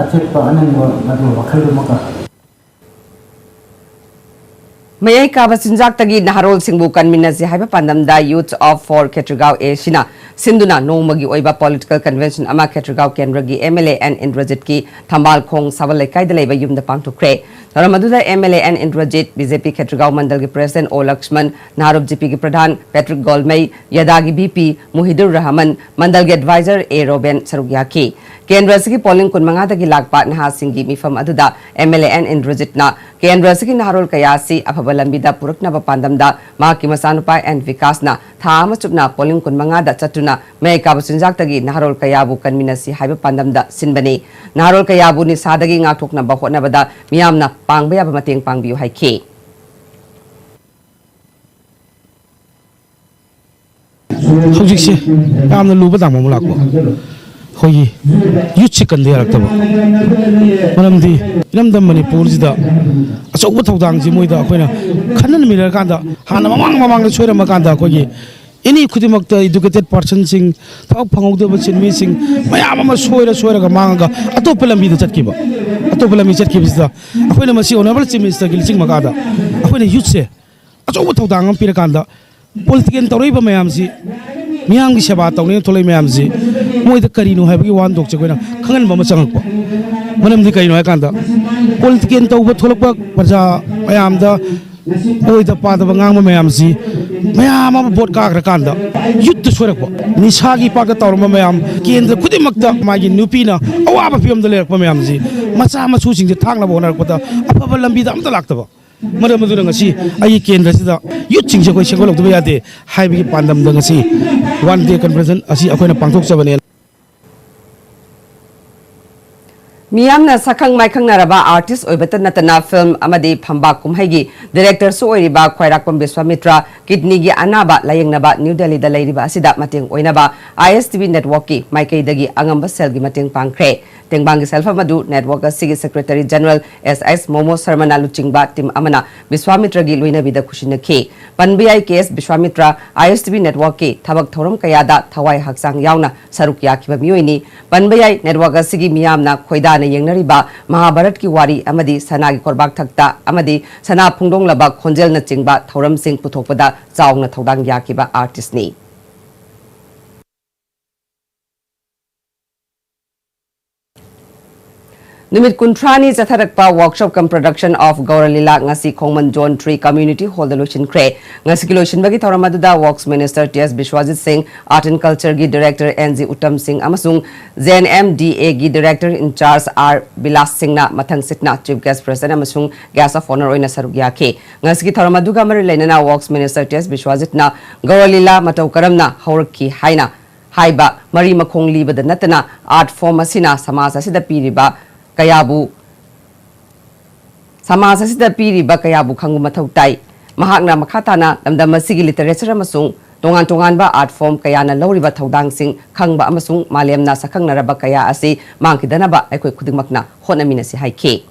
ꯑꯆꯦꯠꯄ ꯑꯅꯤꯡꯕ ꯃꯗꯨ ꯋꯥꯈꯜꯗꯨ ꯑꯃꯈꯛ꯫ ꯃꯌꯥꯏ ꯀꯥꯕ ꯆꯤꯟꯖꯥꯛꯇꯒꯤ ꯅꯍꯥꯔꯣꯜꯁꯤꯡꯕꯨ ꯀꯟꯃꯤꯟꯅꯁꯤ ꯍꯥꯏꯕ ꯄꯥꯟꯗꯝꯗ Youth of for ꯈꯦꯇ꯭ꯔꯤꯒꯥꯎ ꯑꯦꯁꯤꯅ ꯁꯤꯟꯗꯨꯅ ꯅꯣꯡꯃꯒꯤ ꯑꯣꯏꯕ ꯄꯣꯂꯤꯇꯤꯀꯦꯜ ꯀꯟꯚꯦꯟꯁꯟ ꯑꯃ ꯈꯦꯇ꯭ꯔꯤꯒꯥꯎ ꯀꯦꯟꯗ꯭ꯔꯒꯤ ꯑꯦꯝ ꯑꯦꯜ ꯑꯦ ꯑꯦꯟ ꯏꯟꯗ꯭ꯔꯖꯤꯠꯀꯤ ꯊꯝꯕꯥꯜ ꯈꯣꯡ ꯁꯥꯕꯜ ꯂꯩꯀꯥꯏꯗ ꯂꯩꯕ ꯌꯨꯝꯗ ꯄꯥꯡꯊꯣꯛꯈ꯭ꯔꯦ꯫ ꯊꯧꯔꯝ ꯑꯗꯨꯗ M L A N Indrajit, B J P Khetrigao ꯃꯟꯗꯜꯒꯤ president O Lakshman, Naharop G ꯄꯤꯒꯤ ꯄ꯭ꯔꯙꯥꯟ ꯄꯦꯇ꯭ꯔꯤꯛ ꯒꯣꯜꯃꯩ, ꯌꯥꯗꯥꯒꯤ ꯚꯤ ꯄꯤ ꯃꯨꯍꯤꯗꯨꯔ ꯔꯍꯃꯟ, ꯃꯟꯗꯜꯒꯤ ꯑꯦꯗꯚꯥꯏꯖꯔ ꯑꯦ ꯔꯣꯕꯦꯟ ꯁꯔꯨꯛ ꯌꯥꯈꯤ꯫ ꯀꯦꯟꯗ꯭ꯔ ꯑꯁꯤꯒꯤ ꯄꯣꯂꯤꯡ ꯀꯨꯟꯃꯉꯥꯗꯒꯤ ꯂꯥꯛꯄ ꯅꯍꯥꯁꯤꯡꯒꯤ ꯃꯤꯐꯝ ꯑꯗꯨꯗ ꯑꯦꯝ ꯑꯦꯜ ꯑꯦ ꯑꯦꯟ ꯏꯟꯗ꯭ꯔꯖꯤꯠꯅ ꯀꯦꯟꯗ꯭ꯔ ꯑꯁꯤꯒꯤ ꯅꯍꯥꯔꯣꯜ ꯀꯌꯥ ꯑꯁꯤ ꯑꯐꯕ ꯂꯝꯕꯤꯗ ꯄꯨꯔꯛꯅꯕ ꯄꯥꯟꯗꯝꯗ ꯃꯍꯥꯛꯀꯤ ꯃꯆꯥꯅꯨꯄꯥ ꯑꯦꯟ ꯕꯤꯀꯥꯁꯅ ꯊꯥ ꯑꯃ ꯆꯨꯞꯅ ꯄꯣꯂꯤꯡ ꯀꯨꯟꯃꯉꯥꯗ ꯆꯠꯇꯨꯅ ꯃꯌꯥꯏ ꯀꯥꯕ ꯆꯤꯟꯖꯥꯛꯇꯒꯤ ꯅꯍꯥꯔꯣꯜ ꯀꯌꯥꯕꯨ ꯀꯟꯃꯤꯟꯅꯁꯤ ꯍꯥꯏꯕ ꯄꯥꯟꯗꯝꯗ ꯁꯤꯟꯕꯅꯤ꯫ ꯅꯍꯥꯔꯣꯜ ꯀꯌꯥꯕꯨ ꯅꯤꯁꯥꯗꯒꯤ ꯉꯥꯛꯊꯣꯛꯅꯕ ꯍꯣꯠꯅꯕꯗ ꯃꯤꯌꯥꯝꯅ ꯄꯥꯡꯕ ꯌꯥꯕ ꯃꯇꯦꯡ ꯄꯥꯡꯕꯤꯌꯨ ꯍꯥꯏꯈꯤ꯫ ꯍꯧꯖꯤꯛꯁꯦ ꯌꯥꯝꯅ ꯂꯨꯕ ꯇꯥꯡꯕ ꯑꯃ ꯂꯥꯛꯄ꯫ ꯑꯩꯈꯣꯏꯒꯤ ꯌꯨꯠꯁꯤ ꯀꯟꯗ ꯌꯥꯔꯛꯇꯕ꯫ ꯃꯔꯝꯗꯤ ꯏꯔꯝꯗꯝ ꯃꯅꯤꯄꯨꯔꯁꯤꯗ ꯑꯆꯧꯕ ꯊꯧꯗꯥꯡꯁꯤ ꯃꯣꯏꯗ ꯑꯩꯈꯣꯏꯅ ꯈꯟꯅ ꯅꯩꯅꯔꯀꯥꯟꯗ, ꯍꯥꯟꯅ ꯃꯃꯥꯡ ꯃꯃꯥꯡꯗ ꯁꯣꯏꯔꯝꯃꯀꯥꯟꯗ ꯑꯩꯈꯣꯏꯒꯤ ꯑꯦꯅꯤ ꯈꯨꯗꯤꯡꯃꯛꯇ ꯏꯗꯨꯀꯦꯇꯦꯠ ꯄꯥꯔꯁꯟꯁꯤꯡ, ꯊꯕꯛ ꯐꯪꯍꯧꯗꯕ ꯁꯤꯟꯃꯤꯁꯤꯡ ꯃꯌꯥꯝ ꯑꯃ ꯁꯣꯏꯔ ꯁꯣꯏꯔꯒ ꯃꯥꯡꯉꯒ ꯑꯇꯣꯞꯄ ꯂꯝꯕꯤꯗ ꯆꯠꯈꯤꯕ꯫ ꯑꯇꯣꯞꯄ ꯂꯝꯕꯤ ꯆꯠꯈꯤꯕꯁꯤꯗ ꯑꯩꯈꯣꯏꯅ ꯃꯁꯤ ꯑꯣꯅꯔꯦꯕꯜ ꯆꯤꯐ ꯃꯤꯅꯤꯁꯇꯔꯒꯤ ꯂꯨꯆꯤꯡ ꯃꯈꯥꯗ ꯑꯩꯈꯣꯏꯅ ꯌꯨꯠꯁꯦ ꯑꯆꯧꯕ ꯊꯧꯗꯥꯡ ꯑꯃ ꯄꯤꯔꯀꯥꯟꯗ ꯄꯣꯂꯤꯇꯤꯀꯦꯜ ꯇꯧꯔꯛꯏꯕ ꯃꯌꯥꯝꯁꯤ, ꯃꯤꯌꯥꯝꯒꯤ ꯁꯦꯕꯥ ꯇꯧꯅꯤꯅ ꯊꯣꯛꯂꯛꯏ ꯃꯌꯥꯝꯁꯤ, ꯃꯣꯏꯗ ꯀꯔꯤꯅꯣ ꯍꯥꯏꯕꯒꯤ ꯋꯥꯍꯟꯊꯣꯛꯁꯦ ꯑꯩꯈꯣꯏꯅ ꯈꯪꯍꯟꯕ ꯑꯃ ꯆꯪꯉꯛꯄ꯫ ꯃꯔꯝꯗꯤ ꯀꯔꯤꯅꯣ ꯍꯥꯏꯀꯥꯟꯗ, ꯄꯣꯂꯤꯇꯤꯀꯦꯜ ꯇꯧꯕ ꯊꯣꯛꯂꯛꯄ ꯄ꯭ꯔꯖꯥ ꯃꯌꯥꯝꯗ ꯑꯣꯏꯗ ꯄꯥꯗꯕ ꯉꯥꯡꯕ ꯃꯌꯥꯝꯁꯤ ꯃꯌꯥꯝ ꯑꯃ ꯚꯣꯠ ꯀꯥꯈ꯭ꯔꯀꯥꯟꯗ ꯌꯨꯠꯇ ꯁꯣꯏꯔꯛꯄ, ꯅꯤꯁꯥꯒꯤ ꯄꯥꯛꯇ ꯇꯧꯔꯝꯕ ꯃꯌꯥꯝ ꯀꯦꯟꯗ꯭ꯔ ꯈꯨꯗꯤꯡꯃꯛꯇ ꯃꯥꯒꯤ ꯅꯨꯄꯤꯅ ꯑꯋꯥꯕ ꯐꯤꯕꯝꯗ ꯂꯩꯔꯛꯄ ꯃꯌꯥꯝꯁꯤ ꯃꯆꯥ ꯃꯁꯨꯁꯤꯡꯁꯦ ꯊꯥꯛꯅꯕ ꯍꯣꯠꯅꯔꯛꯄꯗ ꯑꯐꯕ ꯂꯝꯕꯤꯗ ꯑꯝꯇ ꯂꯥꯛꯇꯕ꯫ ꯃꯔꯝ ꯑꯗꯨꯅ ꯉꯁꯤ ꯑꯩꯒꯤ ꯀꯦꯟꯗ꯭ꯔꯁꯤꯗ ꯌꯨꯠꯁꯤꯡꯁꯦ ꯑꯩꯈꯣꯏ ꯁꯦꯝꯒꯠꯂꯛꯇꯕ ꯌꯥꯗꯦ ꯍꯥꯏꯕꯒꯤ ꯄꯥꯟꯗꯝꯗ ꯉꯁꯤ ꯋꯥꯟ ꯗꯦ ꯀꯟꯚꯦꯟꯁꯟ ꯑꯁꯤ ꯑꯩꯈꯣꯏꯅ ꯄꯥꯡꯊꯣꯛꯆꯕꯅꯦ꯫ ꯃꯤꯌꯥꯝꯅ ꯁꯛꯈꯪ ꯃꯥꯏꯈꯪꯅꯔꯕ ꯑꯥꯔꯇꯤꯁ ꯑꯣꯏꯕꯇ ꯅꯠꯇꯅ ꯐꯤꯜꯝ ꯑꯃꯗꯤ ꯐꯝꯕꯥꯛ ꯀꯨꯝꯍꯩꯒꯤ ꯗꯤꯔꯦꯛꯇꯔꯁꯨ ꯑꯣꯏꯔꯤꯕ ꯈ꯭ꯋꯥꯏꯔꯥꯛꯄꯝ ꯕꯤꯁ꯭ꯋꯥꯃꯤꯇ꯭ꯔ ꯀꯤꯗꯅꯤꯒꯤ ꯑꯅꯥꯕ ꯂꯥꯌꯦꯡꯅꯕ ꯅ꯭ꯌꯨ ꯗꯦꯜꯂꯤꯗ ꯂꯩꯔꯤꯕ ꯑꯁꯤꯗ ꯃꯇꯦꯡ ꯑꯣꯏꯅꯕ ꯑꯥꯏ ꯑꯦꯁ ꯇꯤ ꯚꯤ ꯅꯦꯠꯋꯥꯔꯛꯀꯤ ꯃꯥꯏꯀꯩꯗꯒꯤ ꯑꯉꯝꯕ ꯁꯦꯜꯒꯤ ꯃꯇꯦꯡ ꯄꯥꯡꯈ꯭ꯔꯦ꯫ ꯇꯦꯡꯕꯥꯡꯒꯤ ꯁꯦꯜꯐꯝ ꯑꯗꯨ ꯅꯦꯠꯋꯥꯔꯛ ꯑꯁꯤꯒꯤ ꯁꯦꯀ꯭ꯔꯦꯇꯔꯤ ꯖꯦꯅꯔꯦꯜ ꯑꯦꯁ ꯑꯦꯁ ꯃꯣꯃꯣ ꯁꯔꯃꯅ ꯂꯨꯆꯤꯡꯕ ꯇꯤꯝ ꯑꯃꯅ ꯕꯤꯁ꯭ꯋꯥꯃꯤꯇ꯭ꯔꯒꯤ ꯂꯣꯏꯅꯕꯤꯗ ꯈꯨꯠꯁꯤꯟꯅꯈꯤ꯫ ꯄꯟꯕ ꯌꯥꯏ, ꯀꯦ ꯑꯦꯁ ꯕꯤꯁ꯭ꯋꯥꯃꯤꯇ꯭ꯔ ꯑꯥꯏ ꯑꯦꯁ ꯇꯤ ꯚꯤ ꯅꯦꯠꯋꯥꯔꯛꯀꯤ ꯊꯕꯛ ꯊꯧꯔꯝ ꯀꯌꯥꯗ ꯊꯋꯥꯏ ꯍꯛꯆꯥꯡ ꯌꯥꯎꯅ ꯁꯔꯨꯛ ꯌꯥꯈꯤꯕ ꯃꯤꯑꯣꯏꯅꯤ꯫ ꯄꯟꯕ ꯌꯥꯏ, ꯅꯦꯠꯋꯥꯔꯛ ꯑꯁꯤꯒꯤ ꯃꯤꯌꯥꯝꯅ ꯈꯣꯏꯗꯥꯅ ꯌꯦꯡꯅꯔꯤꯕ ꯃꯍꯥꯚꯥꯔꯠꯀꯤ ꯋꯥꯔꯤ ꯑꯃꯗꯤ ꯁꯅꯥꯒꯤ ꯀꯣꯔꯕꯥꯛ ꯊꯛꯇ ꯑꯃꯗꯤ ꯁꯅꯥ ꯐꯣꯡꯗꯣꯛꯂꯕ ꯈꯣꯟꯖꯦꯜꯅꯆꯤꯡꯕ ꯊꯧꯔꯝꯁꯤꯡ ꯄꯨꯊꯣꯛꯄꯗ ꯆꯥꯎꯅ ꯊꯧꯗꯥꯡ ꯌꯥꯈꯤꯕ ꯑꯥꯔꯇꯤꯁ꯭ꯠꯅꯤ꯫ ꯅꯨꯃꯤꯠ ꯀꯨꯟꯊ꯭ꯔꯥꯅꯤ ꯆꯠꯊꯔꯛꯄ Workshop cum Production of Gaura Leela ꯉꯁꯤ ꯈꯣꯡꯃꯟ Zone three Community Hallꯗ ꯂꯣꯏꯁꯤꯟꯈ꯭ꯔꯦ꯫ ꯉꯁꯤꯒꯤ ꯂꯣꯏꯁꯤꯟꯕꯒꯤ ꯊꯧꯔꯝ ꯑꯗꯨꯗ Works Minister T S Biswajit Singh, Art and Cultureꯒꯤ Director N G Uttam Singh ꯑꯃꯁꯨꯡ ꯖꯦ ꯑꯦꯟ ꯑꯦꯝ ꯗꯤ ꯑꯦꯒꯤ Director in Charge R villas ꯁꯤꯡꯅ ꯃꯊꯪ ꯁꯤꯠꯅ Chief Guest President ꯑꯃꯁꯨꯡ Guest of Honour ꯑꯣꯏꯅ ꯁꯔꯨꯛ ꯌꯥꯈꯤ꯫ ꯉꯁꯤꯒꯤ ꯊꯧꯔꯝ ꯑꯗꯨꯒ ꯃꯔꯤ ꯂꯩꯅꯅ Works Minister ꯇꯤ ꯑꯦꯁ ꯕꯤꯁ꯭ꯋꯥꯖꯤꯠꯅ ꯒꯧꯔ ꯂꯤꯂꯥ ꯃꯇꯧ ꯀꯔꯝꯅ ꯍꯧꯔꯛꯈꯤ ꯍꯥꯏꯅ ꯍꯥꯏꯕ ꯃꯔꯤ ꯃꯈꯣꯡ ꯂꯤꯕꯗ ꯅꯠꯇꯅ, art form ꯑꯁꯤꯅ ꯁꯃꯥꯖ ꯑꯁꯤꯗ ꯄꯤꯔꯤꯕ ꯀꯌꯥꯕꯨ, ꯁꯃꯥꯖ ꯑꯁꯤꯗ ꯄꯤꯔꯤꯕ ꯀꯌꯥꯕꯨ ꯈꯪꯕ ꯃꯊꯧ ꯇꯥꯏ꯫ ꯃꯍꯥꯛꯅ ꯃꯈꯥ ꯇꯥꯅ ꯂꯝꯗꯝ ꯑꯁꯤꯒꯤ literature ꯑꯃꯁꯨꯡ ꯇꯣꯉꯥꯟ ꯇꯣꯉꯥꯟꯕ art form ꯀꯌꯥꯅ ꯂꯧꯔꯤꯕ ꯊꯧꯗꯥꯡꯁꯤꯡ ꯈꯪꯕ ꯑꯃꯁꯨꯡ ꯃꯥꯂꯦꯝꯅ ꯁꯛꯈꯪꯅꯔꯕ ꯀꯌꯥ ꯑꯁꯤ ꯃꯥꯡꯈꯤꯗꯅꯕ ꯑꯩꯈꯣꯏ ꯈꯨꯗꯤꯡꯃꯛꯅ ꯍꯣꯠꯅꯃꯤꯟꯅꯁꯤ ꯍꯥꯏꯈꯤ꯫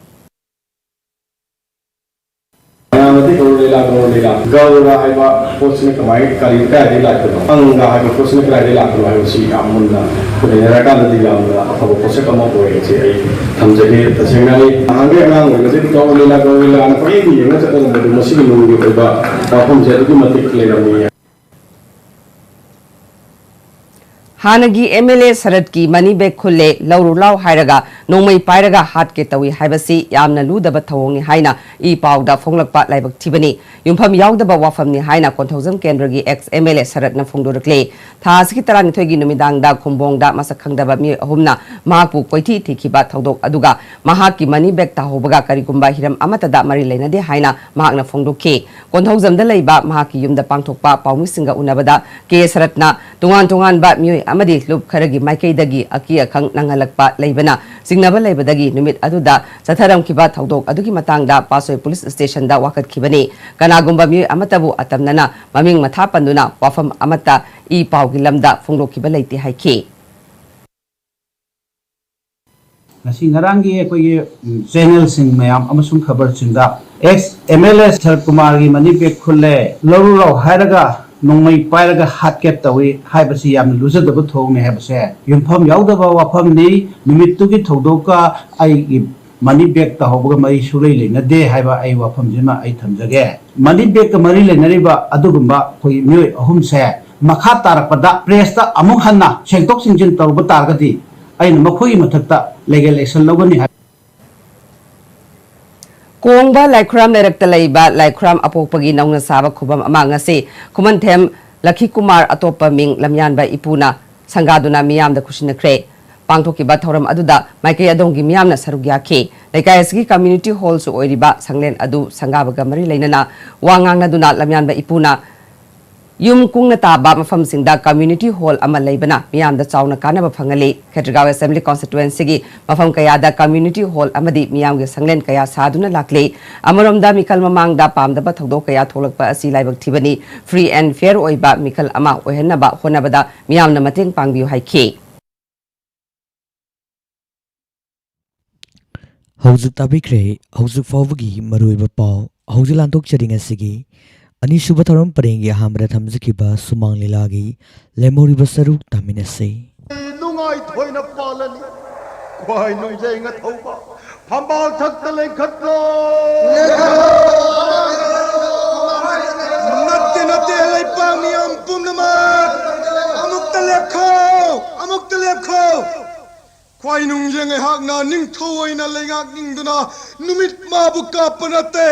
ꯃꯌꯥꯝꯅꯗꯤ ꯒꯧꯔ ꯂꯤꯂꯥ, ꯒꯧꯔ ꯂꯤꯂꯥ, ꯒꯧꯔ ꯍꯥꯏꯕ ꯄꯣꯠꯁꯤꯅ ꯀꯃꯥꯏ-, ꯀꯔꯤ, ꯀꯗꯥꯏꯗꯒꯤ ꯂꯥꯛꯄꯅꯣ? ꯑꯪꯒ ꯍꯥꯏꯕ ꯄꯣꯠꯁꯤꯅ ꯀꯗꯥꯏꯗꯒꯤ ꯂꯥꯛꯄꯅꯣ ꯍꯥꯏꯕꯁꯤ ꯌꯥꯝ ꯃꯨꯟꯅ ꯅꯩꯅꯔꯀꯥꯟꯗꯗꯤ ꯌꯥꯝꯅ ꯑꯐꯕ ꯄꯣꯠꯁꯛ ꯑꯃ ꯑꯣꯏ ꯍꯥꯏꯁꯦ ꯑꯩ ꯊꯝꯖꯒꯦ꯫ ꯇꯁꯦꯡꯅ ꯑꯩ ꯅꯍꯥꯟꯈꯩ ꯑꯉꯥꯡ ꯑꯣꯏꯔꯤꯉꯩꯗꯒꯤ ꯒꯧꯔ ꯂꯤꯂꯥ, ꯒꯧꯔ ꯂꯤꯂꯥꯅ ꯄꯪꯌꯦꯡꯗ ꯌꯦꯡꯉ ꯆꯠꯂꯝꯕꯗꯨ ꯃꯁꯤꯒꯤ ꯅꯨꯡꯒꯤ ꯑꯣꯏꯕ ꯋꯥꯐꯝꯁꯦ ꯑꯗꯨꯛꯀꯤ ꯃꯇꯤꯛ ꯂꯩꯔꯝꯃꯤ꯫ ꯍꯥꯟꯅꯒꯤ ꯑꯦꯝ ꯑꯦꯜ ꯑꯦ ꯁꯔꯠꯀꯤ money bag ꯈꯨꯜꯂꯦ, ꯂꯧꯔꯨ ꯂꯥꯎ ꯍꯥꯏꯔꯒ ꯅꯣꯡꯃꯩ ꯄꯥꯏꯔꯒ ꯍꯥꯠꯀꯦ ꯇꯧꯏ ꯍꯥꯏꯕꯁꯤ ꯌꯥꯝꯅ ꯂꯨꯗꯕ ꯊꯧꯑꯣꯡꯅꯤ ꯍꯥꯏꯅ ꯏ ꯄꯥꯎꯗ ꯐꯣꯡꯂꯛꯄ ꯂꯥꯏꯕꯛ ꯊꯤꯕꯅꯤ꯫ ꯌꯨꯝꯐꯝ ꯌꯥꯎꯗꯕ ꯋꯥꯐꯝꯅꯤ ꯍꯥꯏꯅ ꯀꯣꯟꯊꯧꯖꯝ ꯀꯦꯟꯗ꯭ꯔꯒꯤ ex M L A ꯁꯔꯠꯅ ꯐꯣꯡꯗꯣꯔꯛꯂꯦ꯫ ꯊꯥ ꯑꯁꯤꯒꯤ ꯇꯔꯥꯅꯤꯊꯣꯏꯒꯤ ꯅꯨꯃꯤꯗꯥꯡꯗ ꯈꯨꯝꯕꯣꯡꯗ ꯃꯁꯛ ꯈꯪꯗꯕ ꯃꯤꯑꯣꯏ ꯑꯍꯨꯝꯅ ꯃꯍꯥꯛꯄꯨ ꯀꯣꯏꯊꯤ ꯊꯤꯈꯤꯕ ꯊꯧꯗꯣꯛ ꯑꯗꯨꯒ ꯃꯍꯥꯛꯀꯤ money bag ꯇꯥꯍꯧꯕꯒ ꯀꯔꯤꯒꯨꯝꯕ ꯍꯤꯔꯝ ꯑꯃꯠꯇꯗ ꯃꯔꯤ ꯂꯩꯅꯗꯦ ꯍꯥꯏꯅ ꯃꯍꯥꯛꯅ ꯐꯣꯡꯗꯣꯛꯈꯤ꯫ ꯀꯣꯟꯊꯧꯖꯝꯗ ꯂꯩꯕ ꯃꯍꯥꯛꯀꯤ ꯌꯨꯝꯗ ꯄꯥꯡꯊꯣꯛꯄ ꯄꯥꯎꯃꯤꯁꯤꯡꯒ ꯎꯅꯕꯗ ꯀꯦ ꯁꯔꯠꯅ ꯇꯣꯉꯥꯟ ꯇꯣꯉꯥꯟꯕ ꯃꯤꯑꯣꯏ ꯑꯃꯗꯤ ꯂꯨꯞ ꯈꯔꯒꯤ ꯃꯥꯏꯀꯩꯗꯒꯤ ꯑꯀꯤ ꯑꯈꯪ ꯅꯪꯍꯜꯂꯛꯄ ꯂꯩꯕꯅ ꯆꯤꯡꯅꯕ ꯂꯩꯕꯗꯒꯤ ꯅꯨꯃꯤꯠ ꯑꯗꯨꯗ ꯆꯠꯊꯔꯝꯈꯤꯕ ꯊꯧꯗꯣꯛ ꯑꯗꯨꯒꯤ ꯃꯇꯥꯡꯗ ꯄꯥꯠꯁꯣꯏ ꯄꯨꯂꯤꯁ ꯁ꯭ꯇꯦꯁꯟꯗ ꯋꯥꯀꯠꯈꯤꯕꯅꯤ꯫ ꯀꯅꯥꯒꯨꯝꯕ ꯃꯤꯑꯣꯏ ꯑꯃꯠꯇꯕꯨ ꯑꯇꯝꯅꯅ ꯃꯃꯤꯡ ꯃꯊꯥ ꯄꯟꯗꯨꯅ ꯋꯥꯐꯝ ꯑꯃꯠꯇ ꯏ ꯄꯥꯎꯒꯤ ꯂꯝꯗ ꯐꯣꯡꯗꯣꯛꯈꯤꯕ ꯂꯩꯇꯦ ꯍꯥꯏꯈꯤ꯫ ꯉꯁꯤ ꯉꯔꯥꯡꯒꯤ ꯑꯩꯈꯣꯏꯒꯤ ꯎꯝ, ꯆꯦꯅꯦꯜꯁꯤꯡ ꯃꯌꯥꯝ ꯑꯃꯁꯨꯡ ꯈꯕꯔꯁꯤꯡꯗ ex M L A Sarat ꯀꯨꯃꯥꯔꯒꯤ ꯃꯅꯤ ꯕꯦꯒ ꯈꯨꯜꯂꯦ, ꯂꯧꯔꯨꯔꯣ ꯍꯥꯏꯔꯒ ꯅꯣꯡꯃꯩ ꯄꯥꯏꯔꯒ ꯍꯥꯠꯀꯦ ꯇꯧꯏ ꯍꯥꯏꯕꯁꯤ ꯌꯥꯝꯅ ꯂꯨꯖꯗꯕ ꯊꯧꯑꯣꯡꯅꯤ ꯍꯥꯏꯕꯁꯦ ꯌꯨꯝꯐꯝ ꯌꯥꯎꯗꯕ ꯋꯥꯐꯝꯅꯤ꯫ ꯅꯨꯃꯤꯠꯇꯨꯒꯤ ꯊꯧꯗꯣꯛꯀ ꯑꯩꯒꯤ ꯃꯅꯤ ꯕꯦꯒ ꯇꯥꯍꯧꯕꯒ ꯃꯔꯤ ꯁꯨꯡꯂꯩ ꯂꯩꯅꯗꯦ ꯍꯥꯏꯕ ꯑꯩ ꯋꯥꯐꯝꯁꯤꯃ ꯑꯩ ꯊꯝꯖꯒꯦ꯫ ꯃꯅꯤ ꯕꯦꯒꯀ ꯃꯔꯤ ꯂꯩꯅꯔꯤꯕ ꯑꯗꯨꯒꯨꯝꯕ ꯑꯩꯈꯣꯏ ꯃꯤꯑꯣꯏ ꯑꯍꯨꯝꯁꯦ ꯃꯈꯥ ꯇꯥꯔꯛꯄꯗ ꯄ꯭ꯔꯦꯁꯇ ꯑꯃꯨꯛ ꯍꯟꯅ ꯁꯦꯡꯗꯣꯛ ꯁꯦꯡꯖꯤꯟ ꯇꯧꯔꯨꯕ ꯇꯥꯔꯒꯗꯤ ꯑꯩꯅ ꯃꯈꯣꯏꯒꯤ ꯃꯊꯛꯇ legal action ꯂꯧꯒꯅꯤ ꯍꯥꯏ꯫ ꯀꯣꯡꯕ ꯂꯥꯏꯈꯨꯔꯥꯝ ꯂꯩꯔꯛꯇ ꯂꯩꯕ ꯂꯥꯏꯈꯨꯔꯥꯝ ꯑꯄꯣꯛꯄꯒꯤ ꯅꯧꯅ ꯁꯥꯕ ꯈꯨꯕꯝ ꯑꯃ ꯉꯁꯤ ꯈꯨꯃꯟꯊꯦꯝ ꯂꯈꯤꯀꯨꯃꯥꯔ ꯑꯇꯣꯞꯄ ꯃꯤꯡ ꯂꯝꯌꯥꯟꯕ ꯏꯄꯨꯅ ꯁꯪꯒꯥꯗꯨꯅ ꯃꯤꯌꯥꯝꯗ ꯈꯨꯠꯁꯤꯟꯅꯈ꯭ꯔꯦ꯫ ꯄꯥꯡꯊꯣꯛꯈꯤꯕ ꯊꯧꯔꯝ ꯑꯗꯨꯗ ꯃꯥꯏꯀꯩ ꯑꯗꯣꯝꯒꯤ ꯃꯤꯌꯥꯝꯅ ꯁꯔꯨꯛ ꯌꯥꯈꯤ꯫ ꯂꯩꯀꯥꯏ ꯑꯁꯤꯒꯤ community hall ꯁꯨ ꯑꯣꯏꯔꯤꯕ ꯁꯪꯂꯦꯟ ꯑꯗꯨ ꯁꯪꯒꯥꯕꯒ ꯃꯔꯤ ꯂꯩꯅꯅ ꯋꯥ ꯉꯥꯡꯅꯗꯨꯅ ꯂꯝꯌꯥꯟꯕ ꯏꯄꯨꯅ ꯌꯨꯝ ꯀꯨꯡꯅ ꯇꯥꯕ ꯃꯐꯝꯁꯤꯡꯗ community hall ꯑꯃ ꯂꯩꯕꯅ ꯃꯤꯌꯥꯝꯗ ꯆꯥꯎꯅ ꯀꯥꯟꯅꯕ ꯐꯪꯍꯜꯂꯤ꯫ ꯈꯦꯇ꯭ꯔꯤꯒꯥꯎ assembly constituency ꯒꯤ ꯃꯐꯝ ꯀꯌꯥꯗ community hall ꯑꯃꯗꯤ ꯃꯤꯌꯥꯝꯒꯤ ꯁꯪꯂꯦꯟ ꯀꯌꯥ ꯁꯥꯗꯨꯅ ꯂꯥꯛꯂꯤ꯫ ꯑꯃꯔꯣꯝꯗ ꯃꯤꯈꯜ ꯃꯃꯥꯡꯗ ꯄꯥꯝꯗꯕ ꯊꯧꯗꯣꯛ ꯀꯌꯥ ꯊꯣꯛꯂꯛꯄ ꯑꯁꯤ ꯂꯥꯏꯕꯛ ꯊꯤꯕꯅꯤ꯫ Free and fair ꯑꯣꯏꯕ ꯃꯤꯈꯜ ꯑꯃ ꯑꯣꯏꯍꯟꯅꯕ ꯍꯣꯠꯅꯕꯗ ꯃꯤꯌꯥꯝꯅ ꯃꯇꯦꯡ ꯄꯥꯡꯕꯤꯌꯨ ꯍꯥꯏꯈꯤ꯫ ꯍꯧꯖꯤꯛ ꯇꯥꯕꯤꯈ꯭ꯔꯦ ꯍꯧꯖꯤꯛ ꯐꯥꯎꯕꯒꯤ ꯃꯔꯨꯑꯣꯏꯕ ꯄꯥꯎ꯫ ꯍꯧꯖꯤꯛ ꯂꯥꯟꯊꯣꯛꯆꯔꯤ ꯉꯁꯤꯒꯤ ꯑꯅꯤꯁꯨꯕ ꯊꯧꯔꯝ ꯄꯔꯦꯡꯒꯤ ꯑꯍꯥꯟꯕꯗ ꯊꯝꯖꯈꯤꯕ ꯁꯨꯃꯥꯡ ꯂꯤꯂꯥꯒꯤ ꯂꯦꯝꯍꯧꯔꯤꯕ ꯁꯔꯨꯛ ꯇꯥꯃꯤꯟꯅꯁꯤ꯫ ꯅꯨꯡꯉꯥꯏꯊꯣꯏꯅ ꯄꯥꯜꯂꯅꯤ꯫ ꯈ꯭ꯋꯥꯏ ꯅꯨꯡꯖꯩ ꯉꯊꯧꯕ ꯐꯝꯕꯥꯜ ꯊꯛꯇ ꯂꯦꯡꯈꯠꯂꯣ꯫ ꯅꯠꯇꯦ, ꯅꯠꯇꯦ, ꯂꯩꯄꯥꯛ ꯃꯤꯌꯥꯝ ꯄꯨꯝꯅꯃꯛ ꯑꯃꯨꯛꯇ ꯂꯦꯞꯈꯣ, ꯑꯃꯨꯛꯇ ꯂꯦꯞꯈꯣ꯫ ꯈ꯭ꯋꯥꯏꯅꯨꯡꯖꯦꯡ ꯑꯩꯍꯥꯛꯅ ꯅꯤꯡꯊꯧ ꯑꯣꯏꯅ ꯂꯩꯉꯥꯛꯅꯤꯡꯗꯨꯅ ꯅꯨꯃꯤꯠ ꯃꯥꯕꯨ ꯀꯥꯞꯄ ꯅꯠꯇꯦ꯫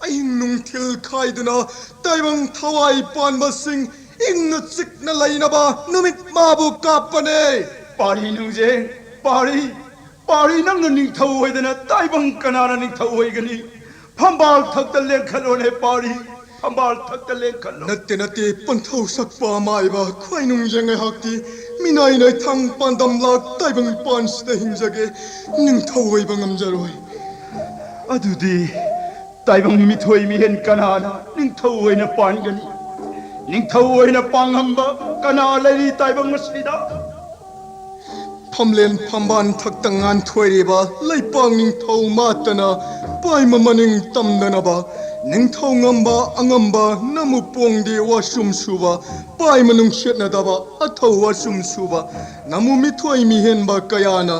ꯑꯍꯤꯡ ꯅꯨꯡꯊꯤꯜ ꯈꯥꯏꯗꯨꯅ ꯇꯥꯏꯕꯪ ꯊꯋꯥꯏ ꯄꯥꯟꯕꯁꯤꯡ ꯏꯪꯅ ꯆꯤꯛꯅ ꯂꯩꯅꯕ ꯅꯨꯃꯤꯠ ꯃꯥꯕꯨ ꯀꯥꯞꯄꯅꯦ꯫ ꯄꯥꯔꯤ ꯅꯨꯡꯖꯦꯡ, ꯄꯥꯔꯤ, ꯄꯥꯔꯤ, ꯅꯪꯅ ꯅꯤꯡꯊꯧ ꯑꯣꯏꯗꯅ ꯇꯥꯏꯕꯪ ꯀꯅꯥꯅ ꯅꯤꯡꯊꯧ ꯑꯣꯏꯒꯅꯤ? ꯐꯝꯕꯥꯜ ꯊꯛꯇ ꯂꯦꯡꯈꯠꯂꯣꯅꯦ ꯄꯥꯔꯤ, ꯐꯝꯕꯥꯜ ꯊꯛꯇ ꯂꯦꯡꯈꯠꯂꯣ꯫ ꯅꯠꯇꯦ, ꯅꯠꯇꯦ, ꯄꯟꯊꯧ ꯁꯛꯄ ꯑꯃ ꯍꯥꯏꯕ ꯈ꯭ꯋꯥꯏꯅꯨꯡꯖꯦꯡ ꯑꯩꯍꯥꯛꯇꯤ ꯃꯤꯅꯥꯏ ꯅꯥꯏꯊꯥꯡ ꯄꯥꯟꯗꯝ ꯂꯥꯛ ꯇꯥꯏꯕꯪ ꯄꯥꯟꯁꯤꯗ ꯍꯤꯡꯖꯒꯦ, ꯅꯤꯡꯊꯧ ꯑꯣꯏꯕ ꯉꯝꯖꯔꯣꯏ꯫ ꯑꯗꯨꯗꯤ ꯇꯥꯏꯕꯪ ꯃꯤꯊꯣꯏ ꯃꯤꯍꯦꯟ ꯀꯅꯥꯅ ꯅꯤꯡꯊꯧ ꯑꯣꯏꯅ ꯄꯥꯟꯒꯅꯤ? ꯅꯤꯡꯊꯧ ꯑꯣꯏꯅ ꯄꯥꯡꯉꯝꯕ ꯀꯅꯥ ꯂꯩꯔꯤ ꯇꯥꯏꯕꯪ ꯑꯁꯤꯗ? ꯐꯝꯂꯦꯟ ꯐꯝꯕꯥꯟ ꯊꯛꯇ ꯉꯥꯟꯊꯣꯏꯔꯤꯕ ꯂꯩꯄꯥꯛ ꯅꯤꯡꯊꯧ ꯃꯥꯇꯅ ꯄꯥꯏꯃ ꯃꯅꯤꯡ ꯇꯝꯗꯅꯕ ꯅꯤꯡꯊꯧ ꯉꯝꯕ ꯑꯉꯝꯕ ꯅꯃꯨ ꯄꯣꯡꯗꯦ ꯋꯥꯁꯨꯝ ꯁꯨꯕ ꯄꯥꯏꯃ ꯅꯨꯡꯁꯤꯠꯅꯗꯕ ꯑꯊꯧ ꯋꯥꯁꯨꯝ ꯁꯨꯕ ꯅꯃꯨ ꯃꯤꯊꯣꯏ ꯃꯤꯍꯦꯟꯕ ꯀꯌꯥꯅ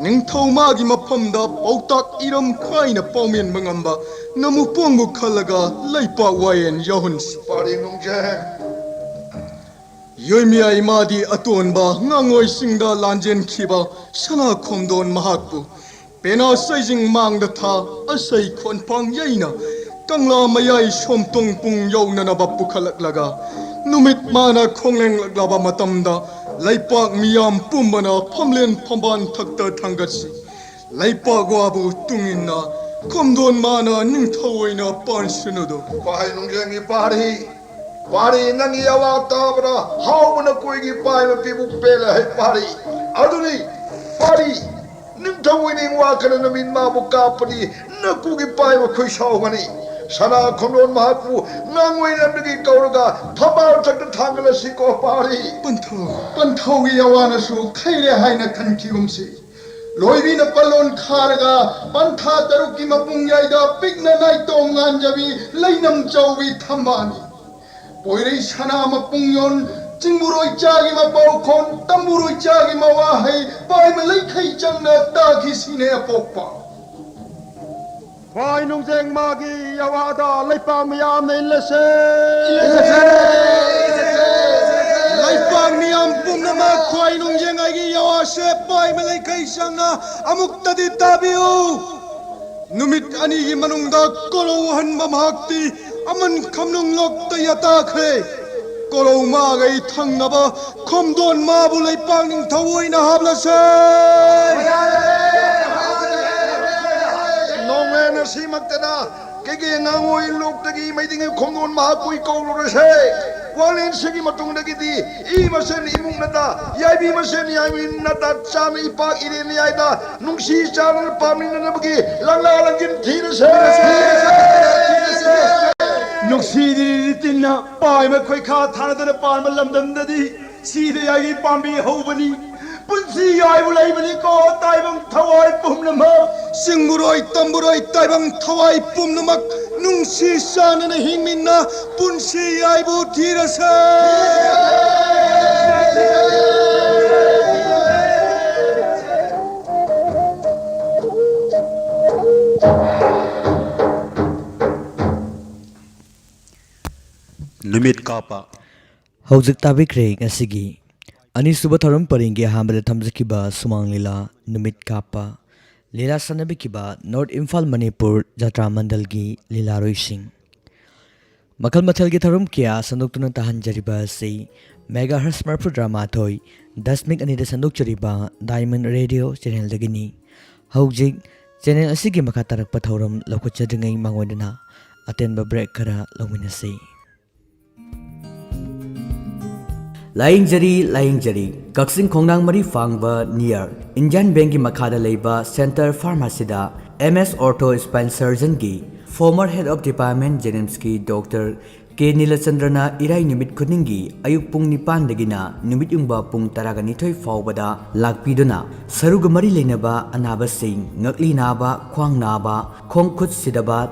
ꯅꯤꯡꯊꯧ ꯃꯥꯒꯤ ꯃꯐꯝꯗ ꯄꯥꯎꯇꯥꯛ ꯏꯔꯝ ꯈꯥꯏꯅ ꯄꯥꯎꯃꯦꯟꯕ ꯉꯝꯕ ꯅꯃꯨ ꯄꯣꯡꯕꯨ ꯈꯜꯂꯒ ꯂꯩꯄꯥꯛ ꯋꯥꯌꯦꯟ ꯌꯥꯎꯍꯟꯁꯤ꯫ ꯄꯥꯔꯤ ꯅꯨꯡꯖꯦꯡ꯫ ꯌꯣꯏꯃꯤꯌꯥꯏ ꯃꯥꯗꯤ ꯑꯇꯣꯟꯕ ꯉꯥꯉꯣꯏꯁꯤꯡꯗ ꯂꯥꯟꯖꯦꯟꯈꯤꯕ ꯁꯅꯥ ꯈꯣꯝꯗꯣꯟ ꯃꯍꯥꯛꯄꯨ ꯄꯦꯅꯥ ꯁꯩꯖꯤꯡ ꯃꯥꯡꯗ ꯊꯥ ꯑꯁꯩ ꯈꯣꯟꯐꯥꯡ ꯌꯩꯅ ꯀꯪꯂꯥ ꯃꯌꯥꯏ ꯁꯣꯝꯇꯣꯡ ꯄꯨꯡ ꯌꯧꯅꯅꯕ ꯄꯨꯈꯠꯂꯛꯂꯒ ꯅꯨꯃꯤꯠ ꯃꯥꯅ ꯈꯣꯡꯂꯦꯡꯂꯛꯂꯕ ꯃꯇꯝꯗ ꯂꯩꯄꯥꯛ ꯃꯤꯌꯥꯝ ꯄꯨꯝꯕꯅ ꯐꯝꯂꯦꯟ ꯐꯝꯕꯥꯟ ꯊꯛꯇ ꯊꯥꯡꯒꯠꯁꯤ꯫ ꯂꯩꯄꯥꯛ ꯋꯥꯕꯨ ꯇꯨꯡꯏꯟꯅ ꯈꯣꯝꯗꯣꯟ ꯃꯥꯅ ꯅꯤꯡꯊꯧ ꯑꯣꯏꯅ ꯄꯥꯟꯁꯅꯨꯗꯣ꯫ ꯄꯥꯔꯤ ꯅꯨꯡꯖꯦꯡꯒꯤ ꯄꯥꯔꯤ, ꯄꯥꯔꯤ ꯅꯪꯒꯤ ꯑꯋꯥ ꯇꯥꯕꯗ ꯍꯥꯎꯕꯅ ꯀꯣꯏꯒꯤ ꯄꯥꯏꯕ ꯄꯤꯕꯨ ꯄꯦꯜꯂꯦ ꯍꯥꯏ ꯄꯥꯔꯤ꯫ ꯑꯗꯨꯅꯤ ꯄꯥꯔꯤ, ꯅꯤꯡꯊꯧ ꯑꯣꯏꯅꯤꯡ ꯋꯥꯈꯜꯅ ꯅꯨꯃꯤꯠ ꯃꯥꯕꯨ ꯀꯥꯞꯄꯗꯤ ꯅꯀꯨꯒꯤ ꯄꯥꯏꯕ ꯈꯨꯏ ꯁꯥꯎꯒꯅꯤ꯫ ꯁꯅꯥ ꯈꯣꯝꯗꯣꯟ ꯃꯍꯥꯛꯄꯨ ꯉꯥꯡꯉꯣꯏ ꯂꯝꯗꯒꯤ ꯀꯧꯔꯒ ꯐꯝꯕꯥꯜ ꯊꯛꯇ ꯊꯥꯡꯒꯠꯂꯁꯤꯀꯣ ꯄꯥꯔꯤ꯫ ꯄꯟꯊꯧ, ꯄꯟꯊꯧꯒꯤ ꯑꯋꯥꯅꯁꯨ ꯈꯩꯔꯦ ꯍꯥꯏꯅ ꯈꯟꯈꯤꯒꯨꯝꯁꯤ꯫ ꯂꯣꯏꯕꯤꯅ ꯄꯜꯂꯣꯟ ꯈꯥꯔꯒ ꯄꯟꯊꯥ ꯇꯔꯨꯛꯀꯤ ꯃꯄꯨꯡ ꯌꯥꯏꯗ ꯄꯤꯛꯅ ꯅꯥꯏꯇꯣꯝ ꯉꯥꯟꯖꯕꯤ ꯂꯩꯅꯝ ꯆꯧꯕꯤ ꯊꯝꯕꯥꯜꯅꯤ꯫ ꯄꯣꯏꯔꯩ ꯁꯅꯥ ꯃꯄꯨꯡ ꯌꯣꯟ ꯆꯤꯡꯕꯨꯔꯣꯏ ꯆꯥꯒꯤ ꯃꯄꯥꯎ ꯈꯣꯟ ꯇꯝꯕꯨꯔꯣꯏ ꯆꯥꯒꯤ ꯃꯋꯥꯍꯩ ꯄꯥꯏꯕ ꯂꯩꯈꯩ ꯆꯪꯅ ꯇꯥꯈꯤ ꯁꯤꯅꯦ ꯑꯄꯣꯛꯄ꯫ ꯈ꯭ꯋꯥꯏ ꯅꯨꯡꯖꯦꯡ ꯃꯥꯒꯤ ꯌꯋꯥꯗ ꯂꯩꯄꯥꯛ ꯃꯤꯌꯥꯝꯅ ꯏꯜꯂꯁꯦ꯫ ꯏꯜꯂꯁꯦ꯫ ꯂꯩꯄꯥꯛ ꯃꯤꯌꯥꯝ ꯄꯨꯝꯅꯃꯛ ꯈ꯭ꯋꯥꯏ ꯅꯨꯡꯖꯦꯡꯉꯥꯏꯒꯤ ꯌꯥꯋꯥꯁꯦ ꯄꯥꯏꯃ ꯂꯩꯈꯩ ꯆꯪꯅ ꯑꯃꯨꯛꯇꯗꯤ ꯇꯥꯕꯤꯌꯨ꯫ ꯅꯨꯃꯤꯠ ꯑꯅꯤꯒꯤ ꯃꯅꯨꯡꯗ ꯀꯣꯔꯧ ꯍꯟꯕ ꯃꯍꯥꯛꯇꯤ ꯑꯃꯟ ꯈꯝꯅꯨꯡ ꯂꯣꯛꯇ ꯌꯥꯇꯥꯈ꯭ꯔꯦ꯫ ꯀꯣꯔꯧ ꯃꯥꯒꯩ ꯊꯪꯅꯕ ꯈꯣꯝꯗꯣꯟ ꯃꯥꯕꯨ ꯂꯩꯄꯥꯛ ꯅꯤꯡꯊꯧ ꯑꯣꯏꯅ ꯍꯥꯞꯂꯁꯦ꯫ ꯅꯣꯡꯂꯦꯟ ꯑꯁꯤꯃꯛꯇꯗ ꯀꯩꯀꯩ ꯑꯉꯥꯡ ꯑꯣꯏ ꯂꯣꯛꯇꯒꯤ ꯃꯩꯗꯤꯡꯒꯤ ꯈꯣꯝꯗꯣꯟ ꯃꯍꯥꯛꯄꯨ ꯏꯀꯧꯔꯨꯔꯁꯦ꯫ ꯋꯥꯡꯂꯦꯟꯁꯤꯒꯤ ꯃꯇꯨꯡꯗꯒꯤꯗꯤ ꯏ ꯃꯁꯦꯟ ꯏꯃꯨꯡ ꯅꯠꯇ, ꯌꯥꯏꯕꯤ ꯃꯁꯦꯟ ꯌꯥꯏꯃꯤ ꯅꯠꯇ, ꯆꯥꯅ ꯏꯄꯥꯛ ꯏꯔꯦꯟ ꯌꯥꯏꯗ ꯅꯨꯡꯁꯤ ꯆꯥꯟꯅꯅ ꯄꯥꯝꯃꯤꯟꯅꯅꯕꯒꯤ ꯂꯪꯂꯥ ꯂꯪꯖꯤꯟ ꯊꯤꯔꯁꯦ꯫ ꯅꯨꯡꯁꯤꯗꯤ ꯇꯤꯟꯅ ꯄꯥꯏꯕ ꯈꯣꯏꯈꯥ ꯊꯥꯅꯗꯅ ꯄꯥꯟꯕ ꯂꯝꯗꯝꯗꯗꯤ ꯁꯤꯗ ꯌꯥꯏꯒꯤ ꯄꯥꯝꯕꯤ ꯍꯧꯕꯅꯤ꯫ ꯄꯨꯟꯁꯤ ꯌꯥꯏꯕꯨ ꯂꯩꯕꯅꯤꯀꯣ ꯇꯥꯏꯕꯪ ꯊꯋꯥꯏ ꯄꯨꯝꯅꯃꯛ꯫ ꯆꯤꯡꯕꯨꯔꯣꯏ ꯇꯝꯕꯨꯔꯣꯏ ꯇꯥꯏꯕꯪ ꯊꯋꯥꯏ ꯄꯨꯝꯅꯃꯛ ꯅꯨꯡꯁꯤ ꯆꯥꯟꯅꯅ ꯍꯤꯡꯃꯤꯟꯅ ꯄꯨꯟꯁꯤ ꯌꯥꯏꯕꯨ ꯊꯤꯔꯁꯦ꯫ ꯅꯨꯃꯤꯠ ꯀꯥꯞꯄ꯫ ꯍꯧꯖꯤꯛ ꯇꯥꯕꯤꯈ꯭ꯔꯦ ꯉꯁꯤꯒꯤ ꯑꯅꯤꯁꯨꯕ ꯊꯧꯔꯝ ꯄꯔꯦꯡꯒꯤ ꯑꯍꯥꯟꯕꯗ ꯊꯝꯖꯈꯤꯕ ꯁꯨꯃꯥꯡ ꯂꯤꯂꯥ ꯅꯨꯃꯤꯠ ꯀꯥꯞꯄ꯫ ꯂꯤꯂꯥ ꯁꯥꯟꯅꯕꯤꯈꯤꯕ ꯅꯣꯔꯠ ꯏꯝꯐꯥꯜ ꯃꯅꯤꯄꯨꯔ ꯖꯥꯇ꯭ꯔꯥ ꯃꯟꯗꯜꯒꯤ ꯂꯤꯂꯥꯔꯣꯏꯁꯤꯡ꯫ ꯃꯈꯜ ꯃꯊꯦꯜꯒꯤ ꯊꯧꯔꯝ ꯀꯌꯥ ꯁꯟꯗꯣꯛꯇꯨꯅ ꯇꯥꯍꯟꯖꯔꯤꯕ ꯑꯁꯤ ꯃꯦꯒꯥ ꯍꯔꯁ ꯃꯔꯤꯐꯨꯇꯔꯥ ꯃꯥꯊꯣꯏ ꯗꯁꯃꯤꯛ ꯑꯅꯤꯗ ꯁꯟꯗꯣꯛꯆꯔꯤꯕ ꯗꯥꯏꯃꯟ ꯔꯦꯗꯤꯑꯣ ꯆꯦꯅꯦꯜꯗꯒꯤꯅꯤ꯫ ꯍꯧꯖꯤꯛ ꯆꯦꯅꯦꯜ ꯑꯁꯤꯒꯤ ꯃꯈꯥ ꯇꯥꯔꯛꯄ ꯊꯧꯔꯝ ꯂꯧꯈꯠꯆꯗ꯭ꯔꯤꯉꯩ ꯃꯥꯡꯑꯣꯏꯗꯅ ꯑꯇꯦꯟꯕ ꯕ꯭ꯔꯦꯛ ꯈꯔ ꯂꯧꯃꯤꯟꯅꯁꯤ꯫ ꯂꯥꯌꯦꯡꯖꯔꯤ, ꯂꯥꯌꯦꯡꯖꯔꯤ꯫ ꯀꯛꯆꯤꯡ ꯈꯣꯡꯅꯥꯡ ꯃꯔꯤ ꯐꯥꯡꯕ near Indian Bankꯒꯤ ꯃꯈꯥꯗ ꯂꯩꯕ Center Pharmacyꯗ M S Ortho Spine Surgeonꯒꯤ former Head of Department JNIMSꯀꯤ Doctor K ꯅꯤꯂꯆꯟꯗ꯭ꯔꯅ ꯏꯔꯥꯏ ꯅꯨꯃꯤꯠ ꯈꯨꯗꯤꯡꯒꯤ ꯑꯌꯨꯛ ꯄꯨꯡ ꯅꯤꯄꯥꯟꯗꯒꯤꯅ ꯅꯨꯃꯤꯠ ꯌꯨꯡꯕ ꯄꯨꯡ ꯇꯔꯥꯒ ꯅꯤꯊꯣꯏ ꯐꯥꯎꯕꯗ ꯂꯥꯛꯄꯤꯗꯨꯅ ꯁꯔꯨꯒ ꯃꯔꯤ ꯂꯩꯅꯕ ꯑꯅꯥꯕꯁꯤꯡ, ꯉꯛꯂꯤ ꯅꯥꯕ, ꯈ꯭ꯋꯥꯡ ꯅꯥꯕ, ꯈꯣꯡ ꯈꯨꯠ ꯁꯤꯗꯕ,